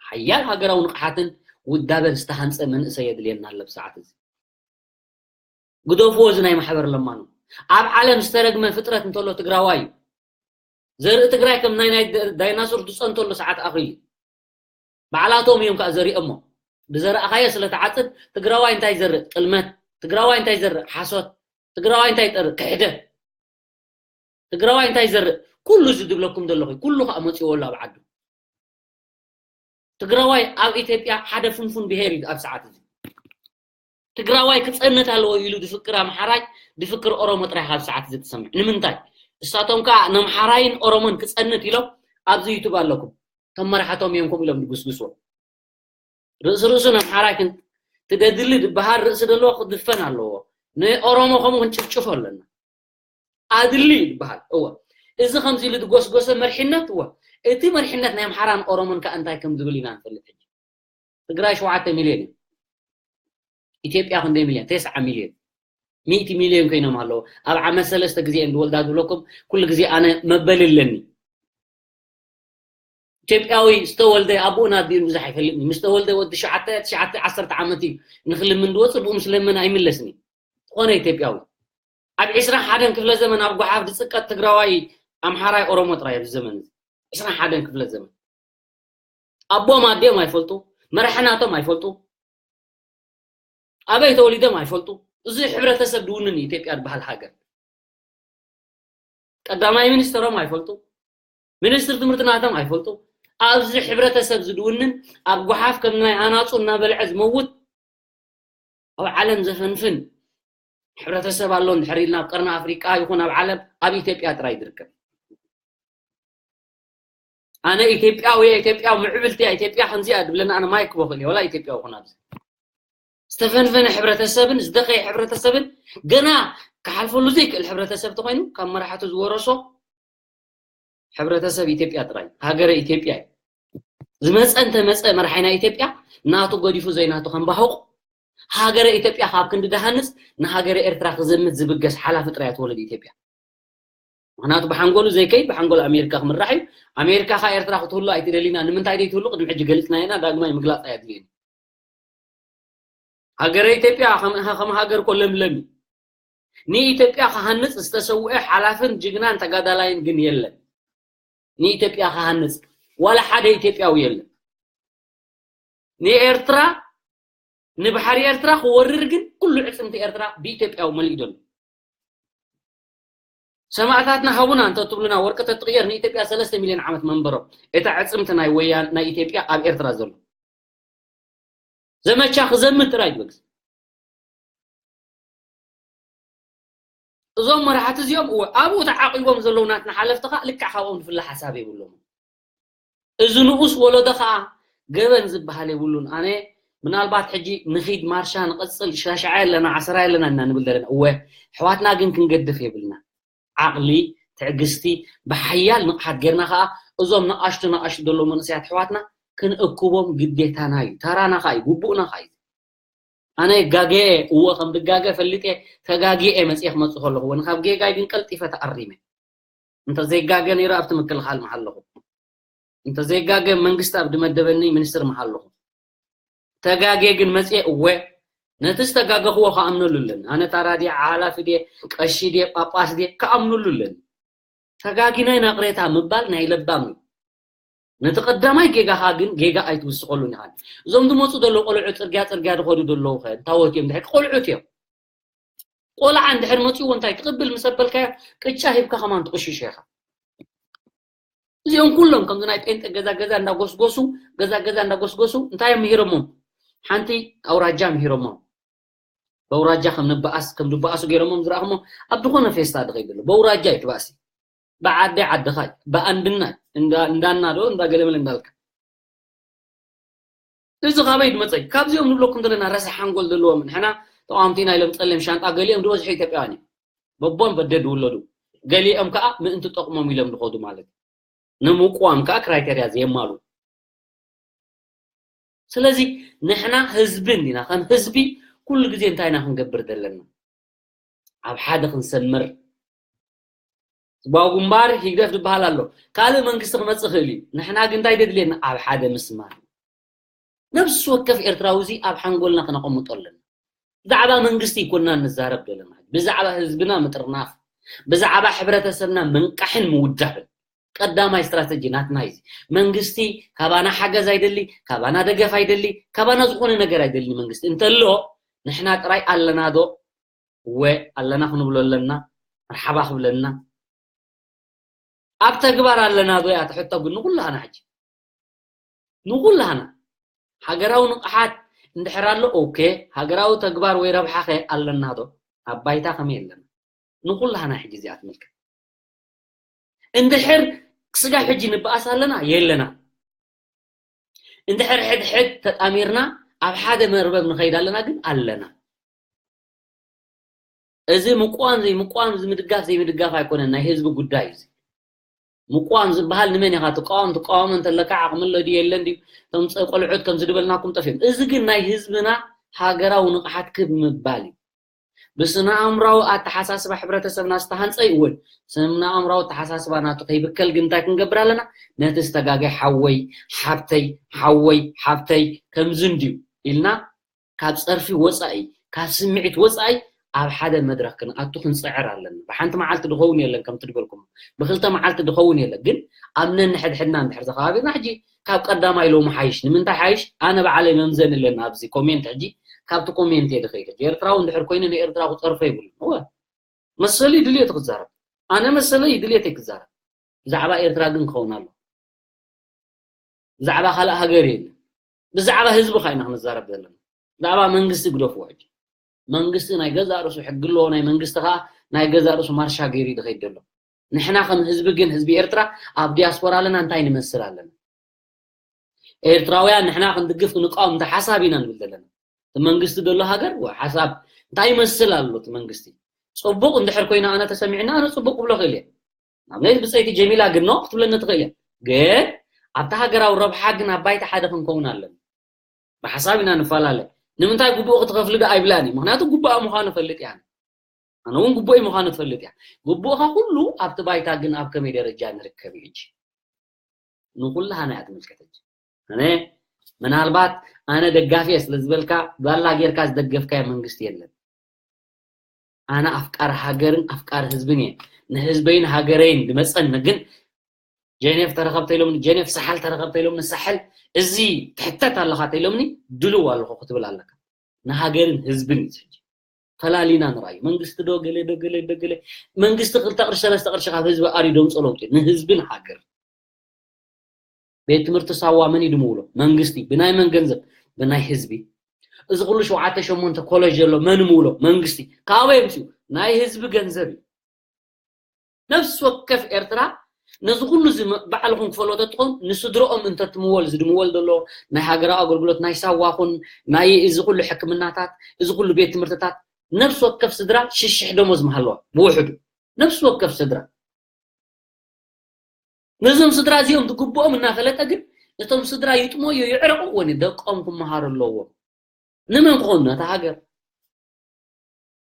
ሓያል ሃገራዊ ንቕሓትን ውዳበን ዝተሃንጸ መንእሰይ የድልየና ኣሎ ኣብ ሰዓት እዚ። ግደፍዎ እዚ ናይ ማሕበር ለማኖ። ኣብ ዓለም ዝተረግመ ፍጥረት እንተሎ ትግራዋይ እዩ። ዘርኢ ትግራይ ከም ናይ ናይ ዳይናሶር ዝጸንተሉ ሰዓት ኣኺሉ። ባዕላቶም እዮም ከኣ ዘሪኦሞ። ብዘራእኻዮ ስለ ትዓጽድ ትግራዋይ እንታይ ይዘርእ? ጥልመት። ትግራዋይ እንታይ ይዘርእ? ሓሶት። ትግራዋይ እንታይ ይጠርእ? ክሕደት። ትግራዋይ እንታይ ይዘርእ? ኩሉ እዚ ዝብለኩም ዘለኹ ኩሉ ከኣ መጺዎ ኣሎ ኣብ ዓዱ። ትግራዋይ ኣብ ኢትዮጵያ ሓደ ፍንፉን ብሄር እዩ ኣብ ሰዓት እዚ። ትግራዋይ ክጸንት ኣለዎ ኢሉ ዝፍክር ኣምሓራይ ዝፍክር ኦሮሞ ጥራይ ካብ ሰዓት እዚ ትሰምዕ። ንምንታይ? እሳቶም ከኣ ነምሓራይን ኦሮሞን ክጸንት ኢሎም ኣብዚ ዩቱብ ኣለኩም። እቶም መራሕቶም እዮም ከምኡ ኢሎም ዝጉስጉስዎ። ርእሲ ርእሱ ነምሓራይ ክን-፣ ትደድሊ ዝበሃል ርእሲ ዘለዎ ክድፈን ኣለዎ። ንኦሮሞ ከምኡ ክንጭፍጭፎ ኣለና። ኣድሊ ይበሃል። እወ፣ እዚ ከምዚ ኢሉ ዝጎስጎሰ መርሒነት፣ እወ፣ እቲ መርሒነት ናይ ኣምሓራን ኦሮሞን ከ እንታይ ከም ዝብል ኢና ንፈልጥ። ሕጂ ትግራይ ሸውዓተ ሚልዮን እዩ። ኢትዮጵያ ክንደይ ሚልዮን? ተስዓ ሚልዮን። ሚእቲ ሚልዮን ኮይኖም ኣለዉ። ኣብ ዓመት ሰለስተ ግዜ እዮም ዝወልዳ ዝብለኩም፣ ኩሉ ግዜ ኣነ መበል ኣለኒ። ኢትዮጵያዊ ዝተወልደ ኣቦኡ ናብ ዲኑ ብዙሕ ኣይፈልጥን። ምስ ተወልደ ወዲ ሸዓተ፣ ትሽዓተ፣ ዓሰርተ ዓመት እዩ ንክልምን ዝወፅእ፣ ብኡ ምስ ለመነ ኣይምለስን እዩ። ዝኾነ ኢትዮጵያዊ ኣብ ዕስራን ሓደን ክፍለ ዘመን ኣብ ጓሓፍ ዝፅቀጥ ትግራዋይ፣ ኣምሓራይ፣ ኦሮሞ ጥራይ ኣብዚ ዘመን እዚ። ዕስራን ሓደን ክፍለ ዘመን ኣቦም ኣዲኦም ኣይፈልጡ፣ መራሕናቶም ኣይፈልጡ፣ ኣበይ ተወሊዶም ኣይፈልጡ። እዚ ሕብረተሰብ ድውንን ኢትዮጵያ ዝበሃል ሃገር ቀዳማይ ሚኒስትሮም ኣይፈልጡ፣ ሚኒስትር ትምህርቲ ናቶም ኣይፈልጡ። ኣብዚ ሕብረተሰብ ዝድውንን ኣብ ጓሓፍ ከም ናይ ኣናፁ እናበልዐ ዝመውት ኣብ ዓለም ዘፈንፍን ሕብረተሰብ ኣሎ እንድሕር ኢልና ኣብ ቀርኒ ኣፍሪቃ ይኹን ኣብ ዓለም ኣብ ኢትዮጵያ ጥራይ ዝርከብ። ኣነ ኢትዮጵያዊ እየ፣ ኢትዮጵያ ምዕብልቲ እያ፣ ኢትዮጵያ ከምዚኣ ድብለና ኣነ ማይክ በኽእል እየ፣ ወላ ኢትዮጵያዊ ይኹን ኣብዚ ዝተፈንፈነ ሕብረተሰብን ዝደኸየ ሕብረተሰብን ገና ክሓልፈሉ ዘይክእል ሕብረተሰብ ተኾይኑ ካብ መራሕቱ ዝወረሶ ሕብረተሰብ ኢትዮጵያ ጥራይ ሃገረ ኢትዮጵያ እዩ። ዝመፀ እንተመፀ መርሓይ ናይ ኢትዮጵያ ናቱ ገዲፉ ዘይናቱ ከምባሁቕ ሃገረ ኢትዮጵያ ካብ ክንዲ ድሃንፅ ንሃገረ ኤርትራ ክዘምት ዝብገስ ሓላፊ ጥራይ እያ ትወለድ ኢትዮጵያ። ምክንያቱ ብሓንጎሉ ዘይከይድ ብሓንጎሉ ኣሜሪካ ክምራሕ እዩ። ኣሜሪካ ከ ኤርትራ ክትህሉ ኣይትደሊና ንምንታይ ደይትህሉ ቅድሚ ሕጂ ገሊፅና ኢና ዳግማይ ምግላፅ ኣየድልየን። ሃገረ ኢትዮጵያ ከም ከም ሃገር እኮ ለምለም እዩ። ንኢትዮጵያ ክሃንፅ ዝተሰውአ ሓላፍን ጅግናን ተጋዳላይን ግን የለን። ንኢትዮጵያ ክሃንፅ ዋላ ሓደ ኢትዮጵያዊ የለን። ንኤርትራ ንባሕሪ ኤርትራ ክወርር ግን ኩሉ ዕፅምቲ ኤርትራ ብኢትዮጵያዊ መሊኡ ዘሎ። ሰማእታትና ሃቡና እንተትብሉና ወርቂ ተትቕየር ንኢትዮጵያ ሰለስተ ሚልዮን ዓመት መንበሮም። እታ ዕፅምቲ ናይ ወያን ናይ ኢትዮጵያ ኣብ ኤርትራ ዘሎ ዘመቻ ክዘምት ጥራይ ይበግስ። እዞም መራሕቲ እዚኦም እወ ኣብኡ ተዓቂቦም ዘለዉ ናትና ሓለፍቲ ከዓ ልክዕ ካብኦም ዝፍለ ሓሳብ የብሎም። እዚ ንኡስ ወለዶ ከዓ ገበን ዝበሃል የብሉን። ኣነ ምናልባት ሕጂ ንኺድ ማርሻ ንቐፅል ሻሽዓ የለና ዓሰራ የለና እና ንብል ዘለና እወ ኣሕዋትና ግን ክንገድፍ የብልና። ዓቕሊ ትዕግስቲ ብሓያል ንቕሓት ጌርና ከዓ እዞም ንኣሽቱ ንኣሽቱ ዘለዉ መንእሰያት ኣሕዋትና ክንእክቦም ግዴታና እዩ። ተራና ከዓ እዩ፣ ግቡእና ከዓ እዩ። ኣነ ጋገየ እወ ከም ድጋገ ፈሊጠ ተጋጊየ መፅየ ክመፅእ ከለኹ እውን ካብ ጌጋይ ግን ቀልጢፈ ተኣሪመ። እንተዘይጋገ ነይሩ ኣብቲ ምክልኻል ምሃለኹ፣ እንተዘይጋገ መንግስቲ ኣብ ድመደበኒ ሚኒስትር ምሃለኹ። ተጋግየ ግን መፅየ እወ ነቲ ዝተጋገኽዎ ክኣምነሉ ኣለኒ። ኣነ ታራ ድየ፣ ሓላፊ ድየ፣ ቀሺ ድየ፣ ጳጳስ ድየ ክኣምነሉ ኣለኒ። ተጋጊና ኢና ቅሬታ ምባል ናይ ለባም እዩ። ነቲ ቀዳማይ ጌጋኻ ግን ጌጋ ኣይትውስኸሉን ኢኻ። እዞም ዝመፁ ዘለዉ ቆልዑ ፅርግያ ፅርግያ ዝኸዱ ዘለዉ ኸ እንታወት እዮም? ድሕር ቆልዑት እዮም። ቆልዓ እንድሕር መፅዎ እንታይ ትቕብል ምስ ኣበልካዮ ቅጫ ሂብካ ከማን ትቕሽሾ ኢኻ። እዚኦም ኩሎም ከምዚ ናይ ጴንጠ ገዛ ገዛ እንዳጎስጎሱ ገዛ ገዛ እንዳጎስጎሱ እንታይ እዮም ምሂሮሞም? ሓንቲ ኣውራጃ ምሂሮሞም። በውራጃ ከም ንበኣስ ከም ዝበኣሱ ገይሮሞም ዝረኣኹሞ ኣብ ዝኾነ ፌስታ ድኸይድ ኣሎ በውራጃ እዩ ትባእሲ። ብዓዲ ዓድኻ እዩ ብኣንድና እዩ እንዳ እንዳና ዶ እንዳ ገለመለ እንዳልካ እዚ ካበይ ዝመፀ እዩ? ካብዚኦም ንብለኩም ዘለና ረሳሕ ሓንጎል ዘለዎም ንሕና ተቃወምቲ ኢና ኢሎም ፀሊም ሻንጣ ገሊኦም ዝበዝሑ ኢትዮጵያውያን እዮም። በቦም በደ ዝውለዱ ገሊኦም ከዓ ምእንቲ ጠቕሞም ኢሎም ዝኸዱ ማለት እዩ። ንምቁዋም ከዓ ክራይቴርያ ዘየማሉ ስለዚ ንሕና ህዝቢ እንዲና ከም ህዝቢ ኩሉ ግዜ እንታይ ኢና ክንገብር ዘለና ኣብ ሓደ ክንሰምር ህዝባዊ ግንባር ህግደፍ ዝበሃል ኣሎ ካልእ መንግስቲ ክመፅእ ይኽእል እዩ ንሕና ግን እንታይ ደድልየና ኣብ ሓደ ምስማር ነብሲ ወከፍ ኤርትራዊ እዚ ኣብ ሓንጎልና ክነቐምጦ ኣለና ብዛዕባ መንግስቲ ይኮንና ንዛረብ ዘለና ብዛዕባ ህዝብና ምጥርናፍ ብዛዕባ ሕብረተሰብና ምንቃሕን ምውዳብን ቀዳማይ ስትራተጂ ናትና እዩ መንግስቲ ካባና ሓገዝ ኣይደሊ ካባና ደገፍ ኣይደሊ ካባና ዝኾነ ነገር ኣይደሊ መንግስቲ እንተሎ ንሕና ጥራይ ኣለና ዶ እወ ኣለና ክንብሎ ኣለና መርሓባ ክብለና ኣብ ተግባር ኣለና ዶ እያ ትሕቶ ግን ንኩላህና ሕጂ ንኩላህና ሃገራዊ ንቕሓት እንድሕር ኣሎ ኦኬ ሃገራዊ ተግባር ወይ ረብሓኸ ኣለና ዶ ኣብ ባይታ ከመይ ኣለና ንኩላህና ሕጂ እዚኣ ትምልከት እንድሕር ክስጋብ ሕጂ ንበኣስ ኣለና የለና እንድሕር ሕድሕድ ተጣሚርና ኣብ ሓደ መርበብ ንኸይድ ኣለና ግን ኣለና እዚ ምቋም ዘይምቋም፣ እዚ ምድጋፍ ዘይምድጋፍ ኣይኮነን፣ ናይ ህዝቢ ጉዳይ እዚ። ምቋም ዝበሃል ንመን ኢኻ ትቃወም? ትቃወም እንተለካ ዓቕሚ ኣሎ ድዩ የለን ድዩ? እቶም ጸ-፣ ቆልዑት ከም ዝድበልናኩም ጠፊኦም። እዚ ግን ናይ ህዝብና ሃገራዊ ንቕሓት ክብ ምባል እዩ። ብስነ ኣእምራዊ ኣተሓሳስባ ሕብረተሰብና ዝተሃንጸ ይእወን። ስነ ኣእምራዊ ኣተሓሳስባ ናቱ ከይብከል ግን እንታይ ክንገብር ኣለና? ነቲ ዝተጋገየ ሓወይ፣ ሓብተይ፣ ሓወይ፣ ሓብተይ ከምዚ እንድዩ ኢልና ካብ ጸርፊ ወጻኢ፣ ካብ ስምዒት ወጻኢ ኣብ ሓደ መድረኽ ክንኣቱ ክንጽዕር ኣለና። ብሓንቲ መዓልቲ ድኸውን የለን ከምቲ ድበልኩም፣ ብክልተ መዓልቲ ድኸውን የለን። ግን ኣብ ነንሕድሕድና እንድሕር ተኸባቢርና፣ ሕጂ ካብ ቀዳማይ ሎሚ ሓይሽ። ንምንታይ ሓይሽ? ኣነ ባዕለይ መምዘኒ ኣለኒ ኣብዚ ኮሜንት። ሕጂ ካብቲ ኮሜንት እየ ድኸይድ። ሕጂ ኤርትራዊ እንድሕር ኮይኑ ንኤርትራ ክጸርፎ የብሉን። እወ፣ መሰለይ ድልየቱ ክዛረብ። ኣነ መሰለይ ድልየተይ ክዛረብ። ብዛዕባ ኤርትራ ግን ክኸውን ኣሎ። ብዛዕባ ካልእ ሃገር የለን። ብዛዕባ ህዝቢ ኻ ኢና ክንዛረብ ዘለና። ብዛዕባ መንግስቲ ግደፍዎ ሕጂ። መንግስቲ ናይ ገዛእ ርእሱ ሕጊ ኣለዎ። ናይ መንግስቲ ኸኣ ናይ ገዛእ ርእሱ ማርሻ ገይሩ እዩ ዝኸይድ ዘሎ። ንሕና ከም ህዝቢ ግን፣ ህዝቢ ኤርትራ ኣብ ዲያስፖራ ኣለና፣ እንታይ ንመስል ኣለና? ኤርትራውያን ንሕና ክንድግፍ ክንቃወም እንተ ሓሳብ ኢና ንብል ዘለና። እቲ መንግስቲ ዘሎ ሃገር ወ-፣ ሓሳብ እንታይ ይመስል ኣሎ እቲ መንግስቲ? ጽቡቕ እንድሕር ኮይኑ ኣነ ተሰሚዕና፣ ኣነ ጽቡቕ ክብሎ ክእል እየ። ንኣብነት ብጸይቲ ጀሚላ ግን ኖ ክትብለኒ ትኽእል እያ። ግን ኣብቲ ሃገራዊ ረብሓ ግን ኣብ ባይታ ሓደ ክንከውን ኣለና። ብሓሳብ ኢና ንፈላለ። ንምንታይ ግቡእ ክትኸፍሊ ዶ ኣይብላን እዩ። ምኽንያቱ ግቡኣ ምዃኑ እፈልጥ እያ። ኣነ እውን ግቡእ ምዃኑ ትፈልጥ እያ። ግቡእኻ ኩሉ ኣብቲ ባይታ ግን ኣብ ከመይ ደረጃ ንርከብ እዩ ሕጂ? ንኩላህና እያ ትምልከት ሕጂ። ኣነ ምናልባት ኣነ ደጋፊ እየ ስለ ዝበልካ ጓላ ጌርካ ዝደገፍካዮ መንግስቲ የለን። ኣነ ኣፍቃሪ ሃገርን ኣፍቃሪ ህዝብን እየ። ንህዝበይን ሃገረይን ድመጸኒ ግን ጀኔፍ ተረኸብ ተኢሎምኒ፣ ጀኔፍ ሳሕል ተረኸብ ተኢሎምኒ፣ ሳሕል እዚ ትሕተት ኣለኻ ተኢሎምኒ ድልው ኣለኹ ክትብል ኣለካ። ንሃገርን ህዝብን እዩ ሕጂ። ፈላሊና ንርኣዩ። መንግስቲ ዶ ገለ ዶ ገለ ዶ ገለ። መንግስቲ ክልተ ቅርሺ ሰለስተ ቅርሺ ካብ ህዝቢ ኣርዩ ደምጾ ለውጢ ንህዝብን ሃገር። ቤት ትምህርቲ ሳዋ መን እዩ ድምውሎ? መንግስቲ። ብናይ መን ገንዘብ? ብናይ ህዝቢ። እዚ ኩሉ ሸውዓተ ሸሞንተ ኮሌጅ ዘሎ መን ምውሎ? መንግስቲ። ካበይ ኣምፅኡ? ናይ ህዝቢ ገንዘብ እዩ። ነፍሲ ወከፍ ኤርትራ ነዚ ኩሉ እዚ መ-፣ ባዕልኹም ክፈልዎ ተትኾን ንስድረኦም እንተትምወል፣ ዝድምወል ዘሎ ናይ ሃገራዊ ኣገልግሎት ናይ ሳዋ ኹን ናይ እዚ ኩሉ ሕክምናታት፣ እዚ ኩሉ ቤት ትምህርትታት፣ ነፍሲ ወከፍ ስድራ ሽሽሕ ደሞዝ ምሃለዋ ብውሕዱ። ነፍሲ ወከፍ ስድራ። ነዞም ስድራ እዚኦም ዝግብኦም እናፈለጠ ግን እቶም ስድራ ይጥሞዮ ይዕረቑ ወኒ ደቆም ክመሃሩ ኣለዎም። ንመን ክኾኑ? ነታ ሃገር።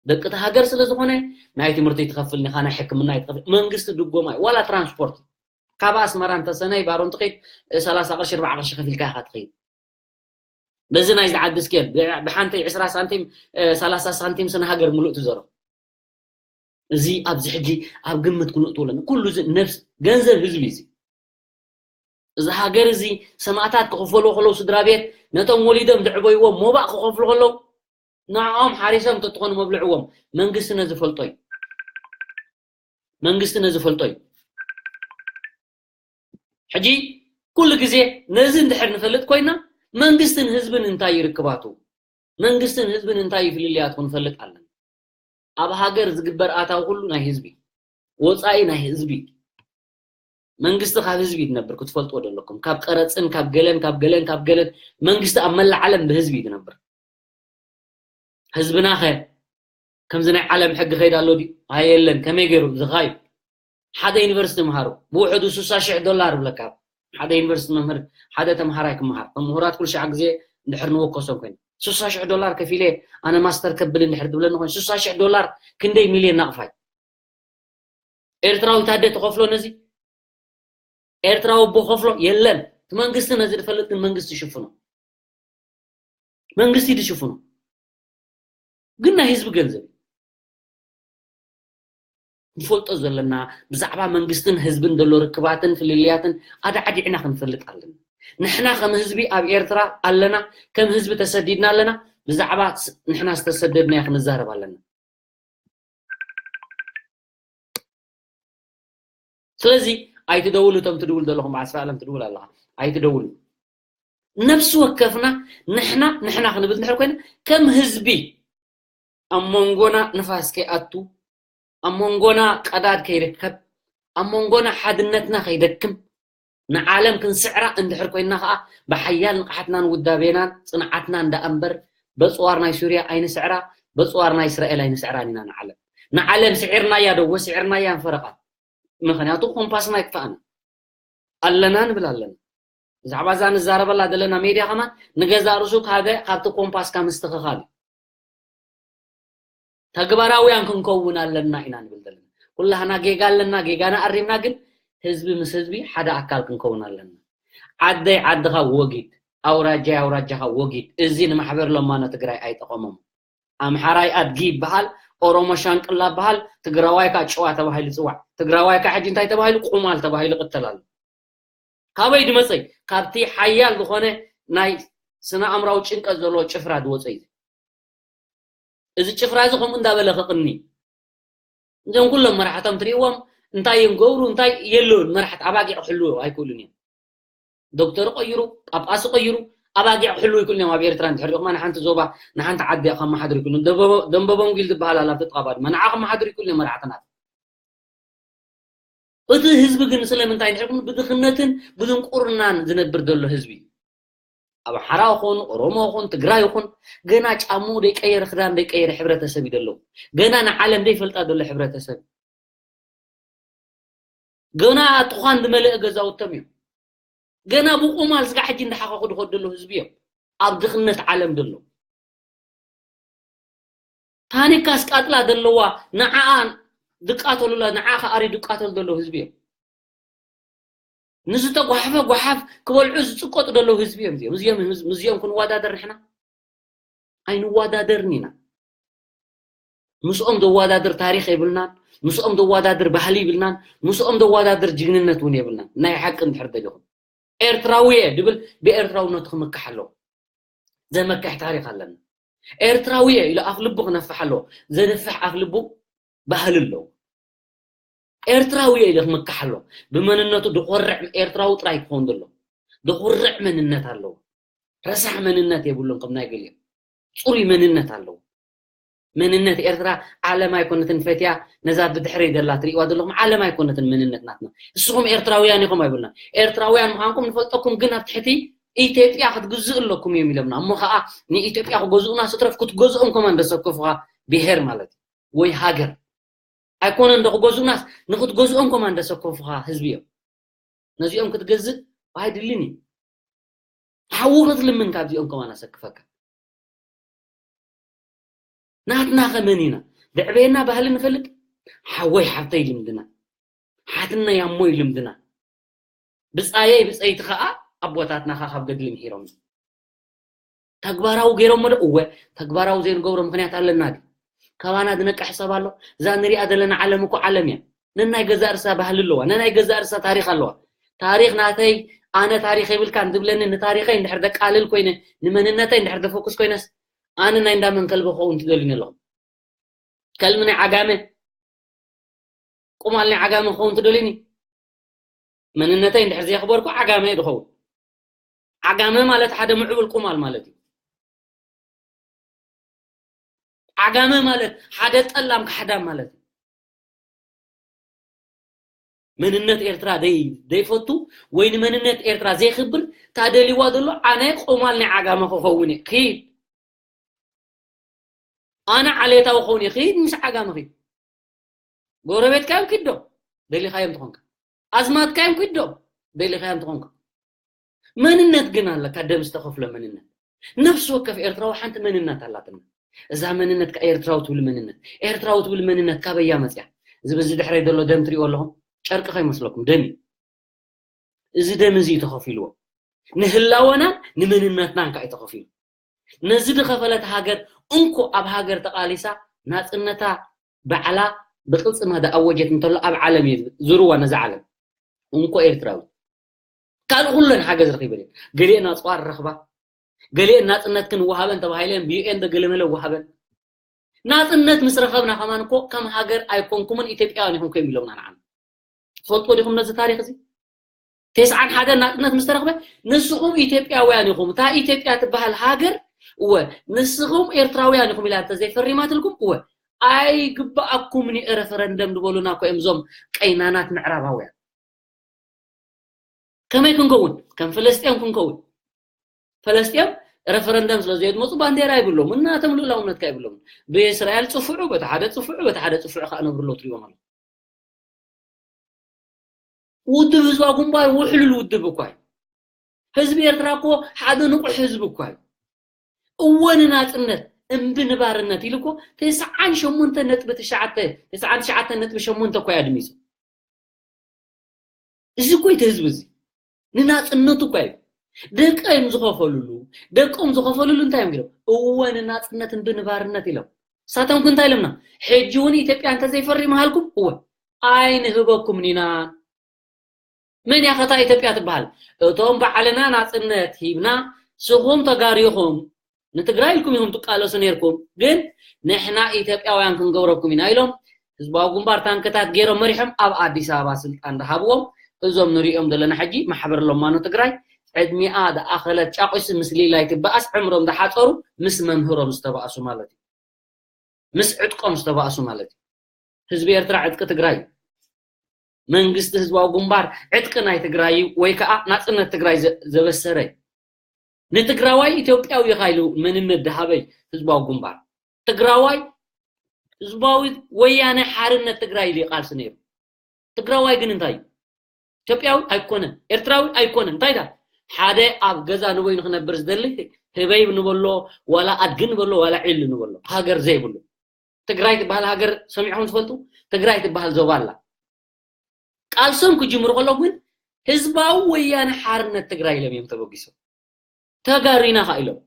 ደቂ እታ ሃገር ስለ ዝኾነ ናይ ትምህርቲ ትኸፍል ኒኻ፣ ናይ ሕክምና ይትኸፍል፣ መንግስቲ ድጎማ እዩ። ዋላ ትራንስፖርት ካብ ኣስመራ እንተሰነይ ባሮ እንትኸይድ ሰላሳ ቅርሺ ኣርባዓ ቅርሺ ከፊልካ ኢኻ ትኸይድ። በዚ ናይዚ ዓዲ እስከ ብ-፣ ብሓንቲ ዕስራ ሳንቲም፣ እ፣ ሰላሳ ሳንቲም ስነ ሃገር ምሉእ ትዘሮ። እዚ ኣብዚ ሕጂ ኣብ ግምት ክንእትዎ ኣለና። ኩሉ እዚ ነፍስ ገንዘብ ህዝቢ እዚ። እዚ ሃገር እዚ ሰማእታት ክኽፈልዎ ከለዉ ስድራ ቤት ነቶም ወሊዶም ዘዕበይዎም ሞባእ ክኸፍሉ ከለዉ ንዕኦም ሓሪሶም እንተትኾኑ መብልዕዎም መንግስቲ ነዚ ፈልጦ እዩ። መንግስቲ ነዚ ፈልጦ እዩ። ሕጂ ኩሉ ግዜ ነዚ እንድሕር ንፈልጥ ኮይና መንግስትን ህዝብን እንታይ ይርክባቱ? መንግስትን ህዝብን እንታይ ይፍልልያቱ ክንፈልጥ ኣለና። ኣብ ሃገር ዝግበር ኣታዊ ኩሉ ናይ ህዝቢ፣ ወጻኢ ናይ ህዝቢ። መንግስቲ ካብ ህዝቢ ትነብር ክትፈልጥዎ ዘለኩም። ካብ ቀረጽን ካብ ገለን ካብ ገለን ካብ ገለን መንግስቲ ኣብ መላእ ዓለም ብህዝቢ እዩ ዝነብር። ህዝብና ኸ ከምዚ ናይ ዓለም ሕጊ ኸይድ ኣሎ ድዩ? ኣየለን። ከመይ ገይሩ ዝኻዩ? ሓደ ዩኒቨርሲቲ ምሃሩ ብውሕዱ ስሳ ሽሕ ዶላር ብለካ። ሓደ ዩኒቨርሲቲ መምህር ሓደ ተምሃራይ ክምሃር፣ እቶም ምሁራት ኩሉ ሻዕ ግዜ እንድሕር ንወከሶም ኮይኑ ስሳ ሽሕ ዶላር ከፊለ ኣነ ማስተር ከብል እንድሕር ትብለኒ ኮይኑ ስሳ ሽሕ ዶላር ክንደይ ሚልዮን ናቕፋይ? ኤርትራዊ ታደ ተኸፍሎ ነዚ? ኤርትራዊ ኣቦ ከፍሎ የለን። እቲ መንግስቲ ነዚ ዝፈልጥ ግን መንግስቲ ይሽፍኖ። መንግስቲ ድሽፍኖ። ግን ናይ ህዝቢ ገንዘብ እዩ። ንፈልጦ ዘለና ብዛዕባ መንግስትን ህዝብን ዘሎ ርክባትን ፍልልያትን ኣዳዕዲዕና ክንፈልጥ ኣለና። ንሕና ከም ህዝቢ ኣብ ኤርትራ ኣለና፣ ከም ህዝቢ ተሰዲድና ኣለና። ብዛዕባ ስ-፣ ንሕና ዝተሰደድናዮ ክንዛረብ ኣለና። ስለዚ ኣይትደውሉ፣ እቶም ትድውል ዘለኹም ብዓስራ ዓለም ትድውል ኣለኻ፣ ኣይትደውሉ። ነፍሲ ወከፍና ንሕና ንሕና ክንብል እንድሕር ኮይና ከም ህዝቢ ኣብ መንጎና ንፋስ ከይኣቱ፣ ኣብ መንጎና ቀዳድ ከይርከብ፣ ኣብ መንጎና ሓድነትና ከይደክም ንዓለም ክንስዕራ እንድሕር ኮይና ኸኣ ብሓያል ንቕሓትናን ውዳቤናን ጽንዓትናን ደኣ እምበር በጽዋር ናይ ሱርያ ኣይንስዕራ፣ በጽዋር ናይ እስራኤል ኣይንስዕራን ኢና ንዓለም። ንዓለም ስዒርናያ ዶ ወስዒርናያ ፈረቓ? ምኽንያቱ ኮምፓስና ይክፋእና ኣለና ንብል ኣለና። ብዛዕባ እዛ ንዛረበላ ዘለና ሜድያ ከማን ንገዛእ ርእሱ ካበ ካብቲ ኮምፓስካ ምስትኽኻል እዩ። ተግባራውያን ክንከውን ኣለና ኢና ንብል ዘለና። ኩላህና ጌጋ ኣለና፣ ጌጋና ኣሪምና፣ ግን ህዝቢ ምስ ህዝቢ ሓደ ኣካል ክንከውን ኣለና። ዓደይ ዓድኻ ወጊድ፣ ኣውራጃይ ኣውራጃኻ ወጊድ። እዚ ንማሕበር ለማኖ ትግራይ ኣይጠቐሞም። ኣምሓራይ ኣድጊ ይበሃል፣ ኦሮሞ ሻንቅላ ይበሃል፣ ትግራዋይ ከዓ ጭዋ ተባሂሉ ይፅዋዕ። ትግራዋይ ከዓ ሕጂ እንታይ ተባሂሉ? ቁማል ተባሂሉ ይቕተል ኣሎ። ካበይ ድመፀይ? ካብቲ ሓያል ዝኾነ ናይ ስነ ኣእምራዊ ጭንቀት ዘለዎ ጭፍራ ድወፀ እዩ። እዚ ጭፍራ እዚ ከምኡ እንዳበለ ከቕኒ። እዞም ኩሎም መራሕቶም ትሪእዎም እንታይ እዮም ገብሩ እንታይ የለውን። መራሕቲ ኣባጊዕ ክሕልዉ ኣይክእሉን እዮም። ዶክተር ቀይሩ፣ ጳጳስ ቀይሩ፣ ኣባጊዕ ክሕልዉ ኣይክእሉን እዮም። ኣብ ኤርትራ እንድሕር ዲኹም ንሓንቲ ዞባ ንሓንቲ ዓዲ ከመሓድሩ ኣይክእሉን። ደንበ- ደንበ ቦንጊል ዝበሃል ኣላ ኣብ ጥቓ ባድመ ንዓ ከመሓድሩ ኣይክእሉን እዮም መራሕትና። እቲ ህዝቢ ግን ስለምንታይ እንድሕር ብድኽነትን ብድንቁርናን ዝነብር ዘሎ ህዝቢ፣ ኣምሓራ ይኹን ኦሮሞ ይኹን ትግራይ ይኹን ገና ጫምኡ ደይቀየረ ክዳን ደይቀየረ ሕብረተሰብ እዩ ዘሎ። ገና ንዓለም ደይፈልጣ ዘሎ ሕብረተሰብ፣ ገና ጥዃን ዝመለአ ገዛውቶም እዮም። ገና ብቁማል ስጋ ሕጂ እንዳሓኸኹ ድኸዱ ዘለዉ ህዝቢ እዮም ኣብ ድኽነት ዓለም ዘሎ። ታኒካስ ቃጥላ ዘለዋ ንዓኣ ድቃተሉላ ንዓ ከኣሪ ድቃተሉ ዘለዉ ህዝቢ እዮም። ንዝተጓሕፈ ጓሓፍ ክበልዑ ዝፅቀጡ ዘለዉ ህዝቢ እዮም። እዚኦም እዚኦም ህዝቢ- ምስዚኦም ክንወዳደር ንሕና ኣይንወዳደርን ኢና። ምስኦም ዘወዳድር ታሪኽ የብልናን። ምስኦም ዘወዳድር ባህሊ የብልናን። ምስኦም ዘወዳድር ጅግንነት እውን የብልናን። ናይ ሓቂ እንድሕር ደሊኹም ኤርትራዊ እየ ድብል ብኤርትራውነቱ ክምካሕ ኣለዎ። ዘመክሕ ታሪኽ ኣለና። ኤርትራዊ እየ ኢሉ ኣፍ ልቡ ክነፍሕ ኣለዎ። ዘንፍሕ ኣፍ ልቡ ባህሊ ኣለዎ። ኤርትራዊ እየ ኢሉ ክምካሕ ኣለዎ። ብመንነቱ ድኾርዕ ኤርትራዊ ጥራይ ክኸውን ዘለዎ ድኹርዕ መንነት ኣለዎ። ረሳሕ መንነት የብሉን ከም ናይ ገሊኦም። ፅሩይ መንነት ኣለዎ። መንነት ኤርትራ ዓለም ኣይኮነትን ፈትያ ነዛ ብድሕረይ ዘላ ትርእይዋ ዘለኹም ዓለም ኣይኮነትን መንነት ናትና። ንስኹም ኤርትራውያን ኢኹም ኣይብልና። ኤርትራውያን ምዃንኩም ንፈልጠኩም ግን ኣብ ትሕቲ ኢትዮጵያ ክትግዝኡ ኣለኩም እዮም ኢሎምና። እሞ ከዓ ንኢትዮጵያ ክገዝኡና ስትረፍ ክትገዝኦም ከማን ደሰከፉኻ ብሄር ማለት እዩ ወይ ሃገር ኣይኮነን ዶ ክገዝኡናስ ንክትገዝኦም ከማን ደሰከፉኻ ህዝቢ እዮም። ነዚኦም ክትገዝእ ኣይድልን እዩ። ሓዊ ክትልምን ካብዚኦም ከማን ኣሰክፈካ። ናትና ከመን ኢና ዘዕበየና ባህሊ ንፈልጥ። ሓወይ ሓብተይ ልምድና ሓትነይ ኣሞይ ልምድና ብፃየይ ብፀይቲ ከዓ ኣቦታትና ከዓ ካብ ገድሊ ምሒሮም ተግባራዊ ገይሮሞ ዶ እወ ተግባራዊ ዘይንገብሮ ምክንያት ኣለና ድ ካባና ዝነቅሕ ሰብ ኣሎ እዛ ንሪኣ ዘለና ዓለም እኮ ዓለም እያ ነናይ ገዛእ ርሳ ባህሊ ኣለዋ ነናይ ገዛእ ርሳ ታሪክ ኣለዋ ታሪክ ናተይ ኣነ ታሪክ የብልካን ዝብለኒ ንታሪከይ እንድሕር ደቃልል ኮይነ ንመንነተይ እንድሕር ደፈኩስ ኮይነስ ኣነ ናይ እንዳመን ከልቢ ክኸውን ትደልኒ ኣለኹም ከልሚ ናይ ዓጋመ ቁማል ናይ ዓጋመ ክኸውን ትደልኒ መንነተይ እንድሕር ዘየኽበርኩ ዓጋመ እየ ዝኸውን ዓጋመ ማለት ሓደ ምዕቡል ቁማል ማለት እዩ ዓጋመ ማለት ሓደ ጠላም ካሕዳም ማለት እዩ መንነት ኤርትራ ደይ ደይፈቱ ወይ ንመንነት ኤርትራ ዘይኽብር ታደልዋ ዘሎ ኣነ ቆማል ናይ ዓጋመ ክኸውን እየ ክይድ ኣነ ዓሌታዊ ክኸውን እየ ክይድ ምስ ዓጋመ ክይድ ጎረቤትካ እዮም ክይድ ዶ ደሊኻዮም ትኾንካ ኣዝማትካ እዮም ክይድ ዶ ደሊኻዮም ትኾንካ መንነት ግን ኣለካ ደም ዝተኸፍሎ መንነት ነፍሲ ወከፍ ኤርትራዊ ሓንቲ መንነት ኣላትና እዛ መንነት ከ ኤርትራዊ ትብል መንነት ኤርትራዊ ትብል መንነት ካበያ መፅያ እዚ በዚ ድሕረይ ዘሎ ደም ትሪእዎ ኣለኹም ጨርቂ ከይመስለኩም ደም እዩ እዚ ደም እዚ እዩ ተኸፊልዎ ንህላወናን ንመንነትናን ከዓ እዩ ተኸፊሉ ነዚ ዝኸፈለት ሃገር እንኮ ኣብ ሃገር ተቓሊሳ ናፅነታ ባዕላ ብቅልፅማ ዝኣወጀት እንተሎ ኣብ ዓለም እየ ዝርዋ ነዛ ዓለም እንኮ ኤርትራዊ ካልእ ኩለን ሓገዝ ረኺበን እየን ገሊአን ኣፅዋር ረኽባ ገሊአን ናፅነት ክንወሃበን ተባሂለን ብዩኤን ዶ ገለመለ ወሃበን ናፅነት ምስ ረኸብና ከማን እኮ ከም ሃገር ኣይኮንኩምን ኢትዮጵያውያን ኢኹም ኮይም ኢሎምና ንዓና ትፈልጥዎ ዲኹም ነዚ ታሪክ እዚ ተስዓን ሓደ ናፅነት ምስ ተረኽበ ንስኹም ኢትዮጵያውያን ኢኹም እታ ኢትዮጵያ ትበሃል ሃገር እወ ንስኹም ኤርትራውያን ኢኹም ኢላ እንተዘይፈሪማትልኩም እወ ኣይግበኣኩምን እዩ ረፈረንደም ዝበሉና እኮ እዮም እዞም ቀይናናት ምዕራባውያን ከመይ ክንከውን ከም ፍልስጤም ክንከውን ፍልስጤም ረፈረንደም ስለ ዘየድመፁ ባንዴራ ይብሎም፣ እናቶም ልኡላውነትካ ይብሎም። ብእስራኤል ፅፍዑ፣ በቲ ሓደ ፅፍዑ፣ በቲ ሓደ ፅፍዑ ከዓ ነብርሎ ትሪኦም ኣሎ። ውድብ ህዝባዊ ግንባር ውሕሉል ውድብ እኳ እዩ። ህዝቢ ኤርትራ እኮ ሓደ ንቑሕ ህዝቢ እኳ እዩ። እወ ንናጽነት እምቢ ንባርነት ኢሉ እኮ ተስዓን ሸሞንተ ነጥቢ ትሽዓተ፣ ተስዓን ትሽዓተ ነጥቢ ሸሞንተ እኳ እዩ ኣድሚፁ። እዚ እኮ እቲ ህዝቢ እዚ ንናጽነቱ እኳ እዩ። ደቀ እዮም ዝኸፈልሉ፣ ደቆም ዝኸፈልሉ እንታይ እዮም ገይሮም? እወ ንናጽነት እምቢ ንባርነት ኢሎም። ንሳቶም ግን እንታይ ኢሎምና? ሕጂ እውን ኢትዮጵያ እንተዘይፈሪምሃልኩም እወ ኣይንህበኩምን ኢና። መን እያ ከታ ኢትዮጵያ ትበሃል? እቶም ባዕልና ናጽነት ሂብና፣ ስኹም ተጋሩ ኢኹም፣ ንትግራይ ኢልኩም ኢኹም ትቃለሱ ነይርኩም፣ ግን ንሕና ኢትዮጵያውያን ክንገብረኩም ኢና ኢሎም ህዝባዊ ግንባር ታንክታት ገይሮም መሪሖም ኣብ ኣዲስ ኣበባ ስልጣን ዝሃብዎም እዞም ንሪኦም ዘለና ሕጂ ማሕበር ለማኖ ትግራይ ዕድሚኣ ዝኣኸለት ጫቑሲ ምስ ሊላይ ትበኣስ ዕምሮም ዝሓፀሩ ምስ መምህሮም ዝተባእሱ ማለት እዩ። ምስ ዕጥቆም ዝተባእሱ ማለት እዩ። ህዝቢ ኤርትራ ዕጥቂ ትግራይ እዩ። መንግስቲ ህዝባዊ ግንባር ዕጥቂ ናይ ትግራይ እዩ ወይ ከዓ ናፅነት ትግራይ ዘ- ዘበሰረ እዩ። ንትግራዋይ ኢትዮጵያዊ ኢኻ ኢሉ መንነት ዝሃበ እዩ ህዝባዊ ግንባር። ትግራዋይ ህዝባዊ ወያነ ሓርነት ትግራይ ኢሉ ይቃልሲ ነይሩ። ትግራዋይ ግን እንታይ እዩ? ኢትዮጵያዊ ኣይኮነን፣ ኤርትራዊ ኣይኮነን። እንታይ ዳ ሓደ ኣብ ገዛ ንበይኑ ክነብር ዝደሊ ህበይ ንበሎ፣ ዋላ ኣድጊ ንበሎ፣ ዋላ ዒል ንበሎ፣ ሃገር ዘይብሉ። ትግራይ ትበሃል ሃገር ሰሚዕኹም ትፈልጡ? ትግራይ ትበሃል ዞባ ኣላ። ቃልሶም ክጅምሩ ከለዉ ግን ህዝባዊ ወያነ ሓርነት ትግራይ ኢሎም እዮም ተበጊሶም። ተጋሩ ኢና ኻ ኢሎም።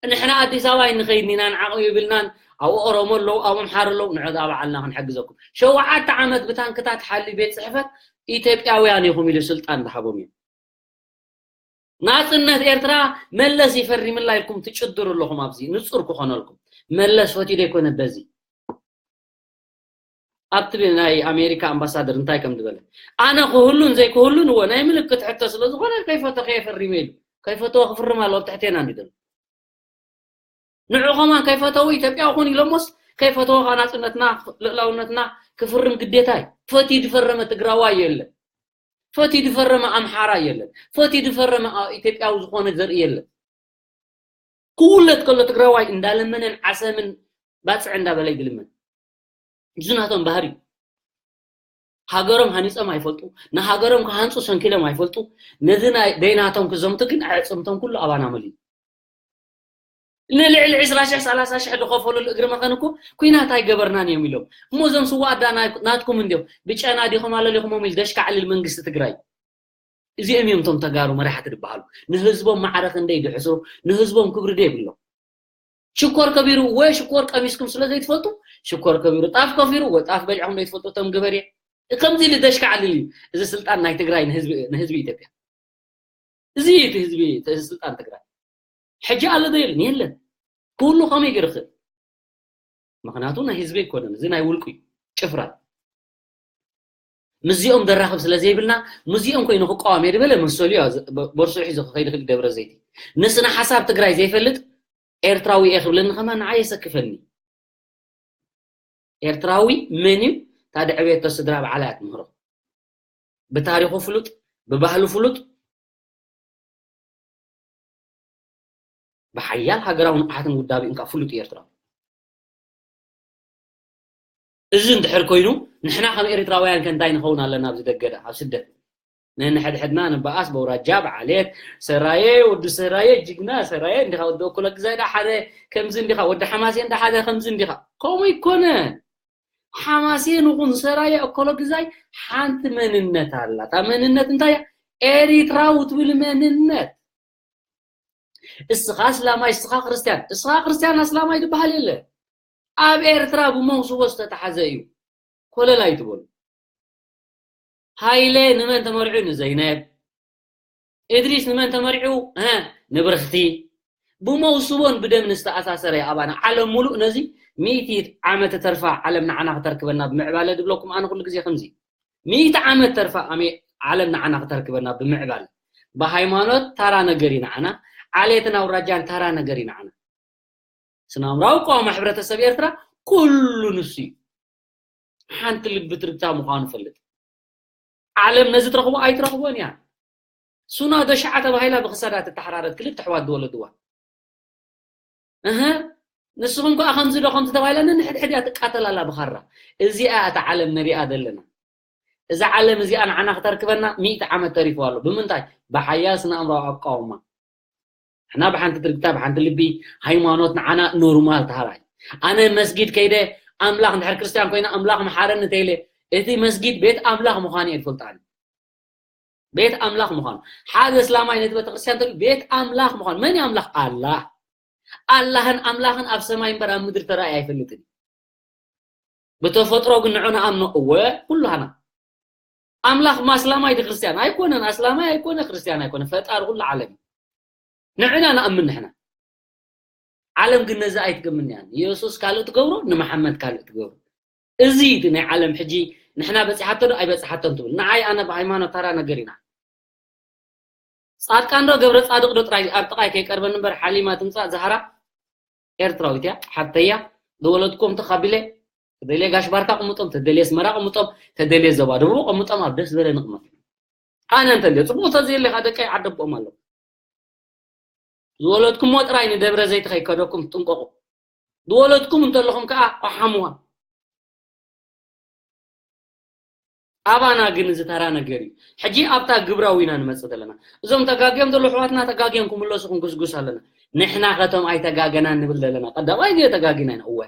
ንሕና ኣዲስ ኣበባ ኣይንኸይድን ኢና፣ ንዓቕሚ የብልናን፣ ኣብኡ ኦሮሞ ኣለዉ፣ ኣብኡ ኣምሓሩ ኣለዉ፣ ንዑ እዛ ባዕልና ክንሕግዘኩም። ሸውዓተ ዓመት ብታንክታት ሓልዩ ቤት ፅሕፈት ኢትዮጵያውያን ኢኹም ኢሉ ስልጣን ዝሃቦም እዮም። ናፅነት ኤርትራ መለስ ይፈርምላ ኢልኩም ትጭድሩ ኣለኹም። ኣብዚ ንፁር ክኾነልኩም መለስ ፈትዩ ዘይኮነ በዚ ኣብቲ ናይ ኣሜሪካ ኣምባሳደር እንታይ ከም ዝበለ ኣነ ክህሉን ዘይክህሉን እዎ ናይ ምልክት ሕቶ ስለ ዝኾነ ከይፈተኸ የፈሪመ ኢሉ። ከይፈተወ ክፍርም ኣለዎ ኣብ ትሕቴና እንዲደም ንዑ ከማን ከይፈተው ኢትዮጵያ ኹን ኢሎሞስ ከይፈተወ ናፅነትና ልእላውነትና ክፍርም ግዴታ እዩ። ፈትዩ ዝፈረመ ትግራዋይ የለን። ፈትዩ ዝፈረመ ኣምሓራ የለን። ፈትዩ ዝፈረመ ኢትዮጵያዊ ዝኾነ ዘርኢ የለን። ክውለድ ከሎ ትግራዋይ እንዳለመነን ዓሰምን ባፅዕ እንዳበለ ይግልመን። እዚ ናቶም ባህሪ። ሃገሮም ሃኒፆም ኣይፈልጡ፣ ንሃገሮም ክሃንፁ ሰንኪሎም ኣይፈልጡ። ነዚ ናይ ደይናቶም ክዘምቱ ግን ኣዕፅምቶም ኩሉ ኣባና መሊኡ። ንልዕሊ ዕስራ ሽሕ ሰላሳ ሽሕ ዝኸፈሉ እግሪ መኸን እኮ ኩናት ኣይገበርናን እዮም ኢሎም። እሞ እዞም ስዋ ኣዳ ናትኩም እንዲዮም ብጨና ዲኹም ኣለሊኹሞም ኢሉ ደሽካ ዕልል መንግስቲ ትግራይ። እዚኦም እዮም እቶም ተጋሩ መራሕቲ ዝበሃሉ። ንህዝቦም ማዕረ ክንደይ ድሕስሩ፣ ንህዝቦም ክብሪ ዶ የብሎም? ሽኮር ከቢሩ ወይ ሽኮር ቀሚስኩም ስለ ዘይትፈልጡ ሽኮር ከቢሩ፣ ጣፍ ከፊሩ ወይ ጣፍ በሊዕኩም ዘይትፈልጡ እቶም ገበሬ። ከምዚ ኢሉ ደሽካ ዓልል እዩ። እዚ ስልጣን ናይ ትግራይ ንህዝቢ ንህዝቢ ኢትዮጵያ። እዚ እዩ እቲ ህዝቢ እቲ ስልጣን ትግራይ። ሕጂ ኣሎ ዶ የለን? የለን። ኩሉ ከመይ ገይሩ ክእል? ምክንያቱ ናይ ህዝቢ ኣይኮነን፣ እዚ ናይ ውልቁ እዩ። ጭፍራ ምስዚኦም ደራኽብ ስለ ዘይብልና ምስዚኦም ኮይኑ ክቃወም እየ ዝበለ መሰሉ እዩ። በርሱ ሒዙ ክኸይድ ክእል ደብረ ዘይቲ ንስነ ሓሳብ ትግራይ ዘይፈልጥ ኤርትራዊ እየ ክብለኒ ከማ ንዓ የሰክፈኒ። ኤርትራዊ መን እዩ? ታዲ ዕቤቶ ስድራ በዓላ እያ ትምህሮ። ብታሪኹ ፍሉጥ፣ ብባህሉ ፍሉጥ፣ ብሓያል ሃገራዊ ንቕሓትን ውዳቤኡን ከዓ ፍሉጥ እዩ ኤርትራዊ። እዚ እንድሕር ኮይኑ ንሕና ከም ኤርትራውያን ከ እንታይ ንኸውን ኣለና ኣብዚ ደገ ደኣ ኣብ ስደት? ነንሕድሕድና ንበኣስ በውራጃ ብዓሌት ሰራየ ወዲ ሰራየ ጅግና ሰራየ እንዲኻ ወዲ እኩለ ግዛይ ዳ ሓደ ከምዚ እንዲኻ ወዲ ሓማሴን ዳ ሓደ ከምዚ እንዲኻ ከምኡ ይኮነን። ሓማሴን ይኹን ሰራየ እኮሎ ግዛይ ሓንቲ መንነት ኣላ። እታ መንነት እንታይ እያ? ኤሪትራዊ ትብል መንነት። እስኻ እስላማይ፣ እስኻ ክርስትያን፣ እስኻ ክርስትያን ኣስላማይ ዝበሃል የለ። ኣብ ኤርትራ ብመውስቦ ዝተታሓዘ እዩ። ኮለል ኣይትበሉ። ሃይለ ንመን ተመርዑ? ንዘይነብ። እድሪስ ንመን ተመርዑ? እ ንብርኽቲ። ብመውስቦን ብደም ንዝተኣሳሰረ ኣባና ዓለም ሙሉእ ነዚ ሚእቲ ዓመት ተርፋ ዓለም ንዓና ክተርክበና ብምዕባለ ድብለኩም ኣነ ኩሉ ግዜ ከምዚ ሚእቲ ዓመት ተርፋ ኣሜ ዓለም ንዓና ክተርክበና ብምዕባለ ብሃይማኖት ታራ ነገር እዩ ንዓና ዓሌትን ኣውራጃን ታራ ነገር እዩ ንዓና ስናምራዊ ቀዋማ ሕብረተሰብ ኤርትራ ኩሉ ንሱ እዩ ሓንቲ ልቢ ትርግታ ምዃኑ ፈልጥ ዓለም ነዚ ትረኽቦ ኣይትረኽቦን እያ። ሱና ደሽዓ ተባሂላ ብኽሳዳ ትተሓራረድ ክልተ ኣሕዋት ዝወለድዋ። እህ ንስኹም ከኣ ከምዚ ዶ ከምዚ ተባሂላ ነንሕድሕድ እያ ትቃተል ኣላ ብኻራ። እዚኣ እታ ዓለም ንሪኣ ዘለና። እዛ ዓለም እዚኣ ንዓና ክተርክበና ሚእቲ ዓመት ተሪፉ ኣሎ። ብምንታይ? ብሓያል ስነ ኣእምራዊ ኣቃውማ። ንሕና ብሓንቲ ትርግታ ብሓንቲ ልቢ ሃይማኖት ንዓና ኖርማል ተሃራይ። ኣነ መስጊድ ከይደ ኣምላኽ እንድሕር ክርስቲያን ኮይነ ኣምላኽ መሓረኒ ተይለ እቲ መስጊድ ቤት ኣምላኽ ምዃኑ እየ ዝፈልጣኒ። ቤት ኣምላኽ ምዃኑ ሓደ እስላማይ ነቲ ቤተክርስትያን ተሪኡ ቤት ኣምላኽ ምዃኑ መን ኣምላኽ ኣላህ ኣላህን ኣምላኽን ኣብ ሰማይ እምበር ኣብ ምድሪ ተራእየ ኣይፈልጥን። ብተፈጥሮ ግን ንዑ ንኣምኖ እወ ኩሉ ሃና ኣምላኽ ማስላማይ ድክርስትያን ኣይኮነን ኣስላማይ ኣይኮነ ክርስትያን ኣይኮነ ፈጣሪ ኩሉ ዓለም እዩ። ንዕና ንኣምን ንሕና ዓለም ግን ነዚ ኣይትገምንያን። የሱስ ካልእ ትገብሮ ንመሓመድ ካልእ ትገብሮ። እዚ እቲ ናይ ዓለም ሕጂ ንሕና በፂሓቶ ዶ ኣይበፅሓቶን ትብል ንዓይ ኣነ ብሃይማኖት ታራ ነገር ኢና። ጻድቃን ዶ ገብረ ጻድቕ ዶ ጥራይ ኣብ ጥቓይ ከይቀርበን እምበር ሓሊማ ትምጻእ ዛህራ ኤርትራዊት እያ ሓብተያ ዝወለድኩም ተኻቢለ ተደልየ ጋሽ ባርካ ቅምጦም ተደልየ ኣስመራ ቅምጦም ተደልየ ዞባ ደቡብ ቅምጦም ኣብ ደስ ዝበለ ንቕመጥ ኣነ እንተልዮ ጽቡቕ ተዘየለ ካ ደቀይ ዓደቦም ኣለዉ ዝወለድኩምዎ ጥራይ ንደብረ ዘይት ከይከደኩም ትጥንቀቑ ዝወለድኩም እንተለኹም ከዓ ቆሓምዋ ኣባና ግን እዚ ተራ ነገር እዩ። ሕጂ ኣብታ ግብራዊ ኢና ንመጽእ ዘለና። እዞም ተጋግዮም ዘለዉ ኣሕዋትና ተጋግዮም ክምለሱ ክንጉስጉስ ኣለና። ንሕና ከቶም ኣይተጋገናን ንብል ዘለና። ቀዳማይ ግዜ ተጋጊና ኢና እወ።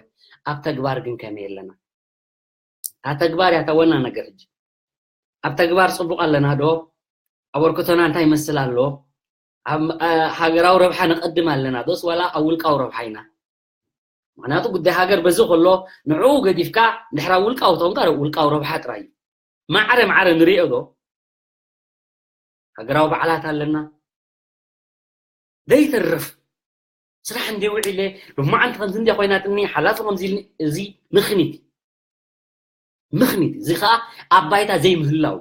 ኣብ ተግባር ግን ከመይ ኣለና? እታ ተግባር እያ እታ ዋና ነገር ሕጂ። ኣብ ተግባር ጽቡቕ ኣለና ዶ? ኣበርክቶና እንታይ ይመስል ኣሎ? ኣብ ሃገራዊ ረብሓ ነቐድም ኣለና ዶስ ዋላ ኣብ ውልቃዊ ረብሓ ኢና? ምኽንያቱ ጉዳይ ሃገር በዚ ከሎ ንዕኡ ገዲፍካ ድሕራ ውልቃዊ ተኾንካ ውልቃዊ ረብሓ ጥራይ እዩ። ማዕረ ማዕረ ንሪኦ ዶ ሃገራዊ በዓላት ኣለና ዘይተርፍ ስራሕ እንደ ውዒለ ሎማዓንቲ ከምዚ እንደ ኮይናትኒ ሓላፊ ከምዚ ኢልኒ እዚ ምኽኒት ምኽኒት እዚ ከዓ ኣብ ባይታ ዘይምህላው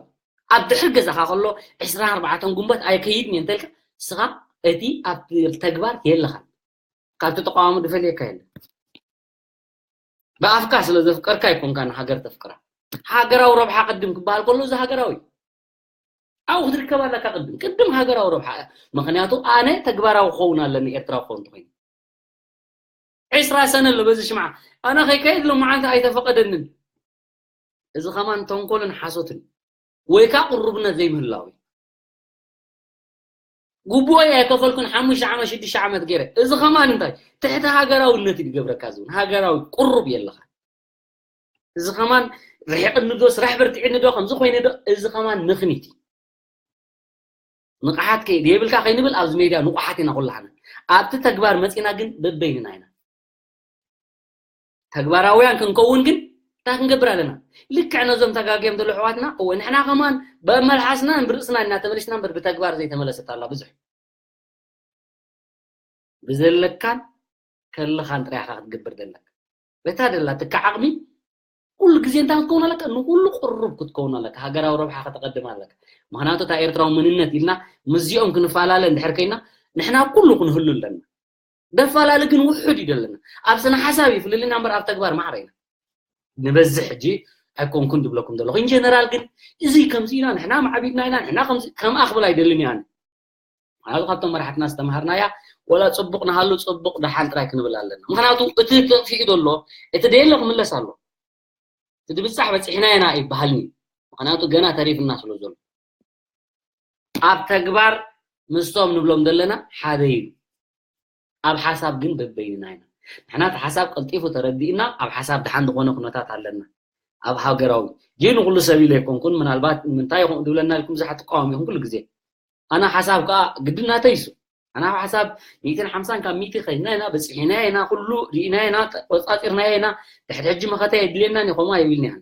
ኣብ ድሕር ገዛኻ ከሎ ዕስራን ኣርባዕተን ጉንበት ኣይከይድን እየ እንተልካ ንስኻ እቲ ኣብ ተግባር የለኻን ካብቲ ተቃዋሚ ዝፈልየካ የለ ብኣፍካ ስለ ዘፍቀርካ ኣይኮንካ ንሃገር ተፍቅራ ሃገራዊ ረብሓ ቅድም ክበሃል ከሎ እዚ ሃገራዊ ኣብኡ ክትርከብ ኣለካ ቅድም ቅድም ሃገራዊ ረብሓ ምክንያቱ ኣነ ተግባራዊ ክኸውን ኣለኒ ኤርትራዊ ክኸውን እንተኮይኑ ዕስራ ሰነ ኣሎ በዚ ሽምዓ ኣነ ከይከይድ ሎማዓንቲ ኣይተፈቀደንን እዚ ከማን ተንኮልን ሓሶትን ወይ ከዓ ቅሩብነት ዘይምህላው እዩ ጉቡኦይ ኣይከፈልኩን ሓሙሽተ ዓመት ሽዱሽተ ዓመት ገይረ እዚ ከማን እንታይ ትሕቲ ሃገራውነት እዩ ዝገብረካ ዝብል ሃገራዊ ቅሩብ የለካ እዚ ከማን ርሒቕኒ ዶ ስራሕ በርቲዕኒ ዶ ከምዚ ኮይነ ዶ እዚ ከማን ምኽኒት እዩ ንቕሓት ከይድ የብልካ ከይንብል ኣብዚ ሜድያ ንቑሓት ኢና ኩላህና ኣብቲ ተግባር መፂና ግን በበይንና ኢና ተግባራውያን ክንከውን ግን እንታይ ክንገብር ኣለና ልክዕ ነዞም ተጋግዮም ዘሎ ኣሕዋትና እወ ንሕና ከማን በመልሓስናን ብርእስና እናተመለስና እምበር ብተግባር ዘይተመለሰት ኣላ ብዙሕ ብዘለካን ከለኻን ጥራይ ኢኻ ክትገብር ዘለካ በታ ደላትካ ዓቕሚ ኩሉ ግዜ እንታይ ክትከውን ኣለካ ንኩሉ ቅሩብ ክትከውን ኣለካ ሃገራዊ ረብሓ ከተቐድም ኣለካ ምክንያቱ እታ ኤርትራዊ መንነት ኢልና ምስዚኦም ክንፈላለ እንድሕር ኮይና ንሕና ኩሉ ክንህሉ ኣለና ደፋላሊ ግን ውሑድ እዩ ዘለና ኣብ ስነ ሓሳብ እዩ ፍልልና እምበር ኣብ ተግባር ማዕረ ኢና ንበዝሕ ሕጂ ኣይኮንኩን ድብለኩም ዘለኹ ኢንጀነራል ግን እዚ ከምዚ ኢና ንሕና ማዕቢድና ኢና ንሕና ከምዚ ከምኣ ክብል ኣይደልን እየ ኣነ ምክንያቱ ካብቶም መራሕትና ዝተምሃርናያ ወላ ፅቡቕ ንሃሉ ፅቡቕ ደሓን ጥራይ ክንብል ኣለና ምክንያቱ እቲ ተጥፊኡ ዘሎ እቲ ደየለ ክምለስ ኣሎ እቲ ድብፃሕ በፂሕና ኢና ይበሃልኒ ምክንያቱ ገና ተሪፍና ስለ ዘሎ ኣብ ተግባር ምስቶም ንብሎም ዘለና ሓደ እዩ ኣብ ሓሳብ ግን በበይንና ኢና ንሕና እቲ ሓሳብ ቀልጢፉ ተረዲእና ኣብ ሓሳብ ድሓን ዝኾነ ኩነታት ኣለና ኣብ ሃገራዊ ጂ ንኩሉ ሰብ ኢለ ኣይኮንኩን ምናልባት ንምንታይ ይኹም ድብለና ኢልኩም ዝሓት ትቃወም ኢኹም ኩሉ ግዜ ኣና ሓሳብ ከዓ ግድናተይ እሱ ኣና ሓሳብ ሚእትን ሓምሳን ካብ ሚእቲ ከይድና ኢና በፂሒና ኢና ኩሉ ርኢና ኢና ቆፃፂርና ኢና ድሕድ ሕጂ መኸተ የድልየና ኒኾማ ይብልኒ ኣነ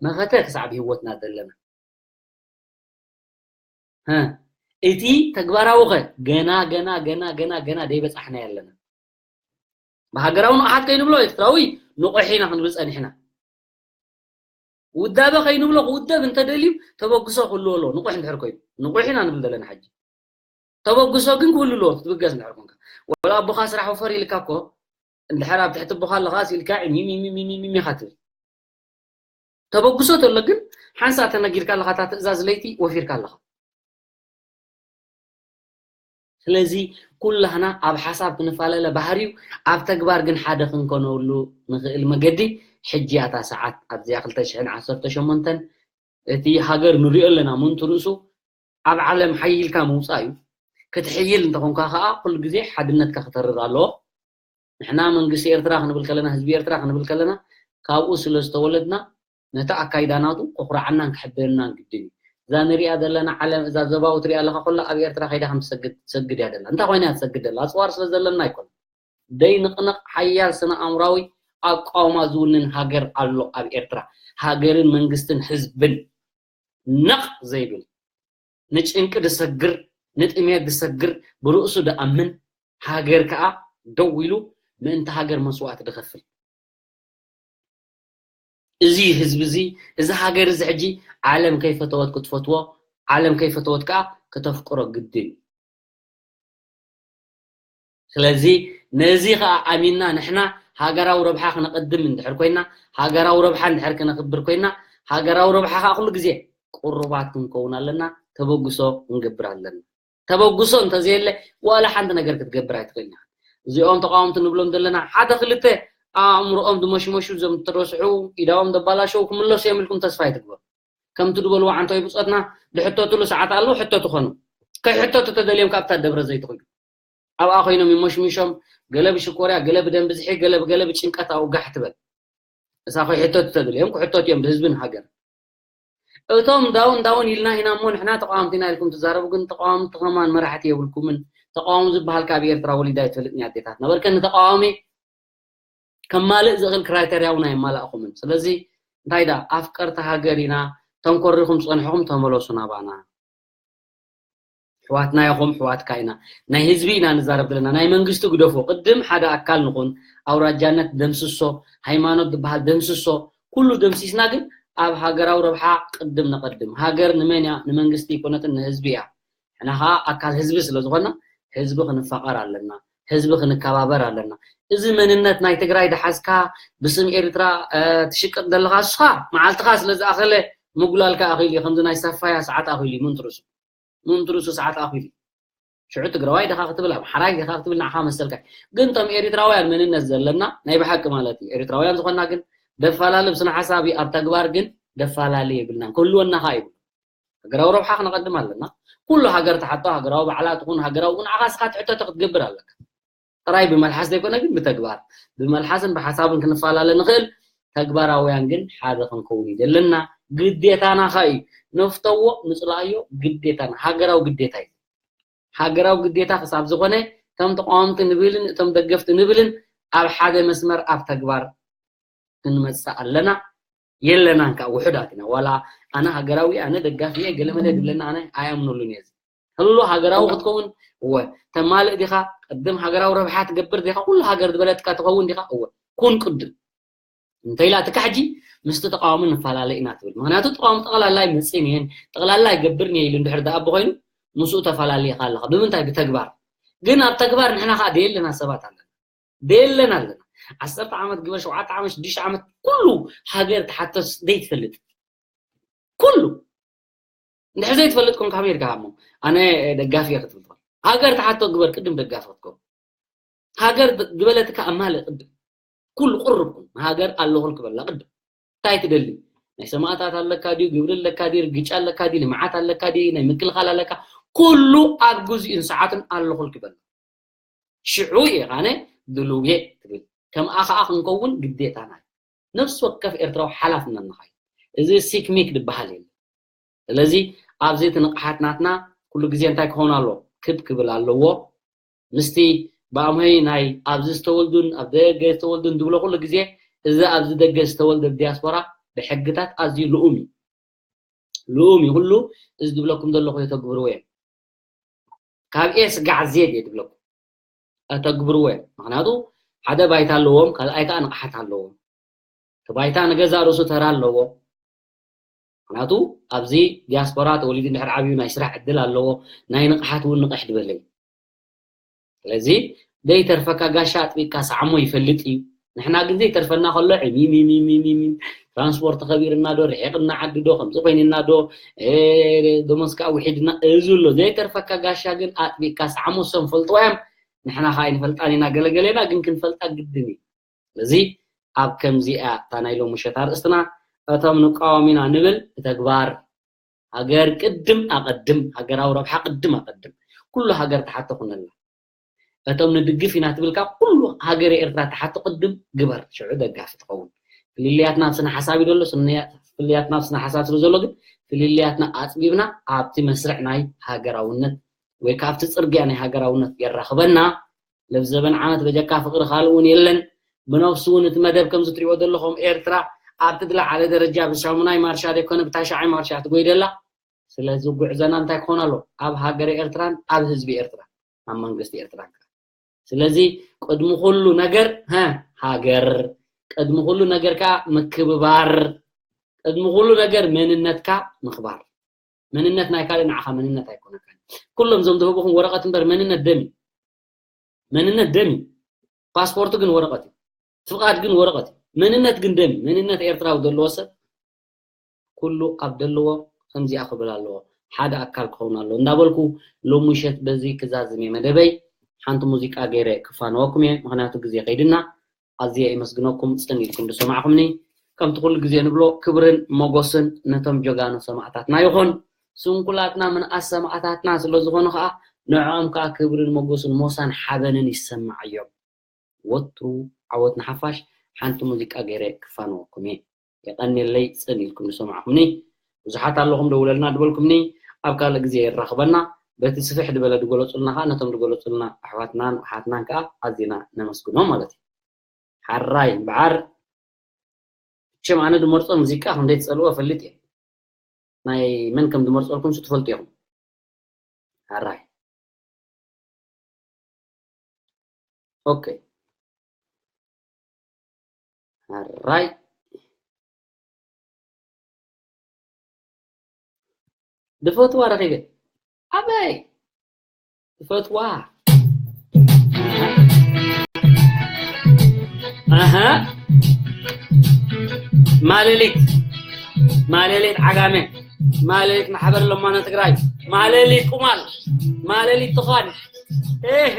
መኸተ ክሳዕ ብህይወትና ዘለና እቲ ተግባራዊ ኸ ገና ገና ገና ገና ገና ደይበፃሕና ኣለና ብሃገራዊ ንቕሓት ከይንብሎ ኤርትራዊ ንቑሕ ኢና ክንብል ፀኒሕና ውዳበ ከይንብሎ ክውደብ እንተደልዩ ተበግሶ ክህልዎ ኣለዎ ንቑሕ እንድሕር ኮይኑ ንቑሕ ኢና ንብል ዘለና ሕጂ ተበግሶ ግን ክህሉ ኣለዎ ክትብገስ እንድሕር ኮንካ ወላ ኣቦኻ ስራሕ ወፈር ኢልካ እኮ እንድሕር ኣብ ትሕቲ ኣቦኻ ኣለኻስ ኢልካ ሚሚሚሚሚሚሚኻ ትብል ተበግሶ ተሎ ግን ሓንሳእ ተነጊርካ ኣለኻ እታ ትእዛዝ ለይቲ ወፊርካ ኣለኻ ስለዚ ኩላህና ኣብ ሓሳብ ክንፈላለ ባህርዩ ኣብ ተግባር ግን ሓደ ክንኮነሉ ንኽእል መገዲ ሕጂ እያ እታ ሰዓት ኣብዚኣ ክልተ ሽሕን ዓሰርተ ሸሞንተን እቲ ሃገር ንሪኦ ኣለና ምንቱ ርእሱ ኣብ ዓለም ሓይልካ ምውፃእ እዩ ክትሕይል እንተኾንካ ከዓ ኩሉ ግዜ ሓድነትካ ክተርር ኣለዎ ንሕና መንግስቲ ኤርትራ ክንብል ከለና ህዝቢ ኤርትራ ክንብል ከለና ካብኡ ስለ ዝተወለድና ነቲ ኣካይዳናቱ ክኹርዓናን ክሕበናን ግድን እዩ እዛ ንሪኣ ዘለና ዓለም እዛ ዘባዊ ትሪኣ ኣለካ ኩላ ኣብ ኤርትራ ከይዳ ከም ትሰግድ ትሰግድ እያ ደላ እንታይ ኮይና እያ ትሰግድ ደላ ኣፅዋር ስለ ዘለና ኣይኮነ ደይ ንቕንቕ ሓያል ስነ ኣእምራዊ ኣቋውማ ዝውንን ሃገር ኣሎ ኣብ ኤርትራ ሃገርን መንግስትን ህዝብን ነቕ ዘይብል ንጭንቂ ዝሰግር ንጥሜት ዝሰግር ብርእሱ ዝኣምን ሃገር ከዓ ደው ኢሉ ምእንቲ ሃገር መስዋእቲ ዝኸፍል እዚ ህዝቢ እዚ እዚ ሃገር እዚ ሕጂ ዓለም ከይፈተወት ክትፈትዎ ዓለም ከይፈተወት ከዓ ክተፍቅሮ ግድን ስለዚ ነዚ ከዓ ኣሚንና ንሕና ሃገራዊ ረብሓ ክነቐድም እንድሕር ኮይና ሃገራዊ ረብሓ እንድሕር ክነኽብር ኮይና ሃገራዊ ረብሓ ከዓ ኩሉ ግዜ ቅሩባት ክንከውን ኣለና ተበግሶ ክንገብር ኣለና ተበግሶ እንተዘየለ ዋላ ሓንቲ ነገር ክትገብር ኣይትኽእል እዚኦም ተቃወምቲ ንብሎም ዘለና ሓደ ክልተ ኣእምሮኦም ዝመሽመሹ ዘም ትረስሑ ኢዳዎም ዘባላሸው ክምለሱ እዮም ኢልኩም ተስፋ ኣይትግበሩ ከምቲ ዝበልዎ ዓንታዊ ብፆትና ዝሕተትሉ ሰዓት ኣሎ ሕተቱ ኾኑ ከይሕተቱ ተደልዮም ካብታ ደብረ ዘይትኽሉ ኣብኣ ኮይኖም ይሞሽሚሾም ገለ ብሽኮርያ ገለ ብደም ብዝሒ ገለ ብገለ ብጭንቀት ኣውጋሕ ትበል እሳ ከይሕተቱ ተደልዮም ክሕተቱ እዮም ብህዝብን ሃገር እቶም ዳውን ዳውን ኢልና ኢና እሞ ንሕና ተቃወምቲ ኢና ኢልኩም ትዛረቡ ግን ተቃወምቲ ከማን መራሕቲ የብልኩምን ተቃዋሚ ዝበሃል ካብ ኤርትራ ወሊዳ ይትፈልጥኒ ኣዴታት ነበርከ ንተቃዋሚ ከማልእ ዝኽእል ክራይተርያ እውን ኣይማላእኹምን ስለዚ እንታይ ዳ ኣፍቀርቲ ሃገር ኢና ተንኮሪኹም ዝፀንሕኹም ተመለሱ ናባና ኣሕዋትና ኢኹም ኣሕዋትካ ኢና ናይ ህዝቢ ኢና ንዛረብ ዘለና ናይ መንግስቲ ግደፎ ቅድም ሓደ ኣካል ንኹን ኣውራጃነት ደምስሶ ሃይማኖት ዝበሃል ደምስሶ ኩሉ ደምሲስና ግን ኣብ ሃገራዊ ረብሓ ቅድም ነቐድም ሃገር ንመን እያ ንመንግስቲ ኣይኮነትን ንህዝቢ እያ ንሕና ከዓ ኣካል ህዝቢ ስለዝኾና ህዝቢ ክንፋቐር ኣለና ህዝቢ ክንከባበር ኣለና እዚ መንነት ናይ ትግራይ ዝሓዝካ ብስም ኤርትራ ትሽቅጥ ዘለካ ንስኻ መዓልትኻ ስለዝኣኸለ ምጉላልካ ኣኺሉ እዩ ከምዚ ናይ ሰፋያ ሰዓት ኣኺሉ እዩ ምንትርሱ ምንትርሱ ሰዓት ኣኺሉ እዩ ሽዑ ትግራዋይ ድኻ ክትብል ኣምሓራይ ድኻ ክትብል ንዓኻ መሰልካ ግን እቶም ኤርትራውያን መንነት ዘለና ናይ ብሓቂ ማለት እዩ ኤርትራውያን ዝኾንና ግን ደፋላልብ ስነ ሓሳብ ኣብ ተግባር ግን ደፋላሊ የብልናን ክህልወና ከዓ ይብሉ ሃገራዊ ረብሓ ክነቐድም ኣለና ኩሉ ሃገር ትሓቶ ሃገራዊ ባዕላ ትኹን ሃገራዊ ንዓኻ ስኻ ትሕተቶ ክትገብር ኣለካ ጥራይ ብመልሓስ ዘይኮነ ግን ብተግባር ብመልሓስን ብሓሳብን ክንፈላለ ንኽእል ተግባራውያን ግን ሓደ ክንከውን እዩ ዘለና ግዴታና ካ እዩ ነፍተዎ ንፅላእዮ ግዴታና ሃገራዊ ግዴታ እዩ ሃገራዊ ግዴታ ክሳብ ዝኾነ ከም ተቃወምቲ ንብልን እቶም ደገፍቲ ንብልን ኣብ ሓደ መስመር ኣብ ተግባር ክንመፅእ ኣለና የለናን ከዓ ውሑዳት ኢና ዋላ ኣነ ሃገራዊ ኣነ ደጋፊ እየ ገለመለ ዝብለና ኣነ ኣያምነሉን እየ ህሉ ሃገራዊ ክትከውን እወ ተማልእ ዲኻ ቅድም ሃገራዊ ረብሓ ትገብር ዲኻ ኩሉ ሃገር ዝበለትካ ትኸውን ዲኻ እወ ኩን ቅድም እንተኢላ እቲ ካሕጂ ምስቲ ተቃዋሚ ንፈላለ ኢና ትብል ምክንያቱ ተቃዋሚ ጠቕላላ ይመፅእን እየን ጠቕላላ ይገብርን እየ ኢሉ እንድሕር ደኣ ብኮይኑ ምስኡ ተፈላለየካ ኣለካ ብምንታይ ብተግባር ግን ኣብ ተግባር ንሕና ከዓ ደየለና ሰባት ኣለና ደየለና ኣለና ዓሰርተ ዓመት ግበ ሸውዓተ ዓመት ሽዱሽተ ዓመት ኩሉ ሃገር ተሓተስ ዘይትፈልጥ ኩሉ እንድሕር ዘይትፈልጥ ኮንካ ከመይ ኢልካ እሞ ኣነ ደጋፊ እየ ክትብል ትኽእል ሃገር ተሓቶ ግበር ቅድም ደጋፊ ክትከውን ሃገር ዝበለትካ ኣማልእ ቅድም ኩሉ ቅርብ ኩን ሃገር ኣለኹል ክበላ ቅድም እንታይ ትደሊ ናይ ሰማእታት ኣለካ ድዩ ግብሪ ኣለካ ድዩ ርግጫ ኣለካ ድዩ ልምዓት ኣለካ ድዩ ናይ ምክልኻል ኣለካ ኩሉ ኣብ ግዚኡን ሰዓቱን ኣለኹል ክበላ ሽዑ እየ ኣነ ድልው እየ ትብል ከምኣ ከዓ ክንከውን ግዴታና እዩ ነፍሲ ወከፍ ኤርትራዊ ሓላፍነትናኻ እዩ እዚ ሲክሚክ ዝበሃል የለ ስለዚ ኣብዚ እቲ ንቕሓት ናትና ኩሉ ግዜ እንታይ ክኸውን ኣለዎ ክብ ክብል ኣለዎ ምስቲ ብኣምሀይ ናይ ኣብዚ ዝተወልዱን ኣብ ደገ ዝተወልዱን ዝብሎ ኩሉ ግዜ እዚ ኣብዚ ደገ ዝተወልደ ዲያስፖራ ብሕግታት ኣዝዩ ልኡም እዩ ልኡም እዩ ኩሉ እዚ ዝብለኩም ዘለኹ የተግብርዎ እዮም ካብ ኤ ስጋዕ ዜድ እየ ዝብለኩም ኣተግብርዎ እዮም ምክንያቱ ሓደ ባይታ ኣለዎም ካልኣይ ከዓ ንቕሓት ኣለዎም እቲ ባይታ ንገዛ ርእሱ ተራ ኣለዎ ምክንያቱ ኣብዚ ዲያስፖራ ተወሊዱ እንድሕር ዓብዩ ናይ ስራሕ ዕድል ኣለዎ ናይ ንቕሓት እውን ንቕሕ ዝበለ እዩ ስለዚ ዘይተርፈካ ጋሻ ኣጥቢቅካ ሰዓሞ ይፈልጥ እዩ ንሕና ግን ዘይተርፈና ከሎ ዕሚሚሚሚሚሚ ትራንስፖርት ከቢርና ዶ ርሒቅና ዓዲ ዶ ከምዚ ኮይንና ዶ ደሞዝ ከዓ ውሒድና እዚ ኣሎ ዘይተርፈካ ጋሻ ግን ኣጥቢቅካ ሰዓሞ እሶም ፈልጥዋ እዮም ንሕና ከኣ ኣይንፈልጣን ኢና ገለገሌና፣ ግን ክንፈልጣ ግድን እዩ። ስለዚ ኣብ ከምዚኣ እታ ናይ ሎሚ ምሸት ኣርእስትና እቶም ንቃወም ኢና ንብል ብተግባር ሃገር ቅድም ኣቐድም፣ ሃገራዊ ረብሓ ቅድም ኣቐድም። ኩሉ ሃገር ትሓቶ ኩነላ። እቶም ንድግፍ ኢና ትብል ካብ ኩሉ ሃገር ኤርትራ ትሓቶ ቅድም ግበር፣ ሽዑ ደጋፊ ትኸውን። ፍልልያትና ኣብ ስነ ሓሳብ እዩ ዘሎ፣ ስነ-፣ ፍልልያትና ኣብ ስነ ሓሳብ ስለ ዘሎ ግን ፍልልያትና ኣጽቢብና ኣብቲ መስርዕ ናይ ሃገራውነት ወይ ከኣ ኣብቲ ጽርግያ ናይ ሃገራውነት የራኽበና። ለብዘበን ዓመት በጀካ ፍቕሪ ካልእ እውን የለን። ብነፍሱ እውን እቲ መደብ ከምዚ ትሪእዎ ዘለኹም ኤርትራ ኣብቲ ዝለዓለ ደረጃ ብሻሙናይ ማርሻ ዘይኮነ ብታሽዓይ ማርሻ ትጎይደላ። ስለዚ ጉዕዞና እንታይ ክኾን ኣሎ? ኣብ ሃገረ ኤርትራን ኣብ ህዝቢ ኤርትራ፣ ኣብ መንግስቲ ኤርትራን። ስለዚ ቅድሚ ኩሉ ነገር፣ ሀ፣ ሃገር፣ ቅድሚ ኩሉ ነገር ከኣ ምክብባር፣ ቅድሚ ኩሉ ነገር መንነትካ ምኽባር። መንነት ናይ ካልእ ንዓኻ መንነት ኣይኮነካን። ኩሎም እዞም ዝህቡኹም ወረቐት እምበር መንነት ደም እዩ። መንነት ደም እዩ። ፓስፖርት ግን ወረቐት እዩ። ፍቓድ ግን ወረቐት እዩ። መንነት ግን ደም እዩ። መንነት ኤርትራዊ ዘለዎ ሰብ ኩሉ ኣብ ዘለዎ ከምዚኣ ክብል ኣለዎ። ሓደ ኣካል ክኸውን ኣለዎ እንዳበልኩ ሎሚ ምሸት በዚ ክዛዝም እየ መደበይ። ሓንቲ ሙዚቃ ገይረ ክፋነወኩም እየ፣ ምኽንያቱ ግዜ ከይድና። ኣዝየ የመስግነኩም ጽን ኢልኩም ዝሰማዕኩምኒ። ከምቲ ኩሉ ግዜ ንብሎ ክብርን ሞጎስን ነቶም ጀጋኑ ሰማዕታትና ይኹን። ስንኩላትና ምንኣስ ሰማዕታትና ስለ ዝኾኑ ከኣ ንዕኦም ከኣ ክብርን ሞጎስን ሞሳን ሓበንን ይሰማዓዮም። ወትሩ ዓወት ንሓፋሽ። ሓንቲ ሙዚቃ ገይረ ክፋነወኩም እየ። የቐንየለይ ጽን ኢልኩም ዝሰማዕኩምኒ። ብዙሓት ኣለኹም ደውለልና ድበልኩምኒ። ኣብ ካልእ ግዜ የራኽበና። በቲ ስፍሕ ድበለ ድገለጹልና ከኣ ነቶም ድገለጹልና ኣሕዋትናን ኣሓትናን ከኣ ኣዚና ነመስግኖም ማለት እዩ። ሓራይ እምበዓር፣ እቸም ኣነ ድመርጾ ሙዚቃ ክንደይ ትጸልዎ እፈልጥ እየ። ናይ መን ከም ድመርጸልኩም ሱ ትፈልጡ ኢኹም። ሓራይ። ኦኬ። ሓራይ። ድፈትዋ ረኺበ። ኣበይ? ድፈትዋ። ኣሃ። ማለሊት። ማለሊት ዓጋመ። ማለሊት ማሕበር ለማኖ ትግራይ። ማለሊት ቁማል። ማለሊት ትዃን። ኤሄ።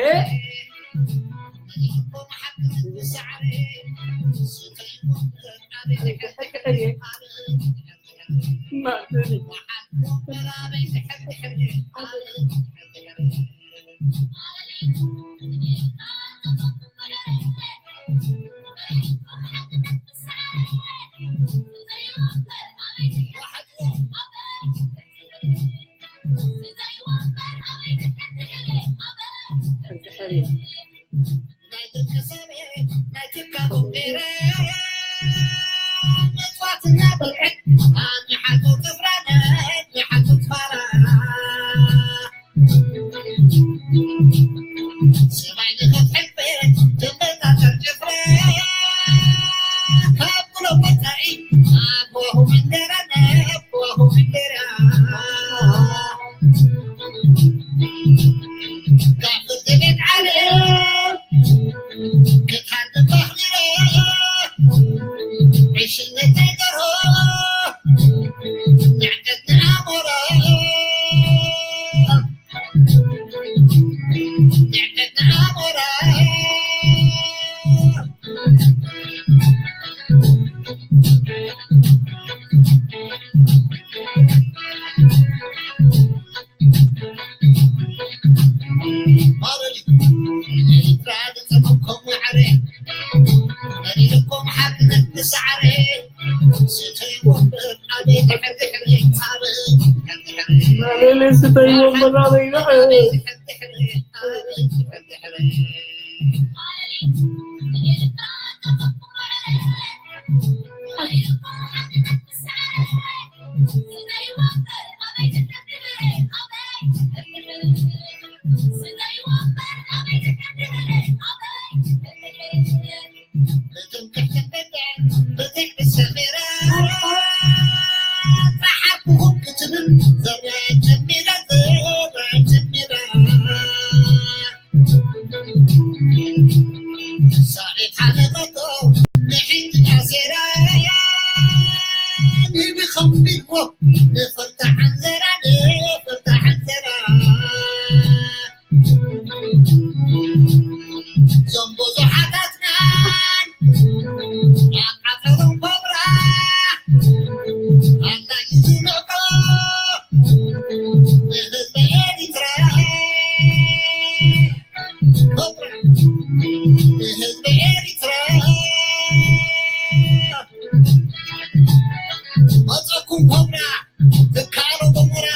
ትካሎ ጎመራ፣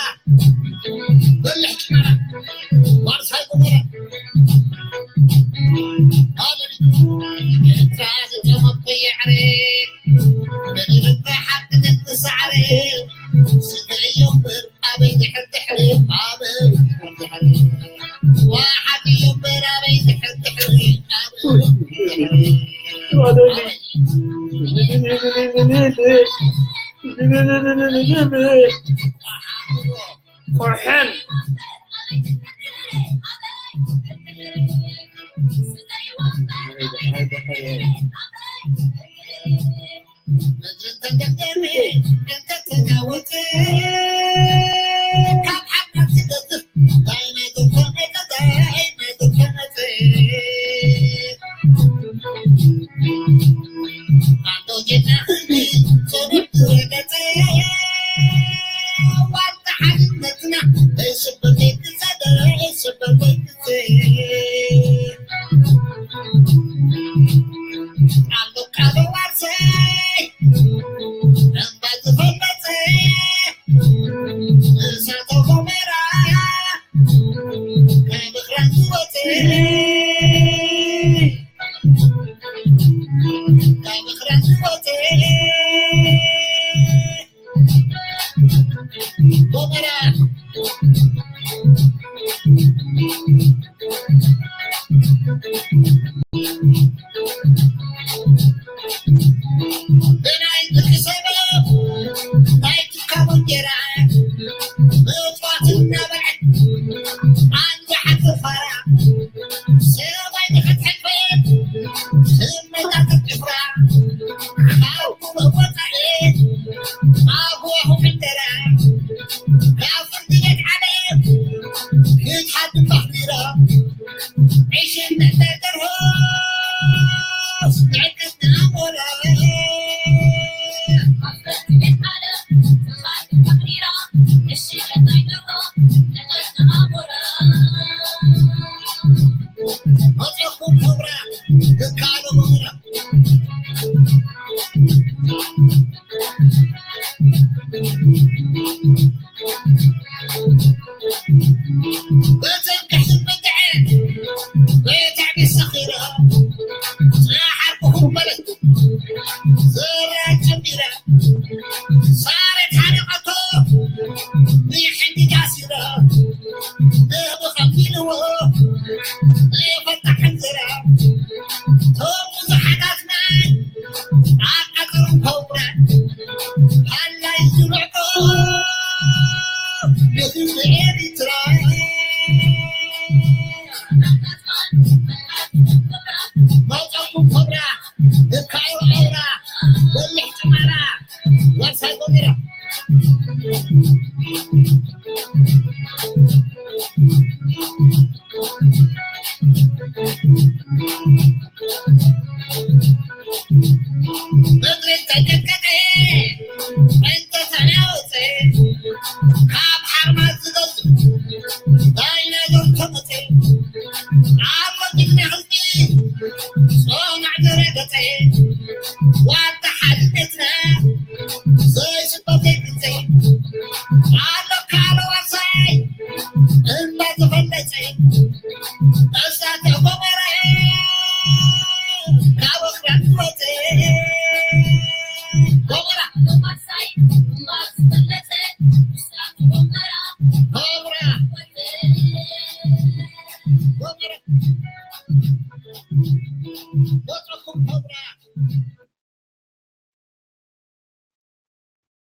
በልሕ ጭመራ፣ ዋርሳይ ጎመራ። ሃሌሉያ። ኤርትራ ዝጠመቶ የዕሬ፣ በሊልካ ሓቂ ዘትሳዕሬ፣ ስግእ እዩ እምበር ኣበይ ድሕር ድሕሪ፣ ኣበይ ድሕር ድሕሪ። ዋሓት እዩ እምበር ኣበይ ድሕር ድሕሪ፣ ኣበይ ድሕር ድሕሪ። ቁርሕን።